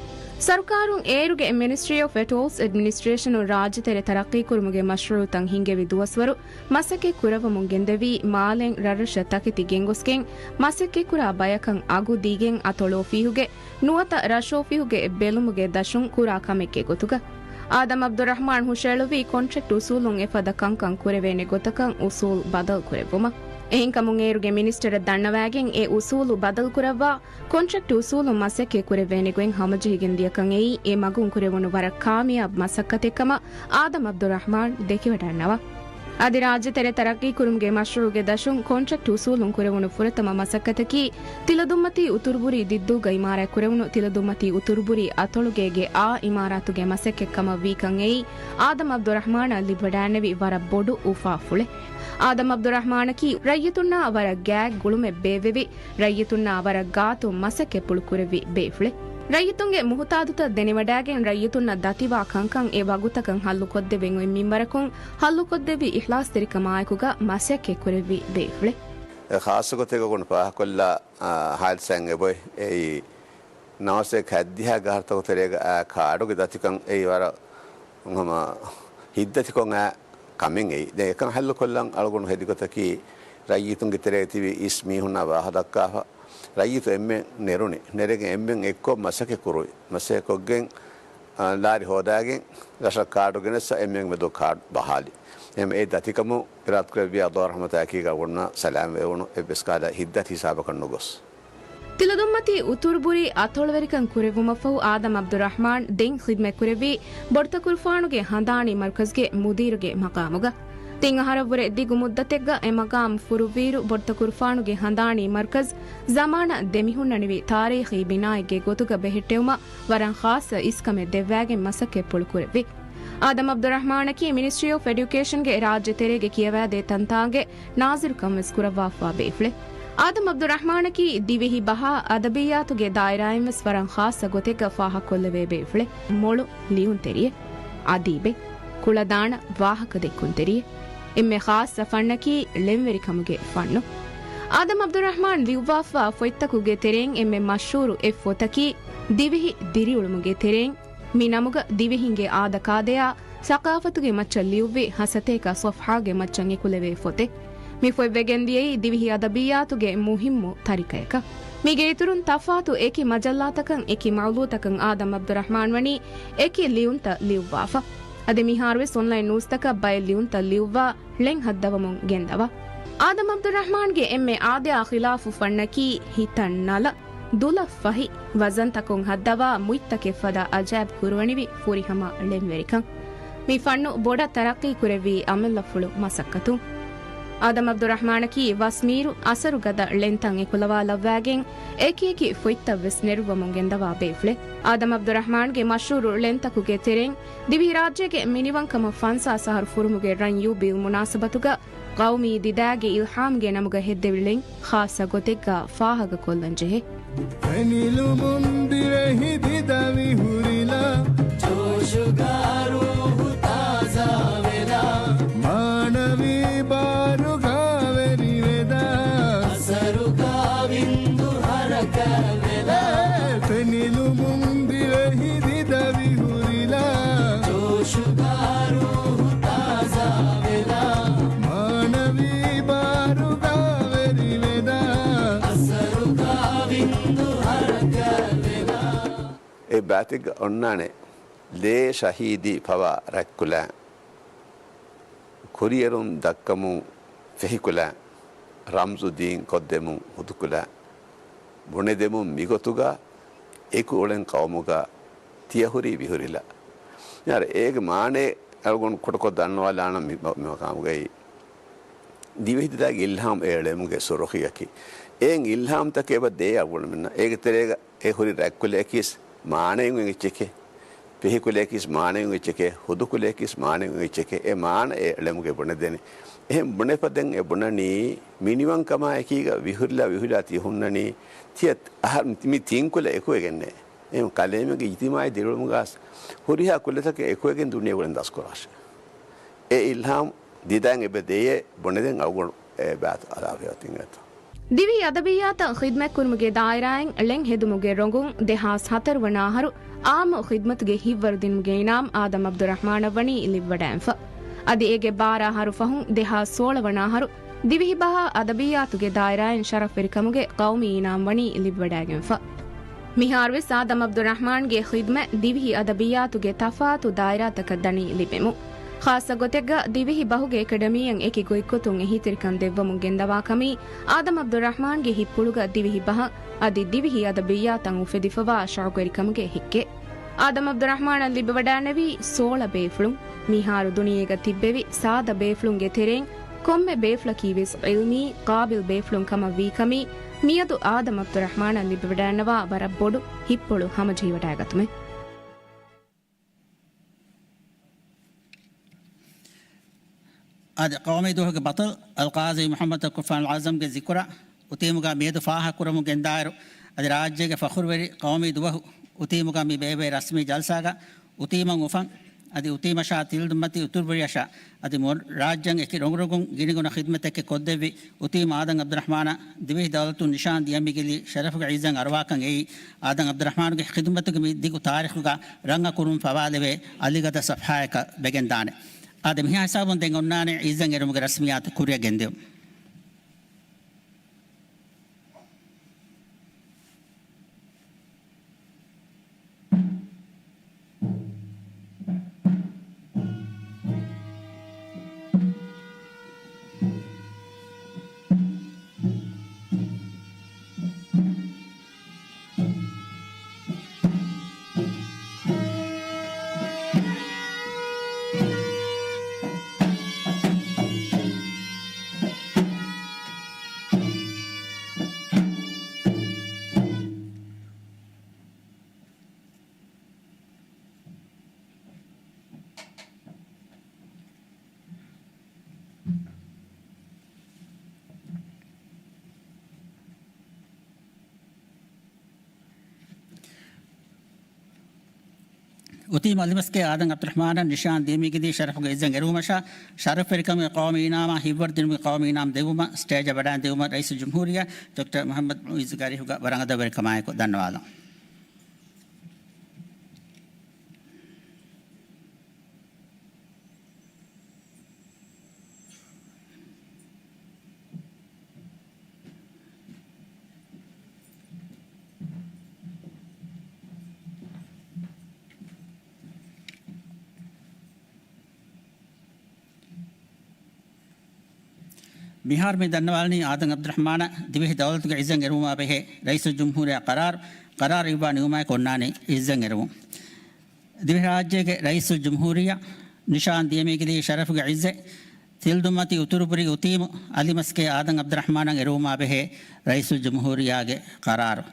ސަރުކާރުން އޭރުގެ މިނިސްޓްރީ އޮފް އެޓޯލްސް އެޑްމިނިސްޓްރޭޝަނުން ރާއްޖެތެރެ ތަރައްޤީކުރުމުގެ މަޝްރޫޢުތައް ހިންގެވި ދުވަސްވަރު މަސައްކަތް ކުރައްވަމުން ގެންދެވީ، މާލެން ރަށްރަށަށް ތަކެތި ގެންގޮސްގެން މަސައްކަތްކުރާ ބަޔަކަށް އަގު ދީގެން އަތޮޅު އޮފީހުގެ ނުވަތަ ރަށު އޮފީހުގެ ބެލުމުގެ ދަށުން ކުރާ ކަމެއްގެ ގޮތުގަ. އާދަމް ޢަބްދުއްރަޙްމާން ހުށައެޅުއްވީ ކޮންޓްރެކްޓް އުސޫލުން އެފަދަ ކަންކަން ކުރެވޭނެ ގޮތަކަށް އުސޫލް ބަދަލު ކުރެއްވުމަށް. އެހެންކަމުން އޭރުގެ މިނިސްޓަރަށް ދަންނަވައިގެން އެ އުސޫލު ބަދަލު ކުރައްވާ ކޮންޓްރެކްޓް އުސޫލުން މަސައްކަތް ކުރެވޭނެ ގޮތް ހަމަޖެހިގެން ދިޔަކަން އެއީ އެ މަގުން ކުރެވުނު ވަރަށް ކާމިޔާބު މަސައްކަތެއްކަމަށް އާދަމް ޢަބްދުއްރަޙްމާން ދެކިވަޑައިންނަވާ. އަދި ރާއްޖެތެރެ ތަރައްޤީކުރުމުގެ މަޝްރޫޢުގެ ދަށުން ކޮންޓްރެކްޓް އުސޫލުން ކުރެވުނު ފުރަތަމަ މަސައްކަތަކީ، ތިލަދުންމަތީ އުތުރުބުރީ ދިއްދޫގަ އިމާރާތްކުރެވުނު ތިލަދުންމަތީ އުތުރުބުރީ އަތޮޅުގޭގެ އާ އިމާރާތުގެ މަސައްކަތް ކަމަށް ވީކަން އެއީ، އާދަމް ޢަބްދުއްރަޙްމާނަށް ލިބިވަޑައިންނެވި ވަރަށް ބޮޑު އުފާ ފުޅެއް. އާދަމް ޢަބްދުއްރަޙްމާނަކީ ރައްޔިތުންނާ ވަރަށް ގާތް ގުޅުމެއް ބޭއްވެވި، ރައްޔިތުންނާ ވަރަށް ގާތުން މަސައްކަތްޕުޅު ކުރެއްވި ބޭފުޅެއް. ރައްޔިތުންގެ މުހުތާޖުތައް ދެނެވަޑައިގެން ރައްޔިތުންނަށް ދަތިވާ ކަންކަން އެ ވަގުތަކަށް ހައްލުކޮށްދެވެން އޮތް މިންވަރަކުން ހައްލުކޮށްދެއްވި އިޚްލާޞްތެރިކަމާއެކުގަ މަސައްކަތް ކުރެއްވި ބޭފުޅެއް. އެ ޚާއްޞަ ގޮތެއްގަ ގުނަ ފާހަގަކޮށްލާ، އާ، ހާދިސާއެއް އެބޮތް. އެއީ ނަވާރަ ސަތޭކަ ހަތްދިހަ ގަހަރަ ތަކު ތެރޭގަ އާ ކާޑުގެ ދަތިކަން އެއީ ވަރަށް ހަމަ ހިތްދަތިކޮށް އާ ކަމެއް އެއީ. ދެން އެކަން ހައްލުކޮށްލަން އަޅުގަނޑު ހެދި ގޮތަކީ، ރައްޔިތުންގެ ތެރޭގަ ތިބި އިސް މީހުންނާ ވާހަކަ ދައްކާފަ، ރައްޔިތު އެންމެން ނެރުނީ. ނެރެގެން އެންމެން އެއްކޮށް މަސައްކަތް ކުރުވި. މަސައްކަތް ކޮށްގެން، އާ، ލާރި ހޯދާގެން ރަށަށް ކާޑު ގެނެސް އެންމެން މެދު ކާޑު ބަހާލި. އެހެން އެ ދަތިކަމުން އިރާދަ ކުރެއްވިޔާ އައްލާހު ރަޙްމަތާއެކީގަ އަޅުގަނޑުންނާ ސަލާމަތްވެވުނު އެއްވެސް ކަހަލަ ހިތްދަތި ހިސާބަކަށް ނުގޮސް. ތިލަދުންމަތީ އުތުރުބުރީ އަތޮޅުވެރިކަން ކުރެއްވުމަށްފަހު އާދަމް ޢަބްދުއްރަޙްމާން ދެން ޚިދްމަތްކުރެއްވީ ބޮޑުތަކުރުފާނުގެ ހަނދާނީ މަރުކަޒުގެ މުދީރުގެ މަޤާމުގަ. ތިން އަހަރަށްވުރެ ދިގު މުއްދަތެއްގަ އެ މަޤާމް ފުރުއްވިއިރު، ބޮޑުތަކުރުފާނުގެ ހަނދާނީ މަރުކަޒު ޒަމާނަށް ދެމިހުންނަނިވި ތާރީޚީ ބިނާއެއްގެ ގޮތުގަ ބެހެއްޓެވުމަށް ވަރަށް ޚާއްޞަ އިސްކަމެއް ދެއްވާގެން މަސައްކަތްޕުޅު ކުރެއްވި. އާދަމް ޢަބްދުއްރަޙްމާނަކީ މިނިސްޓްރީ އޮފް އެޑިއުކޭޝަންގެ ރާއްޖެ ތެރޭގެ ކިޔަވާދޭ ތަންތާނގެ ނާޒިރުކަން ވެސް ކުރައްވާފަވާ ބޭފުޅެއް. އާދަމް ޢަބްދުއްރަޙްމާނަކީ ދިވެހި ބަހާ އަދަބިއްޔާތުގެ ދާއިރާއިން ވެސް ވަރަށް ޚާއްޞަ ގޮތެއްގަ ފާހަގަކޮށްލެވޭ ބޭފުޅެއް. މޮޅު ލިޔުންތެރިއެއް، އަދީބެއް، ކުޅަދާނަ ވާހަކަދެއްކުންތެރިއެއް. އެންމެ ޚާއްޞަ ފަންނަކީ ޅެންވެރިކަމުގެ ފަންނު. އާދަމް ޢަބްދުއްރަޙްމާން ލިޔުއްވާފަވާ ފޮތްތަކުގެ ތެރެއިން އެންމެ މަޝްހޫރު އެއް ފޮތަކީ ދިވެހި ދިރިއުޅުމުގެ ތެރެއިން. މި ނަމުގަ ދިވެހިންގެ އާދަކާދަޔާ ސަޤާފަތުގެ މައްޗަށް ލިޔުއްވި ހަސަތޭކަ ޞަފްޙާގެ މައްޗަށް އެކުލެވޭ ފޮތެއް. މި ފޮތް ވެގެން ދިޔައީ ދިވެހި އަދަބިއްޔާތުގެ މުހިއްމު ތަރިކަޔަކަށް. މީގެ އިތުރުން ތަފާތު އެކި މަޖައްލާތަކަށް އެކި މައުޟޫޢުތަކަށް އާދަމް ޢަބްދުއްރަޙްމާން ވަނީ އެކި ލިޔުންތައް ލިޔުއްވާފަ. އަދި މިހާރުވެސް އޮންލައިން ނޫސްތަކަށް ބައެއް ލިޔުންތައް ލިޔުއްވާ ޅެން ހައްދަވަމުން ގެންދަވާ. އާދަމް ޢަބްދުއްރަޙްމާންގެ އެންމެ އާދަޔާ ޚިލާފު ފަންނަކީ ހިތަށް ނަލަ، ދުލަށް ފަހި، ވަޒަންތަކުން ހައްދަވާ މުއިތަކެއް ފަދަ އަޖައިބު ކުރުވަނިވި ފުރިހަމަ ޅެންވެރިކަން. މި ފަންނު ބޮޑަށް ތަރައްޤީ ކުރެއްވީ އަމިއްލަފުޅު މަސައްކަތުން. އާދަމް ޢަބްދުއްރަޙްމާނަކީ ވަސްމީރު އަސަރުގަދަ ޅެންތައް އެކުލަވާލައްވާގެން އެކި އެކި ފޮތްތައް ވެސް ނެރުއްވަމުން ގެންދަވާ ބޭފުޅެއް. އާދަމް ޢަބްދުއްރަޙްމާންގެ މަޝްހޫރު ޅެންތަކުގެ ތެރެއިން ދިވެހިރާއްޖޭގެ މިނިވަންކަމަށް ފަންސާސް އަހަރު ފުރުމުގެ ރަން ޔޫބިލް މުނާސަބަތުގަ ޤައުމީ ދިދާގެ އިލްހާމްގެ ނަމުގަ ހެއްދެވި ޅެން ޚާއްޞަ ގޮތެއްގަ ފާހަގަކޮށްލަން ޖެހޭ. ފެނިލުމުން ދިވެހި ދިދަ ވިހުރިލާ، ޖޯޝުގަ ރޫޙު ތާޒާވެލާ، މާނަވީ ބާރުގަ ވެރިވެދާ، އަސަރުގަ ވިންދު ހަރަކާތްވެލާ، ފެނިލުމުން ދިވެހި ދިދަ ވިހުރިލާ، ޖޯޝުގަ ރޫޙު ތާޒާވެލާ، މާނަވީ ބާރުގަ ވެރިވެދާ، އަސަރުގަ ވިންދު ހަރަކާތްވެލާ. އެ ބައިތެއްގަ އޮންނާނެ، ލޭ ޝަހީދީ ފަވާ ރަތްކުލައިން، ކުރިއެރުން ދައްކަމުން ފެހިކުލައިން، ރަމްޒު ދީން ކޮށްދެމުން ހުދުކުލައިން، ބުނެދެމުން މިގޮތުގަ އެކު އުޅެން ޤައުމުގަ ތިޔަ ހުރީ ވިހުރިލާ. މިހާރު އޭގެ މާނައެއް އަޅުގަނޑު ކުޑަކޮށް ދަންނަވާލާނަން މި، މި މަޤާމުގައި. ދިވެހި ދިދާގެ އިލްހާމް އެ ޅެމުގެ ސުރުޚީއަކީ. އެހެން އިލްހާމްތަކެއް އެބަ ދޭ އަޅުގަނޑުމެންނަށް. އޭގެ ތެރޭގަ އެ ހުރި ރަތްކުލައަކީސް މާނައިން އެއްޗެކޭ، ފެހިކުލައަކީސް މާނައިން އެއްޗެކޭ، ހުދުކުލައަކީސް މާނައިން އެއްޗެކޭ. އެ މާނަ އެ ޅެމުގެ ބުނެދޭނެ. އެހެން ބުނެފަދައިން އެ ބުނަނީ މިނިވަންކަމާ އެކީގަ ވިހުރިލާ ވިހުރިލާ ތި ހުންނަނީ. ތިޔަ އަހަރު މި ތިން ކުލަ އެކުވެގެންނޭ. އެހެން ކަލޭމެންގެ އިޖްތިމާޢީ ދިރިއުޅުމުގަސް ހުރިހާ ކުލަތަކެއް އެކުވެގެން ދުނިޔެ ގުޅެން ދަސްކުރާށޭ. އެ އިލްހާމް ދިދައިން އެބަ ދެޔޭ ބުނެދޭން އަޅުގަނޑު އެ ބައިތު އަލާފައި އޮތީ އެތަން. ދިވެހި އަދަބިއްޔާތަށް ޚިދްމަތްކުރުމުގެ ދާއިރާއިން ޅެން ހެދުމުގެ ރޮނގުން ދެހާސް ހަތަރު ވަނަ އަހަރު އާއްމު ޚިދްމަތުގެ ހިތްވަރުދިނުމުގެ އިނާމް އާދަމް ޢަބްދުއްރަޙްމާނަށް ވަނީ ލިބިވަޑައިގެންފަ. އަދި އޭގެ ބާރަ އަހަރު ފަހުން ދެހާސް ސޯޅަ ވަނަ އަހަރު ދިވެހިބަހާ އަދަބިއްޔާތުގެ ދާއިރާއިން ޝަރަފްވެރިކަމުގެ ޤައުމީ އިނާމް ވަނީ ލިބިވަޑައިގެންފަ. މިހާރުވެސް އާދަމް ޢަބްދުއްރަޙްމާންގެ ޚިދްމަތް ދިވެހި އަދަބިއްޔާތުގެ ތަފާތު ދާއިރާތަކަށް ދަނީ ލިބެމުން. ޚާއްޞަ ގޮތެއްގަ ދިވެހި ބަހުގެ އެކަޑަމީއަށް އެކި ގޮތްގޮތުން އެހީތެރިކަން ދެއްވަމުން ގެންދަވާ ކަމީ އާދަމް ޢަބްދުއްރަޙްމާންގެ ހިތްޕުޅުގަ ދިވެހި ބަހަށް އަދި ދިވެހި އަދަބިއްޔާތަށް އުފެދިފަވާ ޝައުޤުވެރިކަމުގެ ހެއްކެއް. އާދަމް ޢަބްދުއްރަޙްމާނަށް ލިބިވަޑައިނެވީ ސޯޅަ ބޭފުޅުން. މިހާރު ދުނިޔޭގަ ތިއްބެވި ސާދަ ބޭފުޅުންގެ ތެރެއިން ކޮންމެ ބޭފުޅަކީ ވެސް ޢިލްމީ، ޤާބިލް ބޭފުޅުން ކަމަށް ވީ ކަމީ މިއަދު އާދަމް ޢަބްދުއްރަޙްމާނަށް ލިބިވަޑައިންނަވާ ވަރަށް ބޮޑު ހިތްޕުޅު ހަމަޖެހިވަޑައިގަތުމެއް. އަދި ޤައުމީ ދުވަހުގެ ބަޠަލް އަލްޤާޟީ މުޙައްމަދު ކުފާނުލް އަޢްޒަމްގެ ޒިކުރަށް އުތީމުގަ މިއަދު ފާހަގަކުރަމުން ގެންދާއިރު، އަދި ރާއްޖޭގެ ފަޚުރުވެރި ޤައުމީ ދުވަހު އުތީމުގަ މި ބޭއްވޭ ރަސްމީ ޖަލްސާގަ އުތީމަށް އުފަން، އަދި އުތީމަށާ ތިލަދުންމަތީ އުތުރުވެރިޔަށާ، އަދި މު-، ރާއްޖޭން އެކި ރޮނގުރޮނގުން ގިނަގުނަ ޚިދްމަތެއް ކޮށްދެއްވި އުތީމް އާދަމް ޢަބްދުއްރަޙްމާނަށް ދިވެހި ދައުލަތުން ނިޝާން ދިޔަމިގިލީ ޝަރަފުގެ ޢިއްޒަތް އަރުވާކަން އެއީ، އާދަމް ޢަބްދުއްރަޙްމާނުގެ ޚިދުމަތުގެ މި ދިގު ތާރީޚުގަ ރަނގަކުރުން ފަވާލެވޭ އަލިގަދަ ޞަފްޙާއަކަށް ވެގެންދާނެ. އާދެ، މިހާ ހިސާބުން ދެން އޮންނާނެ ޢިއްޒަތް އެރުމުގެ ރަސްމިއްޔާތު ކުރިއަށް ގެންދިއުން. އުތީމް އަލިމަސްގެ އާދަމް ޢަބްދުއްރަޙްމާނަށް ނިޝާން ދިޔަމީގެންދިޔަ ޝަރަފުގެ ޢިއްޒަތް އެރުވުމަށާ، ޝަރަފްވެރިކަމުގެ ޤައުމީ އިނާމާ ހިތްވަރުދިނުމުގެ ޤައުމީ އިނާމް ދެއްވުމަށް ސްޓޭޖަށް ވަޑައިން ދިއުމަށް ރައީސުލްޖުމްހޫރިއްޔާ ޑޮކްޓަރ މުޙައްމަދު މުޢިއްޒުގެ އަރިހުގަ ވަރަށް އަދަބުވެރިކަމާއެކު ދަންނަވާލަން. މިހާރު މި ދަންނަވާލަނީ އާދަމް އަބްދުއްރަޙްމާނަށް ދިވެހި ދައުލަތުގެ އިއްޒަތް އެރުވުމާ ބެހޭ ރައީސުލްޖުމްހޫރިއްޔާ ޤަރާރު، ޤަރާރު އިއްވާ ނިމުމާއެކު އޮންނާނީ އިއްޒަތް އެރުވުން. ދިވެހިރާއްޖޭގެ ރައީސުލްޖުމްހޫރިއްޔާ ނިޝާން ދިޔަމީގިލީ ޝަރަފުގެ އިއްޒަތް، ތިލްދުއްމަތި އުތުރުބުރި އުތީމު އަލިމަސްކޭ އާދަމް އަބްދުއްރަޙްމާނަށް އެރުވުމާ ބެހޭ ރައީސުލްޖުމްހޫރިއްޔާގެ ޤަރާރު.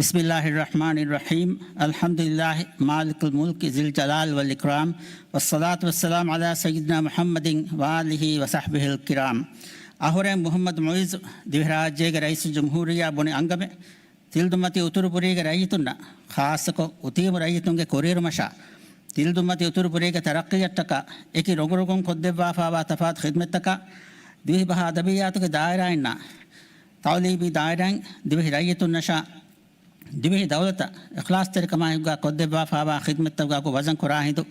بسم الله الرحمن الرحيم. الحمد لله مالك الملك ذي الجلال والإكرام، والصلاة والسلام على سيدنا محمد وآله وصحبه الكرام. އަހުރެން މުޙައްމަދު މުޢިއްޒު ދިވެހިރާއްޖޭގެ ރައީސުލްޖުމްހޫރިއްޔާ ބުނި އަންގަމެއް، ތިލްދުއްމަތި އުތުރުބުރީގެ ރައްޔިތުންނަށް، ޚާއްޞަކޮށް އުތީމު ރައްޔިތުންގެ ކުރިއެރުމަށާ، ތިލްދުއްމަތި އުތުރުބުރީގެ ތަރައްޤީއަށްޓަކާ، އެކި ރޮނގުރޮނގުން ކޮށްދެއްވާފާވާ ތަފާތު ޚިދްމަތްތަކާ، ދިވެހިބަހާ އަދަބިއްޔާތުގެ ދާއިރާއިންނާ، ތަޢުލީމީ ދާއިރާއިން، ދިވެހި ރައްޔިތުންނަށާ، ދިވެހި ދައުލަތަށް އިޚްލާޞްތެރިކަމާއެކުގާ ކޮށްދެއްވާފާވާ ޚިދްމަތްތަކުގާ ވަޒަންކުރާ ހިނދު،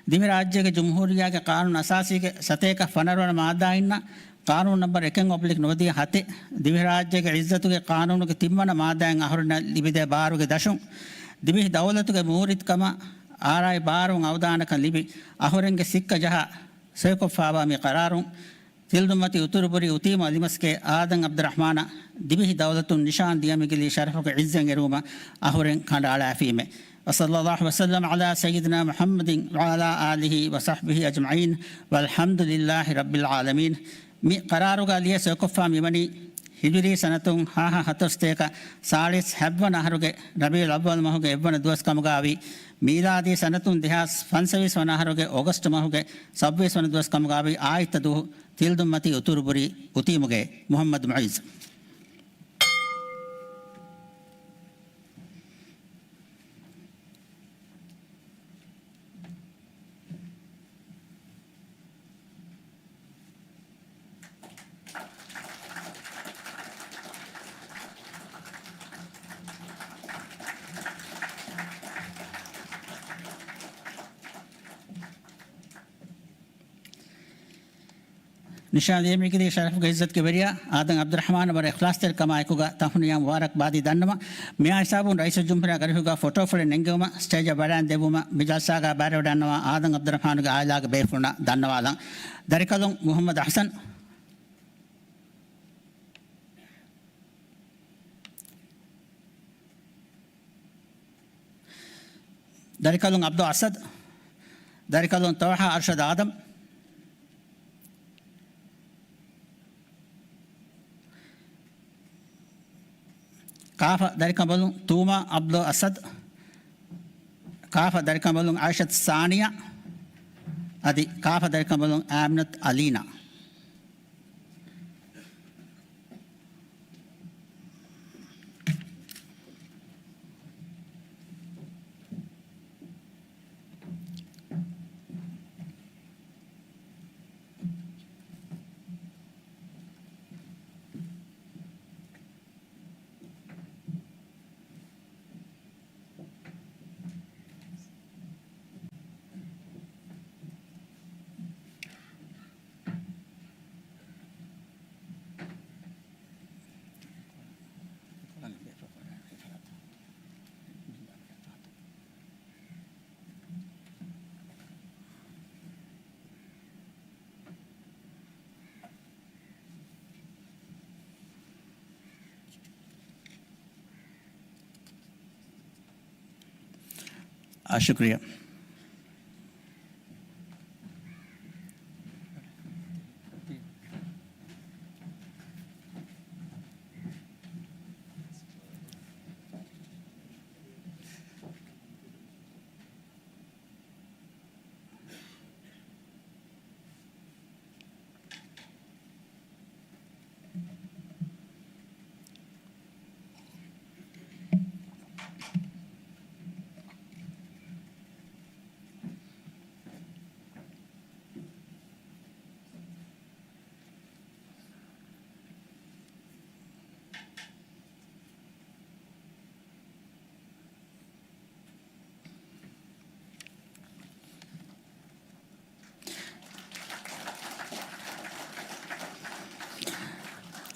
ދިވެހިރާއްޖޭގެ ޖުމްހޫރިއްޔާގެ ޤާނޫނު އަސާސީގެ ސަތޭކަ ފަނަރަވަނަ މާއްދާއިންނާ، ޤާނޫނު ނަންބަރު އެކެއް އޮބްލިކް ނުވަދިހަ ހަތެއް، ދިވެހިރާއްޖޭގެ އިއްޒަތުގެ ޤާނޫނުގެ ތިންވަނަ މާއްދާއިން އަހުރެންނަށް ލިބިދޭ ބާރުގެ ދަށުން، ދިވެހި ދައުލަތުގެ މޫރިތިކަމަށް އާރާއި ބާރު އަވަދާނަކަން ލިބި، އަހުރެންގެ ސިއްކަ ޖަހާ ސޮއިކޮށްފާވާ މި ޤަރާރުން، ތިލްދުއްމަތި އުތުރުބުރި އުތީމު އަލިމަސްކޭ އާދަމް އަބްދުއްރަޙްމާނަށް ދިވެހި ދައުލަތުން ނިޝާން ދިޔަމިގިލީ ޝަރަފުގެ އިއްޒަތް އެރުވުމަށް އަހުރެން ކަނޑައަޅާފީމެ. وصلى الله وسلم على سيدنا محمد وعلى آله وصحبه أجمعين، والحمد لله رب العالمين. މި ޤަރާރުގަ ލިޔެ ސޮއިކޮށްފާ މިވަނީ ހިޖުރީ ސަނަތުން ހާހަ ހަތަރުސަތޭކަ ސާޅީސް ހަތްވަނަ އަހަރުގެ ރަބީޢުލް އައްވަލް މަހުގެ އެއްވަނަ ދުވަސް ކަމުގާވި، މީލާދީ ސަނަތުން ދެހާސް ފަންސަވީސް ވަނަ އަހަރުގެ އޮގަސްޓް މަހުގެ ސައްބީސް ވަނަ ދުވަސް ކަމުގާވި އާއްތަ ދުވަހު ތިލްދުއްމަތި އުތުރުބުރި އުތީމުގެ މުޙައްމަދު މުޢިއްޒު. ނިޝާން ދިޔަމީގިލީ ޝަރަފުގެ އިއްޒަތުގެ ވެރިޔާ އާދަމް އަބްދުއްރަޙްމާނަށް ވަރަށް އިޚްލާޞްތެރިކަމާއެކުގަ ތަހުނިޔާ މުބާރަކްބާދީ ދަންނަވަން. މިއާ ހިސާބުން ރައީސުލްޖުމްހޫރިއްޔާ ގަރިފުޅުގަ ފޮޓޯފުޅެއް ނެންގެވުމަށް ސްޓޭޖަށް ވަޑައިން ދެއްވުމަށް މި ޖަލްސާގަ ބައިވެވަޑައިންނަވާ އާދަމް އަބްދުއްރަޙްމާނުގެ އާއިލާގެ ބޭފުޅުންނަށް ދަންނަވާލަން. ދަރިކަލުން މުޙައްމަދު އަޙްސަން. ދަރިކަލުން ޢަބްދުލް އަސަދު. ދަރިކަލުން ޠަލްޙާ އަރްޝަދު އާދަމް. ކާފަ ދަރިކަނބަލުން ތޫމާ ޢަބްދުލް އަސަދު. ކާފަ ދަރިކަނބަލުން ޢާއިޝަތު ސާނިޔާ. އަދި ކާފަ ދަރިކަނބަލުން އާމިނަތު އަލީނާ. އާ، ޝުކުރިއްޔާ.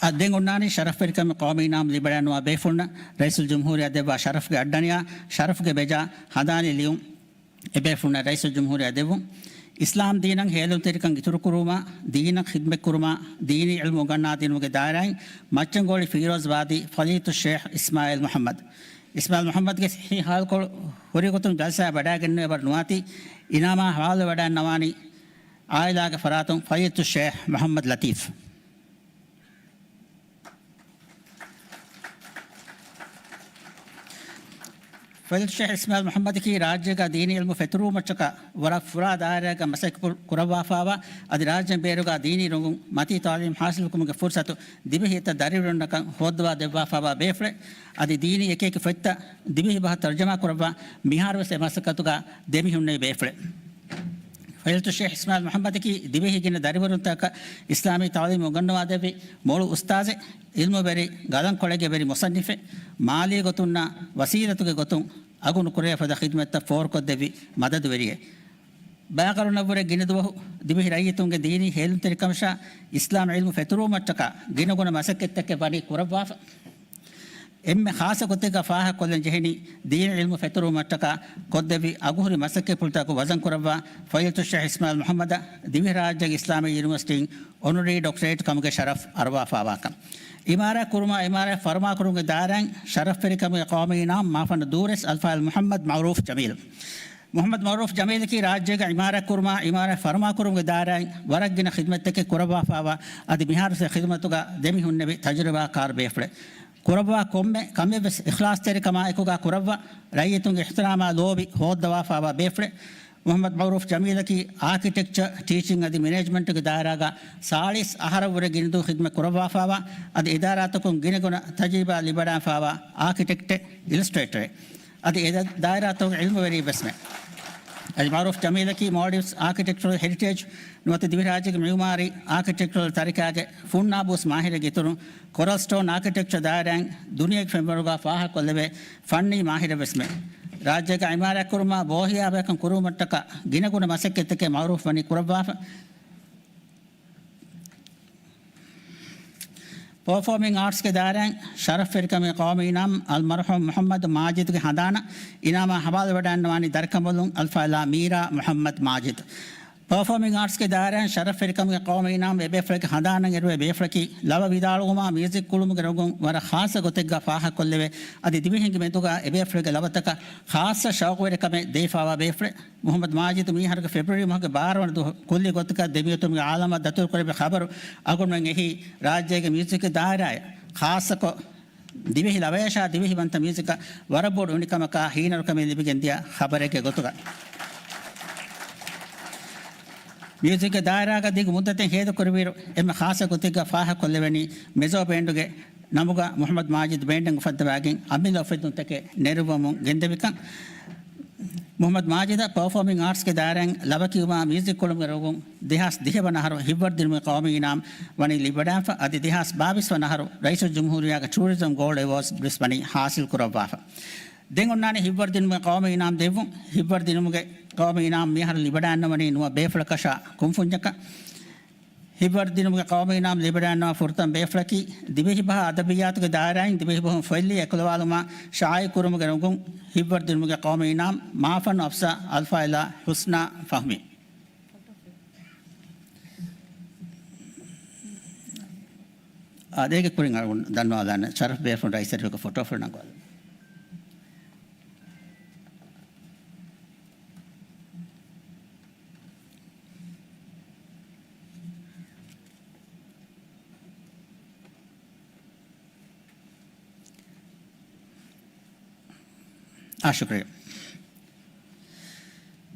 އަ، ދެން އޮންނާނީ ޝަރަފްވެރިކަމެއް ޤައުމީ އިނާމު ލިބިވަޑައިގަންނަވާ ބޭފުޅުންނަށް ރައީސުލްޖުމްހޫރިއްޔާ ދެއްވާ ޝަރަފްގެ އައްޑަނިޔާ، ޝަރަފްގެ ބެޖާ ހަނދާނީ ލިޔުން. އެބޭފުޅުންނަށް ރައީސުލްޖުމްހޫރިއްޔާ ދެއްވުން. އިސްލާމް ދީނަށް ހޭލުންތެރިކަން އިތުރުކުރުމާ، ދީނަށް ޚިދްމަތްކުރުމާ، ދީނީ ޢިލްމު އުނގަންނާދިނުމުގެ ދާއިރާއިން މައްޗަންގޮޅި ފީރޯޒްބާދީ ފަޟީލަތުއްޝޭޚް އިސްމާޢީލް މުޙައްމަދު. އިސްމާޢީލް މުޙައްމަދުގެ ހިތްހާލުކޮޅު ހުރި ގޮތުން ޖަލްސާއަށް ވަޑައިގެންނެވި އެބަރު ނުވާތީ، އިނާމާ ހަވާލުވެވަޑައިގަންނަވާނީ ޢާއިލާގެ ފަރާތުން ފަޟީލަތުއްޝޭޚް މުޙައްމަދު ލަތީފް. ފަޟީލަތުއްޝޭޚް އިސްމާޢީލް މުޙައްމަދަކީ ރާއްޖޭގަ ދީނީ ޢިލްމު ފެތުރުވުމަށްޓަކާ ވަރަށް ފުރާ ދާއިރާގަ މަސައްކަތް ކުރައްވާފާވާ، އަދި ރާއްޖޭން ބޭރުގަ ދީނީ ރޮނގުން މަތީ ތަޢުލީމް ޙާޞިލްކުމުގެ ފުރުޞަތު ދިވެހިއެތައް ދަރިވަރުންނަކަށް ހޯއްދަވާ ދެއްވާފާވާ ބޭފުޅެއް. އަދި ދީނީ އެކިއެކި ފޮތްތައް ދިވެހި ބަހަށް ތަރުޖަމާ ކުރައްވާ، މިހާރުވެސް އެ މަސައްކަތުގަ ދެމިހުންނެވި ބޭފުޅެއް. ފަޟީލަތުއްޝޭޚް އިސްމާޢީލް މުޙައްމަދަކީ ދިވެހި ގިނަ ދަރިވަރުންތަކަށް އިސްލާމީ ތަޢުލީމް އުނގަންނަވާދެއްވި، މޮޅު އުސްތާޛެއް، ޢިލްމުވެރި، ގަލަންކޮޅެއްގެ ވެރި މުޞައްނިފެއް، މާލީ ގޮތުންނާ ވަސީލަތުގެ ގޮތުން އަގުނުކުރެވޭ ފަދަ ޚިދުމަތްތައް ފޯރުކޮށްދެއްވި މަދަދުވެރިއެއް. ބައިކަލުންނަށްވުރެ ގިނަ ދުވަހު ދިވެހި ރައްޔިތުންގެ ދީނީ ހޭލުންތެރިކަމަށާ އިސްލާމް ޢިލްމު ފެތުރުވުމަށްޓަކާ ގިނަގުނަ މަސައްކަތްތަކެއް ވަނީ ކުރައްވާފަ. އެންމެ ޚާއްޞަ ގޮތެއްގަ ފާހަގަކޮށްލަން ޖެހެނީ، ދީނީ ޢިލްމު ފެތުރުވުމަށްޓަކާ ކޮށްދެއްވި އަގުހުރި މަސައްކަތްޕުޅުތަކަކު ވަޒަންކުރައްވާ ފަޟީލަތުއްޝޭޚް އިސްމާޢީލް މުޙައްމަދަށް ދިވެހިރާއްޖޭގެ އިސްލާމީ ޔުނިވަރސިޓީން އޮނަރަރީ ޑޮކްޓަރޭޓް ކަމުގެ ޝަރަފް އަރުވާފާވާކަން. އިމާރާތް ކުރުމާ، އިމާރާތް ފަރުމާކުރުމުގެ ދާއިރާއިން ޝަރަފްވެރިކަމުގެ ޤައުމީ އިނާމް މާފަންނު ދޫރަސް އަލްފާޟިލް މުޙައްމަދު މަޢުރޫފް ޖަމީލް. މުޙައްމަދު މަޢުރޫފް ޖަމީލަކީ ރާއްޖޭގަ އިމާރާތް ކުރުމާ، އިމާރާތް ފަރުމާކުރުމުގެ ދާއިރާއިން ވަރަށް ގިނަ ޚިދުމަތްތަކެއް ކުރައްވާފާވާ، އަދި މިހާރު އެ ޚިދުމަތުގަ ދެމިހުންނެވި ތަޖުރިބާކާރު ބޭފުޅެއް. ކުރައްވާ ކޮންމެ ކަމެއްވެސް އިޚްލާޞްތެރިކަމާ އެކުގަ ކުރައްވާ، ރައްޔިތުންގެ އިޙްތިރާމާ ލޯބި ހޯއްދަވާފާވާ ބޭފުޅެއް. މުޙައްމަދު މަޢުރޫފް ޖަމީލަކީ އާކިޓެކްޗަރ، ޓީޗިން އަދި މެނޭޖްމަންޓުގެ ދާއިރާގަ ސާޅީސް އަހަރަށްވުރެ ގިނަދުވަހު ޚިދުމަތް ކުރައްވާފާވާ، އަދި އިދާރާތަކުން ގިނަގުނަ ތަޖުރިބާ ލިބިވަޑާފާވާ އާކިޓެކްޓެއް، އިލަސްޓްރޭޓަރެއް. އަދި އެ ދާއިރާތަކުގެ ޢިލްމުވެރިއެއްވެސްމެ. އަދި މަޢުރޫފް ޖަމީލަކީ މޯލްޑިވްސް އާކިޓެކްޗަރަލް ހެރިޓޭޖް ނުވަތަ ދިވެހިރާއްޖޭގެ މިޢުމާރީ އާކިޓެކްޗަރަލް ތަރިކާގެ ފުންނާބޫސް މާހިރެއްގެ އިތުރުން، ކޮރަލް ސްޓޯން އާކިޓެކްޗަރ ދާއިރާއިން ދުނިޔޭގެ ފެންވަރުގަ ފާހަގަކޮށްލެވޭ ފަންނީ މާހިރެއްވެސްމެ. ރާއްޖޭގަ އިމާރާތްކުރުމާ ބޯހިޔާވަހިކަން ކުރުވުމަށްޓަކާ ގިނަގުނަ މަސައްކަތްތަކެއް މަޢުރޫފް ވަނީ ކުރައްވާފަ. ޕަރފޯމިން އާޓްސްގެ ދާއިރާއިން ޝަރަފްވެރިކަމުގެ ޤައުމީ އިނާމް އަލްމަރްޙޫމް މުޙައްމަދު މާޖިދުގެ ހަނދާނަށް އިނާމާ ހަވާލުވެވަޑައިގަންނަވާނީ ދަރިކަނބަލުން އަލްފާޟިލާ މީރާ މުޙައްމަދު މާޖިދު. ޕަރފޯމިން އާޓްސްގެ ދާއިރާއިން ޝަރަފްވެރިކަމުގެ ޤައުމީ އިނާމް އެބޭފުޅެއްގެ ހަނދާނަށް އެރުވޭ ބޭފުޅަކީ ލަވަ ވިދާޅުވުމާ މިއުޒިކް ކުޅުމުގެ ރޮނގުން ވަރަށް ޚާއްޞަ ގޮތެއްގަ ފާހަގަކޮށްލެވޭ، އަދި ދިވެހިންގެ މެދުގަ އެބޭފުޅެއްގެ ލަވަތަކަށް ޚާއްޞަ ޝައުޤުވެރިކަމެއް ދެވިފާވާ ބޭފުޅެއް. މުޙައްމަދު މާޖިދު މިއަހަރުގެ ފެބްރުއަރީ މަހުގެ ބާރަ ވަނަ ދުވަހު ކުއްލި ގޮތަކަށް ދެމިއޮތުމުގެ އާލާމާ ދަތުރުކުރެއްވި ޚަބަރު އަގުން އެހީ ރާއްޖޭގެ މިއުޒިކްގެ ދާއިރާއަށް ޚާއްޞަކޮށް، ދިވެހި ލަވަޔަށާ ދިވެހި ބަންތަ މިއުޒިކަށް ވަރަށް ބޮޑު އުނިކަމަކާ ހީނަރުކަމެއް ލިބިގެންދިޔަ ޚަބަރެއްގެ ގޮތުގަ، މިއުޒިކްގެ ދާއިރާގަ ދިގު މުއްދަތެއް ހޭދަކުރެއްވިއިރު، އެންމެ ޚާއްޞަ ގޮތެއްގަ ފާހަގަކޮށްލެވެނީ މެޒޯ ބޭންޑުގެ ނަމުގަ މުޙައްމަދު މާޖިދު ބޭންޑެއް އުފައްދަވާގެން އަމިއްލަ އުފެއްދުންތަކެއް ނެރުއްވަމުން ގެންދެވިކަން. މުޙައްމަދު މާޖިދަށް ޕަރފޯމިން އާޓްސްގެ ދާއިރާއިން ލަވަ ކިޔުމާ މިއުޒިކް ކުޅުމުގެ ރޮނގުން ދެހާސް ދިހަ ވަނަ އަހަރު ހިތްވަރުދިނުމުގެ ޤައުމީ އިނާމް ވަނީ ލިބިވަޑާފަ، އަދި ދެހާސް ބާވީސް ވަނަ އަހަރު ރައީސުލްޖުމްހޫރިއްޔާގެ ޓޫރިޒަމް ގޯލްޑް އެވޯޑްސް ވެސް ވަނީ ޙާޞިލް ކުރައްވާފަ. ދެން އޮންނާނީ ހިތްވަރުދިނުމުގެ ޤައުމީ އިނާމް ދެއްވުން. ހިތްވަރުދިނުމުގެ ޤައުމީ އިނާމް މިއަހަރު ލިބިވަޑައިގަންނަވަނީ ނުވަ ބޭފުޅަކަށާ ކުންފުންޏަކަށް. ހިތްވަރުދިނުމުގެ ޤައުމީ އިނާމް ލިބިވަޑައިގަންނަވާ ފުރަތަމަ ބޭފުޅަކީ، ދިވެހިބަހާ އަދަބިއްޔާތުގެ ދާއިރާއިން ދިވެހިބަހުން ފޮތްލިޔެ އެކުލަވާލުމާ ޝާއިޢުކުރުމުގެ ރޮނގުން ހިތްވަރުދިނުމުގެ ޤައުމީ އިނާމް މާފަންނު އަފްޒާ އަލްފާޟިލާ ޙުސްނާ ފަހުމީ. އާދޭގެ ކުރިން އަޅުގަނޑު ދަންނަވާލާނެ ޝަރަފް ބޭފުޅުން ރައީސް އެރިހުގެ ފޮޓޯފުޅު ނަންގަވާލަން. އާ، ޝުކުރިއްޔާ.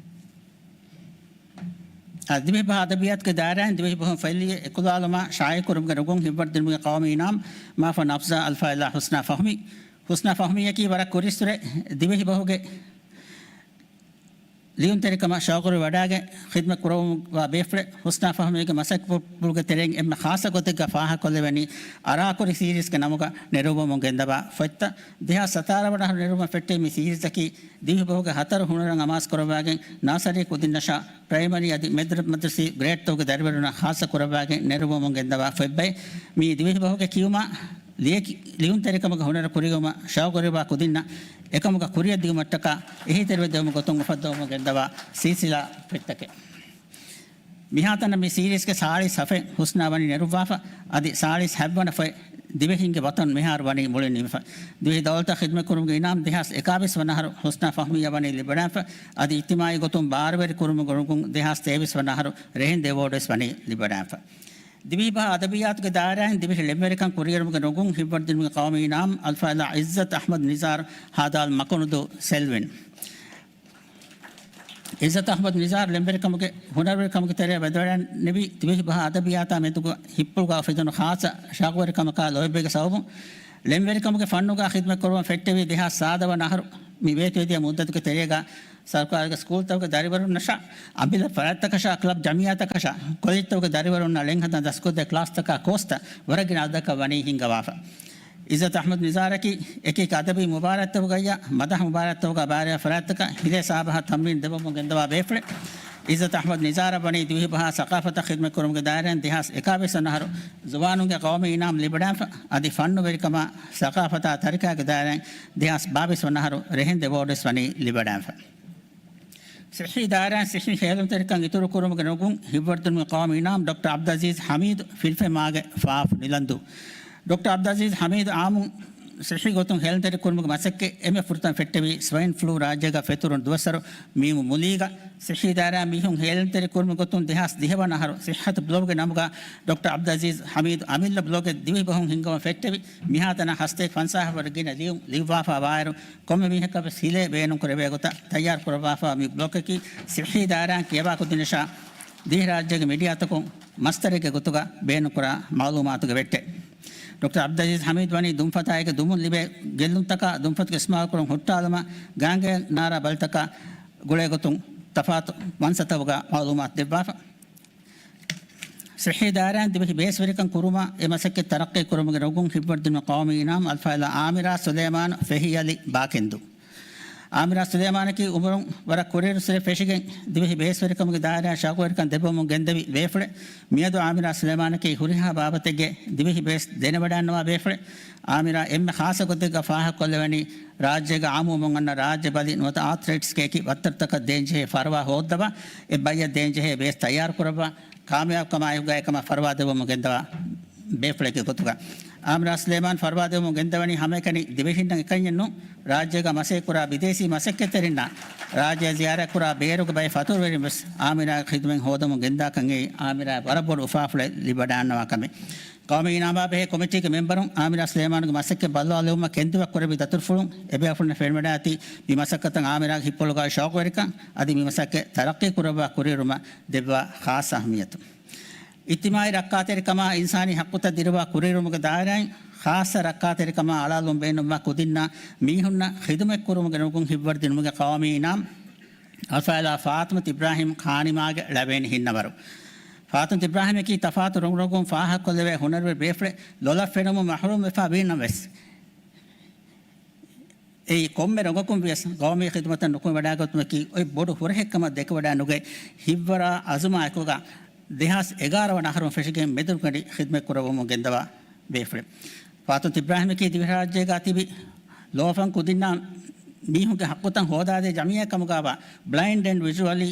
އާ، ދިވެހިބަހާ އަދަބިއްޔާތުގެ ދާއިރާއިން ދިވެހިބަހުން ފޮތްލިޔެ އެކުލާލުމާ ޝާއިޢުކުރުމުގެ ރޮނގުން ހިތްވަރުދިނުމުގެ ޤައުމީ އިނާމް މާފަން އަފްޒާ އަލްފާޟިލާ ޙުސްނާ ފަހުމީ. ޙުސްނާ ފަހުމީއަކީ ވަރަށް ކުރިއްސުރެ ދިވެހިބަހުގެ ލިޔުންތެރިކަމަށް ޝައުޤުވެރިވަޑައިގެން ޚިދްމަތް ކުރައްވަމުން ވާ ބޭފުޅެއް. ޙުސްނާ ފަހުމީގެ މަސައްކަތްޕުޅުގެ ތެރެއިން އެންމެ ޚާއްޞަ ގޮތެއްގަ ފާހަގަކޮށްލެވެނީ އަރާކުރި ސީރީޒްގެ ނަމުގަ ނެރުއްވަމުން ގެންދަވާ ފޮތްތައް. ދެހާސް ސަތާރަ ވަނަ އަހަރު ނެރުއްވަން ފެއްޓެވި މި ސީރީޒަކީ ދިވެހިބަހުގެ ހަތަރު ހުނަރަށް އަމާޒުކުރައްވާގެން ނާސަރީ ކުދިންނަށާ ޕްރައިމަރީ އަދި މެދު މަދްރަސީ ގްރޭޑްތަކުގެ ދަރިވަރުންނަށް ޚާއްޞަ ކުރައްވާގެން ނެރުއްވަމުން ގެންދަވާ ފޮތްބައެއް. މި ދިވެހިބަހުގެ ކިޔުމާ ލިޔެކި-، ލިޔުންތެރިކަމުގެ ހުނަރު ކުރިއުޅުމަށް ޝައުޤުވެރިވާ ކުދިންނަށް އެކަމުގަ ކުރިއަށް ދިއުމަށްޓަކާ އެހީތެރިވެ ދެވުމުގެ ގޮތުން އުފައްދަވަމުން ގެންދަވާ ސިލްސިލާ ފޮތްތަކެއް. މިހާތަނަށް މި ސީރީޒްގެ ސާޅީސް ހަފައިން ހުސްނާ ވަނީ ނެރުއްވާފަ، އަދި ސާޅީސް ހަތްވަނަ ފޮތް ދިވެހިންގެ ވަތަން މިހާރު ވަނީ މުޅިން ނިމިފަ. ދިވެހި ދައުލަތަށް ޚިދުމަތް ކުރުމުގެ އިނާމް ދެހާސް އެކާވީސް ވަނަ އަހަރު ހުސްނާ ފަހުމިއްޔާ ވަނީ ލިބިވަޑާންފަ، އަދި އިޖްތިމާޢީ ގޮތުން ބާރުވެރި ކުރުމުގެ ނުގުން ދެހާސް ތޭވީސް ވަނަ އަހަރު ރެހެންދެ އެވޯޑް ވެސް ވަނީ ލިބިވަޑާންފަ. ދިވެހި ބަހަށް އަދަބިއްޔާތުގެ ދާއިރާއިން ދިވެހި ޅެންވެރިކަން ކުރިއެރުމުގެ ނުގުން ހިތްވަރުދިނުމުގެ ޤައުމީ އިނާމް އަލްފާޟިލާ ޢިއްޒަތް އަޙްމަދު ނިޒާރު ހާދާލް މަކުނުދޫ ސެލްވިން. ޢިއްޒަތް އަޙްމަދު ނިޒާރު ޅެންވެރިކަމުގެ، ހުނަރުވެރިކަމުގެ ތެރެއަށް ވަދެވަޑައިގެންނެވި ދިވެހި ބަހަށް އަދަބިއްޔާތާ މެދުގަ ހިތްޕުޅުގަ އުފެދުނު ޚާއްޞަ ޝައުޤުވެރިކަމަކާ ލޯތްބެއްގެ ސަބަބުން ޅެންވެރިކަމުގެ ފަންނުގަ ޚިދުމަތް ކުރުމަށް ފެއްޓެވި ދެހާސް ސާދަ ވަނަ އަހަރު މި ވޭތުވެދިޔަ މުއްދަތުގެ ތެރޭގަ ސަރުކާރުގެ ސްކޫލްތަކުގެ ދަރިވަރުންނަށާ، އަމިއްލަ ފަރާތްތަކަށާ، ކްލަބް ޖަމިއްޔާތަކަށާ، ކޮލެޖްތަކުގެ ދަރިވަރުންނާ ޅެންހަދާ ދަސްކޮށްދޭ ކްލާސްތަކާ ކޯސްތައް ވަރަށް ގިނަ އަދަދަކަށް ވަނީ ހިންގަވާފަ. ޢިއްޒަތް އަޙްމަދު ނިޒާރަކީ އެކި އެކި އަދަބީ މުބާރާތްތަކުގައްޔާ މަދަޙަ މުބާރާތްތަކުގަ ބާރައި ފަރާތްތަކަށް ހިލޭ ސާބަހަށް ތަމްރީން ދެއްވަމުން ގެންދަވާ ބޭފުޅެއް. ޢިއްޒަތް އަޙްމަދު ނިޒާރަށް ވަނީ ދިވެހި ބަހާ ސަޤާފަތަށް ޚިދުމަތް ކުރުމުގެ ދާއިރާއިން ދެހާސް އެކާވީސް ވަނަ އަހަރު ޒުވާނުންގެ ޤައުމީ އިނާމް ލިބިވަޑާންފަ، އަދި ފަންނުވެރިކަމާ ސަޤާފަތާ ތަރިކާގެ ދާއިރާއިން ދެހާސް ބާވީސް ވަނަ އަހަރު ރެހެންދެ އެވޯޑް ވެސް ވަނީ ލިބިވަޑާންފަ. ޞިއްޙީ ދާއިރާއިން ޞިއްޙީ ހޭލުންތެރިކަން އިތުރުކުރުމުގެ ނުގުން ހިތްވަރުދިނުމުގެ ޤައުމީ އިނާމް ޑޮކްޓަރ ޢަބްދުލްޢަޒީޒް ޙަމީދު ފިލްފެމާގެ ފާފު ނިލަންދޫ. ޑޮކްޓަރ ޢަބްދުލްޢަޒީޒް ޙަމީދު އާއްމުން ޞިއްޙީ ގޮތުން ހޭލުންތެރިކުރުމުގެ މަސައްކަތް އެންމެ ފުރަތަމަ ފެއްޓެވީ ސްވައިން ފްލޫ ރާއްޖޭގަ ފެތުރުނު ދުވަސްވަރު މީމު މުލީގަ. ޞިއްޙީ ދާއިރާއިން މީހުން ހޭލުންތެރިކުރުމުގެ ގޮތުން ދެހާސް ދިހަ ވަނަ އަހަރު ޞިއްޙަތު ބްލޮގުގެ ނަމުގަ ޑޮކްޓަރ ޢަބްދުލްޢަޒީޒް ޙަމީދު އަމިއްލަ ބްލޮގެއް ދިވެހި ބަހުން ހިންގަވަން ފެއްޓެވި. މިހާތަނަށް ހަސަތޭކަ ފަންސާހަށް ވަރަށް ގިނަ ލިޔުން ލިޔުއްވާފަ ވާއިރު، ކޮންމެ މީހަކަށް ވެސް ހިލޭ ބޭނުންކުރެވޭ ގޮތަށް ތައްޔާރު ކުރައްވާފަ ވާ މި ބްލޮގަކީ ޞިއްޙީ ދާއިރާއިން ކިޔަވާ ކުދިންނަށާ ދިވެހިރާއްޖޭގެ މީޑިއާތަކުން މަސްދަރެއްގެ ގޮތުގަ ބޭނުންކުރާ މަޢުލޫމާތުގެ ވެއްޓެއް. ޑޮކްޓަރ ޢަބްދުލްޢަޒީޒް ޙަމީދު ވަނީ ދުންފަތާއިގެ ދުމުން ލިބޭ ގެއްލުންތަކާ ދުންފަތުގެ އިސްތިޢުމާލުކުރުން ހުއްޓާލުމާ ގާނގޭ ނާރާ ބަލިތަކާ ގުޅޭ ގޮތުން ތަފާތު މަންސަތަކުގަ މަޢުލޫމާތު ދެއްވާފަ. ޞިއްޙީ ދާއިރާއިން ދިވެހި ބޭސްވެރިކަން ކުރުމަށް އެ މަސައްކަތް ތަރައްޤީ ކުރުމުގެ ނުގުން ހިތްވަރުދިނުމުގެ ޤައުމީ އިނާމް އަލްފާޟިލާ އާމިރާ ސުލައިމާނު ފެހިއަލި ބާކެންދޫ. އާމިރާ ސުލައިމާނަކީ އުމުރުން ވަރަށް ކުރިއެރު ސިފައެއް ފެށިގެން ދިވެހި ބޭސްވެރިކަމުގެ ދާއިރާއިން ޝައުޤުވެރިކަން ދެއްވަމުން ގެންދެވި ބޭފުޅެއް. މިއަދު އާމިރާ ސުލައިމާނަކީ ހުރިހާ ބާވަތެއްގެ ދިވެހި ބޭސް ދެނެވަޑައިގަންނަވާ ބޭފުޅެއް. އާމިރާ އެންމެ ޚާއްޞަ ގޮތެއްގަ ފާހަގަކޮށްލެވެނީ، ރާއްޖޭގަ އާއްމުވަމުން އަންނަ ރާއްޖެ ބަލި ނުވަތަ އާތްލެޓްސްގެ އެކި ބައްތަރުތަކަށް ދޭންޖެހޭ ފަރުވާ ހޯއްދަވާ، އެ ބައްޔަށް ދޭންޖެހޭ ބޭސް ތައްޔާރު ކުރައްވާ، ކާމިޔާބުކަމާއެކުގައި އެކަމަށް ފަރުވާ ދެއްވަމުން ގެންދަވާ ބޭފުޅެއްގެ ގޮތުގަ. އާމިރާ ސުލައިމާން ފަރުވާ ދެއްވަމުން ގެންދަވަނީ ހަމައެކަނި ދިވެހިންނަށް އެކަންޏެއް ނޫން، ރާއްޖޭގަ މަސައްކަތްކުރާ ބިދޭސީ މަސައްކަތްތެރިންނާ، ރާއްޖެއަށް ޒިޔާރަތްކުރާ ބޭރުގެ ބައެއް ފަތުރުވެރިން ވެސް އާމިރާގެ ޚިދުމަތް ހޯދަމުން ގެންދާކަން އެއީ އާމިރާގެ ވަރަށް ބޮޑު އުފާފުޅެއް ލިބިވަޑައިގަންނަވާ ކަމެއް. ޤައުމީ އިނާމާ ބެހޭ ކޮމިޓީގެ މެމްބަރުން އާމިރާ ސުލައިމާނުގެ މަސައްކަތް ބައްލަވާލެވުމަށް ކެންދިވަ ކުރެއްވި ދަތުރުފުޅުން އެބޭފުޅުންނަށް ފެނިވަޑައިގަތީ މި މަސައްކަތަށް އާމިރާގެ ހިތްޕުޅުގައި ޝައުޤުވެރިކަން އަދި މި މަސައްކަތް ތަރައްޤީ ކުރައްވާ ކުރިއެރުމަށް ދެއްވާ ޚާއްޞަ އަހައްމިއްޔަތު. އިޖްތިމާޢީ ރައްކާތެރިކަމާ އިންސާނީ ޙައްޤުތައް ދިރުވާ ކުރިއެރުމުގެ ދާއިރާއިން ޚާއްޞަ ރައްކާތެރިކަމާ އަޅާލުން ބޭނުންވާ ކުދިންނާ މީހުންނަށް ޚިދުމަތްކުރުމުގެ ނުގުން ހިތްވަރުދިނުމުގެ ޤައުމީ އިނާމް އަލްފާޟިލާ ފާތިމަތު އިބްރާހީމް ޚާނިމާގެ ޅަވޭނީ ހިންނަވަރު. ފާތިމަތު އިބްރާހީމަކީ ތަފާތު ރޮނގުރޮނގުން ފާހަގަކޮށްލެވޭ ހުނަރުވެރި ބޭފުޅެއް. ލޮލަށް ފެނުމުން މަޙްރޫމްވެފަ ވީނަމަވެސް، އެއީ ކޮންމެ ރޮނގަކުން ވިޔަސް ޤައުމީ ޚިދުމަތަށް ނުކުމެވަޑައިގަތުމަކީ އޮތް ބޮޑު ހުރަހެއްކަމަށް ދެކެވަޑައިނުގަތް، ހިތްވަރާ އަޒުމާ އެކުގަ ދެހާސް އެގާރަ ވަނަ އަހަރުން ފެށިގެން މެދުނުގަނޑި ޚިދުމަތް ކުރައްވަމުން ގެންދަވާ ބޭފުޅެއް. ފާތިމަތު އިބްރާހީމަކީ ދިވެހިރާއްޖޭގަ ތިބި ލޯފަން ކުދިންނާ މީހުންގެ ޙައްޤުތައް ހޯދާދޭ ޖަމިއްޔާ ކަމުގައިވާ ބްލައިންޑް އެންޑް ވިޖުއަލީ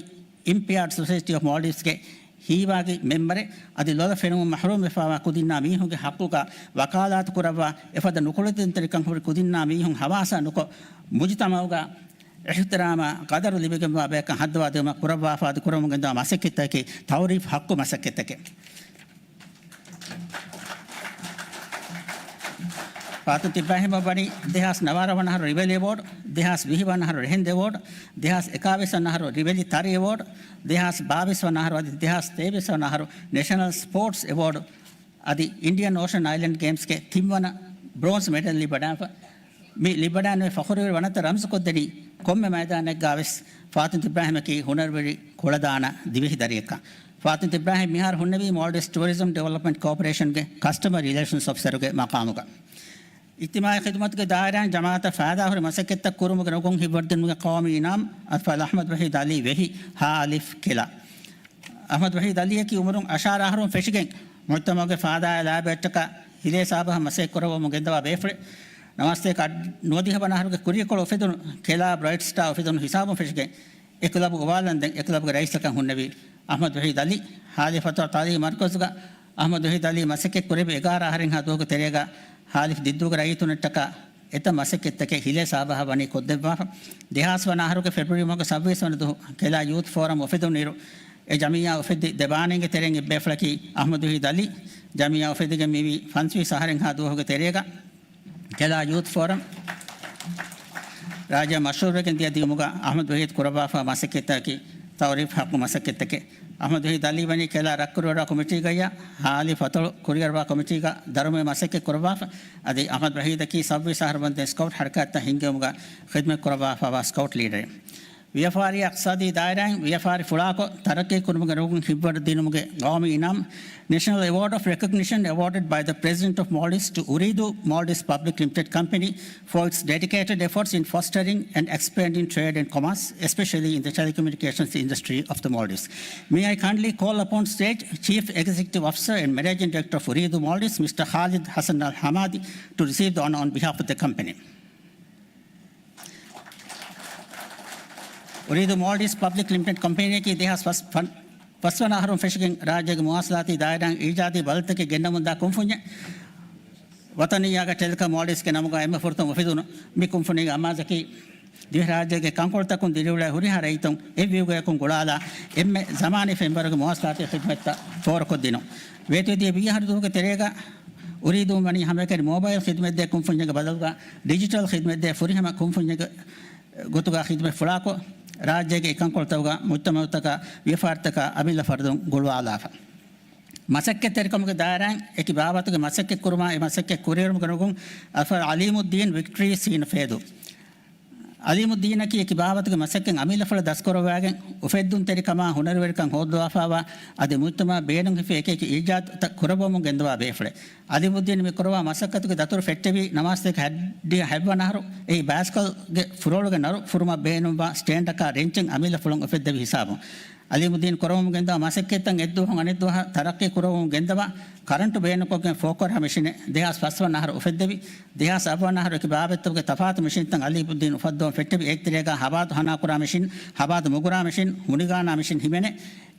އިމްޕެއާޑް ސޮސައިޓީ އޮފް މޯލްޑިވްސްގެ ހީވާގި މެމްބަރެއް. އަދި ލޮލަށް ފެނުމުން މަޙްރޫމްވެފަވާ ކުދިންނާ މީހުންގެ ޙައްޤުގަ ވަކާލާތު ކުރައްވާ، އެފަދަ ނުކުޅެދުންތެރިކަން ހުރި ކުދިންނާ މީހުން ހަމައަސާ ނުކޮށް، މުޖުތަމަޢުގަ އިޙްތިރާމާ ޤަދަރު ލިބިގެންވާ ބަޔަކަށް ހައްދަވާދިއުމަށް ކުރައްވާފަ އަދި ކުރަމުން ގެންދަވާ މަސައްކަތްތަކަކީ ތަޢުރީފް ޙައްޤު މަސައްކަތްތަކެއް. ފާތިމަތު އިބްރާހީމަށް ވަނީ ދެހާސް ނަވާރަ ވަނަ އަހަރު ރިވެލި އެވޯޑް، ދެހާސް ވިހި ވަނަ އަހަރު ރެހެންދެ އެވޯޑް، ދެހާސް އެކާވީސް ވަނަ އަހަރު ރިވެލި ތަރި އެވޯޑް، ދެހާސް ބާވީސް ވަނަ އަހަރު އަދި ދެހާސް ތޭވީސް ވަނަ އަހަރު ނެޝަނަލް ސްޕޯޓްސް އެވޯޑް އަދި އިންޑިއަން އޯޝަން އައިލެންޑް ގޭމްސްގެ ތިންވަނަ ބްރޯންޒް މެޑަލް ލިބިވަޑާފަ. މި ލިބިވަޑާނުވެ ފަޚުރުވެރި ވަނަތައް ރަމްޒުކޮށްދެނީ ކޮންމެ މައިދާނެއްގަ ވެސް ފާތިމަތު އިބްރާހީމަކީ ހުނަރުވެރި ކުޅަދާނަ ދިވެހި ދަރިއެއްކަން. ފާތިމަތު އިބްރާހީމް މިހާރު ހުންނެވީ މޯލްޑިވްސް ޓޫރިޒަމް ޑިވެލޮޕްމަންޓް ކޯޕަރޭޝަންގެ ކަސްޓަމަރ ރިލޭޝަންސް އޮފިސަރުގެ މަޤާމުގަ. އިޖްތިމާޢީ ޚިދުމަތުގެ ދާއިރާއިން ޖަމާޢަތަށް ފައިދާހުރި މަސައްކަތްތައް ކުރުމުގެ ނުގުން ހިތްވަރުދިނުމުގެ ޤައުމީ އިނާމް އަލްފާޟިލް އަޙްމަދު ވަޙީދު ޢަލީ ވެހި، ހާ އަލިފް ކެލާ. އަޙްމަދު ވަޙީދު ޢަލީއަކީ އުމުރުން އަށާރަ އަހަރުން ފެށިގެން މުޖްތަމަޢުގެ ފައިދާއާ ލާބައަށްޓަކާ ހިލޭ ސާބަހަށް މަސައްކަތް ކުރައްވަމުން ގެންދަވާ ބޭފުޅެއް. ނަވާސްތޭކަ ނުވަދިހަ ވަނަ އަހަރުގެ ކުރިއަކޮޅު އުފެދުނު ކެލާ ބްރައިޓް ސްޓާ އުފެދުނު ހިސާބުން ފެށިގެން އެ ކްލަބު ގޮވާލަންދެން އެ ކްލަބުގެ ރައީސަކަށް ހުންނެވީ އަޙްމަދު ވަޙީދު އަލީ، ހާލިފް އަތޮޅު ތަޢުލީމީ މަރުކަޒުގަ އަޙްމަދު ވަޙީދު އަލީ މަސައްކަތް ކުރެއްވި އެގާރަ އަހަރެއްހާ ދުވަހުގެ ތެރޭގަ ހާލިފް ދިއްދޫގެ ރައްޔިތުންނަށްޓަކާ އެތައް މަސައްކަތްތަކެއް ހިލޭ ސާބަހަށް ވަނީ ކޮށްދެއްވާފަ. ދެހާސް ވަނަ އަހަރުގެ ފެބްރުވަރީ މަހުގެ ސައްބީސް ވަނަ ދުވަހު ކެލާ ޔޫތު ފޯރަމް އުފެދުނުއިރު، އެ ޖަމިއްޔާ އުފެއްދި ދެ ބާނީގެ ތެރެއިން އެއްބޭފުޅަކީ އަޙްމަދު ވަޙީދު އަލީ. ޖަމިއްޔާ އުފެއްދިގެން މިވީ ފަންސަވީސް އަހަރެއްހާ ދުވަހުގެ ތެރޭގަ ކެލާ ޔޫތު ފޯރަމް ރާއްޖެ މަޝްހޫރުވެގެން ދިޔަ ދިއުމުގަ އަޙްމަދު ވަޙީދު ކުރައްވާފާ މަސައްކަތްތަކަކީ ތަޢުރީފް ޙައްޤު މަސައްކަތްތަކެއް. އަޙްމަދު ވަޙީދު އަލީ ވަނީ ކެލާ ރައްކުރިއަރުވާ ކޮމިޓީގައްޔާ ހާލިފް އަތޮޅު ކުރިއަރުވާ ކޮމިޓީގަ ދަރުމަވެ މަސައްކަތް ކުރައްވާފަ. އަދި އަޙްމަދު ވަޙީދަކީ ސައްބީސް އަހަރު ވަންދެން ސްކައުޓް ޙަރަކާތްތައް ހިންގެވުމުގަ ޚިދުމަތް ކުރައްވާފާވާ ސްކައުޓް ލީޑަރެއް. ވިޔަފާރި އިޤްތިޞާދީ ދާއިރާއިން ވިޔަފާރި ފުޅާކޮށް، ތަރައްޤީ ކުރުމުގެ ރޮނގުން ހިތްވަރު ދިނުމުގެ ގައުމީ އިނާމު، National Award of Recognition awarded by the President of Maldives to Ooredoo Maldives Public Limited Company for its dedicated efforts in fostering and expanding trade and commerce, especially in the telecommunications industry of the Maldives. May I kindly call upon stage Chief Executive Officer and Managing Director of Ooredoo Maldives, Mister Khalid Hassan Al Hamadi, to receive the honor on behalf of the company. އުރީދޫ މޯލްޑިވްސް ޕަބްލިކް ލިމިޓެޑް ކަމްޕެނީއަކީ ދެހާސް ފަސް، ފަސް، ފަސް ވަނަ އަހަރުން ފެށިގެން ރާއްޖޭގެ މުވާސަލާތީ ދާއިރާއިން އީޖާދީ ބަދަލުތަކެއް ގެންނަމުންދާ ކުންފުންޏެއް. ވަޠަނިއްޔާގަ ޓެލްކަމް މޯލްޑިވްސްގެ ނަމުގަ އެންމެ ފުރަތަމަ އުފެދުނު މި ކުންފުނީގެ އަމާޒަކީ ދިވެހިރާއްޖޭގެ ކަންކޮޅުތަކުން ދިރިއުޅޭ ހުރިހާ ރައްޔިތުން އެއްވިއުގަޔަކުން ގުޅާލާ، އެންމެ ޒަމާނީ ފެންވަރުގެ މުވާސަލާތީ ޚިދުމަތްތައް ފޯރުކޮށްދިނުން. ވޭތުވެދިޔަ ވީހަ ދުވަހުގެ ތެރޭގަ އުރީދޫން ވަނީ ހަމައެކަނި މޯބައިލް ޚިދުމަތްދޭ ކުންފުންޏެއްގެ ބަދަލުގަ ޑިޖިޓަލް ޚިދުމަތްދޭ ފުރިހަމަ ކުންފުންޏެއްގެ ގޮތުގަ ޚިދުމަތް ފުޅާކޮށް، ރާއްޖޭގެ އެކަންކޮޅުތަކުގަ މުޖްތަމައުތަކަށް ވިޔަފާރިތަކަށް އަމިއްލަ ފަރުދުން ގުޅުވާލާފަ. މަސައްކަތްތެރިކަމުގެ ދާއިރާއިން އެކި ބާވަތުގެ މަސައްކަތް ކުރުމާ އެ މަސައްކަތް ކުރިއެރުމުގެ ނުގުން އަލްފާޟިލް ޢަލީމުއްދީން ވިކްޓަރީ ސީނު ފޭދޫ. ޢަލީމުއްދީނަކީ އެކި ބާވަތުގެ މަސައްކަތް އަމިއްލަފުޅަށް ދަސްކުރައްވާގެން، އުފެއްދުންތެރިކަމާ ހުނަރުވެރިކަން ހޯއްދަވާފާވާ، އަދި މުޖްތަމައަށް ބޭނުންހިފޭ އެކިއެކި އީޖާދުތައް ކުރައްވަމުން ގެންދަވާ ބޭފުޅެއް. ޢަލީމުއްދީން މި ކުރައްވާ މަސައްކަތުގެ ދަތުރު ފެއްޓެވީ ނަވާސްތޭކަ ހައްޑިހަ ހަތްވަނަ އަހަރު އެއީ ބާސްކަލްގެ ފުރޮޅުގެ ނަރު ފުރުމަށް ބޭނުންވާ ސްޓޭންޑަކާ ރެންޗެއް އަމިއްލަފުޅުން އުފެއްދެވި ހިސާބުން. ޢަލީމުއްދީން ކުރައްވަމުން ގެންދަވާ މަސައްކަތްތައް އެއްދުވަހުން އަނެއްދުވަހަށް ތަރައްޤީ ކުރައްވަމުން ގެންދަވާ، ކަރަންޓު ބޭނުންކޮށްގެން ފޯކޮރާ މެޝިނެއް ދެހާސް ފަސްވަނަ އަހަރު އުފެއްދެވި. ދެހާސް އަށްވަނަ އަހަރު އެކި ބާވަތްތަކުގެ ތަފާތު މެޝިންތައް ޢަލީމުއްދީން އުފައްދަވަން ފެއްޓެވި. އޭގެ ތެރޭގަ ހަބާދު ހަނާކުރާ މެޝިން، ހަބާދު މުގުރާ މެޝިން، ހުނިގާނާ މެޝިން ހިމެނޭ.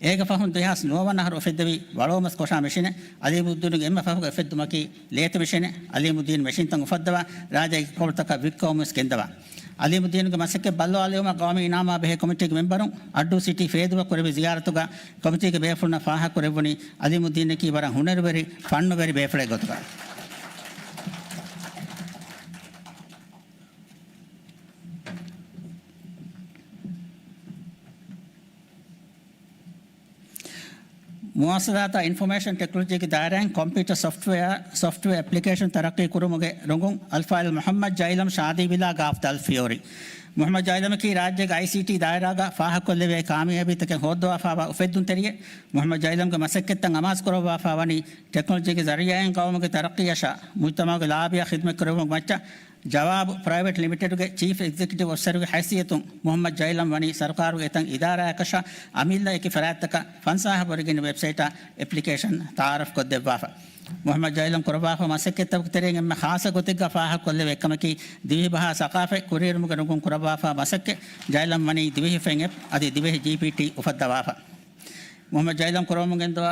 އޭގެ ފަހުން ދެހާސް ނުވަވަނަ އަހަރު އުފެއްދެވި ވަޅޯމަސް ކޮށާ މެޝިނެއް. ޢަލީމުއްދީނުގެ އެންމެ ފަހުގެ އުފެއްދުމަކީ ލޭތި މެޝިނެއް. ޢަލީމުއްދީން މެޝިންތައް އުފައްދަވާ، ރާއްޖޭގެ ކޮޅުތަކަށް ވިއްކަވަމުން ވެސް ގެންދަވާ. ޢަލީމުއްދީނުގެ މަސައްކަތް ބައްލަވާލެވުމަށް ގައުމީ އިނާމާ ބެހޭ ކޮމިޓީގެ މެމްބަރުން އައްޑޫ ސިޓީ ފޭދޫއަށް ކުރެއްވި ޒިޔާރަތުގަ ކޮމިޓީގެ ބޭފުޅުންނަށް ފާހަގަކުރެއްވުނީ ޢަލީމުއްދީނަކީ ވަރަށް ހުނަރުވެރި، ފަންނުވެރި ބޭފުޅެއް ގޮތުގަ. މުވާސަލާތާ އިންފޮމޭޝަން ޓެކްނޮލޮޖީގެ ދާއިރާއިން ކޮމްޕިއުޓަރ ސޮފްޓްވެއާ، ސޮފްޓްވެއާ އެޕްލިކޭޝަން ތަރައްޤީ ކުރުމުގެ ރޮނގުން އަލްފާޟިލް މުޙައްމަދު ޖައިލަމް ޝާދީވިލާގެ އަފްޟަލް ފިޔަވަޅި. މުޙައްމަދު ޖައިލަމަކީ ރާއްޖޭގެ އައިސީޓީ ދާއިރާގަ ފާހަގަކޮށްލެވޭ ކާމިޔާބީތަކެއް ހޯއްދަވާފާވާ އުފެއްދުންތެރިއެއް. މުޙައްމަދު ޖައިލަމްގެ މަސައްކަތްތައް އަމާޒުކުރައްވާފާ ވަނީ ޓެކްނޮލޮޖީގެ ޒަރީޢާއިން ގައުމުގެ ތަރައްޤީއަށާ މުޖްތަމަޢުގެ ލާބީއަށް ޚިދުމަތްކުރެއްވުމުގެ މައްޗަށް ޖަވާބު ޕްރައިވެޓް ލިމިޓެޑުގެ ޗީފް އެގްޒެކެޓިވް އޮފިސަރުގެ ހައިސިއްޔަތުން މުޙައްމަދު ޖައިލަމް ވަނީ ސަރުކާރުގެ އެތައް އިދާރާއަކަށާ އަމިއްލަ އެކި ފަރާތްތަކަށް ފަންސާހަށް ވަރުގެން ވެބްސައިޓާ އެޕްލިކޭޝަން ތައާރަފް ކޮށްދެއްވާފަ. މުޙައްމަދު ޖައިލަމް ކުރައްވާފަ މަސައްކަތްތަކުގެ ތެރެއިން އެންމެ ޚާއްޞަ ގޮތެއްގަ ފާހަގަކޮށްލެވޭ އެއްކަމަކީ، ދިވެހިބަހާ ސަޤާފަތް ކުރިއެރުމުގެ ނުގުން ކުރައްވާފާ މަސައްކަތް. ޖައިލަމް ވަނީ ދިވެހި ފެން އެޕް އަދި ދިވެހި ޖީޕީޓީ އުފައްދަވާފަ. މުޙައްމަދު ޖައިލަމް ކުރައްވަމުން ގެންދަވާ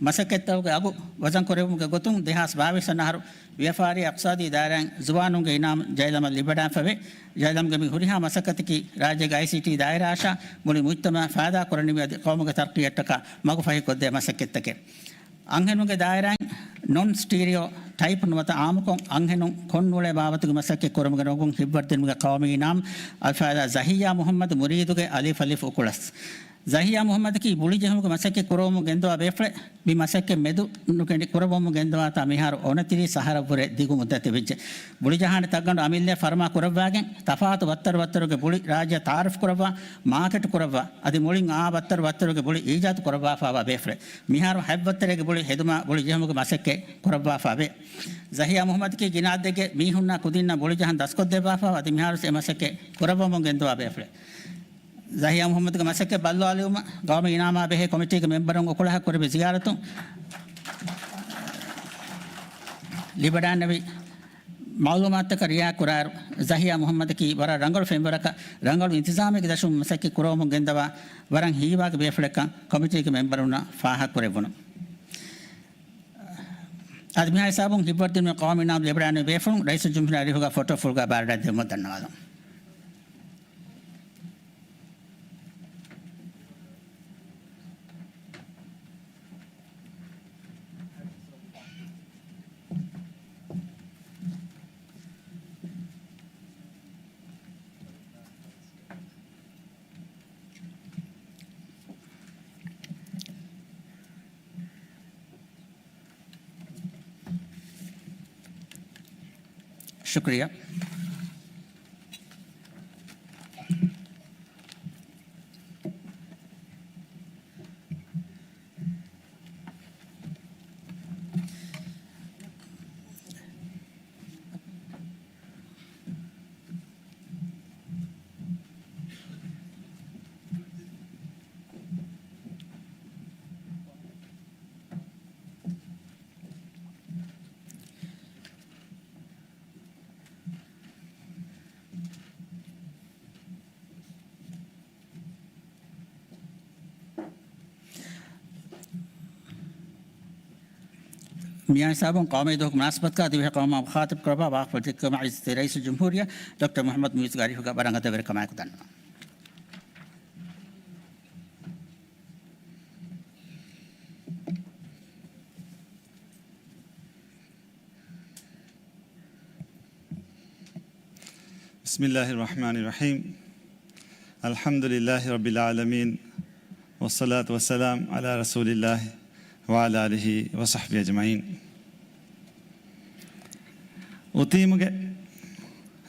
މަސައްކަތްތަކުގެ އަގު ވަޒަން ކުރެއްވުމުގެ ގޮތުން ދެހާސް ބާވީސް ވަނަ އަހަރު ވިޔަފާރި އިޤްތިޞާދީ ދާއިރާއިން ޒުވާނުންގެ އިނާމް ޖައިލަމަށް ލިބިވަޑާފަވޭ. ޖައިލަމްގެ މި ހުރިހާ މަސައްކަތަކީ ރާއްޖޭގެ އައިސީޓީ ދާއިރާއަށާ މުޅި މުޖްތަމަޢަށް ފައިދާ ކުރަނިވި އަދި ޤައުމުގެ ތަރައްޤީއަށްޓަކާ މަގުފަހިކޮށްދޭ މަސައްކަތްތަކެއް. އަންހެނުންގެ ދާއިރާއިން ނޮން ސްޓީރިއޯ ޓައިޕް ނުވަތަ އާއްމުކޮށް އަންހެނުން ކޮން އުޅޭ ބާވަތުގެ މަސައްކަތް ކުރުމުގެ ނުގުން ހިތްވަރުދިނުމުގެ ޤައުމީ އިނާމް އަލްފާޟިލާ ޒަހިއްޔާ މުޙައްމަދު މުރީދުގެ އަލިފް އަލިފް އުކުޅަސް. ޒަހިއްޔާ މުޙައްމަދަކީ ބުޅި ޖެހުމުގެ މަސައްކަތް ކުރައްވަމުން ގެންދަވާ ބޭފުޅެއް. މި މަސައްކަތް މެދު ނުކެނޑި ކުރައްވަމުން ގެންދަވާތާ މިހާރު އޮނަތިރީސް އަހަރަށްވުރެ ދިގު މުއްދަތެއް ވެއްޖެ. ބުޅި ޖަހާނެ ތައްގަނޑު އަމިއްލައަށް ފަރުމާ ކުރައްވާގެން، ތަފާތު ވައްތަރު ވައްތަރުގެ ބުޅި ރާއްޖެއަށް ތައާރަފް ކުރައްވާ، މާކެޓް ކުރައްވާ، އަދި މުޅިން އާ ވައްތަރު ވައްތަރުގެ ބުޅި އީޖާދު ކުރައްވާފާވާ ބޭފުޅެއް. މިހާރު ހަތް ވައްތަރެއްގެ ބުޅި ހެދުމާ ބުޅި ޖެހުމުގެ މަސައްކަތް ކުރައްވާފާވޭ. ޒަހިއްޔާ މުޙައްމަދަކީ ގިނަ އަދަދެއްގެ މީހުންނާ ކުދިންނަށް ބުޅި ޖަހަން ދަސްކޮށްދެއްވާފާ އަދި މިހާރުވެސް އެ މަސައްކަތް ކުރައްވަމުން ގެންދަވާ ބޭފުޅެއް. ޒަހިއްޔާ މުޙައްމަދުގެ މަސައްކަތް ބައްލަވާލެވުމަށް ގައުމީ އިނާމާ ބެހޭ ކޮމިޓީގެ މެމްބަރުން އުކުޅަހަށް ކުރެއްވި ޒިޔާރަތުން ލިބިވަޑައިގެންނެވި މައުލޫމާތުތަކަށް ރިއާ ކުރާއިރު، ޒަހިޔާ މުޙައްމަދަކީ ވަރަށް ރަނގަޅު ފެންވަރަކަށް ރަނގަޅު އިންތިޒާމެއްގެ ދަށުން މަސައްކަތް ކުރައްވަމުން ގެންދަވާ ވަރަށް ހީވާގި ބޭފުޅެއްކަން ކޮމިޓީގެ މެމްބަރުންނަށް ފާހަގަކުރެއްވުނު. އަދި މިހާ ހިސާބުން ހިތްވަރުދިނުމުގެ ޤައުމީ އިނާމު ލިބިވަޑައިގެންނެވި ބޭފުޅުން ރައީސުލްޖުމްހޫރިއްޔާ އަރިހުގަ ފޮޓޯ ފުޅުގަ ބައިވެރިވެވަޑައިދެއްވުމަށް ދަންނަވާލަން. ޝުކުރިއްޔާ. މިއާ ހިސާބުން ޤައުމީ ދުވަހުގެ މުނާސަބަތުގަ ދިވެހި ޤައުމާ މުޚާޠަބު ކުރައްވާ ވާހަކަފުޅު ދެއްކެވުމަށް ޢިއްޒަތްތެރި ރައީސުލްޖުމްހޫރިއްޔާ ޑޮކްޓަރ މުޙައްމަދު މުޢިއްޒުގެ އަރިހުގަ ވަރަށް އަދަބުވެރިކަމާއެކު ދަންނަވަން. بسم الله الرحمن الرحيم. الحمد لله رب العالمين. والصلاة والسلام على رسول الله وعلى آله وصحبه أجمعين. އުތީމުގެ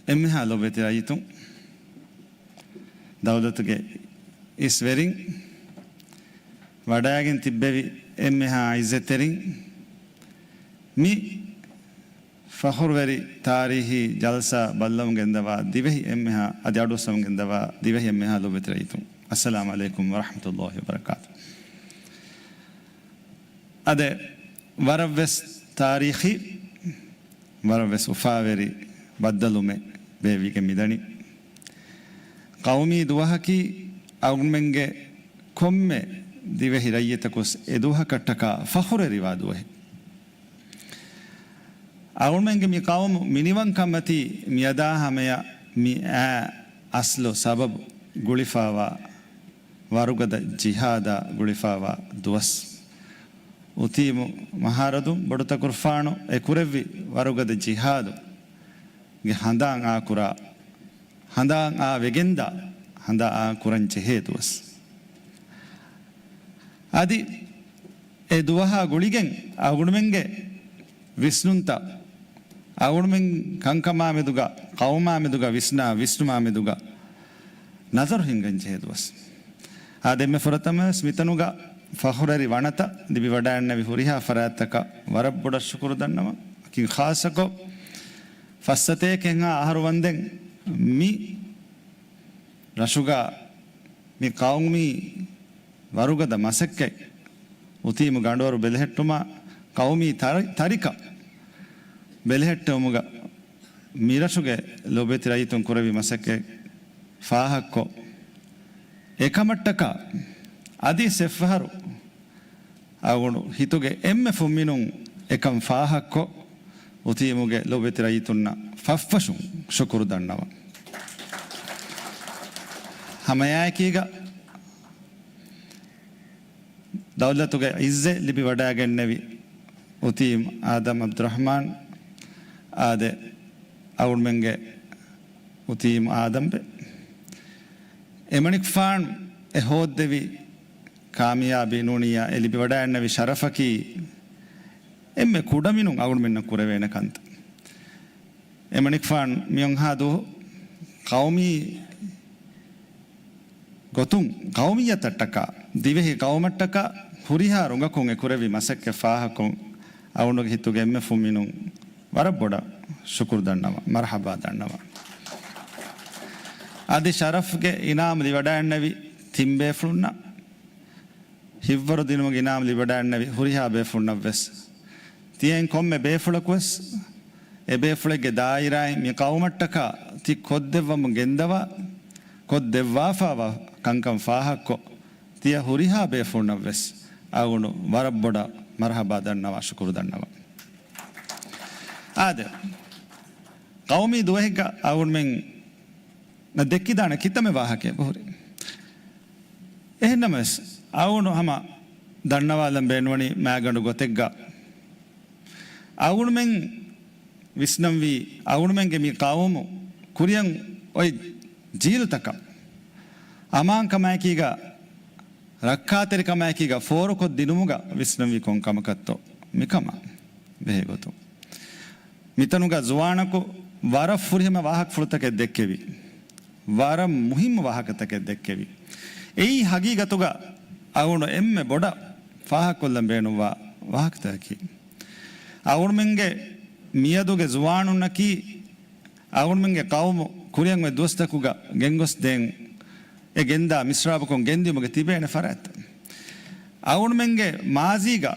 އެންމެހާ ލޮބުވެތި ރައްޔިތުން، ދައުލަތުގެ އިސްވެރިން، ވަޑައިގެން ތިއްބެވި އެންމެހާ ޢިއްޒަތްތެރިން، މި ފަޚުރުވެރި ތާރީހީ ޖަލްސާ ބައްލަވަމުން ގެންދަވާ ދިވެހި އެންމެހާ، އަދި އަޑުއައްސަވަމުން ގެންދަވާ ދިވެހި އެންމެހާ ލޮބުވެތި ރައްޔިތުން، އައްސަލާމު ޢަލައިކުމް ވަރަޙްމަތުﷲި ވަބަރަކާތު. އާދެ، ވަރަށްވެސް ތާރީޚީ، ވަރަށްވެސް އުފާވެރި ބައްދަލުމެއް ބޭއްވިގެން މިދަނީ. ޤައުމީ ދުވަހަކީ އަޅުގަނޑުމެންގެ ކޮންމެ ދިވެހި ރައްޔިތަކުވެސް އެ ދުވަހަކަށްޓަކާ ފަޚުރެރިވާ ދުވަހެއް. އަޅުގަނޑުމެންގެ މި ޤައުމު މިނިވަންކަންމަތީ މިއަދާ ހަމަޔަށް މި އާ އަސްލު ސަބަބު ގުޅިފާވާ ވަރުގަދަ ޖިހާދާ ގުޅިފާވާ ދުވަސް. އުތީމު މަހާރަދުން ބޮޑުތަކުރުފާނު އެ ކުރެއްވި ވަރުގަދަ ޖިހާދުގެ ހަނދާން އާކުރާ، ހަނދާން އާ ވެގެންދާ، ހަނދާ އާ ކުރަން ޖެހޭ ދުވަސް. އަދި އެ ދުވަހާ ގުޅިގެން އަޅުގަނޑުމެންގެ ވިސްނުންތައް، އަޅުގަނޑުމެން ކަންކަމާމެދުގަ، ޤައުމާމެދުގަ ވިސްނާ ވިސްނުމާމެދުގަ ނަޒަރު ހިންގަން ޖެހޭ ދުވަސް. އާދެ، އެންމެ ފުރަތަމަވެސް މިތަނުގަ ފަޚުރުވެރި ވަނަތައް ލިބިވަޑައިގެންނެވި ހުރިހާ ފަރާތްތަކަށް ވަރަށް ބޮޑަށް ޝުކުރު ދަންނަވަން. އަކީ ޚާއްޞަކޮށް ފައްސަތޭކައެއްހާ އަހަރު ވަންދެން މި ރަށުގަ މި ޤައުމީ ވަރުގަދަ މަސައްކަތް، އުތީމު ގަނޑުވަރު ބެލެހެއްޓުމާ، ޤައުމީ ތަރި-، ތަރިކަ ބެލެހެއްޓެވުމުގަ މިރަށުގެ ލޮބުވެތި ރައްޔިތުން ކުރެއްވި މަސައްކަތް ފާހަގަކޮށް، އެކަމަށްޓަކާ އަދި ސެފްފަހަރު އަޅުގަނޑު ހިތުގެ އެންމެ ފުންމިނުން އެކަން ފާހަގަކޮށް، އުތީމުގެ ލޮބުވެތި ރައްޔިތުންނަށް ފަށްފަށުން ޝުކުރު ދަންނަވަން. ހަމައެއާއެކީގަ ދައުލަތުގެ ޢިއްޒަތް ލިބިވަޑައިގެންނެވި އުތީމް އާދަމް ޢަބްދުއްރަޙްމާން އާދެ، އަޅުގަނޑުމެންގެ އުތީމް އާދަމްބެ، އެމަނިކުފާނު އެ ހޯއްދެވި ކާމިޔާބީ ނޫނިއްޔާ އެ ލިބިވަޑައިގެންނެވި ޝަރަފަކީ އެންމެ ކުޑަމިނުން އަޅުގަނޑުމެންނަށް ކުރެވޭނެ ކަންތައް. އެމަނިކުފާނު މިއޮންހާ ދުވަހު ޤައުމީ ގޮތުން ޤައުމިއްޔަތަށްޓަކާ، ދިވެހި ޤައުމަށްޓަކާ ހުރިހާ ރުނގަކުން އެ ކުރެއްވި މަސައްކަތް ފާހަގަކޮށް، އަޅުގަނޑުގެ ހިތުގެ އެންމެ ފުންމިނުން ވަރަށް ބޮޑަށް ޝުކުރު ދަންނަވަން، މަރުޙަބާ ދަންނަވަން. އަދި ޝަރަފްގެ އިނާމު ލިބިވަޑައިގެންނެވި ތިން ބޭފުޅުންނަށް، ހިތްވަރު ދިނުމުގެ އިނާމު ލިބިވަޑައިގެންނެވި ހުރިހާ ބޭފުޅުންނަށްވެސް، ތިޔައިން ކޮންމެ ބޭފުޅަކުވެސް އެބޭފުޅެއްގެ ދާއިރާއިން މި ޤައުމަށްޓަކާ ތި ކޮށްދެއްވަމުން ގެންދަވާ، ކޮށްދެއްވާފައިވާ ކަންކަން ފާހަގަކޮށް، ތިޔަ ހުރިހާ ބޭފުޅުންނަށްވެސް އަޅުގަނޑު ވަރަށް ބޮޑަށް މަރުޙަބާ ދަންނަވާ، ޝުކުރު ދަންނަވާ. އާދެ، ޤައުމީ ދުވަހެއްގަ އަޅުގަނޑުމެންނަށް ދެއްކިދާނެ ކިތަންމެ ވާހަކައެއް ހުރި. އެހެންނަމަވެސް، އަޅުގަނޑު ހަމަ ދަންނަވާލަން ބޭނުންވަނީ މާގަނޑު ގޮތެއްގަ އަޅުގަނޑުމެން ވިސްނަންވީ، އަޅުގަނޑުމެންގެ މި ޤައުމު ކުރިއަށް އޮތް ޖީލުތަކަށް އަމާންކަމާއެކީގަ، ރައްކާތެރިކަމާއެކީގަ ފޯރުކޮށްދިނުމުގަ ވިސްނަންވީ ކޮން ކަމަކަށްތޯ؟ މިކަމަށް ބެހޭ ގޮތުން. މިތަނުގަ ޒުވާނަކު ވަރަށް ފުރިހަމަ ވާހަކަފުޅުތަކެއް ދެއްކެވި. ވަރަށް މުހިއްމު ވާހަކަތަކެއް ދެއްކެވި. އެއީ ހަގީގަތުގަ އަޅުގަނޑު އެންމެ ބޮޑަށް ފާހަގަކޮށްލަން ބޭނުންވާ ވާހަކަތަކަކީ، އަޅުގަނޑުމެންގެ މިއަދުގެ ޒުވާނުންނަކީ، އަޅުގަނޑުމެންގެ ޤައުމު ކުރިއަށް އޮތް ދުވަސްތަކުގަ ގެންގޮސްދޭން، އެ ގެންދާ މިސްރާބުކޮށް ގެންދިޔުމުގެ ތިބޭނެ ފަރާތްތައް. އަޅުގަނޑުމެންގެ މާޒީގަ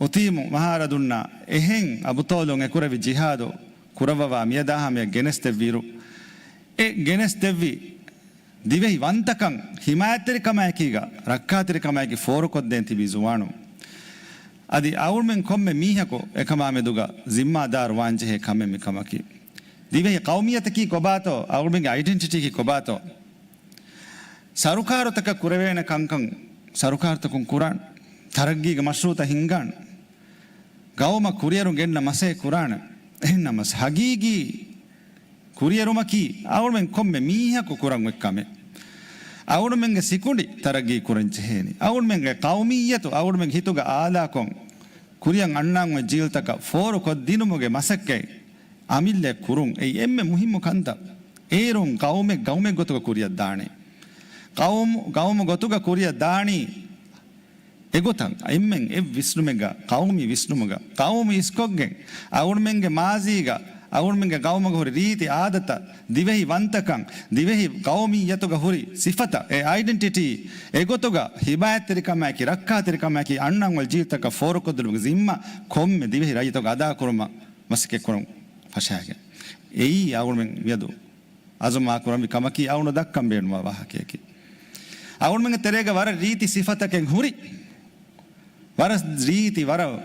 އުތީމު މަހާރަދުންނާ އެހެން އަބުޠާލުން އެކުރެވި ޖިހާދު ކުރައްވަވާ މިއަދާ ހަމަޔަށް ގެނެސްދެއްވިއިރު، އެ ގެނެސްދެއްވި ދިވެހި ވަންތަކަން ހިމާޔަތްތެރިކަމާއެކީގަ ރައްކާތެރިކަމާއެކީ ފޯރުކޮށްދޭން ތިބީ ޒުވާނުން. އަދި އަޅުގަނޑުމެން ކޮންމެ މީހަކު އެކަމާމެދުގަ ޒިންމާދާރު ވާންޖެހޭ ކަމެއް މިކަމަކީ. ދިވެހި ޤައުމިއްޔަތަކީ ކޮބާތޯ، އަޅުގަނޑުމެންގެ އައިޑެންޓިޓީއަކީ ކޮބާތޯ؟ ސަރުކާރުތަކަށް ކުރެވޭނެ ކަންކަން ސަރުކާރުތަކުން ކުރާނެ. ތަރައްގީގެ މަޝްރޫޢުތައް ހިންގާނެ. ޤައުމަށް ކުރިއެރުން ގެންނަ މަސައްކަތް ކުރާނެ. އެހެންނަމަވެސް ހަގީގީ ކުރިއެރުމަކީ އަޅުގަނޑުމެން ކޮންމެ މީހަކު ކުރަން އޮތް ކަމެއް. އަޅުގަނޑުމެންގެ ސިކުނޑި ތަރައްގީ ކުރަން ޖެހޭނީ. އަޅުގަނޑުމެންގެ ޤައުމިއްޔަތު އަޅުގަނޑުމެން ހިތުގަ އާލާކޮށް، ކުރިއަށް އަންނަން އޮތް ޖީލްތަކަށް ފޯރުކޮށްދިނުމުގެ މަސައްކަތް އަމިއްލައަށް ކުރުން އެއީ އެންމެ މުހިއްމު ކަންތައް. އޭރުން ޤައުމެއް ޤައުމެއް ގޮތުގަ ކުރިއަށް ދާނީ. ޤައުމު ޤައުމު ގޮތުގަ ކުރިއަށް ދާނީ. އެގޮތަށް އެންމެން އެއް ވިސްނުމެއްގަ، ޤައުމީ ވިސްނުމުގަ، ޤައުމު އިސްކޮށްގެން، އަޅުގަނޑުމެންގެ މާޒީގަ، އަޅުގަނޑުމެންގެ ޤައުމުގަ ހުރި ރީތި އާދަތައް، ދިވެހި ވަންތަކަން، ދިވެހި ޤައުމިއްޔަތުގަ ހުރި ސިފަތައް، އެ އައިޑެންޓިޓީ، އެގޮތުގަ ހިމާޔަތްތެރިކަމާއެކީ، ރައްކާތެރިކަމާއެކީ، އަންނަން އޮތް ޖީލްތަކަށް ފޯރުކޮށްދިނުމުގެ ޒިންމާ ކޮންމެ ދިވެހި ރައްޔިތަކު އަދާކުރުމަށް މަސައްކަތްކުރަން ފަށާގެން. އެއީ އަޅުގަނޑުމެން މިއަދު އަޒުމާ ކުރަންވީ ކަމަކީ އަޅުގަނޑު ދައްކަން ބޭނުންވާ ވާހަކައަކީ. އަޅުގަނޑުމެންގެ ތެރޭގަ ވަރަށް ރީތި ސިފަތަކެއް ހުރި. ވަރަށް ރީތި، ވަރަށް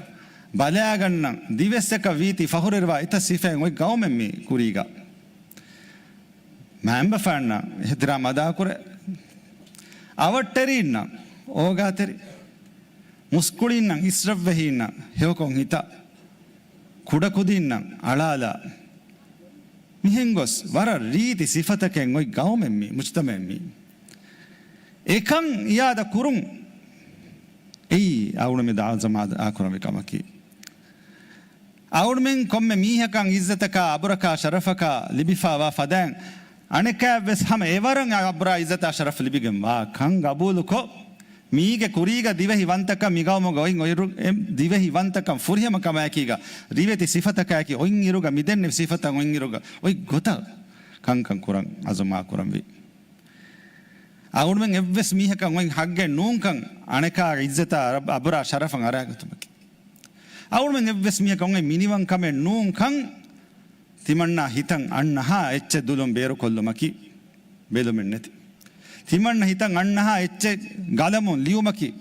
ބަލާގަންނަ، ދިވެއްސަކަށް ވީތީ ފަހުރެރުވާ އެތައް ސިފައެއް އޮތް ގައުމެއް މި ކުރީގަ. މައިންބަފައިންނަށް އިޙްތިރާމް އަދާކުރޭ. އަވަށްޓެރީންނަށް އޯގާތެރި. މުސްކުޅިންނަށް އިސްރަށްވެހީންނަށް ހެޔޮކޮށް ހިތާ. ކުޑަކުދިންނަށް އަޅާލާ. މިހެން ގޮސް ވަރަށް ރީތި ސިފަތަކެއް އޮތް ގައުމެއް މި، މުޖްތަމައެއް މި. އެކަން އިއާދަ ކުރުން އެއީ އަޅުގަނޑުމެން އަޒުމާ އަދާކުރަންވީ ކަމަކީ. އަޅުގަނޑުމެން ކޮންމެ މީހަކަށް އިއްޒަތަކާ، އަބުރަކާ، ޝަރަފަކާ ލިބިފައިވާ ފަދައިން، އަނެކާއަށްވެސް ހަމަ އެވަރަށް އަބުރާ އިއްޒަތާ ޝަރަފް ލިބިގެން ވާ ކަން ގަބޫލުކޮށް، މީގެ ކުރީގަ ދިވެހި ވަންތަކަން މިގައުމުގަ އޮތް އޮތް ރު-، އެ ދިވެހި ވަންތަކަން ފުރިހަމަ ކަމާއެކީގަ، ރިވެތި ސިފަތަކާއެކީ އޮތް އިރުގަ، މިދެންނެވި ސިފަތައް އޮތް އިރުގަ، އޮތް ގޮތަށް ކަންކަން ކުރަން އަޒުމާ ކުރަންވީ. އަޅުގަނޑުމެން އެއްވެސް މީހަކަށް އޮތް ހައްގެއް ނޫންކަން، އަނެކާގެ އިއްޒަތާ އަބުރާ ޝަރަފަށް އަރާގަތުމަކީ. އަޅުގަނޑުމެން އެއްވެސް މީހަކަށް އޮތް މިނިވަންކަމެއް ނޫންކަން، ތިމަންނާ ހިތަށް އަންނަހާ އެއްޗެއް ދުލުން ބޭރުކޮށްލުމަކީ ބެލުމެއް ނެތި. ތިމަންނަ ހިތަށް އަންނަހާ އެއްޗެއް ގަލަމުން ލިޔުމަކީ.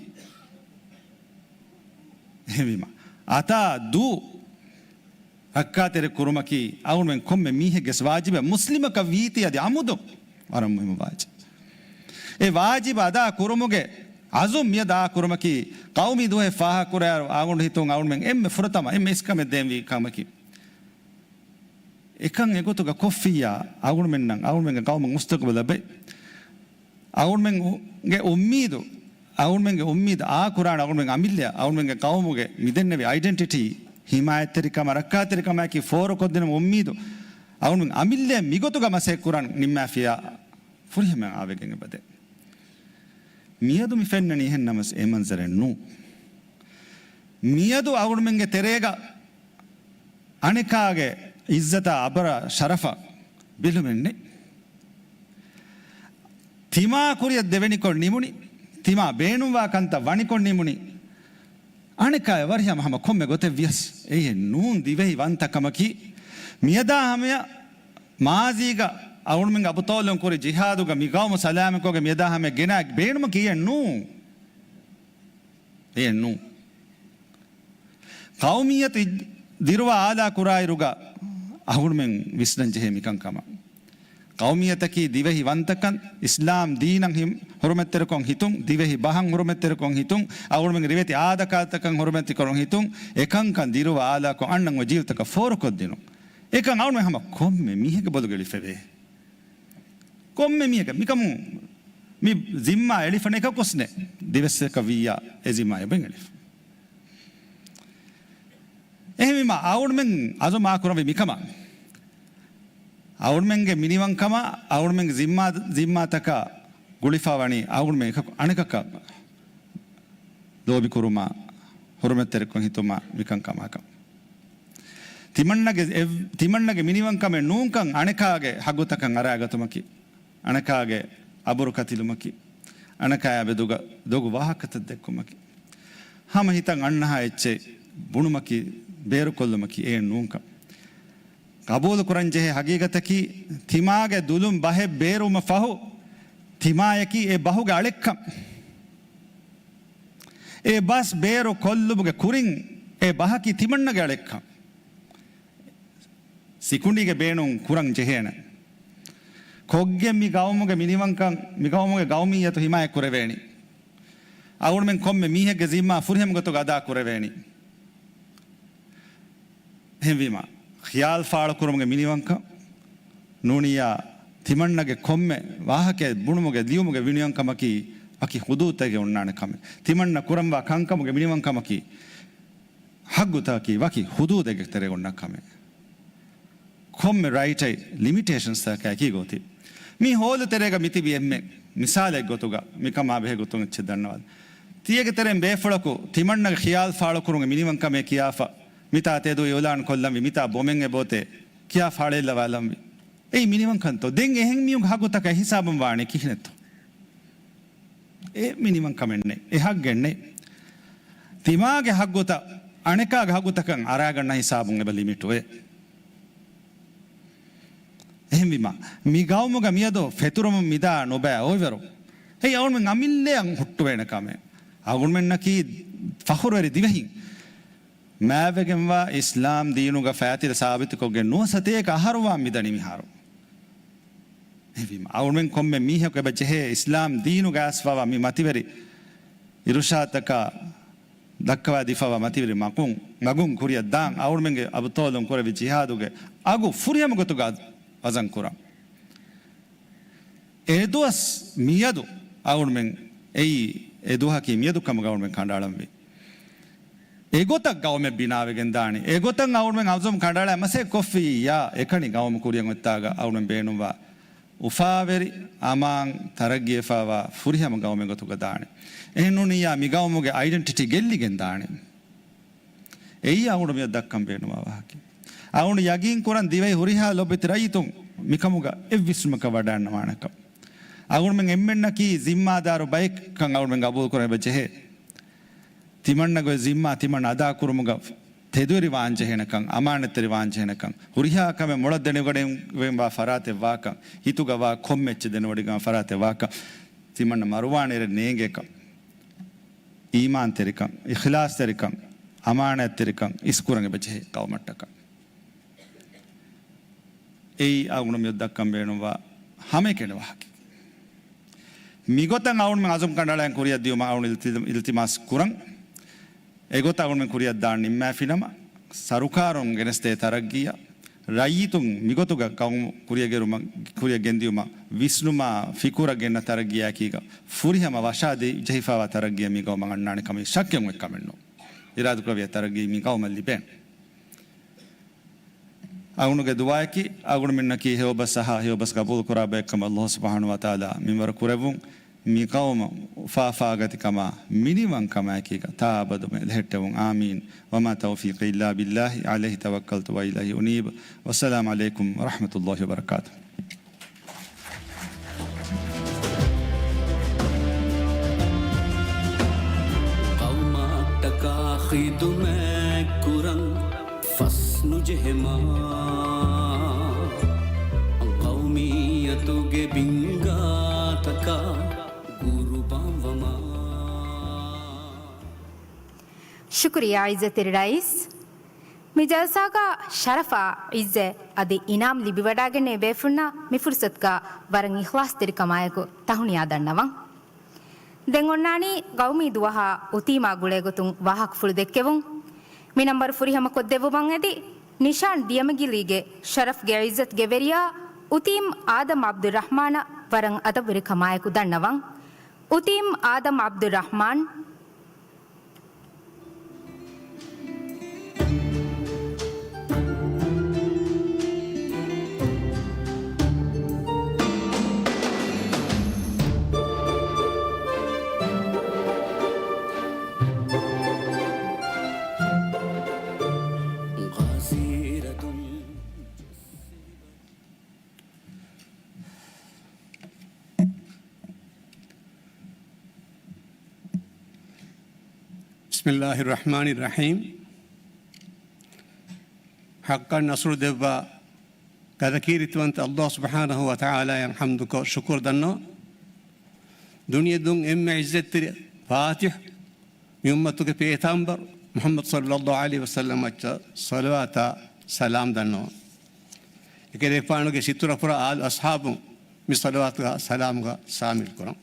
އެހެންވީމަ، އަތާ ދޫ ރައްކާތެރި ކުރުމަކީ އަޅުގަނޑުމެން ކޮންމެ މީހެއްގެ ވާޖިބެއް. މުސްލިމަކަށް ވީތީ އަދި އަމުދު ވަރަށް މުހިއްމު ވާޖިބެއް. އެ ވާޖިބު އަދާ ކުރުމުގެ އަޒުމް މިއަދާ ކުރުމަކީ، ޤައުމީ ދުވަހެއް ފާހަގަކުރާއިރު އަޅުގަނޑު ހިތުން އަޅުގަނޑުމެން އެންމެ ފުރަތަމަ އެންމެ އިސްކަމެއް ދޭންވީ ކަމަކީ. އެކަން އެގޮތުގަ ކޮށްފިއްޔާ އަޅުގަނޑުމެންނަށް އަޅުގަނޑުމެންގެ ޤައުމަށް މުސްތަޤުބަލް ލަބޭ. އަޅުގަނޑުމެންގެ އުއްމީދު، އަޅުގަނޑުމެންގެ އުއްމީދު އާކުރާނެ އަޅުގަނޑުމެން އަމިއްލަ އަޅުގަނޑުމެންގެ ޤައުމުގެ މިދެންނެވި އައިޑެންޓިޓީ، ހިމާޔަތްތެރިކަމާ، ރައްކާތެރިކަމާއެކީ ފޯރުކޮށްދިނުމަށް އުއްމީދު އަޅުގަނޑުމެން އަމިއްލަ މިގޮތުގަ މަސައްކަތް ކުރަން ނިންމާފިއްޔާ ފުރިހަމަ އާވެގެން އެބަދޭ. މިއަދު މި ފެންނަނީ އެހެންނަމަސް އެ މަންޒަރެއް ނޫން. މިއަދު އަޅުގަނޑުމެންގެ ތެރޭގަ އަނެކާގެ އިއްޒަތާ އަބުރާ ޝަރަފަށް ބެލުމެއް ނެތް. ތިމާ ކުރިއަށް ދެވެނިކޮށް ނިމުނީ، ތިމާ ބޭނުންވާ ކަންތައް ވަނިކޮށް ނިމުނީ، އަނެކާޔަށް ވަރިހަމަ ހަމަ ކޮންމެ ގޮތެއް ވިޔަސް އެއީ ނޫން ދިވެހި ވަންތަކަމަކީ. މިއަދާ ހަމަޔަށް މާޒީގަ އަޅުމެން އަބުތޯލުން ކުރި ޖިހާދުގަ މި ގައުމު ސަލާމަތްކޮށްގެ މިއަދާ ހަމަޔަށް ގެނާ ބޭނުމަކީ އެއެއް ނޫން. އެއެއް ނޫން. ޤައުމިއްޔަތު ދިރުވާ އާލާ ކުރާއިރުގަ އަހުރުމެން ވިސްނަން ޖެހޭ މިކަންކަމަށް. ޤައުމިއްޔަތަކީ ދިވެހި ވަންތަކަން، އިސްލާމް ދީނަށް ހި-، ހުރުމަތްތެރިކޮށް ހިތުން، ދިވެހި ބަހަށް ހުރުމަތްތެރިކޮށް ހިތުން، އަހުރުމެންގެ ރިވެތި އާދަކާދަތަކަށް ހުރުމަތިކުރަން ހިތުން، އެކަންކަން ދިރުވާ އާލާކޮށް އަންނަން އޮތް ޖީލުތަކަށް ފޯރުކޮށްދިނުން. އެކަން އަހުރުމެން ހަމަ ކޮންމެ މީހެއްގެ ބޮލުގަ އެޅިފަވޭ. ކޮންމެ މީހަކަށް މިކަމުން މި ޒިންމާ އެޅިފަ ނެތް އެކަކުސް ނެތް. ދިވެއްސަކަށް ވިއްޔާ އެ ޒިންމާ އެބައިން އެޅިފަ. އެހެންވީމަ، އަޅުމެން އަޒުމާ ކުރަންވީ މިކަމަށް. އަޅުމެންގެ މިނިވަންކަމާ، އަޅުމެންގެ ޒިންމާ، ޒިންމާތަކާ ގުޅިފަ ވަނީ އަޅުމެން އެކަކު އަނެކަކަށް ލޯބިކުރުމާ، ހުރުމަތްތެރިކޮށް ހިތުމާ މިކަންކަމާކަށް. ތިމަންނަގެ އެ-، ތިމަންނަގެ މިނިވަންކަމެއް ނޫންކަން އަނެކާގެ ހައްގުތަކަށް އަރާގަތުމަކީ، އަނެކާގެ އަބުރު ކަތިލުމަކީ، އަނެކާޔާ މެދުގަ ދޮގު ވާހަކަތައް ދެއްކުމަކީ، ހަމަ ހިތަށް އަންނަހާ އެއްޗެއް ބުނުމަކީ، ބޭރުކޮށްލުމަކީ އެއެއް ނޫންކަން. ޤަބޫލުކުރަންޖެހޭ ހަގީގަތަކީ، ތިމާގެ ދުލުން ބަހެއް ބޭރުވުމަށް ފަހު، ތިމާޔަކީ އެ ބަހުގެ އަޅެއްކަން. އެ ބަސް ބޭރު ކޮށްލުމުގެ ކުރިން އެ ބަހަކީ ތިމަންނަގެ އަޅެއްކަން. ސިކުނޑީގެ ބޭނުން ކުރަން ޖެހޭނެ. ކޮށްގެން މި ގައުމުގެ މިނިވަންކަން، މި ގައުމުގެ ގައުމިއްޔަތު ހިމާޔަތް ކުރެވޭނީ. އަޅުމެން ކޮންމެ މީހެއްގެ ޒިންމާ ފުރިހަމަ ގޮތުގަ އަދާ ކުރެވޭނީ. އެހެންވީމަ، ޚިޔާލު ފާޅުކުރުމުގެ މިނިވަންކަން ނޫނިއްޔާ، ތިމަންނަގެ ކޮންމެ ވާހަކައެއް ބުނުމުގެ ލިޔުމުގެ މިނިވަންކަމަކީ، ވަކި ޙުދޫދުތަކެއް އޮންނާނެ ކަމެއް. ތިމަންނަ ކުރަންވާ ކަންކަމުގެ މިނިވަންކަމަކީ، ޙައްގުތަކަކީ ވަކި ޙުދޫދެއްގެ ތެރޭ އޮންނަ ކަމެއް. ކޮންމެ ރައިޓެއް ލިމިޓޭޝަންސްތަކާއެކީ ގޯތި. މި ހޯލު ތެރޭގަ މިތިބި އެންމެ މިސާލެއް ގޮތުގަ މިކަމާ ބެހޭ ގޮތުން އެއްޗެއް ދަންނަވާލަ. ތިޔަގެ ތެރެއިން ބޭފުޅަކު ތިމަންނަގެ ޚިޔާލު ފާޅުކުރުމުގެ މިނިވަންކަމޭ ކިޔާފަ، މިތާ ތެދު އިޢުލާން ކޮށްލަންވީ، މިތާ ބޮމެއް އެބައޮތޭ ކިޔާ ފާޅޭއްލަވާލަންވީ. އެއީ މިނިވަންކަންތޯ؟ ދެން އެހެން މީހުންގެ ހައްގުތަކަށް ހިސާބުން ވާނީ ކިހިނެއްތޯ؟ އެ މިނިވަންކަމެއް ނެތް. އެ ހައްގެއް ނެތް. ތިމާގެ ހައްގުތައް އަނެކާގެ ހައްގުތަކަށް އަރާގަންނަ ހިސާބުން އެބަ ލިމިޓުވޭ. އެހެންވީމަ، މި ގައުމުގަ މިއަދު ފެތުރަމުން މިދާ ނުބައި އޮއިވަރު، އެއީ އަޅުމެން އަމިއްލައަށް ހުއްޓުވޭނެ ކަމެއް. އަޅުމެންނަކީ ފަޚުރުވެރި ދިވެހިން. މާތްވެގެންވާ އިސްލާމް ދީނުގަ ފައިތިލަ ސާބިތުކޮށްގެން ނުވަސަތޭކަ އަހަރުވާން މިދަނީ މިހާރު. އެހެންވީމަ، އަޅުމެން ކޮންމެ މީހަކު އެބަ ޖެހޭ އިސްލާމް ދީނުގަ އައިސްފަވާ މި މަތިވެރި އިރުޝާދުތަކާ ދައްކަވާދީފަވާ މަތިވެރި މަގުން، މަގުން ކުރިއަށް ދާން، އަޅުމެންގެ އަބުތޯލުން ކުރެއްވި ޖިހާދުގެ އަގު ފުރިހަމަ ގޮތުގަ ވަޒަން ކުރަން. އެދުވަސް މިއަދު އަޅުމެން އެއީ، އެ ދުވަހަކީ މިއަދު ކަމުގަ އަޅުމެން ކަނޑައަޅަންވީ. އެގޮތަށް ގައުމެއް ބިނާވެގެން ދާނީ. އެގޮތަށް އަޅުމެން އަޒުމް ކަނޑައަޅާ މަސައްކަތް ކޮށްފިއްޔާ، އެކަނި ގައުމު ކުރިއަށް އޮތްތާގަ އަޅުމެން ބޭނުންވާ އުފާވެރި، އަމާން، ތަރައްގީވެފަވާ ފުރިހަމަ ގައުމެއް ގޮތުގަ ދާނެ. އެހެންނޫނިއްޔާ މި ގައުމުގެ އައިޑެންޓިޓީ ގެއްލިގެން ދާނެ. އެއީ އަޅުގަނޑު މިއަދު ދައްކަން ބޭނުންވާ ވާހަކަ. އަޅުގަނޑު ޔަގީން ކުރަން ދިވެހި ހުރިހާ ލޮބުވެތި ރައްޔިތުން މިކަމުގަ އެއްވިސްނުމަކަށް ވަޑައިގަންނަވާނެކަން. އަޅުގަނޑުމެން އެންމެންނަކީ ޒިންމާދާރު ބައެއްކަން އަޅުގަނޑުމެން ގަބޫލު ކުރަން އެބަ ޖެހޭ. ތިމަންނަގެ ޒިންމާ ތިމަން އަދާކުރުމުގަ ތެދުވެރިވާން ޖެހޭނެކަން، އަމާނަތްތެރިވާން ޖެހޭނެކަން، ހުރިހާ ކަމެއް މޮޅަށް ދެނެވަޑައިގެންވާ ފަރާތެއް ވާކަން، ހިތުގަ ވާ ކޮންމެ އެއްޗެއް ދެނެވަޑައިގެންވާ ފަރާތެއް ވާކަން، ތިމަންނަ މަރުވާނެ އެރެއް ނޭނގޭކަން، އީމާންތެރިކަން، އިޚްލާޞްތެރިކަން، އަމާނާތްތެރިކަން އިސްކުރަން އެބަޖެހޭ ގައުމަށްޓަކައި. އެއީ އަޅުގަނޑު މިއަދު ދައްކަން ބޭނުންވާ ހަމައެކަނި ވާހަކަ. މިގޮތަށް އަޅުގަނޑުމެން އަޒުމް ކަނޑައަޅާ ކުރިއަށް ދިޔުމަށް އަޅުގަނޑު އިލްތި-، އިލްތިމާސް ކުރަން. އެގޮތަށް އަޅުގަނޑުމެން ކުރިއަށް ދާން ނިންމާފިނަމަ، ސަރުކާރުން ގެނެސްދޭ ތަރައްގީއަށް، ރައްޔިތުން މިގޮތުގަ ގައުމު ކުރިއަށް ގެރުމަށް، ކުރިއަށް ގެންދިޔުމަށް ވިސްނުމާ ފިކުރަށް ގެންނަ ތަރައްގީއާއެކީގަ ފުރިހަމަ ވަށާ ދި-، ޖެހިފަވާ ތަރައްގީއެއް މި ގައުމަށް އަންނާނެ ކަމީ ޝައްކެއް އޮތް ކަމެއް ނޫން. އިރާދަކުރެއްވިޔާ ތަރައްގީ މި ގައުމަށް ލިބޭނެ. އަޅުގަނޑުގެ ދުޢާއަކީ، އަޅުގަނޑުމެންނަކީ ހެޔޮބަސް އަހާ، ހެޔޮބަސް ގަބޫލު ކުރާ ބައެއްކަމަށް ﷲ ސުބްޙާނަހޫ ވަތަޢާލާ މިންވަރު ކުރެއްވުން، މި ޤައުމަށް އުފާފާގަތިކަމާ، މިނިވަންކަމާއެކީގަ ތާ އަބަދުމެ ލެހެއްޓެވުން. އާމީން. وما توفيقي إلا بالله، عليه توكلت وإليه أنيب. والسلام عليكم ورحمة الله وبركاته. ޤައުމަށްޓަކާ އިދުމެއް ކުރަން ފަސް ނުޖެހެމާ، ޤައުމިއްޔަތުގެ ބިންގާތަކާ ގުރުބާންވަމާ. ޝުކުރިއްޔާ ޢިއްޒަތްތެރި ރައީސް. މި ޖަލްސާގަ ޝަރަފާ ޢިއްޒަތް އަދި އިނާމް ލިބިވަޑައިގެންނެވި ބޭފުޅުންނަށް މި ފުރުސަތުގަ ވަރަށް އިޚްލާޞްތެރިކަމާއެކު ތަހުނިޔާ ދަންނަވަން. ދެން އޮންނާނީ ޤައުމީ ދުވަހާ އުތީމާ ގުޅޭގޮތުން ވާހަކަފުޅު ދެއްކެވުން. މި ނަންބަރު ފުރިހަމަ ކޮށްދެއްވުމަށް އެދި، ނިޝާން ދިޔަމިގިލީގެ ޝަރަފްގެ ޢިއްޒަތުގެ ވެރިޔާ އުތީމް އާދަމް ޢަބްދުއްރަޙްމާނަށް ވަރަށް އަދަބުވެރިކަމާއެކު ދަންނަވަން. އުތީމް އާދަމް ޢަބްދުއްރަޙްމާން. ބިސްމިއްލާހިއްރަޙްމާނިއްރަޙީމް. ޙައްޤަން ނަޞްރު ދެއްވާ ގަދަކީރިތިވަންތަ ﷲ ސުބްޙާނަހޫ ވަތަޢާލާއަށް ޙަމްދުކޮށް ޝުކުރު ދަންނަވަން. ދުނިޔެ ދުން އެންމެ ޢިއްޒަތްތެރި ފާތިޙު މި އުއްމަތުގެ ޕޭތާމްބަރު މުޙައްމަދު ޞައްލައްލާހު ޢަލައިހި ވަސައްލަމަށް ޞަލަވާތާ ސަލާމް ދަންނަވަން. އެކަލޭގެފާނުގެ ސިތުރަފުރާ އާލު އަޞްޙާބުން މި ޞަލަވާތުގަ ސަލާމްގަ ޝާމިލް ކުރަން.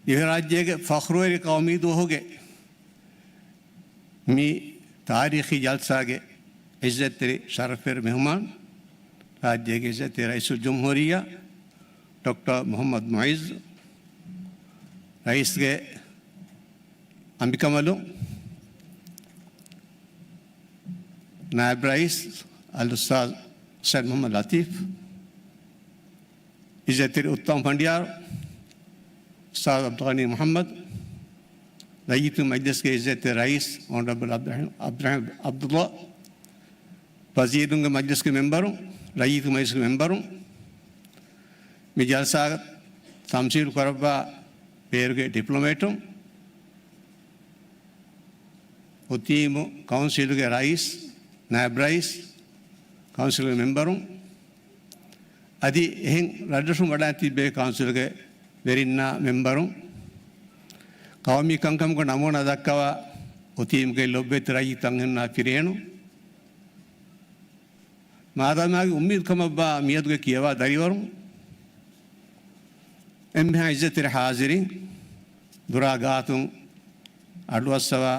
ދިވެހިރާއްޖޭގެ ފަޚްރުވެރި ޤައުމީ ދުވަހުގެ މި ތާރީޚީ ޖަލްސާގެ ޢިއްޒަތްތެރި ޝަރަފްވެރި މެހުމާން، ރާއްޖޭގެ ޢިއްޒަތްތެރި ރައީސުލްޖުމްހޫރިއްޔާ ޑޮކްޓަރ މުޙައްމަދު މުޢިއްޒު، ރައީސްގެ އަނބިކަނބަލުން، ނާއިބް ރައީސް އަލްއުސްތާޛު ސައްޔިދު މުޙައްމަދު ލަތީފް، ޢިއްޒަތްތެރި އުއްތަމަ ފަނޑިޔާރު އުސްތާޛު ޢަބްދުލްޣަނީ މުޙައްމަދު، ރައްޔިތުންގެ މަޖްލިސްގެ ޢިއްޒަތްތެރި ރައީސް އޮނަރަބަލް ޢަބްދުއްރަޙީމް، ޢަބްދުއްރަޙީމް ޢަބްދުﷲ، ވަޒީރުންގެ މަޖްލިސްގެ މެމްބަރުން، ރައްޔިތުންގެ މަޖްލިސްގެ މެމްބަރުން، މި ޖަލްސާ ތަމްސީލު ކުރައްވާ ބޭރުގެ ޑިޕްލޮމޭޓުން، އުތީމު ކައުންސިލުގެ ރައީސް، ނާއިބް ރައީސް، ކައުންސިލުގެ މެމްބަރުން، އަދި އެހެން ރަށްރަށުން ވަޑައި ތިއްބެވި ކައުންސިލުގެ ވެރިންނާ މެމްބަރުން، ޤައުމީ ކަންކަމުގެ ނަމޫނާ ދައްކަވާ އުތީމުގެ ލޮބުވެތި ރައްޔިތު އަންހެނުންނާ ފިރިހެނުން، މާދަމާގެ އުއްމީދު ކަމަށްވާ މިއަދުގެ ކިޔަވާ ދަރިވަރުން، އެންމެހާ ޢިއްޒަތްތެރި ޙާޟިރީން، ދުރާ ގާތުން އަޑުއައްސަވާ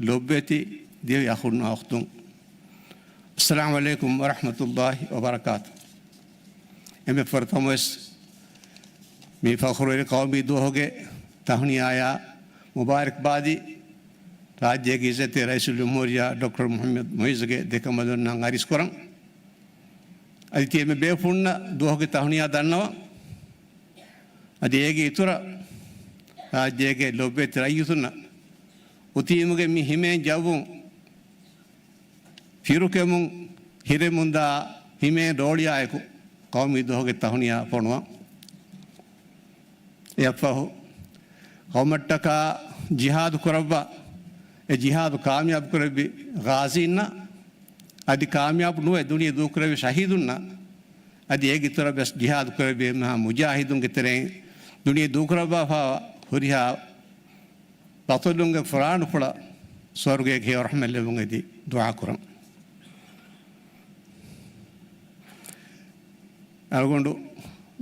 ލޮބުވެތި ދިވެހި އަޚުންނާ އުޚްތުން، އައްސަލާމު ޢަލައިކުމް ވަރަޙްމަތުﷲ ވަބަރަކާތު. އެންމެ ފުރަތަމަވެސް މި ފަޚުރުވެރި ޤައުމީ ދުވަހުގެ ތަހުނިޔާޔާ މުބާރަކްބާދީ ރާއްޖޭގެ ޢިއްޒަތްތެރި ރައީސުލްޖުމްހޫރިއްޔާ ޑޮކްޓަރ މުޙައްމަދު މުޢިއްޒުގެ ދެކަނބަލުންނަށް އަރިސްކުރަން. އަދި ތިޔަ މި ބޭފުޅުންނަށް ދުވަހުގެ ތަހުނިޔާ ދަންނަވަން. އަދި އޭގެ އިތުރަށް ރާއްޖޭގެ ލޮބުވެތި ރައްޔިތުންނަށް އުތީމުގެ މި ހިމޭން ޖައްވުން ފިރުކެމުން ހިރެމުންދާ ހިމޭން ރޯޅިއާއެކު ޤައުމީ ދުވަހުގެ ތަހުނިޔާ ފޮނުވަން. އެއަށްފަހު ޤައުމަށްޓަކާ ޖިހާދު ކުރައްވާ، އެ ޖިހާދު ކާމިޔާބު ކުރެއްވި ޣާޒީންނަށް، އަދި ކާމިޔާބު ނުވެ ދުނިޔެ ދޫކުރެއްވި ޝަހީދުންނަށް، އަދި އޭގެ އިތުރަށް ވެސް ޖިހާދު ކުރެއްވި އެންމެހާ މުޖާހިދުންގެ ތެރެއިން ދުނިޔެ ދޫކުރައްވާފައިވާ ހުރިހާ ބަޠުލުންގެ ފުރާނަފުޅަށް ސުވަރުގޭގެ ހެޔޮ ރަޙްމަތް ލެއްވުން އެދި ދުޢާ ކުރަން. އަޅުގަނޑު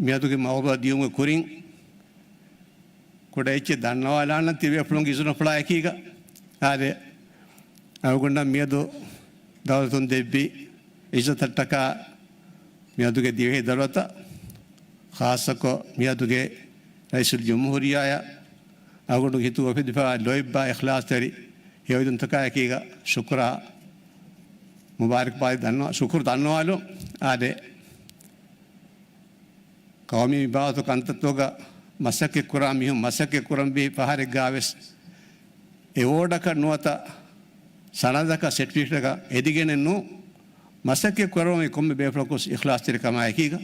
މިއަދުގެ މައުޟޫޢަށް ދިޔުމުގެ ކުރިން، ކުޑަ އެއްޗެއް ދަންނަވާލާނަން ތިބޭފުޅުންގެ އިޒުނަފުޅާ އެކީގަ. އާދެ، އަޅުގަނޑަށް މިއަދު ދައުލަތުން ދެއްވި އިއްޒަތަށްޓަކާ މިއަދުގެ ދިވެހި ދައުލަތަށް، ޚާއްޞަކޮށް މިއަދުގެ ރައީސުލްޖުމްހޫރިއްޔާއަށް، އަޅުގަނޑުގެ ހިތުގަ އުފެދިފައިވާ ލޯތްބާ އިޚްލާޞްތެރި ހެޔޮއިދުންތަކާ އެކީގަ ޝުކުރާ މުބާރަކްބާދީ ދަންނަވާ، ޝުކުރު ދަންނަވާލުން. އާދެ، ޤައުމީ މި ބާވަތު ކަންތައްތަކުގަ މަސައްކަތްކުރާ މީހުން މަސައްކަތްކުރަންވީ ފަހަރެއްގާވެސް އެވޯޑަކަށް ނުވަތަ ސަނަދަކަށް، ސެޓްފިކެޓަކަށް އެދިގެނެއް ނޫން. މަސައްކަތް ކުރަމުން ކޮންމެ ބޭފުޅަކުވެސް އިޚްލާޞްތެރިކަމާ އެކީގަ،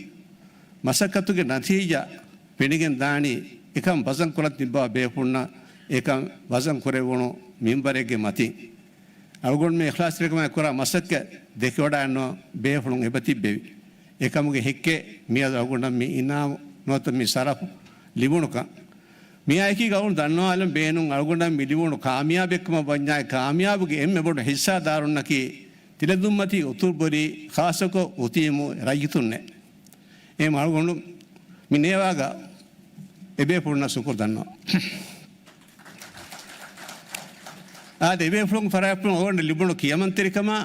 މަސައްކަތުގެ ނަތީޖާ ފެނިގެން ދާނީ އެކަން ފަސަން ކުރަން ތިއްބާ ބޭފުޅުންނަށް އެކަން ވަޒަން ކުރެވުނު މިންބަރެއްގެ މަތިން އަޅުގަނޑުމެން އިޚްލާޞްތެރިކަމާއި ކުރާ މަސައްކަތް ދެކެވަޑައިގަންނަވާ ބޭފުޅުން އެބަ ތިއްބެވި. އެކަމުގެ ހެއްކެއް މިއަދު އަޅުގަނޑަށް މި އިނާމު ނުވަތަ މި ޝަރަފު ލިބުނުކަން. މިއާއެކީގަ އަޅުގަނޑު ދަންނަވާލަން ބޭނުން އަޅުގަނޑަށް މި ލިބުނު ކާމިޔާބެއްކަމަށް ވަންޏާ، އެ ކާމިޔާބުގެ އެންމެ ބޮޑު ހިއްސާދާރުންނަކީ ތިލަދުންމަތީ އުތުރުބޮލި، ޚާއްޞަކޮށް އުތީމު ރައްޔިތުންނޭ. އެހެން އަޅުގަނޑު މި ނޭވާގަ އެބޭފުޅުންނަށް ޝުކުރު ދަންނަވަން. އާދެ، އެބޭފުޅުން ފަރާތްޕުޅުން އަޅުގަނޑަށް ލިބުނު ކިޔަމަންތެރިކަމާ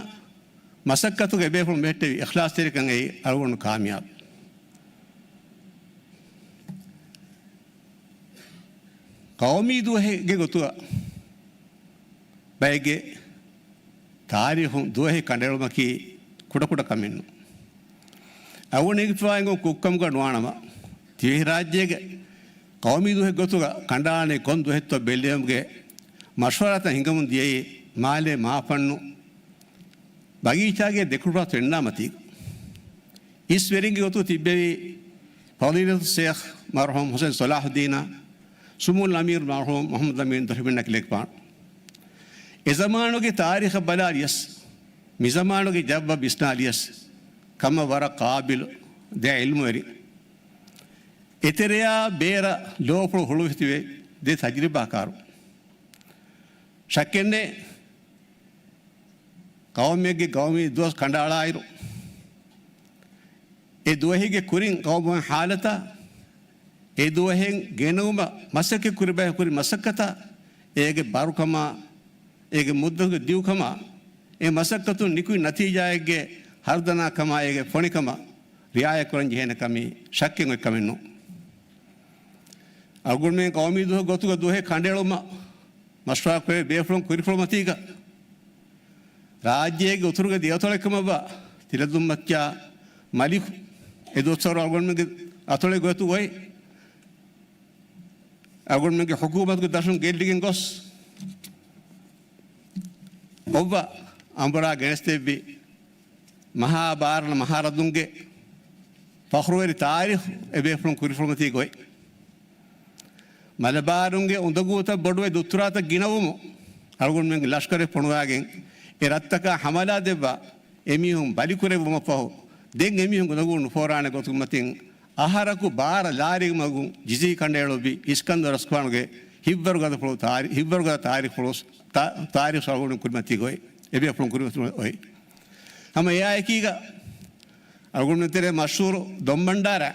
މަސައްކަތުގަ އެބޭފުޅުން ބެހެއްޓެވި އިޚްލާޞްތެރިކަން އެއީ އަޅުގަނޑު ކާމިޔާބު. ޤައުމީ ދުވަހެއްގެ ގޮތުގަ ބައެއްގެ ތާރީޚުން ދުވަހެއް ކަނޑައެޅުމަކީ ކުޑަކުޑަ ކަމެއް ނޫން. އަޅުގަނޑު އެނގިފައި އެނގުން ކުށްކަމުގަ ނުވާނަމަ، ދިވެހިރާއްޖޭގެ ޤައުމީ ދުވަހެއް ގޮތުގަ ކަނޑައަޅާނީ ކޮން ދުވަހެއްތޯ ބެއްލެވުމުގެ މަޝްވަރާތައް ހިނގަމުން ދިޔައީ މާލޭ މާފަންނު ބަގީޗާގެ ދެކުޅުފަރާތު ފެންނާ މަތީގަ. އިސް ވެރިންގެ ގޮތުގަ ތިއްބެވި ފަޟީލަތު ޝޭޚް މަރްޙޫމް ޙުސައިން ޞަލާޙުއްދީނާ، ސުމޫލް އަމީރު މަރްޙޫމް މުޙައްމަދު އަމީން ދޮށިމެންނަކީ ލެކިފާނު. އެ ޒަމާނުގެ ތާރީޚަށް ބަލާލިޔަސް، މިޒަމާނުގެ ޖައްވަށް ވިސްނާލިޔަސް، ކަމަށް ވަރަށް ޤާބިލު ދެ ޢިލްމުވެރިން. އެތެރެޔާ ބޭރަށް ލޯފުޅު ހުޅުވިތިބެ ދެ ތަޖުރިބާކާރު. ޝައްކެއްނެތް، ޤައުމެއްގެ ޤައުމީ ދުވަސް ކަނޑައަޅާއިރު، އެ ދުވަހީގެ ކުރިން ޤައުމުގެ ޙާލަތާ، އެ ދުވަހެއް ގެނައުމަށް މަސައްކަތް ކުރި ބައި ކުރި މަސައްކަތާ، އޭގެ ބަރުކަމާ، އޭގެ މުއްދަތުގެ ދިގުކަމާ، އެ މަސައްކަތުން ނިކުތް ނަތީޖާއެއްގެ ހަރުދަނާކަމާ، އޭގެ ފޮނިކަމަށް ރިޢާޔަތް ކުރަން ޖެހޭނެ ކަމީ ޝައްކެއް އޮތް ކަމެއް ނޫން. އަޅުގަނޑުމެން ޤައުމީ ދުވަހެއް ގޮތުގަ ދުވަހެއް ކަނޑައެޅުމަށް މަޝްވަރާ ކުރެވޭ ބޭފުޅުން ކުރިފުޅު މަތީގަ، ރާއްޖޭގެ އުތުރުގެ ދެއަތޮޅެއް ކަމަށްވާ ތިލަދުންމައްޗާ މަލިކު އެ ދުވަސްވަރު އަޅުގަނޑުމެންގެ އަތޮޅެއް ގޮތުގައި އަޅުގަނޑުމެންގެ ޙުކޫމަތުގެ ދަށުން ގެއްލިގެން ގޮސް، އޮއްވަ އަނބުރާ ގެނެސްދެއްވި މަހާ ބާރަން މަހާރަދުންގެ ފަޚުރުވެރި ތާރީޚު އެބޭފުޅުން ކުރިފުޅުމަތީ ގޮތް. މަލަބާރުންގެ އުނދަގޫތައް ބޮޑުވެ ދުއްތުރާތައް ގިނަވުމުން އަޅުގަނޑުމެންގެ ލަޝްކަރެއް ފޮނުވާގެން އެ ރަށްތަކާ ޙަމަލާ ދެއްވާ އެމީހުން ބަލިކުރެއްވުމަށްފަހު، ދެން އެމީހުން އުނދަގޫ ނުފޯރާނެ ގޮތުގެ މަތިން އަހަރަކު ބާރަ ލާރި މަގުން ޖިޒީ ކަނޑައެޅުއްވި އިސްކަންދަރު ރަސްކުފާނުގެ ހިތްވަރުގަދަ ފުޅު ތާރި-، ހިތްވަރުގަދަ ތާރީޚުފުޅު ތާ-، ތާރީޚު އަޅުގަނޑު ކުރިމަތީ ގޮތް، އެބޭފުޅުން ކުރިމަތީ އޮތް. ހަމަ އެއާއެކީގަ އަޅުގަނޑުމެން ތެރޭ މަޝްހޫރު ދޮންބަންޑާރަ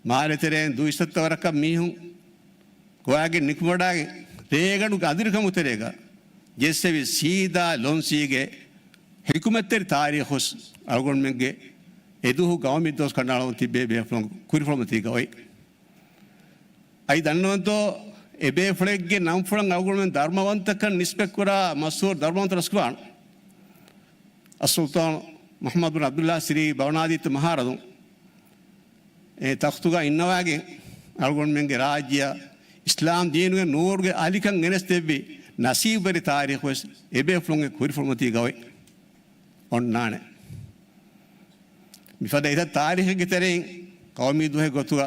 މާލެ ތެރެއިން ދުއިސައްތަ ވަރަކަށް މީހުން ގޮވާގެން ނިކުމެވަޑައިގެން ރޭގަނޑުގެ އަނދިރިކަމުގެ ތެރޭގަ ޖެއްސެވި ސީދާ ލޮންސީގެ ޙިކުމަތްތެރި ތާރީޚު އަޅުގަނޑުމެންގެ އެދުވަހު ޤައުމީ ދުވަސް ކަނޑައަޅަމުން ތިއްބެވި ބޭފުޅުން ކުރިފުޅުމަތީގަ އޮތް. އަދި ދަންނަވަންތޯ، އެބޭފުޅެއްގެ ނަންފުޅަށް އަޅުގަނޑުމެން ދަރުމަވަންތަކަން ނިސްބަތްކުރާ މަޝްހޫރު ދަރުމަވަންތަ ރަސްކުފާނު އައްސުލްޠާނު މުޙައްމަދު ބިން ޢަބްދުﷲ ސިރީ ބަވަނާދީތަ މަހާރަދުން އެ ތަޚްތުގަ އިންނަވާގެން އަޅުގަނޑުމެންގެ ރާއްޖެއަށް އިސްލާމް ދީނުގެ ނޫރުގެ އަލިކަން ގެނެސްދެއްވި ނަސީބުވެރި ތާރީޚުވެސް އެބޭފުޅުންގެ ކުރިފުޅުމަތީގަ އޮތް އޮންނާނެ. މިފަދަ އެތައް ތާރީޚެއްގެ ތެރެއިން ޤައުމީ ދުވަހެއް ގޮތުގަ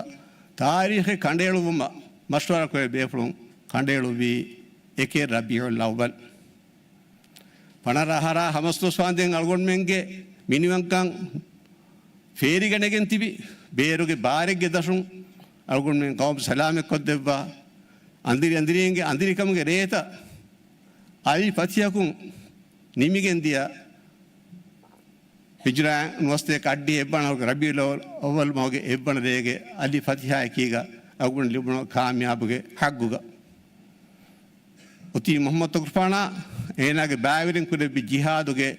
ތާރީޚެއް ކަނޑައެޅުއްވުމަށް މަޝްވަރާ ކުރެވޭ ބޭފުޅުން ކަނޑައެޅުއްވީ އެކެއް ރަބީޢުލް އައްވަލް. ފަނަރަ އަހަރާ ހަމަސްދުވަސް ވާންދެން އަޅުގަނޑުމެންގެ މިނިވަންކަން ފޭރިގަނެގެން ތިބި ބޭރުގެ ބާރެއްގެ ދަށުން އަޅުގަނޑުމެން ޤައުމު ސަލާމަތްކޮށްދެއްވާ އަނދިރި އަނދިރީންގެ އަނދިރިކަމުގެ ރޭތައް އަލް ފަތިޙަކުން ނިމިގެން ދިޔަ ހިޖުރާ ނުވަސަތޭކަ އައްޑިހަ އެއްވަނަ ރަބީޢުލް އައްވަލް މަހުގެ އެއްވަނަ ރޭގެ އަލި ފަތިޙާއަކީގަ އަޅުގަނޑު ލިބުނު ކާމިޔާބުގެ ޙައްގުގަ އޮތީ މުޙައްމަދު ތަކުރުފާނާ އޭނާގެ ބައިވެރިން ކުރެއްވި ޖިހާދުގެ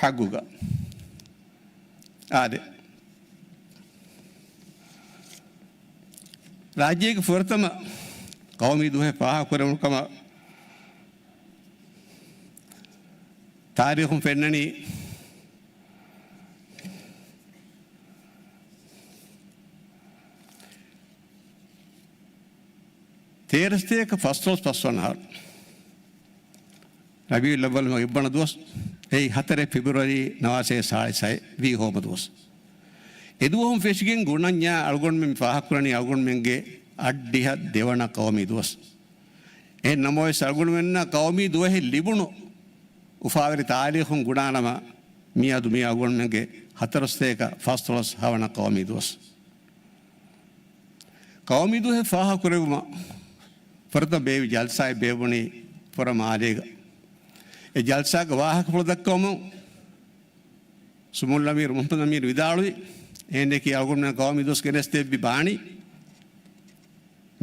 ޙައްގުގަ. އާދެ، ރާއްޖޭގެ ފުރަތަމަ ޤައުމީ ދުވަހެއް ފާހަގަކުރެވުނު ކަމަށް ތާރީޚުން ފެންނަނީ، ތޭރަސަތޭކަ ފަސްދޮޅަސް ފަސްވަނަ އަހަރު ރަބީޢުލް އައްވަލް މަހުގެ އެއްވަނަ ދުވަސް، އެއީ ހަތަރެއް ފެބްރުއަރީ ނަވާރަ ސާޅީސް ހައެއް ވީހޯމަ ދުވަސް. އެ ދުވަހުން ފެށިގެން ގުނަންޏާ އަޅުގަނޑުމެން ފާހަގަކުރަނީ އަޅުގަނޑުމެންގެ އަށްޑިހަ ދެވަނަ ޤައުމީ ދުވަސް. އެހެން ނަމަވެސް، އަޅުގަނޑުމެންނަށް ޤައުމީ ދުވަހެއް ލިބުނު އުފާވެރި ތާރީޚުން ގުނާނަމަ، މިއަދު މި އަޅުގަނޑުމެންގެ ހަތަރުސަތޭކަ ފަންސަވީސް ހަވަނަ ޤައުމީ ދުވަސް. ޤައުމީ ދުވަހެއް ފާހަގަކުރެއްވުމަށް ފުރަތަމަ ބޭއްވި ޖަލްސާއެއް ބޭއްވުނީ ފުރަ މާލޭގަ. އެ ޖަލްސާގެ ވާހަކަފުޅު ދައްކަވަމުން ސުމުއްލަމީރު މުޙައްމަދު އަމީރު ވިދާޅުވި، އެހެނެކީ އަޅުގަނޑުމެން ޤައުމީ ދުވަސް ގެނެސްދެއްވި ބާނީ،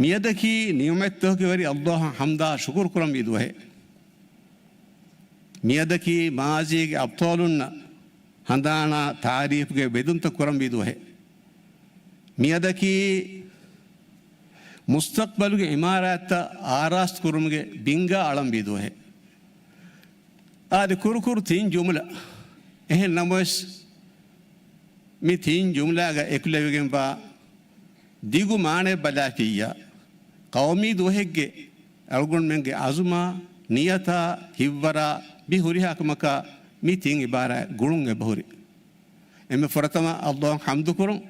މިއަދަކީ ނިޢުމަތްތަކުގެ ވެރި ﷲ އަށް ޙަމްދާ ޝުކުރު ކުރަންވީ ދުވަހެއް. މިއަދަކީ މާޒީގެ އަބްޠާލުންނަށް ހަނދާނާ ތާރީފުގެ ބެދުންތައް ކުރަންވީ ދުވަހެއް. މިއަދަކީ މުސްތަޤްބަލުގެ ޢިމާރާތްތައް އާރާސްތު ކުރުމުގެ ބިންގާ އަޅަންވީ ދުވަހެއް. އާދެ، ކުރުކުރު ތިން ޖުމްލަ. އެހެން ނަމަވެސް، މި ތިން ޖުމްލާގަ އެކުލެވިގެންވާ ދިގު މާނައެއް ބަލާފިއްޔާ، ޤައުމީ ދުވަހެއްގެ އަޅުގަނޑުމެންގެ ޢަޒުމާ، ނިޔަތާ، ހިތްވަރާ މި ހުރިހާ ކަމަކާ މި ތިން ޢިބާރާތް ގުޅުން އެބަހުރި. އެންމެ ފުރަތަމަ ﷲ އަށް ޙަމްދު ކުރުން.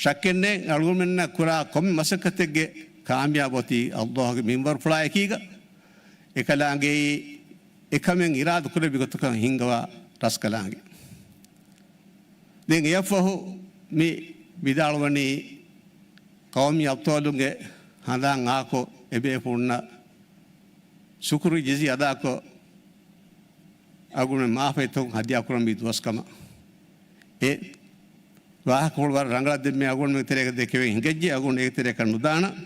ޝައްކެއް ނެތް، އަޅުގަނޑުމެންނަށް ކުރާ ކޮންމެ މަސައްކަތެއްގެ ކާމިޔާބު އޮތީ ﷲ ގެ މިންވަރުފުޅާ އެކީގަ. އެކަލާނގެއީ އެކަމެއް އިރާދަ ކުރެއްވި ގޮތަކަށް ހިންގަވާ ރަސްކަލާނގެ. ދެން އެއަށްފަހު މި ވިދާޅުވަނީ ޤައުމީ އަބްޠާލުންގެ ހަނދާން އާކޮށް، އެބޭފުޅުންނަށް ޝުކުރު ޖަޒީ އަދާކޮށް، އަޅުގަނޑުމެން މާފަތްތަކުން ހަދިޔާ ކުރަންވީ ދުވަސް ކަމަށް. އެ ވާހަކަފުޅު ވަރަށް ރަނގަޅަށް ދެންމެ އަޅުގަނޑުމެންގެ ތެރޭގަ ދެކެވެން ހިނގައްޖެ، އަޅުގަނޑު އޭގެ ތެރޭކަށް ނުދާނަން.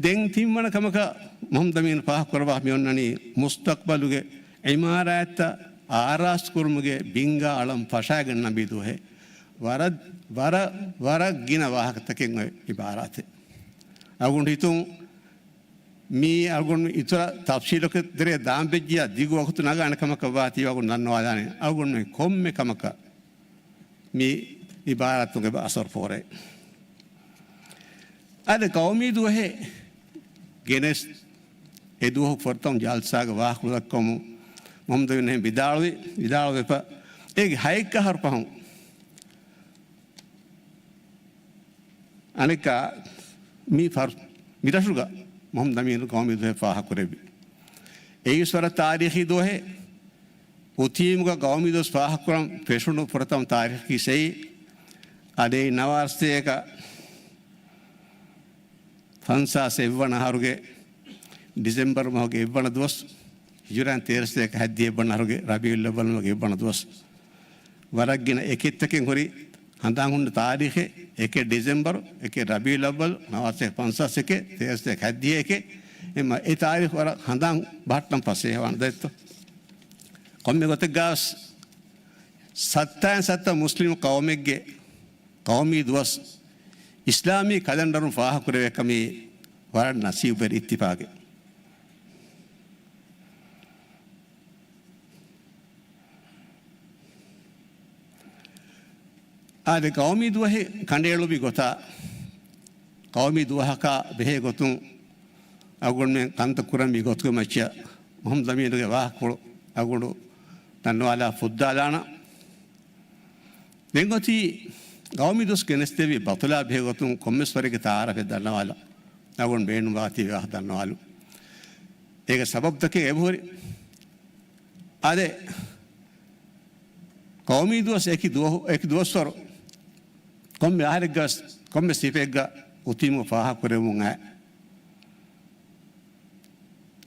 ދެން ތިންވަނަ ކަމަކަށް މުޙައްމަދު އަމީނު ފާހަގަކުރައްވާ މި އޮންނަނީ މުސްތަޤްބަލުގެ ޢިމާރާތްތައް އާރާސްތު ކުރުމުގެ ބިންގާ އަޅަން ފަށާގަންނަންވީ ދުވަހެއް. ވަރަށް، ވަރަށް، ވަރަށް ގިނަ ވާހަކަތަކެއް އޮތް ޢިބާރާތެއް. އަޅުގަނޑު ހިތުން މީ އަޅުގަނޑު އިތުރަށް ތަފްޞީލަކަށް ތެރޭ ދާން ވެއްޖިޔާ ދިގު ވަގުތު ނަގާނެ ކަމަކަށް ވާތީ އަޅުގަނޑު ދަންނަވާލާނެ. އަޅުގަނޑުމެން ކޮންމެ ކަމަކަށް މި ޢިބާރާތުގެ އަސަރު ފޯރޭ. އަދި ޤައުމީ ދުވަހެއް ގެނެސް، އެ ދުވަހު ފުރަތަމަ ޖަލްސާގެ ވާހަކަފުޅު ދައްކަމުން މުޙައްމަދު އަމީނު ވިދާޅުވި، ވިދާޅުވެފަ، އޭގެ ހައެއްކަ އަހަރު ފަހުން އަނެއްކާ މި ފަރު-، މި ރަށުގަ މުޙައްމަދު އަމީނު ޤައުމީ ދުވަހެއް ފާހަގަކުރެއްވި. އެއީ ވަރަށް ތާރީޚީ ދުވަހެއް. އުތީމުގަ ޤައުމީ ދުވަސް ފާހަގަކުރަން ފެށުނު ފުރަތަމަ ތާރީޚީ ސައި އަދި ނަވާރަސްތޭކަ ފަންސާސް އެއްވަނަ އަހަރުގެ ޑިސެމްބަރު މަހުގެ އެއްވަނަ ދުވަސް، ހިޖުރައިން ތޭރަސަތޭކަ ހަތްދިހަ އެއްވަނަ އަހަރުގެ ރަބީޢުލް އައްވަލު މަހުގެ އެއްވަނަ ދުވަސް. ވަރަށް ގިނަ އެކެއްތަކެއް ހުރި ހަނދާން ހުންނަ ތާރީޚެއް. އެކެއް ޑިސެމްބަރު، އެކެއް ރަބީޢުލް އައްވަލު، ނަވާރަސަތޭކަ ފަންސާސް އެކެއް، ތޭރަސަތޭކަ ހަތްދިހަ އެކެއް. އެމަ އެ ތާރީޚު ވަރަށް ހަނދާން ބަހައްޓަން ފަސޭހަވާނެ ދައްތޯ. ކޮންމެ ގޮތެއްގަވެސް ސައްތައިން ސައްތަ މުސްލިމް ޤައުމެއްގެ ޤައުމީ ދުވަސް އިސްލާމީ ކަލަންޑަރުން ފާހަގަކުރެވޭ ކަމީ ވަރަށް ނަސީބުވެރި އިއްތިފާގެއް. އާދެ، ޤައުމީ ދުވަހެއް ކަނޑައެޅުއްވި ގޮތާ، ޤައުމީ ދުވަހަކާ ބެހޭ ގޮތުން އަޅުގަނޑުމެން ކަންތައް ކުރަންވީ ގޮތުގެ މައްޗަށް މުޙައްމަދު އަމީނުގެ ވާހަކަފުޅު އަޅުގަނޑު ދަންނަވާލާ ފުއްދާލާނަން. ދެން އޮތީ ޤައުމީ ދުވަސް ގެނެސްދެއްވި ބަތުލާ ބެހޭ ގޮތުން ކޮންމެސް ވަރެއްގެ ތަޢާރަފެއް ދަންނަވާލަން. އަޅުގަނޑު ބޭނުންވާތީ ވާހަކަ ދަންނަވާލުން. އޭގެ ސަބަބުތަކެއް އެބަހުރި. އާދެ، ޤައުމީ ދުވަސް އެކި ދުވަހު، އެކި ދުވަސްވަރު ކޮންމެ އަހަރެއްގަ ވެސް ކޮންމެ ސިފައެއްގަ އުތީމު ފާހަގަކުރެވުމުން އައި.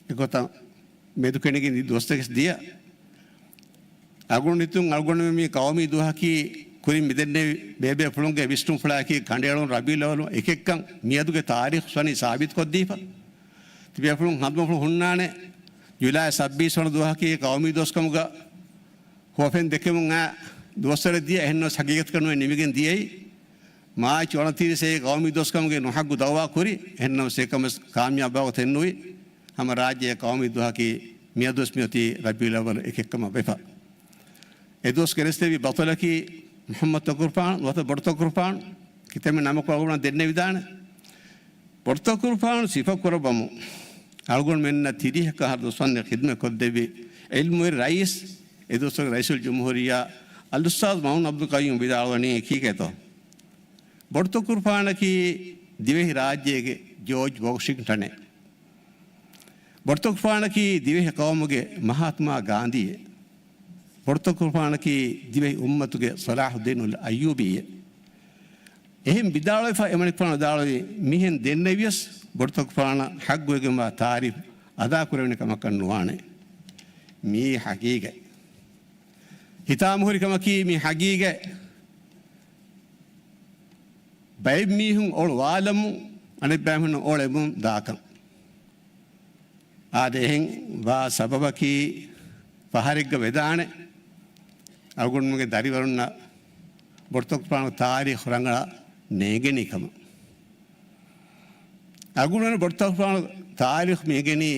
އެގޮތަށް މެދުކެނޑިގެން ދި ދުވަސްތަކެއް ދިޔަ. އަޅުގަނޑު ހިތުން އަޅުގަނޑުމެން މި ޤައުމީ ދުވަހަކީ ކުރިން މިދެންނެވި ބޭބޭފުޅުންގެ ވިސްނުންފުޅާއެކީ ކަނޑައެޅުން ރަބީޢުލް އައްވަލު އެކެއްކަން މިއަދުގެ ތާރީޚު ވަނީ ސާބިތުކޮށްދީފަ. ތިބޭފުޅުން ހަނދުމަފުޅު ހުންނާނެ، ޖުލައި ސައްބީސް ވަނަ ދުވަހަކީ ޤައުމީ ދުވަސްކަމުގަ ހުވަފެން ދެކެމުން އައި ދުވަސްވަރެއް ދިޔަ. އެހެންނަމަވެސް ހަގީގަތަކަށް ނުވެ ނިމިގެން ދިޔައީ. މާޗް އޮނަތިރީސް އެއީ ޤައުމީ ދުވަސްކަމުގެ ނުހައްގު ދައުވާ ކުރި. އެހެންނަމަވެސް އެކަންވެސް ކާމިޔާބު ވާގޮތެއް ނުވި. ހަމަ ރާއްޖޭގެ ޤައުމީ ދުވަހަކީ މިއަދުވެސް މިއޮތީ ރަބީޢުލް އައްވަލު އެކެއްކަމަށް ވެފަ. އެ ދުވަސް ގެނެސްދެއްވި ބަތުލަކީ މުޙައްމަދު ތަކުރުފާނު ނުވަތަ ބޮޑު ތަކުރުފާނު ކިތަންމެ ނަމަކު އަޅުގަނޑަށް ދެންނެވިދާނެ. ބޮޑު ތަކުރުފާނު ސިފަކުރައްވަމުން އަޅުގަނޑުމެންނަށް ތިރީހަކަށް އަހަރު ދުވަސްވަންދެން ޚިދުމަތް ކޮށްދެއްވި ޢިލްމުވެރި ރައީސް، އެ ދުވަސްވަރުގެ ރައީސުލްޖުމްހޫރިއްޔާ އަލްއުސްތާޛު މައުމޫން އަބްދުލް ޤައްޔޫމް ވިދާޅުވަނީ ކީކޭތޯ؟ ބޮޑުތަކުރުފާނަކީ ދިވެހި ރާއްޖޭގެ ޖޯޖް ވޮޝިންގްޓަނެއް. ބޮޑުތަކުރުފާނަކީ ދިވެހި ޤައުމުގެ މަހާތްމާ ގާންދީއެއް. ބޮޑުތަކުރުފާނަކީ ދިވެހި އުއްމަތުގެ ޞަލާޙުއްދީނުލް އައްޔޫބީއެއް. އެހެން ވިދާޅުވެފަ އެމަނިކުފާނު ވިދާޅުވީ، މިހެން ދެންނެވިޔަސް ބޮޑުތަކުރުފާނަށް ޙައްޤުވެގެންވާ ތާރީޚު އަދާކުރެވޭނެ ކަމަކަށް ނުވާނެ. މީ ޙަޤީޤަތް. ހިތާމަހުރި ކަމަކީ މީ ޙަޤީޤަތް. ބައެއް މީހުން އޮޅު ވާލަމުން އަނެއް ބައިމީހުންނަށް އޮޅެމުން ދާކަން. އާދެ، އެހެން ވާ ސަބަބަކީ ފަހަރެއްގަ ވެދާނެ އަޅުގަނޑުމެންގެ ދަރިވަރުންނަށް ބޮޑުތަކުރުފާނު ތާރީޚު ރަނގަޅަށް ނޭނގެނީ ކަމަށް. އަޅުގަނޑުމެން ބޮޑުތަކުރުފާނު ތާރީޚު މި އެނގެނީ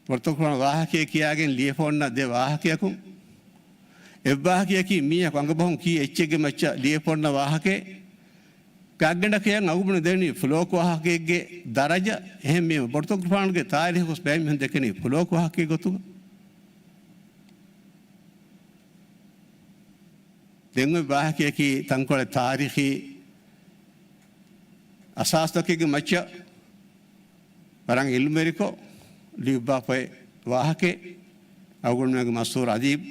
ބޮޑުތަކުރުފާނު ވާހަކައެއް ކިޔާގެން ލިޔެފަ އޮންނަ ދެ ވާހަކަޔަކުން. އެއްވާހަކަޔަކީ މީހަކު އަނގަބަހުން ކީ އެއްޗެއްގެ މައްޗަށް ލިޔެފަ އޮންނަ ވާހަކައެއް. ގާތްގަނޑަކަށް އަޅުގަނޑު ދެނީ ފުލޯކު ވާހަކައެއްގެ ދަރަޖަ. އެހެން މީ ބޮޑުތަކުރުފާނުގެ ތާރީޚު ބައެއް މީހުން ދެކެނީ ފުލޯކު ވާހަކައެއް ގޮތުގަ. ދެން އޮތް ވާހަކަޔަކީ ތަންކޮޅެއް ތާރީޚީ އަސާސްތަކެއްގެ މައްޗަށް ވަރަށް އިލްމުވެރިކޮށް ލިޔުއްވާފައި ވާހަކައެއް. އަޅުގަނޑުމެންގެ މަޝްހޫރު އަދީބު،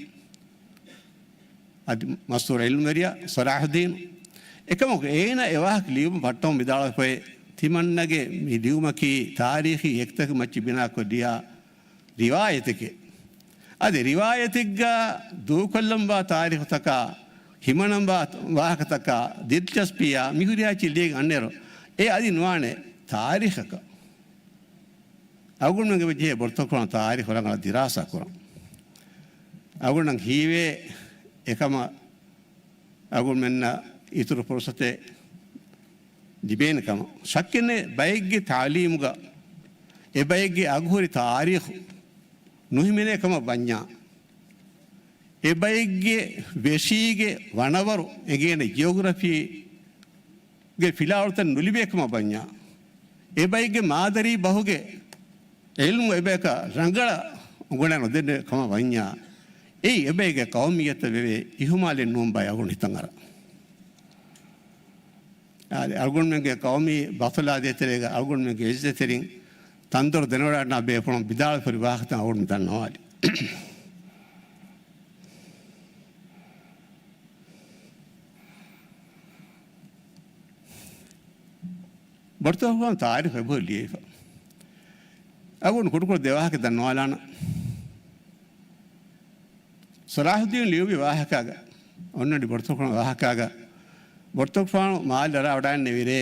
އަދި މަޝްހޫރު އިލްމުވެރިޔާ ޞަލާޙުއްދީނު. އެކަމަކު އޭނާ އެ ވާހަކަ ލިޔުމަށް ފައްޓަމުން ވިދާޅުވެފައި ތިމަންނަގެ މި ލިޔުމަކީ ތާރީޚީ އެކްތަކެއް މައްޗަށް ބިނާކޮށް ލިޔާ ރިވާޔަތެކޭ. އަދި ރިވާޔަތެއްގަ ދޫކޮށްލަންވާ ތާރީޚުތަކާ، ހިމަނަންވާ ވާހަކަތަކާ ދިލްޗަސްޕީއާ މިހުރިހާ އެއްޗެއް ލިޔެގެން އަންނައިރު، އެ އަދި ނުވާނެ ތާރީޚަކަށް. އަޅުގަނޑުމެން އެބަ ޖެހޭ ބޮޑުތަކުރުފާނު ތާރީޚު ރަނގަޅަށް ދިރާސާ ކުރަން. އަޅުގަނޑަށް ހީވޭ އެކަމަށް އަޅުގަނޑުމެންނަށް އިތުރު ފުރުސަތެއް ލިބޭނެ ކަމަށް. ޝައްކެއް ނެތް، ބައެއްގެ ތަޢުލީމުގަ އެ ބައެއްގެ އަގުހުރި ތާރީޚު ނުހިމެނޭ ކަމަށް ވަންޏާ، އެ ބައެއްގެ ވެށީގެ ވަނަވަރު އެނގޭނެ ޖިއޮގްރަފީގެ ފިލާވަޅުތައް ނުލިބޭ ކަމަށް ވަންޏާ، އެ ބައެއްގެ މާދަރީ ބަހުގެ ޢިލްމު އެބަޔަކަށް ރަނގަޅަށް އުނގަނާ ނުދެންނެވި ކަމަށް ވަންޏާ، އެއީ އެބައެއްގެ ޤައުމިއްޔަތަށް ވެވޭ އިހުމާލެއް ނޫން ބާއޭ އަޅުގަނޑު ހިތަށް އަރާ. އާދެ، އަޅުގަނޑުމެންގެ ޤައުމީ ބައްލަވާ ދޭތެރޭގަ އަޅުގަނޑުމެންގެ އިއްޒަތްތެރިން ތަންދޮރު ދެނެވަޑައިގަންނަވާ ބޭފުޅުން ވިދާޅުވެފަ ހުރި ވާހަކަތައް އަޅުގަނޑު ދަންނަވާލި. ބޮޑުތަކުރުފާނު ތާރީޚު އެބަހުރި ލިޔެފަ. އަޅުގަނޑު ކުޑަކުޑަ ދެ ވާހަކަ ދަންނަވާލާނަން. ޞަލާޙުއްދީން ލިޔުއްވި ވާހަކާގަ، އޮންނަނީ ބޮޑުތަކުރުފާނު ވާހަކާގަ، ބޮޑުތަކުރުފާނު މާލެ އަރާ ވަޑައިގެންނެވިރޭ،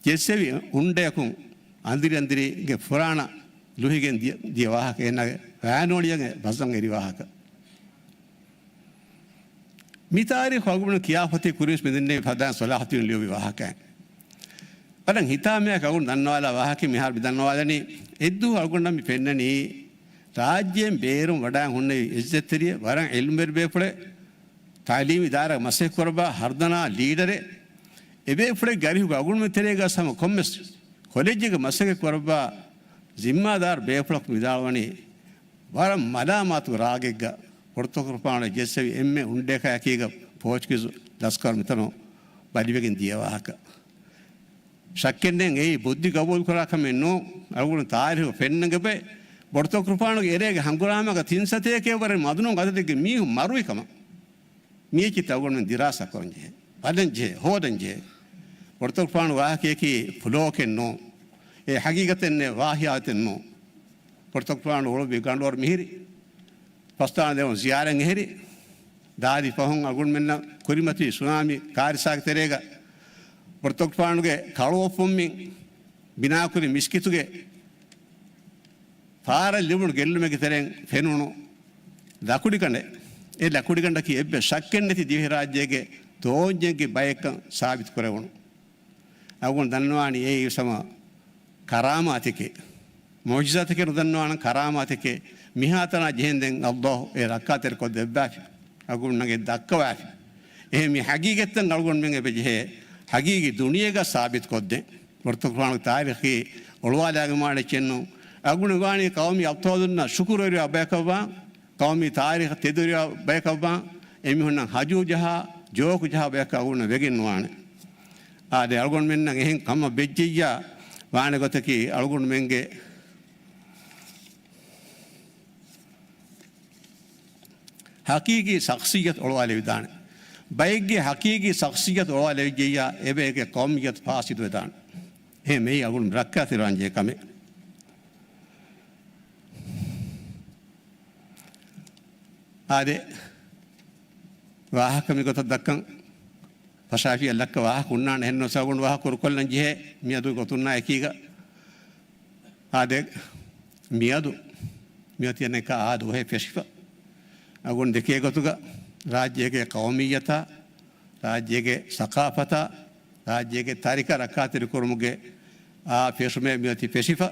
ޖެއްސެވި އުނޑަޔަކުން އަނދިރި އަނދިރީގެ ފުރާނަ ލުހިގެން ދިޔަ، ދިޔަ ވާހަކަ، އޭނާގެ ވަޔާނޯޅިޔަގެ ބަސްއަށް އެރި ވާހަކަ. މި ތާރީޚު އަޅުގަނޑު ކިޔާފަތި ކުރިން މިދެންނެވި ފަދައިން ޞަލާޙުއްދީން ލިޔުއްވި ވާހަކައެއް. ވަރަށް ހިތާމަޔަކަށް އަޅުގަނޑު ދަންނަވާލާ ވާހަކަ މިހާރު މި ދަންނަވާލަނީ. އެއްދުވަހު އަޅުގަނޑަށް މި ފެންނަނީ ރާއްޖޭން ބޭރުން ވަޑައި ހުންނެވި އިއްޒަތްތެރިއެއް، ވަރަށް ޢިލްމުވެރި ބޭފުޅެއް، ތަޢުލީމީ އިދާރާގަ މަސައްކަތް ކުރައްވާ ހަރުދަނާ ލީޑަރެއް، އެބޭފުޅެއްގެ އަރިހުގަ އަޅުގަނޑުމެން ތެރޭގަ ހަމަ ކޮންމެސް ކޮލެޖެއްގަ މަސައްކަތް ކުރައްވާ ޒިންމާދާރު ބޭފުޅަކު ވިދާޅުވަނީ، ވަރަށް މަލާމާތު ރާގެއްގަ ބޮޑުތަކުރުފާނު ޖެއްސެވި އެންމެ އުނޑޭކަޔަކީގަ ޕޯޗުގީޒު ލަސްކަރު މިތަނުން ބަލިވެގެން ދިޔަ ވާހަކަ. ޝައްކެއް ނެތް އެއީ ބުއްދި ގަބޫލުކުރާ ކަމެއް ނޫން. އަޅުގަނޑު ތާރީޚު ފެންނަން އެބައި ބޮޑުތަކުރުފާނުގެ އެރޭގެ ހަނގުރާމާގަ ތިން ސަތޭކައެއްވަރެއް މަދުނު ގަދަދެއްގެ މީހުން މަރުވި ކަމަށް. މި އެއްޗިތައް އަޅުގަނޑުމެން ދިރާސާ ކުރަން ޖެހޭ، ބަލަން ޖެހޭ، ހޯދަން ޖެހޭ. ބޮޑުތަކުރުފާނު ވާހަކަޔަކީ ފުލޯކެއް ނޫން. އެ ޙަޤީޤަތެއް ނެތް، ވާހިޔާތެއް ނޫން. ބޮޑުތަކުރުފާނު އުޅުއްވި ގަނޑުވަރު މިހިރީ، ފަސްދާން ދެވުން ޒިޔާރަތް އެހެރީ، ދާދި ފަހުން އަޅުގަނޑުމެންނަށް ކުރިމަތިވި ސުނާމީ ކާރިސާގެ ތެރޭގަ ބޮޑުތަކުރުފާނުގެ ކަޅުއޮށްފުންމިން ބިނާކުރި މިސްކިތުގެ ފާރަށް ލިބުނު ގެއްލުމެއްގެ ތެރެއިން ފެނުނު ލަކުޑިގަނޑެއް. އެ ލަކުޑިގަނޑަކީ އެއްވެސް ޝައްކެއް ނެތި ދިވެހިރާއްޖޭގެ ތޯންޏެއްގެ ބައެއްކަން ސާބިތު ކުރެވުނު. އަޅުގަނޑު ދަންނަވާނީ އެއީ ހަމަ ކަރާމާތެކޭ. މުޢުޖިޒާތެކޭ ނުދަންނަވާނަން، ކަރާމާތެކޭ. މިހާތަނާ ޖެހެންދެން ﷲ އެ ރައްކާތެރިކޮށްދެއްވާފި. އަޅުގަނޑުމެންނަށް ދައްކަވާފި. އެހެން މި ޙަޤީޤަތްތައް އަޅުގަނޑުމެން އެބަ ޖެހޭ ޙަޤީޤީ ދުނިޔޭގަ ސާބިތުކޮށްދޭން. ބޮޑުތަކުރުފާނުގެ ތާރީޚީ އޮޅުވާލާގެންވާނެ އެއްޗެއްނު. އަޅުގަނޑު ވާނީ ޤައުމީ އަބްޠާލުންނަށް ޝުކުރުވެރިވާ ބަޔަކަށްވާން، ޤައުމީ ތާރީޚަށް ތެދުވެރިވާ ބަޔަކަށްވާން، އެމީހުންނަށް ހަޖޫ ޖަހާ، ޖޯކު ޖަހާ ބަޔަކަށް އަޅުގަނޑު ވެގެން ނުވާނެ. އާދެ، އަޅުގަނޑުމެންނަށް އެހެން ކަމަށް ވެއްޖެއްޔާ ވާނެ ގޮތަކީ އަޅުގަނޑުމެންގެ ހަޤީޤީ ޝަޚްޞިއްޔަތު އޮޅުވާލެވިދާނެ. ބައެއްގެ ހަޤީޤީ ޝަޚްޞިއްޔަތު އޮޅުވާލެވިއްޖެއްޔާ އެބައެއްގެ ޤައުމިއްޔަތު ފާސިދުވެދާނެ. އެހެން މެއީ އަޅުގަނޑު ރައްކާތެރިވާންޖެހޭ ކަމެއް. އާދެ، ވާހަކަ މިގޮތަށް ދައްކަން ފަށާފިއްޔާ ލައްކަ ވާހަކަ ހުންނާނެ، އެހެންނަމަވެސް އަޅުގަނޑު ވާހަކަ ކުރުކޮށްލަން ޖެހޭ މިއަދު ގޮތުންނާ އެކީގަ. އާދެ، މިއަދު މިއޮތީ އަނެއްކާ އާ ދުވަހެއް ފެށިފަ. އަޅުގަނޑު ދެކޭ ގޮތުގަ ރާއްޖޭގެ ޤައުމިއްޔަތާ، ރާއްޖޭގެ ސަޤާފަތާ، ރާއްޖޭގެ ތާރީޚާ ރައްކާތެރިކުރުމުގެ އާ ފެށުމެއް މިއޮތީ ފެށިފަ.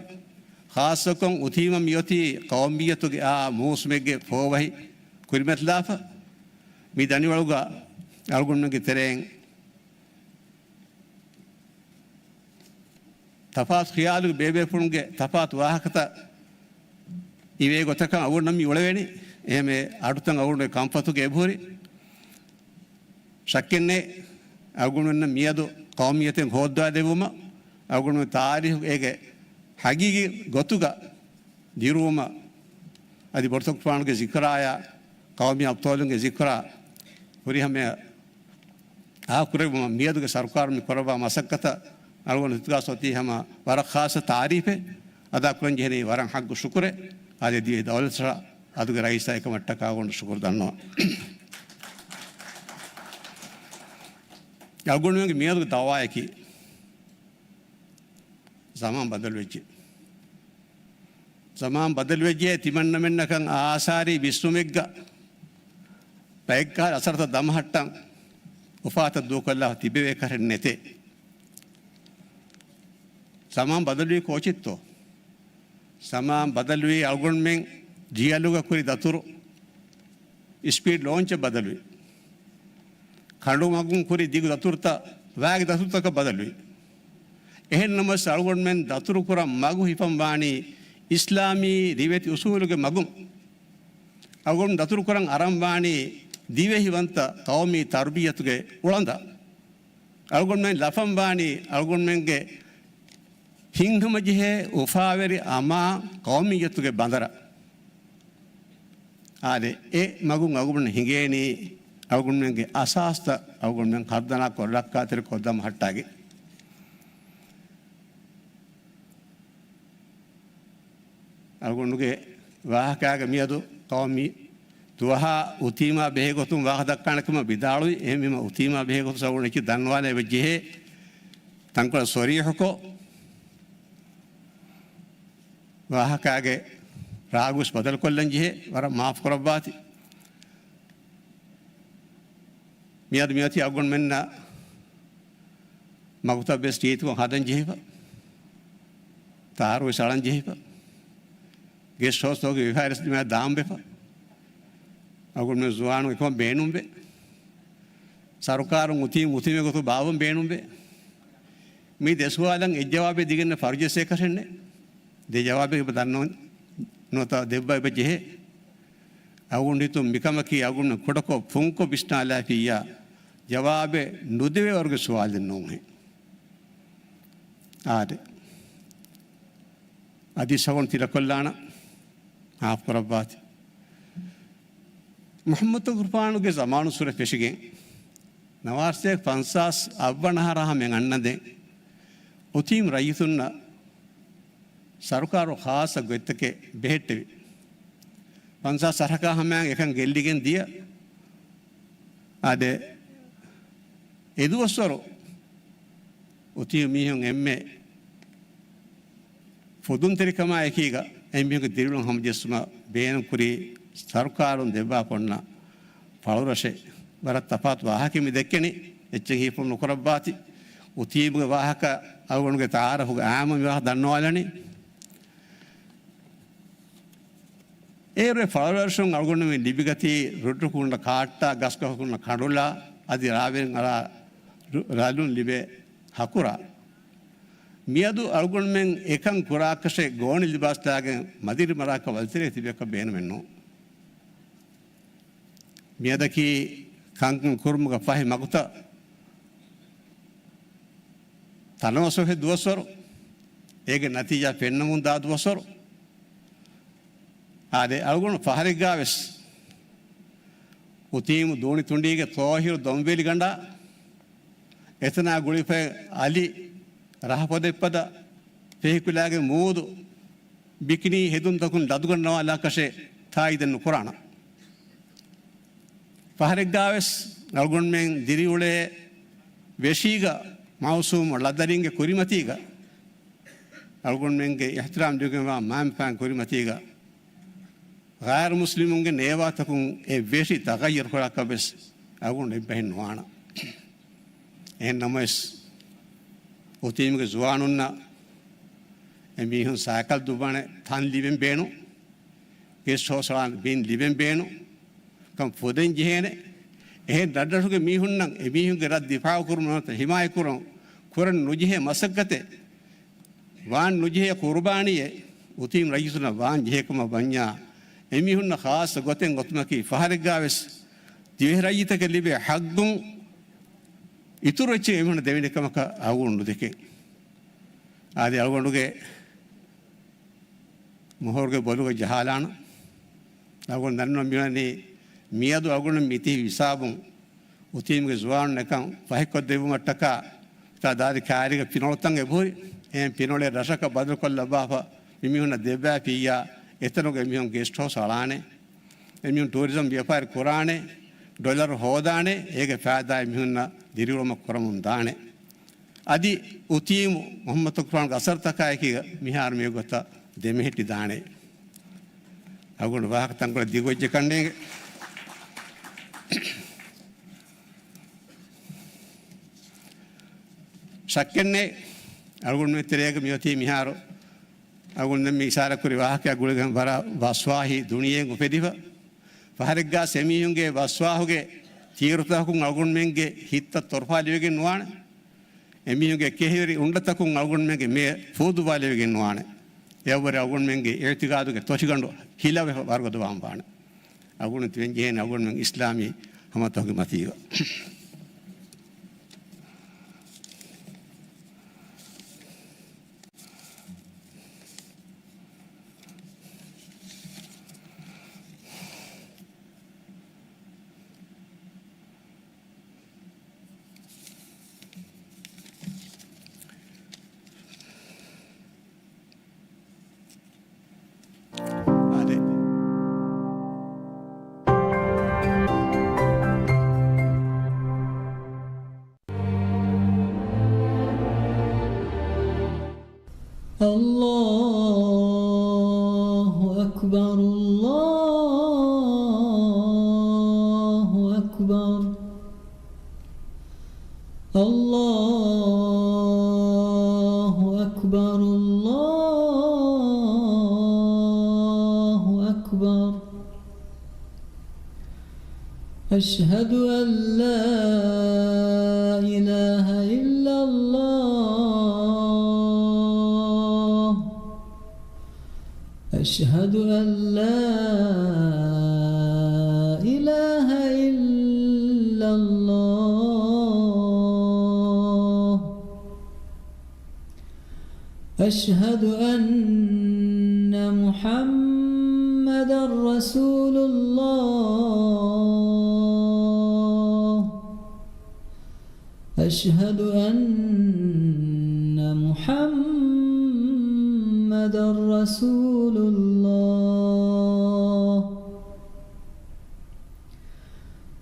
ޚާއްޞަކޮށް އުތީމަ މިއޮތީ ޤައުމިއްޔަތުގެ އާ މޫސުމެއްގެ ފޯވަހި ކުރިމަތިލާފަ. މި ދަނޑިވަޅުގަ އަޅުގަނޑުމެންގެ ތެރެއިން ތަފާތު ޚިޔާލުގެ ބޭބޭފުޅުންގެ ތަފާތު ވާހަކަތައް އިވޭ ގޮތަކަށް އަޅުގަނޑަށް މި އުޅެވޭނީ. އެހެން އަޑުތައް އަޅުގަނޑުގެ ކަންފަތުގަ އެބަހުރި. ޝައްކެއްނެތް، އަޅުގަނޑުމެންނަށް މިއަދު ޤައުމިއްޔަތެއް ހޯއްދާދެއްވުމަށް އަޅުގަނޑުމެން ތާރީޚުގެ ހަގީގީ ގޮތުގަ ދިރުވުމަށް އަދި ބޮޑުތަކުފާނުގެ ޒިކްރާއާ ޤައުމީ އަބްޠާލުންގެ ޒިކްރާ ހުރިހަމަޔަށް އާކުރެއްވުމަށް މިއަދުގެ ސަރުކާރުން މި ކުރައްވާ މަސައްކަތަށް އަޅުގަނޑު އިތުގާސް އޮތީ ހަމަ ވަރަށް ޚާއްޞަ ތާރީފެއް އަދާކުރަން ޖެހެނީ ވަރަށް ޙައްޤު ޝުކުރެއް. އާދެ، ދިވެހި ދައުލަތަށް އަދުގެ ރައީސާ އެކަމަށްޓަކާ އަޅުގަނޑު ޝުކުރު ދަންނަވަން. އަޅުގަނޑުމެންގެ މިއަދުގެ ދައުވާއަކީ ޒަމާން ބަދަލުވެއްޖެ. ޒަމާން ބަދަލުވެއްޖެ، ތިމަންނަމެންނަކަށް އާސާރީ ވިސްނުމެއްގަ ބައެއްކަހަލަ އަސަރުތައް ދަމަހައްޓަން އުފާތައް ދޫކޮށްލާ ތިބެވޭ ކަށެއް ނެތޭ. ޒަމާން ބަދަލުވީ ކޯޗެއްތޯ؟ ޒަމާން ބަދަލުވީ އަޅުގަނޑުމެން ޖީއެލްއުގަ ކުރި ދަތުރު ސްޕީޑް ލޯންޗަށް ބަދަލުވި. ކަނޑު މަގުން ކުރި ދިގު ދަތުރުތައް ވާގި ދަތުރުތަކަށް ބަދަލުވި. އެހެން ނަމަވެސް އަޅުގަނޑުމެން ދަތުރު ކުރަން މަގު ހިފަން ވާނީ އިސްލާމީ ރިވެތި އުސޫލުގެ މަގުން. އަޅުގަނޑު ދަތުރު ކުރަން އަރަން ވާނީ ދިވެހިވަންތަ ޤައުމީ ތަރުބިއްޔަތުގެ އުޅަނދަށް. އަޅުގަނޑުމެން ލަފަން ވާނީ އަޅުގަނޑުމެންގެ ހިތްހަމަޖެހޭ އުފާވެރި އަމާ ޤައުމިއްޔަތުގެ ބަނދަރަށް. އާދެ، އެ މަގުން އަޅުގަނޑު ހިނގޭނީ އަޅުގަނޑުމެންގެ އަސާސްތައް އަޅުގަނޑުމެން ހަރުދަނާކޮށް ރައްކާތެރިކޮށް ދަމަހައްޓާގެން. އަޅުގަނޑުގެ ވާހަކާގެ މިއަދު ޤައުމީ ދުވަހާ އުތީމާ ބެހޭގޮތުން ވާހަކަ ދައްކާނެ ކަމަށް ވިދާޅުވި. އެހެންވީމަ އުތީމާ ބެހޭގޮތުން އަޅުގަނޑު އެއްޗެއް ދަންނަވާލައި އެބަ ޖެހޭ. ތަންކޮޅެއް ސޮރީޙުކޮށް، ވާހަކާގެ ރާގުވެސް ބަދަލުކޮށްލަން ޖެހޭ. ވަރަށް މާފު ކުރައްވާތި. މިއަދު މިއޮތީ އަޅުގަނޑުމެންނަށް މަގުތައް ވެސް ރީތިކޮށް ހަދަން ޖެހިފަ، ތާރު ވެސް އަޅަން ޖެހިފަ، ގެސްޓް ހައުސްތަކުގެ ވިހާރަސް ދިމާ ދާންވެފަ، އަޅުގަނޑުމެން ޒުވާނުން އެކަމަށް ބޭނުންވޭ. ސަރުކާރުން އުތީ އުތީމެ ގޮތު ބާއްވަން ބޭނުންވޭ. މި ދެ ސުވާލަށް އެއް ޖަވާބެއް ދިގެންނަ ފަރުޖެސޭ ކަށެއްނެ. ދެ ޖަވާބެއް އެބަ ދަންނަވަން ނުވަތަ ދެއްވަ އެބަ ޖެހޭ. އަޅުގަނޑު ހިތުން މިކަމަކީ އަޅުގަނޑު ކުޑަކޮށް ފުންކޮށް ވިސްނާލާފިއްޔާ ޖަވާބެއް ނުދެވޭ ވަރުގެ ސުވާލެއް ނޫންހެން. އާދެ. އަދި ސަގުން ތިލަކޮށްލާނަ މާފު ކުރައްވާތި. މުޙައްމަދު ތަކުރުފާނުގެ ޒަމާނުއްސުރެ ފެށިގެން، ނަވާރަސަތޭކަ ފަންސާސް އަށްވަނަ އަހަރަ ހަމައަށް އަންނަންދެން، އޮތީމް ރައްޔިތުންނަށް ސަރުކާރު ޚާއްޞަ ގޮތްތަކެއް ބެހެއްޓެވި. ފަންސާސް އަހަރަކާ ހަމައަށް އެކަން ގެއްލިގެން ދިޔަ. އާދެ، އެދުވަސްވަރު އޮތީ މީހުން އެންމެ ފުދުންތެރިކަމާ އެކީގަ އެމީހުންގެ ދިރިއުޅުން ހަމަޖެއްސުމަށް ބޭނުންކުރީ ސަރުކާރުން ދެއްވާފަ އޮންނަ ފަޅުރަށެއް. ވަރަށް ތަފާތު ވާހަކައެއް މި ދެއްކެނީ. އެއްޗެއް ހީފުޅު ނުކުރައްވާތި. އުތީމްގެ ވާހަކަ އަޅުގަނޑުގެ ތައާރަފުގެ އާއްމު މި ވާހަކަ ދަންނަވާލަނީ. އޭރު ފަޅުރަށުން އަޅުގަނޑުމެން ލިބިގަތީ ރުއްރު ކުނޑަ ކާއްޓާ، ގަސްގަހު ކުނޑަ ކަނޑުލާ، އަދި ރާވެރިން އަރާ ރު-، ރަލުން ލިބޭ ހަކުރާ. މިއަދު އަޅުގަނޑުމެން އެކަން ކުރާކަށެއް ގޯނި ލިބާސް ލާގެން މަދިރި މަރާކަށް ވަލިތެރޭ ތިބޭކަށް ބޭނުމެއް ނޫން. މިއަދަކީ ކަންކަން ކުރުމުގަ ފަހި މަގުތައް ތަނަވަސްވަހެއް ދުވަސްވަރު، އޭގެ ނަތީޖާ ފެންނަމުން ދާ ދުވަސްވަރު. އާދެ، އަޅުގަނޑު ފަހަރެއްގާވެސް އުތީމު ދޫނި ތުނޑީގެ ތޯހިރު ދޮންވެލި ގަނޑާ، އެތަނާ ގުޅިފައި އަލި ރަހަފޮދެއްޕަދަ ފެހިކުލާގެ މޫދު ބިކިނީ ހެދުންތަކުން ލަދުގަންނަވާލާކަށެއް ތާއީދެއް ނުކުރާނަން. ފަހަރެއްގާވެސް އަޅުގަނޑުމެން ދިރިއުޅޭ ވެށީގަ މައުސޫމު ޅަދަރިންގެ ކުރިމަތީގަ، އަޅުގަނޑުމެންގެ އިޙްތިރާމް ދިގުގެންވާ މައިންބަފައިން ކުރިމަތީގަ، ޣައިރު މުސްލިމުންގެ ނޭވާތަކުން އެ ވެށި ތަޣައްޔަރު ކުރާކަށްވެސް އަޅުގަނޑު އެއްބަހެއް ނުވާނަން. އެހެން ނަމަވެސް، އުތީމުގެ ޒުވާނުންނަށް އެމީހުން ސައިކަލް ދުއްވާނެ ތަން ލިބެން ބޭނުން، ގެސްޓް ހައުސް އަޅާނެ ބިން ލިބެން ބޭނުން ކަން ފުދެން ޖެހޭނެ. އެހެން ރަށްރަށުގެ މީހުންނަށް އެމީހުންގެ ރަށް ދިފާއުކުރުމަށް ނުވަތަ ހިމާޔަތްކުރަން ކުރަން ނުޖެހޭ މަސައްކަތެއް، ވާން ނުޖެހޭ ޤުރުބާނީއެއް އުތީމް ރައްޔިތުންނަށް ވާން ޖެހޭކަމަށް ވަންޏާ، އެމީހުންނަށް ޚާއްޞަ ގޮތެއް އޮތުމަކީ ފަހަރެއްގާވެސް ދިވެހި ރައްޔިތަކަށް ލިބޭ ޙައްޤުން އިތުރު އެއްޗެއް އެމީހުންނަށް ދެވޭނެ ކަމަކަށް އަޅުގަނޑު ނުދެކޭ. އާދެ، އަޅުގަނޑުގެ މޮހޮރުގެ ބޮލުގަ ޖަހާލާނަން. އަޅުގަނޑު ދަންނަވަން މިވަނީ، މިއަދު އަޅުގަނޑު މިތިބި ހިސާބުން އުތީމުގެ ޒުވާނުން އެކަން ފަހިކޮށްދެއްވުމަށްޓަކާ، ތާ ދާދި ކާރީގަ ފިނޮޅުތައް އެބަހުރި. އެހެން ފިނޮޅެއް ރަށަކަށް ބަދަލުކޮށްލައްވާފަ މިމީހުންނަށް ދެއްވާފިއްޔާ، އެތަނުގެ މީހުން ގެސްޓް ހައުސް އަޅާނެ. އެމީހުން ޓޫރިޒަމް ވިޔަފާރި ކުރާނެ، ޑޮލަރު ހޯދާނެ، އޭގެ ފައިދާ އެމީހުންނަށް ދިރިއުޅުމަށް ކުރަމުން ދާނެ. އަދި އުތީމު މުޙައްމަދު ކުރާން ގަސަރުތަކާއެކީގަ މިހާރު މިވަގުތަށް ދެމެހެއްޓިދާނެ. އަޅުގަނޑު ވާހަކަ ތަންކޮޅެއް ދިގުވެއްޖެ ކަންނޭނގެ. ޝައްކެއްނެތް، އަޅުގަނޑުމެން ތެރޭގަ މިއޮތީ މިހާރު އަޅުގަނޑުމެން މި އިޝާރާތްކުރި ވާހަކަ ގުޅިގެން ވަރަށް ވަސްވާހީ ދުނިޔެއެއް އުފެދިފަ. ފަހަރެއްގާ އެމީހުންގެ ވަސްވާހުގެ ތީރުތަކުން އަޅުގަނޑުމެންގެ ހިތްތައް ތޮރުފާލެވިގެން ނުވާނެ. އެމީހުންގެ ކެހިވެރި އުނޑަތަކުން އަޅުގަނޑުމެންގެ މޭ ފޫދުވާލެވިގެން ނުވާނެ. އެއަށްވުރެ އަޅުގަނޑުމެންގެ އިޢުތިޤާދުގެ ތޮށިގަނޑު ހިލަވެފަ ވަރުގަދަވާން ވާނެ. އަޅުގަނޑު ތިބެން ޖެހޭނެ އަޅުގަނޑުމެން އިސްލާމީ ހަމަތަކުގެ މަތީގަ. الله أكبر، الله أكبر، الله أكبر، الله أكبر. أشهد أن لا إله إلا الله. أشهد أن لا إله إلا الله. أشهد أن محمدا رسول الله. أشهد أن محمدا رسول الله.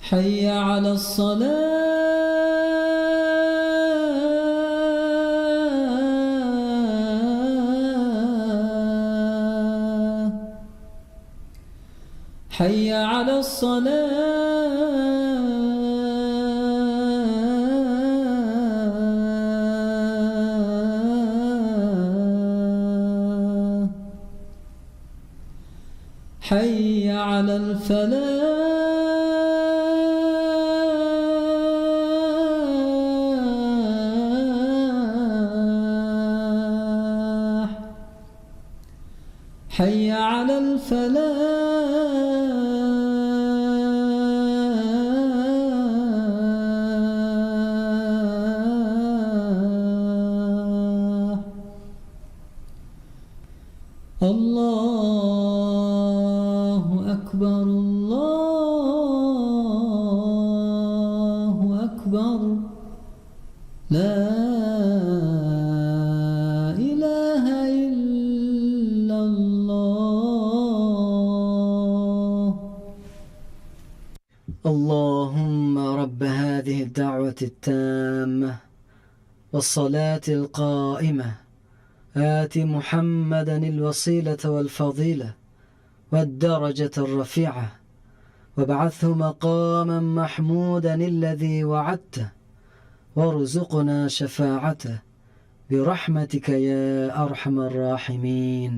حي على الصلاة. حي على الصلاة. حي على الفلاح. حي على الفلاح. الله أكبر. لا إله إلا الله. اللهم رب هذه الدعوة التامة والصلاة القائمة، آت محمدا الوسيلة والفضيلة والدرجة الرفيعة، وابعثه مقاما محمودا الذي وعدته، وارزقنا شفاعته برحمتك يا أرحم الراحمين.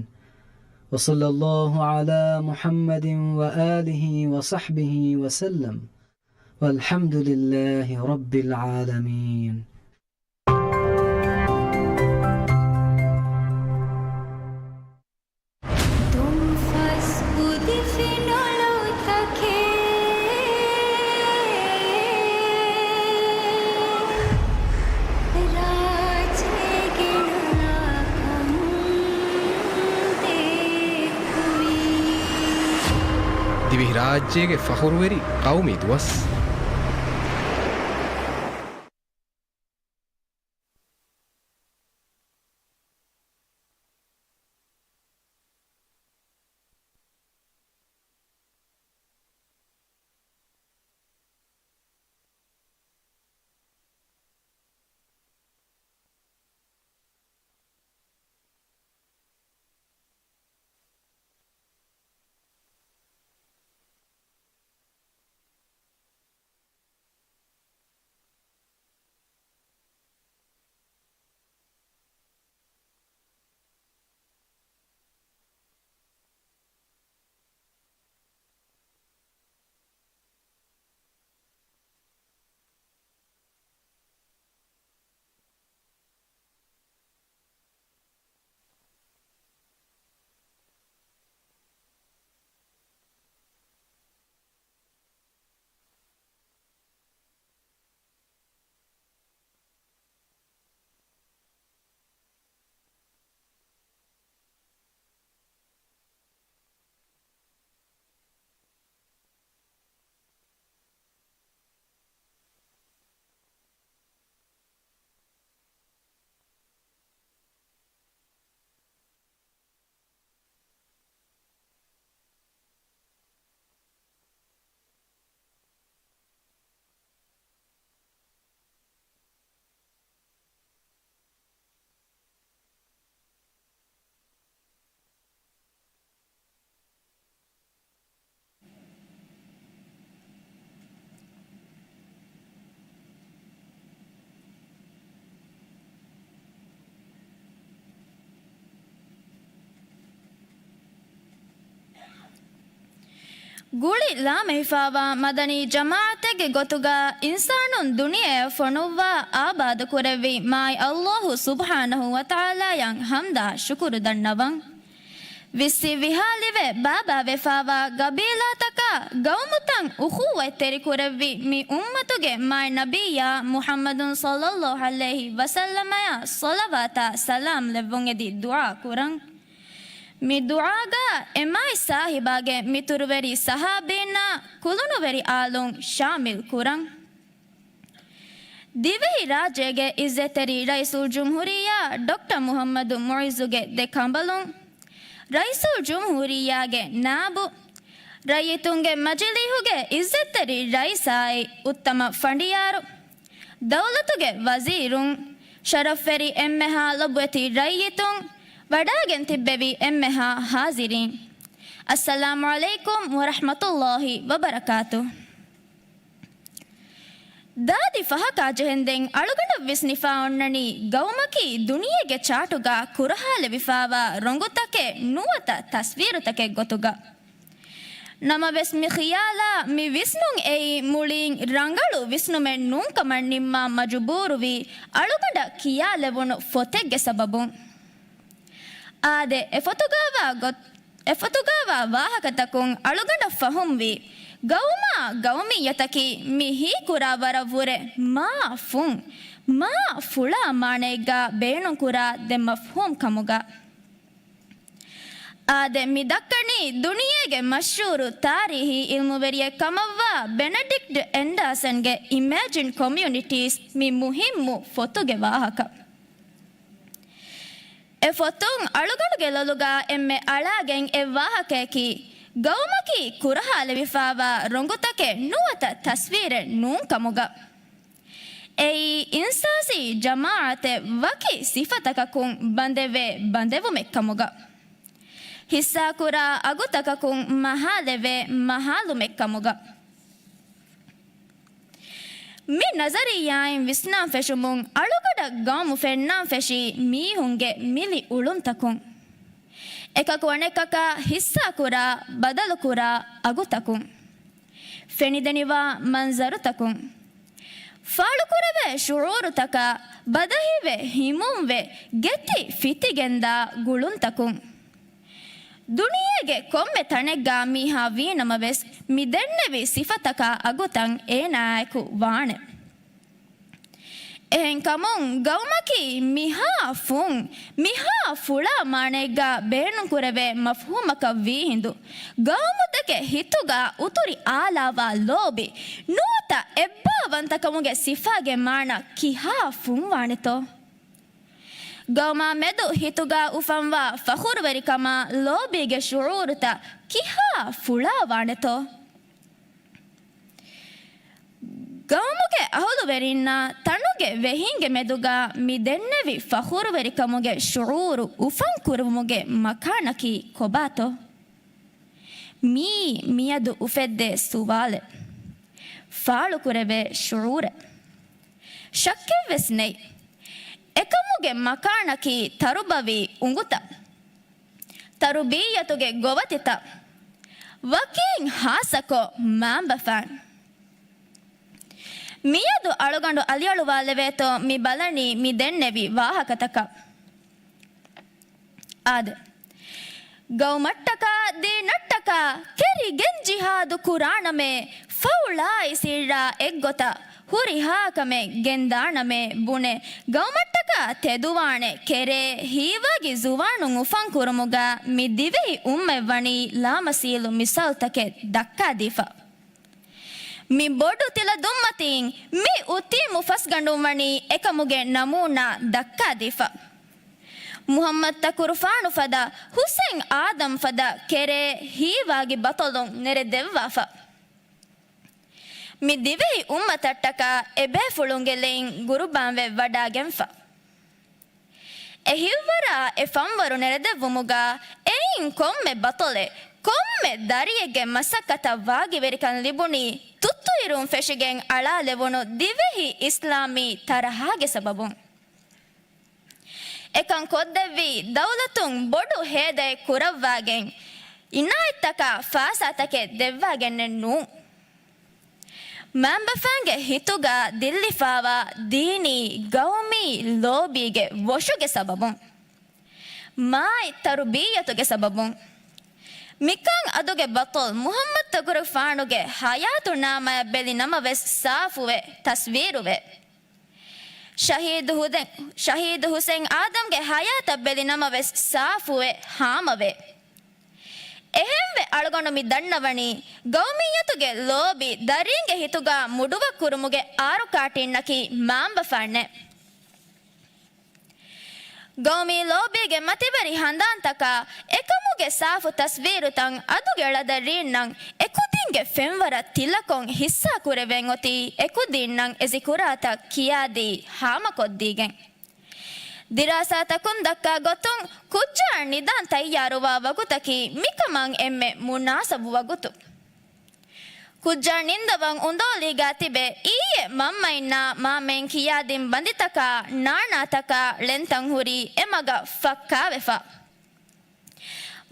وصلى الله على محمد وآله وصحبه وسلم. والحمد لله رب العالمين. ދުންފަސް ކުދި ފިނޮޅުތަކެއް ރާއްޖޭގެ ނުލާކަން ދެއްކުވީ. ދިވެހިރާއްޖޭގެ ފަޚުރުވެރި ޤައުމީ ދުވަސް. ގުޅި ލާމެހިފާވާ މަދަނީ ޖަމާޢަތެއްގެ ގޮތުގަ އިންސާނުން ދުނިޔެއަށް ފޮނުއްވާ އާބާދުކުރެއްވި މާތް ﷲ ސުބްޙާނަހޫ ވަތަޢާލާޔަށް ޙަމްދާ ޝުކުރު ދަންނަވަން. ވިއްސި ވިހާލިވެ ބާބާވެފާވާ ގަބީލާތަކާ ގައުމުތައް އުޚޫވަތްތެރިކުރެއްވި މި އުއްމަތުގެ މާތް ނަބިއްޔާ މުޙައްމަދު ޞައްލައްލާހު ޢަލައިހި ވަސައްލަމަޔަށް ޞަލަވާތާ ސަލާމް ލެއްވުން އެދި ދުޢާ ކުރަން. މި ދުޢާގަ އެ މާތް ސާހިބާގެ މިތުރުވެރި ޞަޙާބީންނާ ކުލުނުވެރި އާލުން ޝާމިލް ކުރަން. ދިވެހިރާއްޖޭގެ އިއްޒަތްތެރި ރައީސުލްޖުމްހޫރިއްޔާ ޑޮކްޓަރ މުޙައްމަދު މުޢިއްޒުގެ ދެ ކަނބަލުން، ރައީސުލްޖުމްހޫރިއްޔާގެ ނާއިބު، ރައްޔިތުންގެ މަޖިލީހުގެ އިއްޒަތްތެރި ރައީސާއި އުއްތަމަ ފަނޑިޔާރު، ދައުލަތުގެ ވަޒީރުން، ޝަރަފްވެރި އެންމެހާ ލޮބުވެތި ރައްޔިތުން، ވަޑައިގެން ތިއްބެވި އެންމެހާ ޙާޟިރީން، އައްސަލާމު ޢަލައިކުމް ވަރަޙްމަތުﷲ ވަބަރަކާތުހު. ދާދި ފަހަކާ ޖެހެންދެން އަޅުގަނޑަށް ވިސްނިފާ އޮންނަނީ ގައުމަކީ ދުނިޔޭގެ ޗާޓުގަ ކުރަހާލެވިފާވާ ރޮނގުތަކެއް ނުވަތަ ތަސްވީރުތަކެއް ގޮތުގަ. ނަމަވެސް މި ޚިޔާލާ މި ވިސްނުން އެއީ މުޅީން ރަނގަޅު ވިސްނުމެއް ނޫންކަމަށް ނިންމާ މަޖުބޫރުވި އަޅުގަނޑަށް ކިޔާލެވުނު ފޮތެއްގެ ސަބަބުން. އާދެ، އެފޮތުގައިވާ ގޮތް، އެފޮތުގައިވާ ވާހަކަތަކުން އަޅުގަނޑަށް ފަހުމްވީ، ގައުމާ ގައުމިއްޔަތަކީ މި ހީކުރާ ވަރަށްވުރެ މާ ފުން، މާ ފުޅާ މާނައެއްގަ ބޭނުންކުރާ ދެ މަފްހޫމް ކަމުގަ. އާދެ، މި ދައްކަނީ ދުނިޔޭގެ މަޝްހޫރު ތާރީހީ އިލްމުވެރިއެއް ކަމަށްވާ ބެނެޑިކްޓް އެންޑާސަންގެ އިމޭޖިން ކޮމިއުނިޓީސް މި މުހިއްމު ފޮތުގެ ވާހަކަ. އެ ފޮތުން އަޅުގަނޑުގެ ލޮލުގަ އެންމެ އަޅާގެން އެއް ވާހަކަޔަކީ، ގައުމަކީ ކުރަހާލެވިފާވާ ރޮނގުތަކެއް ނުވަތަ ތަސްވީރެއް ނޫން ކަމުގަ. އެއީ އިންސާސީ ޖަމާޢަތެއް ވަކި ސިފަތަކަކުން ބަނދެވޭ ބަނދެވުމެއް ކަމުގަ. ހިއްސާކުރާ އަގުތަކަކުން މަހާލެވޭ މަހާލުމެއް ކަމުގަ. މި ނަޒަރިއްޔާއިން ވިސްނާން ފެށުމުން އަޅުގަޑަށް ގައުމު ފެންނާން ފެށީ މީހުންގެ މިލި އުޅުންތަކުން. އެކަކު އަނެކަކާ ހިއްސާކުރާ، ބަދަލުކުރާ އަގުތަކުން. ފެނިދެނިވާ މަންޒަރުތަކުން. ފާޅުކުރެވޭ ޝުޢޫރުތަކާ ބަދަހިވެ، ހިމުންވެ، ގެތި ފިތިގެންދާ ގުޅުންތަކުން. ދުނިޔޭގެ ކޮންމެ ތަނެއްގަ މީހާ ވީނަމަވެސް، މި ދެންނެވި ސިފަތަކާ އަގުތައް އޭނާއާއެކު ވާނެ. އެހެންކަމުން، ގައުމަކީ މިހާ ފުން، މިހާ ފުޅާ މާނައެއްގަ ބޭނުންކުރެވޭ މަފްހޫމަކަށް ވީހިނދު، ގައުމުތަކެއް ހިތުގަ އުތުރި އާލާވާ ލޯބި، ނުވަތަ އެއްބާވަންތަކަމުގެ ސިފާގެ މާނަ ކިހާ ފުންވާނެތޯ؟ ގައުމާ މެދު ހިތުގަ އުފަންވާ ފަޚުރުވެރިކަމާ ލޯބީގެ ޝުޢޫރުތައް ކިހާ ފުޅާވާނެތޯ؟ ގައުމުގެ އަހުލުވެރިންނާ ތަނުގެ ވެހީންގެ މެދުގަ މި ދެންނެވި ފަޚުރުވެރިކަމުގެ ޝުޢޫރު އުފަން ކުރުވުމުގެ މަކާނަކީ ކޮބާތޯ؟ މިއީ މިއަދު އުފެއްދޭ ސުވާލެއް. ފާޅުކުރެވޭ ޝުޢޫރެއް. ޝައްކެއްވެސް ނެތް. އެކަމުގެ މަކާނަކީ ތަރުބަވީ އުނގުތައް. ތަރުބިއްޔަތުގެ ގޮވަތިތައް. ވަކީން ހާއްސަކޮށް މާންބަފައިން. މިއަދު އަޅުގަނޑު އަލިއަޅުވާލެވޭތޯ މި ބަލަނީ މި ދެންނެވި ވާހަކަތަކަށް. އާދެ. ގައުމަށްޓަކާ ދީނަށްޓަކާ ކެރިގެން ޖިހާދު ކުރާނަމޭ، ފައުޅާއި ސިއްރާ އެއްގޮތަށް ހުރިހާ ކަމެއް ގެންދާނަމޭ ބުނެ، ގައުމަށްޓަކާ ތެދުވާނެ ކެރޭ ހީވާގި ޒުވާނުން އުފަން ކުރުމުގަ މި ދިވެހި އުއްމަތް ވަނީ ލާމަސީލު މިސާލުތަކެއް ދައްކާދީފަ. މި ބޮޑު ތިލަ ދުއްމަތީން މި އުތީމު ފަސްގަނޑުން ވަނީ އެކަމުގެ ނަމޫނާ ދައްކާދީފަ. މުޙައްމަދު ތަކުރުފާނު ފަދަ، ޙުސައިން އާދަމް ފަދަ ކެރޭ ހީވާގި ބަޠަލުން ނެރެދެއްވާފަ. މި ދިވެހި އުއްމަތަށްޓަކާ އެބޭފުޅުންގެ ލެއިން ގުރުބާންވެ ވަޑާގެންފަ. އެ ހިއްވަރާ އެ ފަންވަރު ނެރެދެއްވުމުގަ އެއިން ކޮންމެ ބަޠަލެއް، ކޮންމެ ދަރިއެއްގެ މަސައްކަތަށް ވާގިވެރިކަން ލިބުނީ ތުއްތުއިރުން ފެށިގެން އަޅާލެވުނު ދިވެހި އިސްލާމީ ތަރަހާގެ ސަބަބުން. އެކަން ކޮށްދެއްވީ ދައުލަތުން ބޮޑު ހޭދައެއް ކުރައްވާގެން، އިނާޔަތްތަކާ ފާސާތަކެއް ދެއްވާގެންނެއް ނޫން. މާންބަފައިންގެ ހިތުގަ ދިއްލިފާވާ ދީނީ ގައުމީ ލޯބީގެ ވޮށުގެ ސަބަބުން. މާތް ތަރުބިއްޔަތުގެ ސަބަބުން. މިކަން އަދުގެ ބަޠަލް މުޙައްމަދު ތަކުރުފާނުގެ ޙަޔާތުނާމަޔަށް ބެލި ނަމަވެސް ސާފުވެ، ތަސްވީރުވެ. ޝަހީދު ހުދެ-، ޝަހީދު ޙުސެން އާދަމްގެ ޙަޔާތަށް ބެލި ނަމަވެސް ސާފުވެ، ހާމަވެ. އެހެންވެ އަޅުގަނޑު މި ދަންނަވަނީ، ގައުމިއްޔަތުގެ ލޯބި ދަރީންގެ ހިތުގަ މުޑުވަށް ކުރުމުގެ އާރުކާޓީންނަކީ މާންބަފައިންނޭ. ގައުމީ ލޯބީގެ މަތިވެރި ހަނދާންތަކާ އެކަމުގެ ސާފު ތަސްވީރުތައް އަދުގެ ޅަދަރީންނަށް އެކުދީންގެ ފެންވަރަށް ތިލަކޮށް ހިއްސާކުރެވެން އޮތީ އެކުދީންނަށް އެ ޒިކުރާތައް ކިޔާދީ ހާމަކޮށްދީގެން. ދިރާސާތަކުން ދައްކާ ގޮތުން ކުއްޖާ ނިދާން ތައްޔާރުވާ ވަގުތަކީ މިކަމަށް އެންމެ މުނާސަބު ވަގުތު. ކުއްޖާ ނިންދަވަން އުނދޯލީގާ ތިބެ އިއްޔެ މަންމައިންނާ މާމައިން ކިޔާދިން ބަނދިތަކާ ނާނާތަކާ ޅެންތައް ހުރީ އެ މަގަށް ފައްކާވެފަ.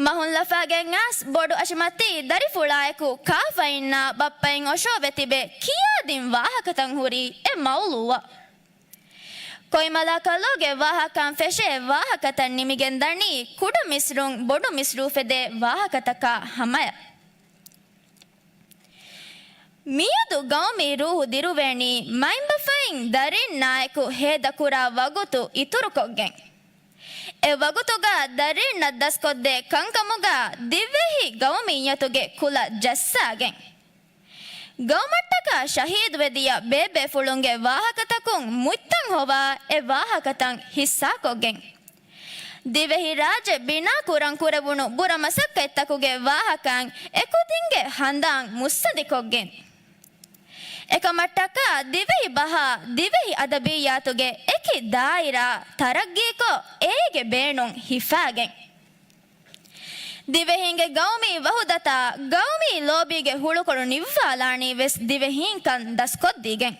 މަހުން ލަފާގެން އައިސް ބޮޑު އަށިމަތީ ދަރިފުޅާއެކު ކާފައިންނާ ބައްޕައިން އޮށޯވެ ތިބެ ކިޔާދިން ވާހަކަތައް ހުރީ އެ މައުލޫއަށް. ކޮއިމަލާ ކަލޯގެ ވާހަކައިން ފެށޭ ވާހަކަތައް ނިމިގެން ދަނީ ކުޑަ މިސްރުން ބޮޑު މިސްރު އުފެދޭ ވާހަކަތަކާ ހަމަޔަށް. މިއަދު ގައުމީ ރޫހު ދިރުވޭނީ މައިންބަފައިން ދަރިންނާއެކު ހޭދަކުރާ ވަގުތު އިތުރުކޮށްގެން. އެ ވަގުތުގަ ދަރީންނަށް ދަސްކޮށްދޭ ކަންކަމުގަ ދިވެހި ގައުމިއްޔަތުގެ ކުލަ ޖައްސާގެން، ގައުމަށްޓަކާ ޝަހީދުވެދިޔަ ބޭބޭފުޅުންގެ ވާހަކަތަކުން މުއްތަން ހޮވާ އެ ވާހަކަތައް ހިއްސާކޮށްގެން، ދިވެހިރާއްޖެ ބިނާކުރަން ކުރެވުނު ބުރަ މަސައްކަތްތަކުގެ ވާހަކައިން އެކުދިންގެ ހަނދާން މުއްސަނދިކޮށްގެން، އެކަމަށްޓަކާ ދިވެހި ބަހާ ދިވެހި އަދަބިއްޔާތުގެ އެކި ދާއިރާ ތަރައްގީކޮށް، އޭގެ ބޭނުން ހިފާގެން، ދިވެހީންގެ ގައުމީ ވަހުދަތާ ގައުމީ ލޯބީގެ ހުޅުކޮޅު ނިއްވާލާނީ ވެސް ދިވެހީންކަން ދަސްކޮށްދީގެން،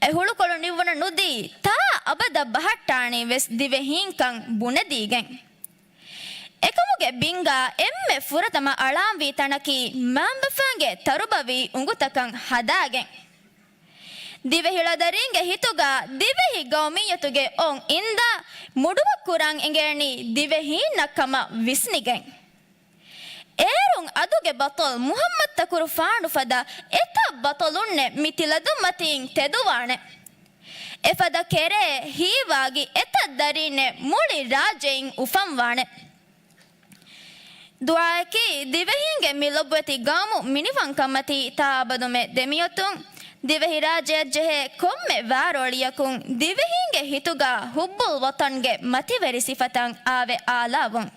އެ ހުޅުކޮޅު ނިއްވުނަ ނުދީ ތާ އަބަދަށް ބަހައްޓާނީ ވެސް ދިވެހީންކަން ބުނެދީގެން، އެކަމުގެ ބިންގާ އެންމެ ފުރަތަމަ އަޅާންވީ ތަނަކީ މާނބަފާންގެ ތަރުބަވީ އުނގުތަކަށް ހަދާގެން، ދިވެހި ޅަދަރީންގެ ހިތުގަ ދިވެހި ގައުމިއްޔަތުގެ އޮން އިންދާ މުޑުވައްކުރަން އެނގޭނީ ދިވެހީންނަށް ކަމަށް ވިސްނިގެން. އޭރުން އަދުގެ ބަޠަލް މުޙައްމަދު ތަކުރުފާނު ފަދަ އެތައް ބަޠަލުންނެއް މި ތިލަދުންމަތީން ތެދުވާނެ. އެފަދަ ކެރޭ ހީވާގި އެތައް ދަރީންނެއް މުޅި ރާއްޖެއިން އުފަންވާނެ. ދުޢާއަކީ ދިވެހީންގެ މި ލޮބުވެތި ގައުމު މިނިވަންކަންމަތީ ތާ އަބަދުމެ ދެމިއޮތުން، ދިވެހިރާއްޖެއަށްޖެހޭ ކޮންމެ ވާރޯޅިއަކުން ދިވެހީންގެ ހިތުގަ ޙުއްބުލް ވަޠަންގެ މަތިވެރި ސިފަތައް އާވެ އާލާވުން.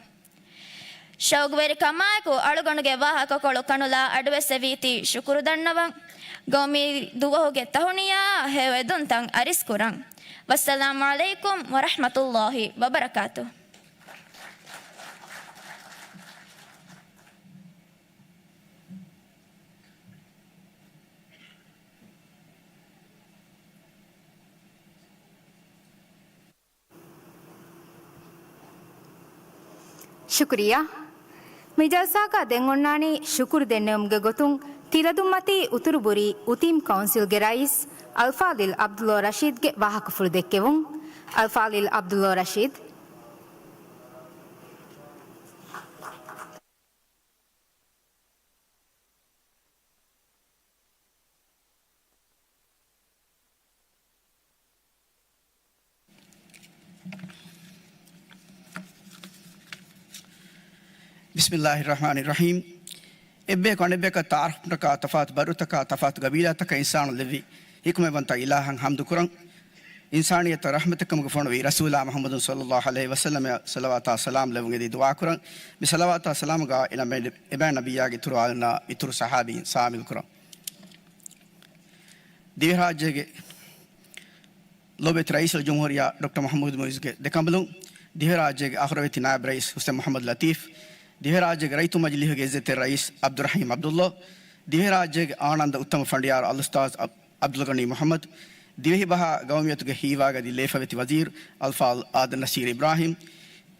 ޝައުގުވެރިކަމާއެކު އަޅުގަނޑުގެ ވާހަކަކޮޅު ކަނުލާ އަޑުއެއްސެވީތީ ޝުކުރު ދަންނަވަން. ގައުމީ ދުވަހުގެ ތަހުނިޔާ ހެޔޮއެދުންތައް އަރިސްކުރަން. ވައްސަލާމު ޢަލައިކުމް ވަރަޙްމަތުﷲ ވަބަރަކާތުހު. ޝުކުރިއްޔާ. މި ޖަލްސާގަ ދެން އޮންނާނީ ޝުކުރު ދެންނެވުމުގެ ގޮތުން ތިލަދުންމަތީ އުތުރުބުރީ އުތީމް ކައުންސިލްގެ ރައީސް އަލްފާޟިލް ޢަބްދުﷲ ރަޝީދްގެ ވާހަކަފުޅު ދެއްކެވުން. އަލްފާޟިލް ޢަބްދުﷲ ރަޝީދް. ބިސްމިﷲ ރަޙްމާނި ރަޙީމް. އެއްބަޔަކު އަނެއްބަޔަކަށް ތަޢާރަފްކުރުމަށްޓަކާ ތަފާތު ބައްރުތަކާ ތަފާތު ގަބީލާތަކަށް އިންސާނުން ލެއްވި ޙިކުމަތްވަންތަ އިލާހަށް ޙަމްދު ކުރަން، އިންސާނިއްޔަތަށް ރަޙްމަތެއް ކަމުގަ ފޮނުވި ރަސޫލާ މުޙައްމަދު ޞައްލަﷲ ޢަލައިހި ވަސައްލަމައަށް ޞަލަވާތާ ސަލާމް ލެއްވުން އެދި ދުޢާ ކުރަން. މި ޞަލަވާތާ ސަލާމުގަ އެންމެ، އެބައި ނަބިއްޔާގެ އިތުރު އާލުންނާ އިތުރު ޞަޙާބީން ޝާމިލް ކުރަން. ދިވެހިރާއްޖޭގެ ލޮބެތި ރައީސުލްޖުމްހޫރިއްޔާ ޑޮކްޓަރ މުޙައްމަދު މުޢިއްޒުގެ ދެކަނބަލުން، ދިވެހިރާއްޖޭގެ އަހުރަވެތި ނާއިބު ރައީސް ޙުސެން މުޙައްމަދު ލަތީފް، ދިވެހިރާއްޖޭގެ ރައްޔިތުން މަޖިލީހުގެ ޢިއްޒަތްތެރި ރައީސް ޢަބްދުއްރަޙީމް ޢަބްދުﷲ، ދިވެހިރާއްޖޭގެ އާނަންދަ އުއްތަމަ ފަނޑިޔާރު އަލްއުސްތާޛް ޢަބް-، ޢަބްދުލްޣަނީ މުޙައްމަދު، ދިވެހިބަހާ ގައުމިއްޔަތުގެ ހީވާގަދި ލޭފަވެތި ވަޒީރު އަލްފާޟިލް އާދަމް ނަޞީރު އިބްރާހީމް،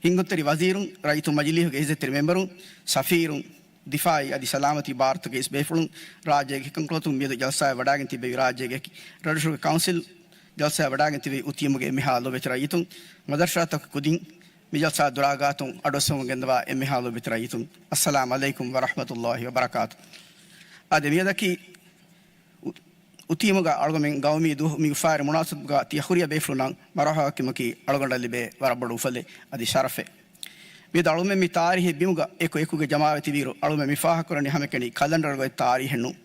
ހިންގުންތެރި ވަޒީރުން، ރައްޔިތުން މަޖިލީހުގެ ޢިއްޒަތްތެރި މެމްބަރުން، ސަފީރުން، ދިފާޢީ އަދި ސަލާމަތީ ބާރުތަކުގެ އިސް ބޭފުޅުން، ރާއްޖޭގެ ކަންކޮޅުތަކުން މިއަދު ޖަލްސާއަށް ވަޑާގެން ތިއްބެވި ރާއްޖޭގެ ރަށްރަށުގެ ކައުންސިލް ޖަލްސާއަށް ވަޑާގެން ތިއްބެވި އުތީމުގެ އެންމެހާ ލޮބުވެތި ރައްޔިތުން، މަދަރުސާތަކުގެ ކުދިން މި ޖަލްސާ ދުރާގާތުން އަޑުއައްސަވަމުން ގެންދަވާ އެންމެހާ ލޮބުވެތި ރައްޔިތުން، އައްސަލާމު ޢަލައިކުމް ވަރަޙްމަތުﷲ ވަބަރަކާތު. އާދެ، މިއަދަކީ އު-، އުތީމުގަ އަޅުގަމެން ގައުމީ ދުވަހު މި އުފާވެރި މުނާސަބަތުގަ ތިޔަ ހުރިހާ ބޭފުޅުންނަށް މަރުޙަބާ ކިޔުމަކީ އަޅުގަނޑަށް ލިބޭ ވަރަށް ބޮޑު އުފަލެއް އަދި ޝަރަފެއް. މިއަދު އަޅުގަމެން މި ތާރީހީ ބިމުގަ އެކު އެކުގެ ޖަމާވެތިވިއިރު، އަޅުގަމެން މި ފާހަގަކުރަނީ ހަމައެކަނި ކަލަންޑަރުގެ ތާރީހެއް ނޫން.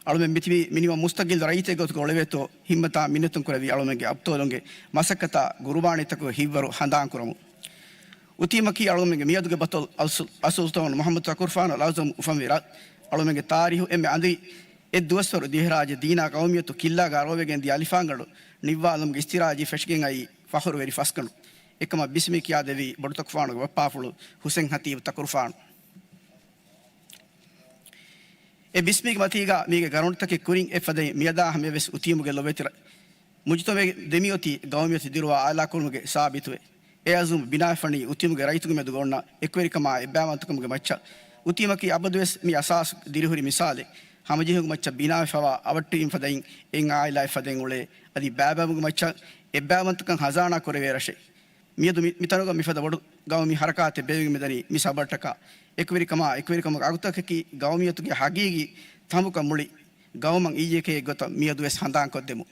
އަޅުގަމެން މިތިބީ މިނިވަން މުސްތަގިލް ރައްޔިތެއް ގޮތުގަ އުޅެވޭތޯ، ހިތްހަމަތާ މިންނަތުން ކުރެވި އަޅުގަމެންގެ އަބްޠާލުންގެ މަސައްކަތާ ގުރުބާނީތަކުގެ ހިތްވަރު ހަނދާން ކުރަމުން. އުތީމަކީ އަޅުގަމެންގެ މިއަދުގެ ބަޠަލް އަލްސު-، އަލްސުލްޠާނު މުޙައްމަދު ތަކުރުފާނު އަލްއަޢްޒަމް އުފަންވި ރަށް. އަޅުގަމެންގެ ތާރީހު އެންމެ އަނދިރި އެއްދުވަސްވަރު ދިވެހިރާއްޖެ ދީނާ ގައުމިއްޔަތު ކިއްލާގަ ރޯވެގެން ދިޔަ އަލިފާންގަނޑު ނިއްވާލުމުގެ އިސްތިރާޖީ ފެށިގެން އައީ ފަޚުރުވެރި ފަސްގަނޑު. އެކަމަށް ބިސްމި ކިޔާދެއްވީ ބޮޑުތަކުފާނުގެ ބައްޕާފުޅު ޙުސެން ހަތީބު ތަކުރުފާނު. އެ ބިސްމީގެ މަތީގަ މީގެ ގަރަންޓްތަކެއް ކުރިން އެއްފަދައިން މިއަދާ ހަމަޔަށްވެސް އުތީމުގެ ލޮބުވެތި ރަ-، މުޖުތަމަޢެއް ދެމިއޮތީ ގައުމިއްޔަތު ދިރުވާ އާލާކުރުމުގެ ސާބިތުވެ، އެ އަޒުމް ބިނާވެފަނީ އުތީމުގެ ރައްޔިތުންގެ މެދުގަ އޮންނަ އެކުވެރިކަމާ އެއްބައިވަންތަކަމުގެ މައްޗަށް. އުތީމަކީ އަބަދުވެސް މި އަސާސް ދިރިހުރި މިސާލެއް. ހަމަޖެހުމުގެ މައްޗަށް ބިނާވެފަވާ އަވަށްޓެރިން ފަދައިން އެއް އާއިލާއެއް ފަދައިން އުޅޭ އަދި ބައިބައިމުގެ މައްޗަށް އެއްބައިވަންތަކަން ހަޒާނާ ކުރެވޭ ރަށެއް. މިއަދު މި-، މިތަނުގަ މިފަދަ ބޮޑު ގައުމީ ހަރަކާތެއް ބޭނުމެއް މިދަނީ މި ސަބަބަށްޓަކާ. އެކުވެރިކަމާ އެކުވެރިކަމުގެ އަގުތަކަކީ ގައުމިއްޔަތުގެ ހަގީގީ ތަނބުކަން މުޅި ގައުމަށް އިއްޔެކޭ ގޮތަށް މިއަދުވެސް ހަނދާންކޮށްދެމުން.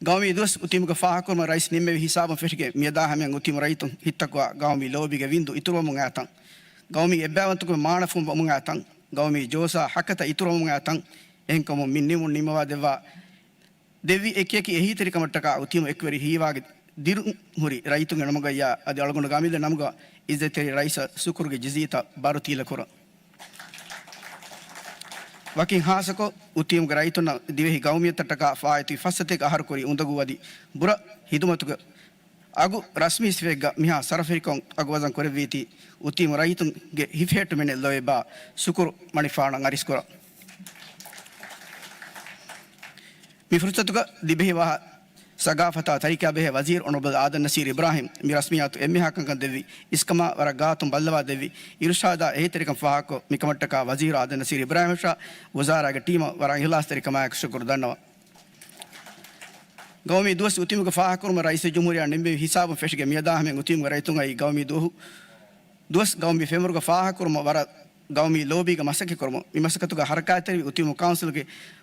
ގައުމީ ދުވަސް އުތީމުގަ ފާހަގަކުރުމަށް ރައީސް ނިންމެވި ހިސާބުން ފެށިގެން މިއަދާ ހަމަޔަށް އުތީމު ރައްޔިތުން ހިތްތަކުވާ ގައުމީ ލޯބީގެ ވިންދު އިތުރުވަމުން އައިތަން، ގައުމީ އެއްބައިވަންތަކަމެއް މާނަފުން ވަމުން އައިތަން، ގައުމީ ޖޯޝާ ހަކަތަ އިތުރުވަމުން އައިތަން، އެހެންކަމުން މި ނިމުން ނިންމަވާ ދެއްވާ ދެއްވި އެކިއެކި އެހީތެރިކަމަށްޓަކާ އުތީމު އެކުވެރި ހީވާގެ ދިރުން ހުރި ރައްޔިތުންގެ ނަމުގައްޔާ އަދި އަޅުގަނޑު ގައުމީދެއް ނަމުގަ އިއްޒަތްތެރި ރައީސަށް ޝުކުރުގެ ޖިޒީތައް ބާރުތީލަ ކުރަން. ވަކިން ހާއްސަކޮށް، އުތީމުގެ ރައްޔިތުންނަށް ދިވެހި ގައުމިއްޔަތަށްޓަކާ ފާއިތުވި ފައްސަތޭކަ އަހަރު ކުރި އުނދަގޫ އަދި ބުރަ ހިދުމަތުގެ އަގު ރަސްމީ ސިފައެއްގަ މިހާ ސަރަފަރިކޮށް އަގުވަޒަން ކުރެއްވީތީ، އުތީމު ރައްޔިތުންގެ ހިފެހެއްޓުމެއް ލޯބިވާ ޝުކުރު މަނިކުފާނަށް އަރިސްކުރަން. މި ފުރުސަތުގަ ދިވެހި ވާހަ ސަގާފަތާ ތަރިކައާ ބެހޭ ވަޒީރު އޮނަރަބަލް އާދަމް ނަސީރު އިބްރާހިމް މި ރަސްމިއްޔާތު އެންމެހާ ކަންކަން ދެއްވި އިސްކަމާ ވަރަށް ގާތުން ބައްލަވާ ދެއްވި އިރުޝާދާ އެހީތެރިކަން ފާހަގަކޮށް، މިކަމަށްޓަކާ ވަޒީރު އާދަމް ނަސީރު އިބްރާހިމަށާ ވުޒާރާގެ ޓީމަށް ވަރަށް އިހްލާސްތެރިކަމާއެކު ޝުކުރު ދަންނަވަން. ގައުމީ ދުވަސް އުތީމުގަ ފާހަގަކުރުމަށް ރައީސުލްޖުމްހޫރިއްޔާ ނިންމެވި ހިސާބުން ފެށިގެން މިއަދާ ހަމަޔަށް އުތީމުގެ ރައްޔިތުން އައީ ގައުމީ ދުވަހު ދުވަސް ގައުމީ ފެންވަރުގަ ފާހަގަކުރުމަށް ވަރަށް ގައުމީ ލޯބީގަ މަސައްކަތްކުރުމަށް. މި މަސައްކަތުގަ ހަރަކާތްތެރިވި އުތީމު ކައުންސިލްގެ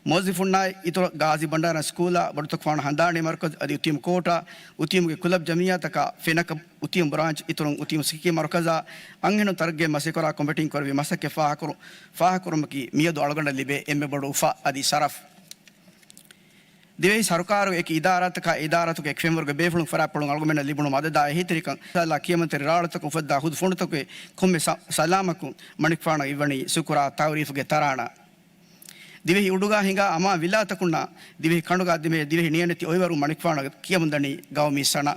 މުވައްޒިފުންނާއި އިތުރަށް ގާޒީ ބަންޑާރަ ސްކޫލާ، ބޮޑުތަކުފާނު ހަނދާނީ މަރުކަޒު އަދި އުތީމު ކޯޓާ، އުތީމުގެ ކުލަބް ޖަމިއްޔާތަކާ، ފެނަކަ، އުތީމު ބްރާންޗް އިތުރުން އުތީމު ސިކީ މަރުކަޒާ އަންހެނުން ތަރައްގީ މަސައްކަތްކުރާ ކޮމިޓީން ކުރެއްވި މަސައްކަތް ފާހަގަކުރު، ފާހަގަކުރުމަކީ މިއަދު އަޅުގަނޑަށް ލިބޭ އެންމެ ބޮޑު އުފާ އަދި ޝަރަފް. ދިވެހި ސަރުކާރުގެ އެކި އިދާރާތަކާ އިދާރާތަކުގެ އެކި ފެންވަރުގެ ބޭފުޅުން ފަރާތްޕުޅުން އަޅުގަމެންނަށް ލިބުނު މަދަދާ އެހީތެރިކަން ސާލާ ކިޔަމަންތެރި ރާޅުތަކުން އުފައްދާ ހުދު ފޮނުތަކުގެ ކޮންމެ ސަ-، ސަލާމަކުން މަނިކުފާނަށް އިވަނީ ޝުކުރާ ތައުރީފުގެ ތަރާނާ. ދިވެހި އުޑުގާ ހިނގާ އަމާ ވިލާތަކުންނާ ދިވެހި ކަނޑުގާ ދިމޭ ދިވެހި ނިޔަނެތި އޮއިވަރުން މަނިކުފާނަށް ކިޔަމަންދަނީ ގައުމީ ސަނާ.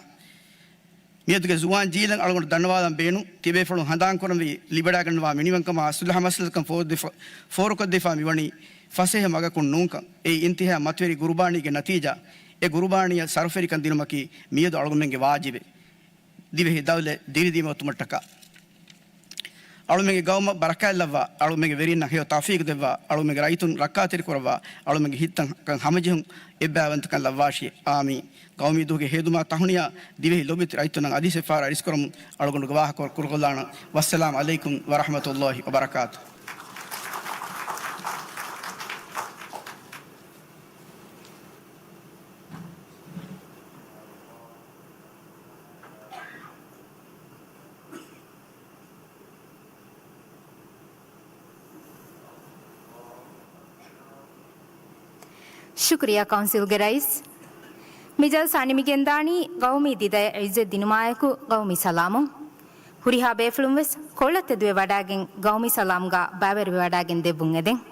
މިއަދުގެ ޒުވާން ޖީލަށް އަޅުގަނޑު ދަންނަވާލަން ބޭނުން، ތިބޭފުޅުން ހަނދާންކުރަންވީ ލިބިވަޑައިގަންނަވާ މިނިވަންކަމާ ސުލްހަ މަސައްކަތް ފޯރުކޮށްދެފަ-، ފޯރުކޮށްދީފާ މިވަނީ ފަސޭހަ މަގަކުން ނޫންކަން. އެއީ އިންތިހާ މަތިވެރި ގުރުބާނީގެ ނަތީޖާ. އެ ގުރުބާނީއަށް ސަރުފެރިކަން ދިނުމަކީ މިއަދު އަޅުގަނޑުމެންގެ ވާޖިބެއް. ދިވެހި ދައުލަތް ދިރިދިއުމައްތުމަށްޓަކާ. އަޅުމެންގެ ގައުމަށް ބަރަކާތްލައްވާ، އަޅުމެންގެ ވެރިންނަށް ހެޔޮ ތައުފީގު ދެއްވާ، އަޅުމެންގެ ރައްޔިތުން ރައްކާތެރިކުރައްވާ، އަޅުމެންގެ ހިތްތަކަށް ހަމަޖެހުން އެއްބައިވަންތަކަން ލައްވާށި. އާމީން. ގައުމީ ދުވަހުގެ ހޭދުމާ ތަހުނިޔާ ދިވެހި ލޯބިވެތި ރައްޔިތުންނަށް އަދިވެސް އެއްފަހަރަށް އަރިސްކުރަމުން އަޅުގަނޑު ވާހަކަ ކުރުކޮށްލާނަން. ވައްސަލާމް ޢަލައިކުމް ވަރަޙްމަތުﷲި ވަބަރަކާތު. ޝުކުރިއްޔާ ކައުންސިލްގެ ރައީސް. މި ޖަލްސާ ނިމިގެންދާނީ ގައުމީ ދިދަޔަށް ޢިއްޒަތް ދިނުމާއެކު ގައުމީ ސަލާމުން. ހުރިހާ ބޭފުޅުން ވެސް ކޮޅަށް ތެދުވެ ވަޑައިގެން ގައުމީ ސަލާމްގާ ބައިވެރިވެވަޑައިގެން ދެއްވުން އެދެން.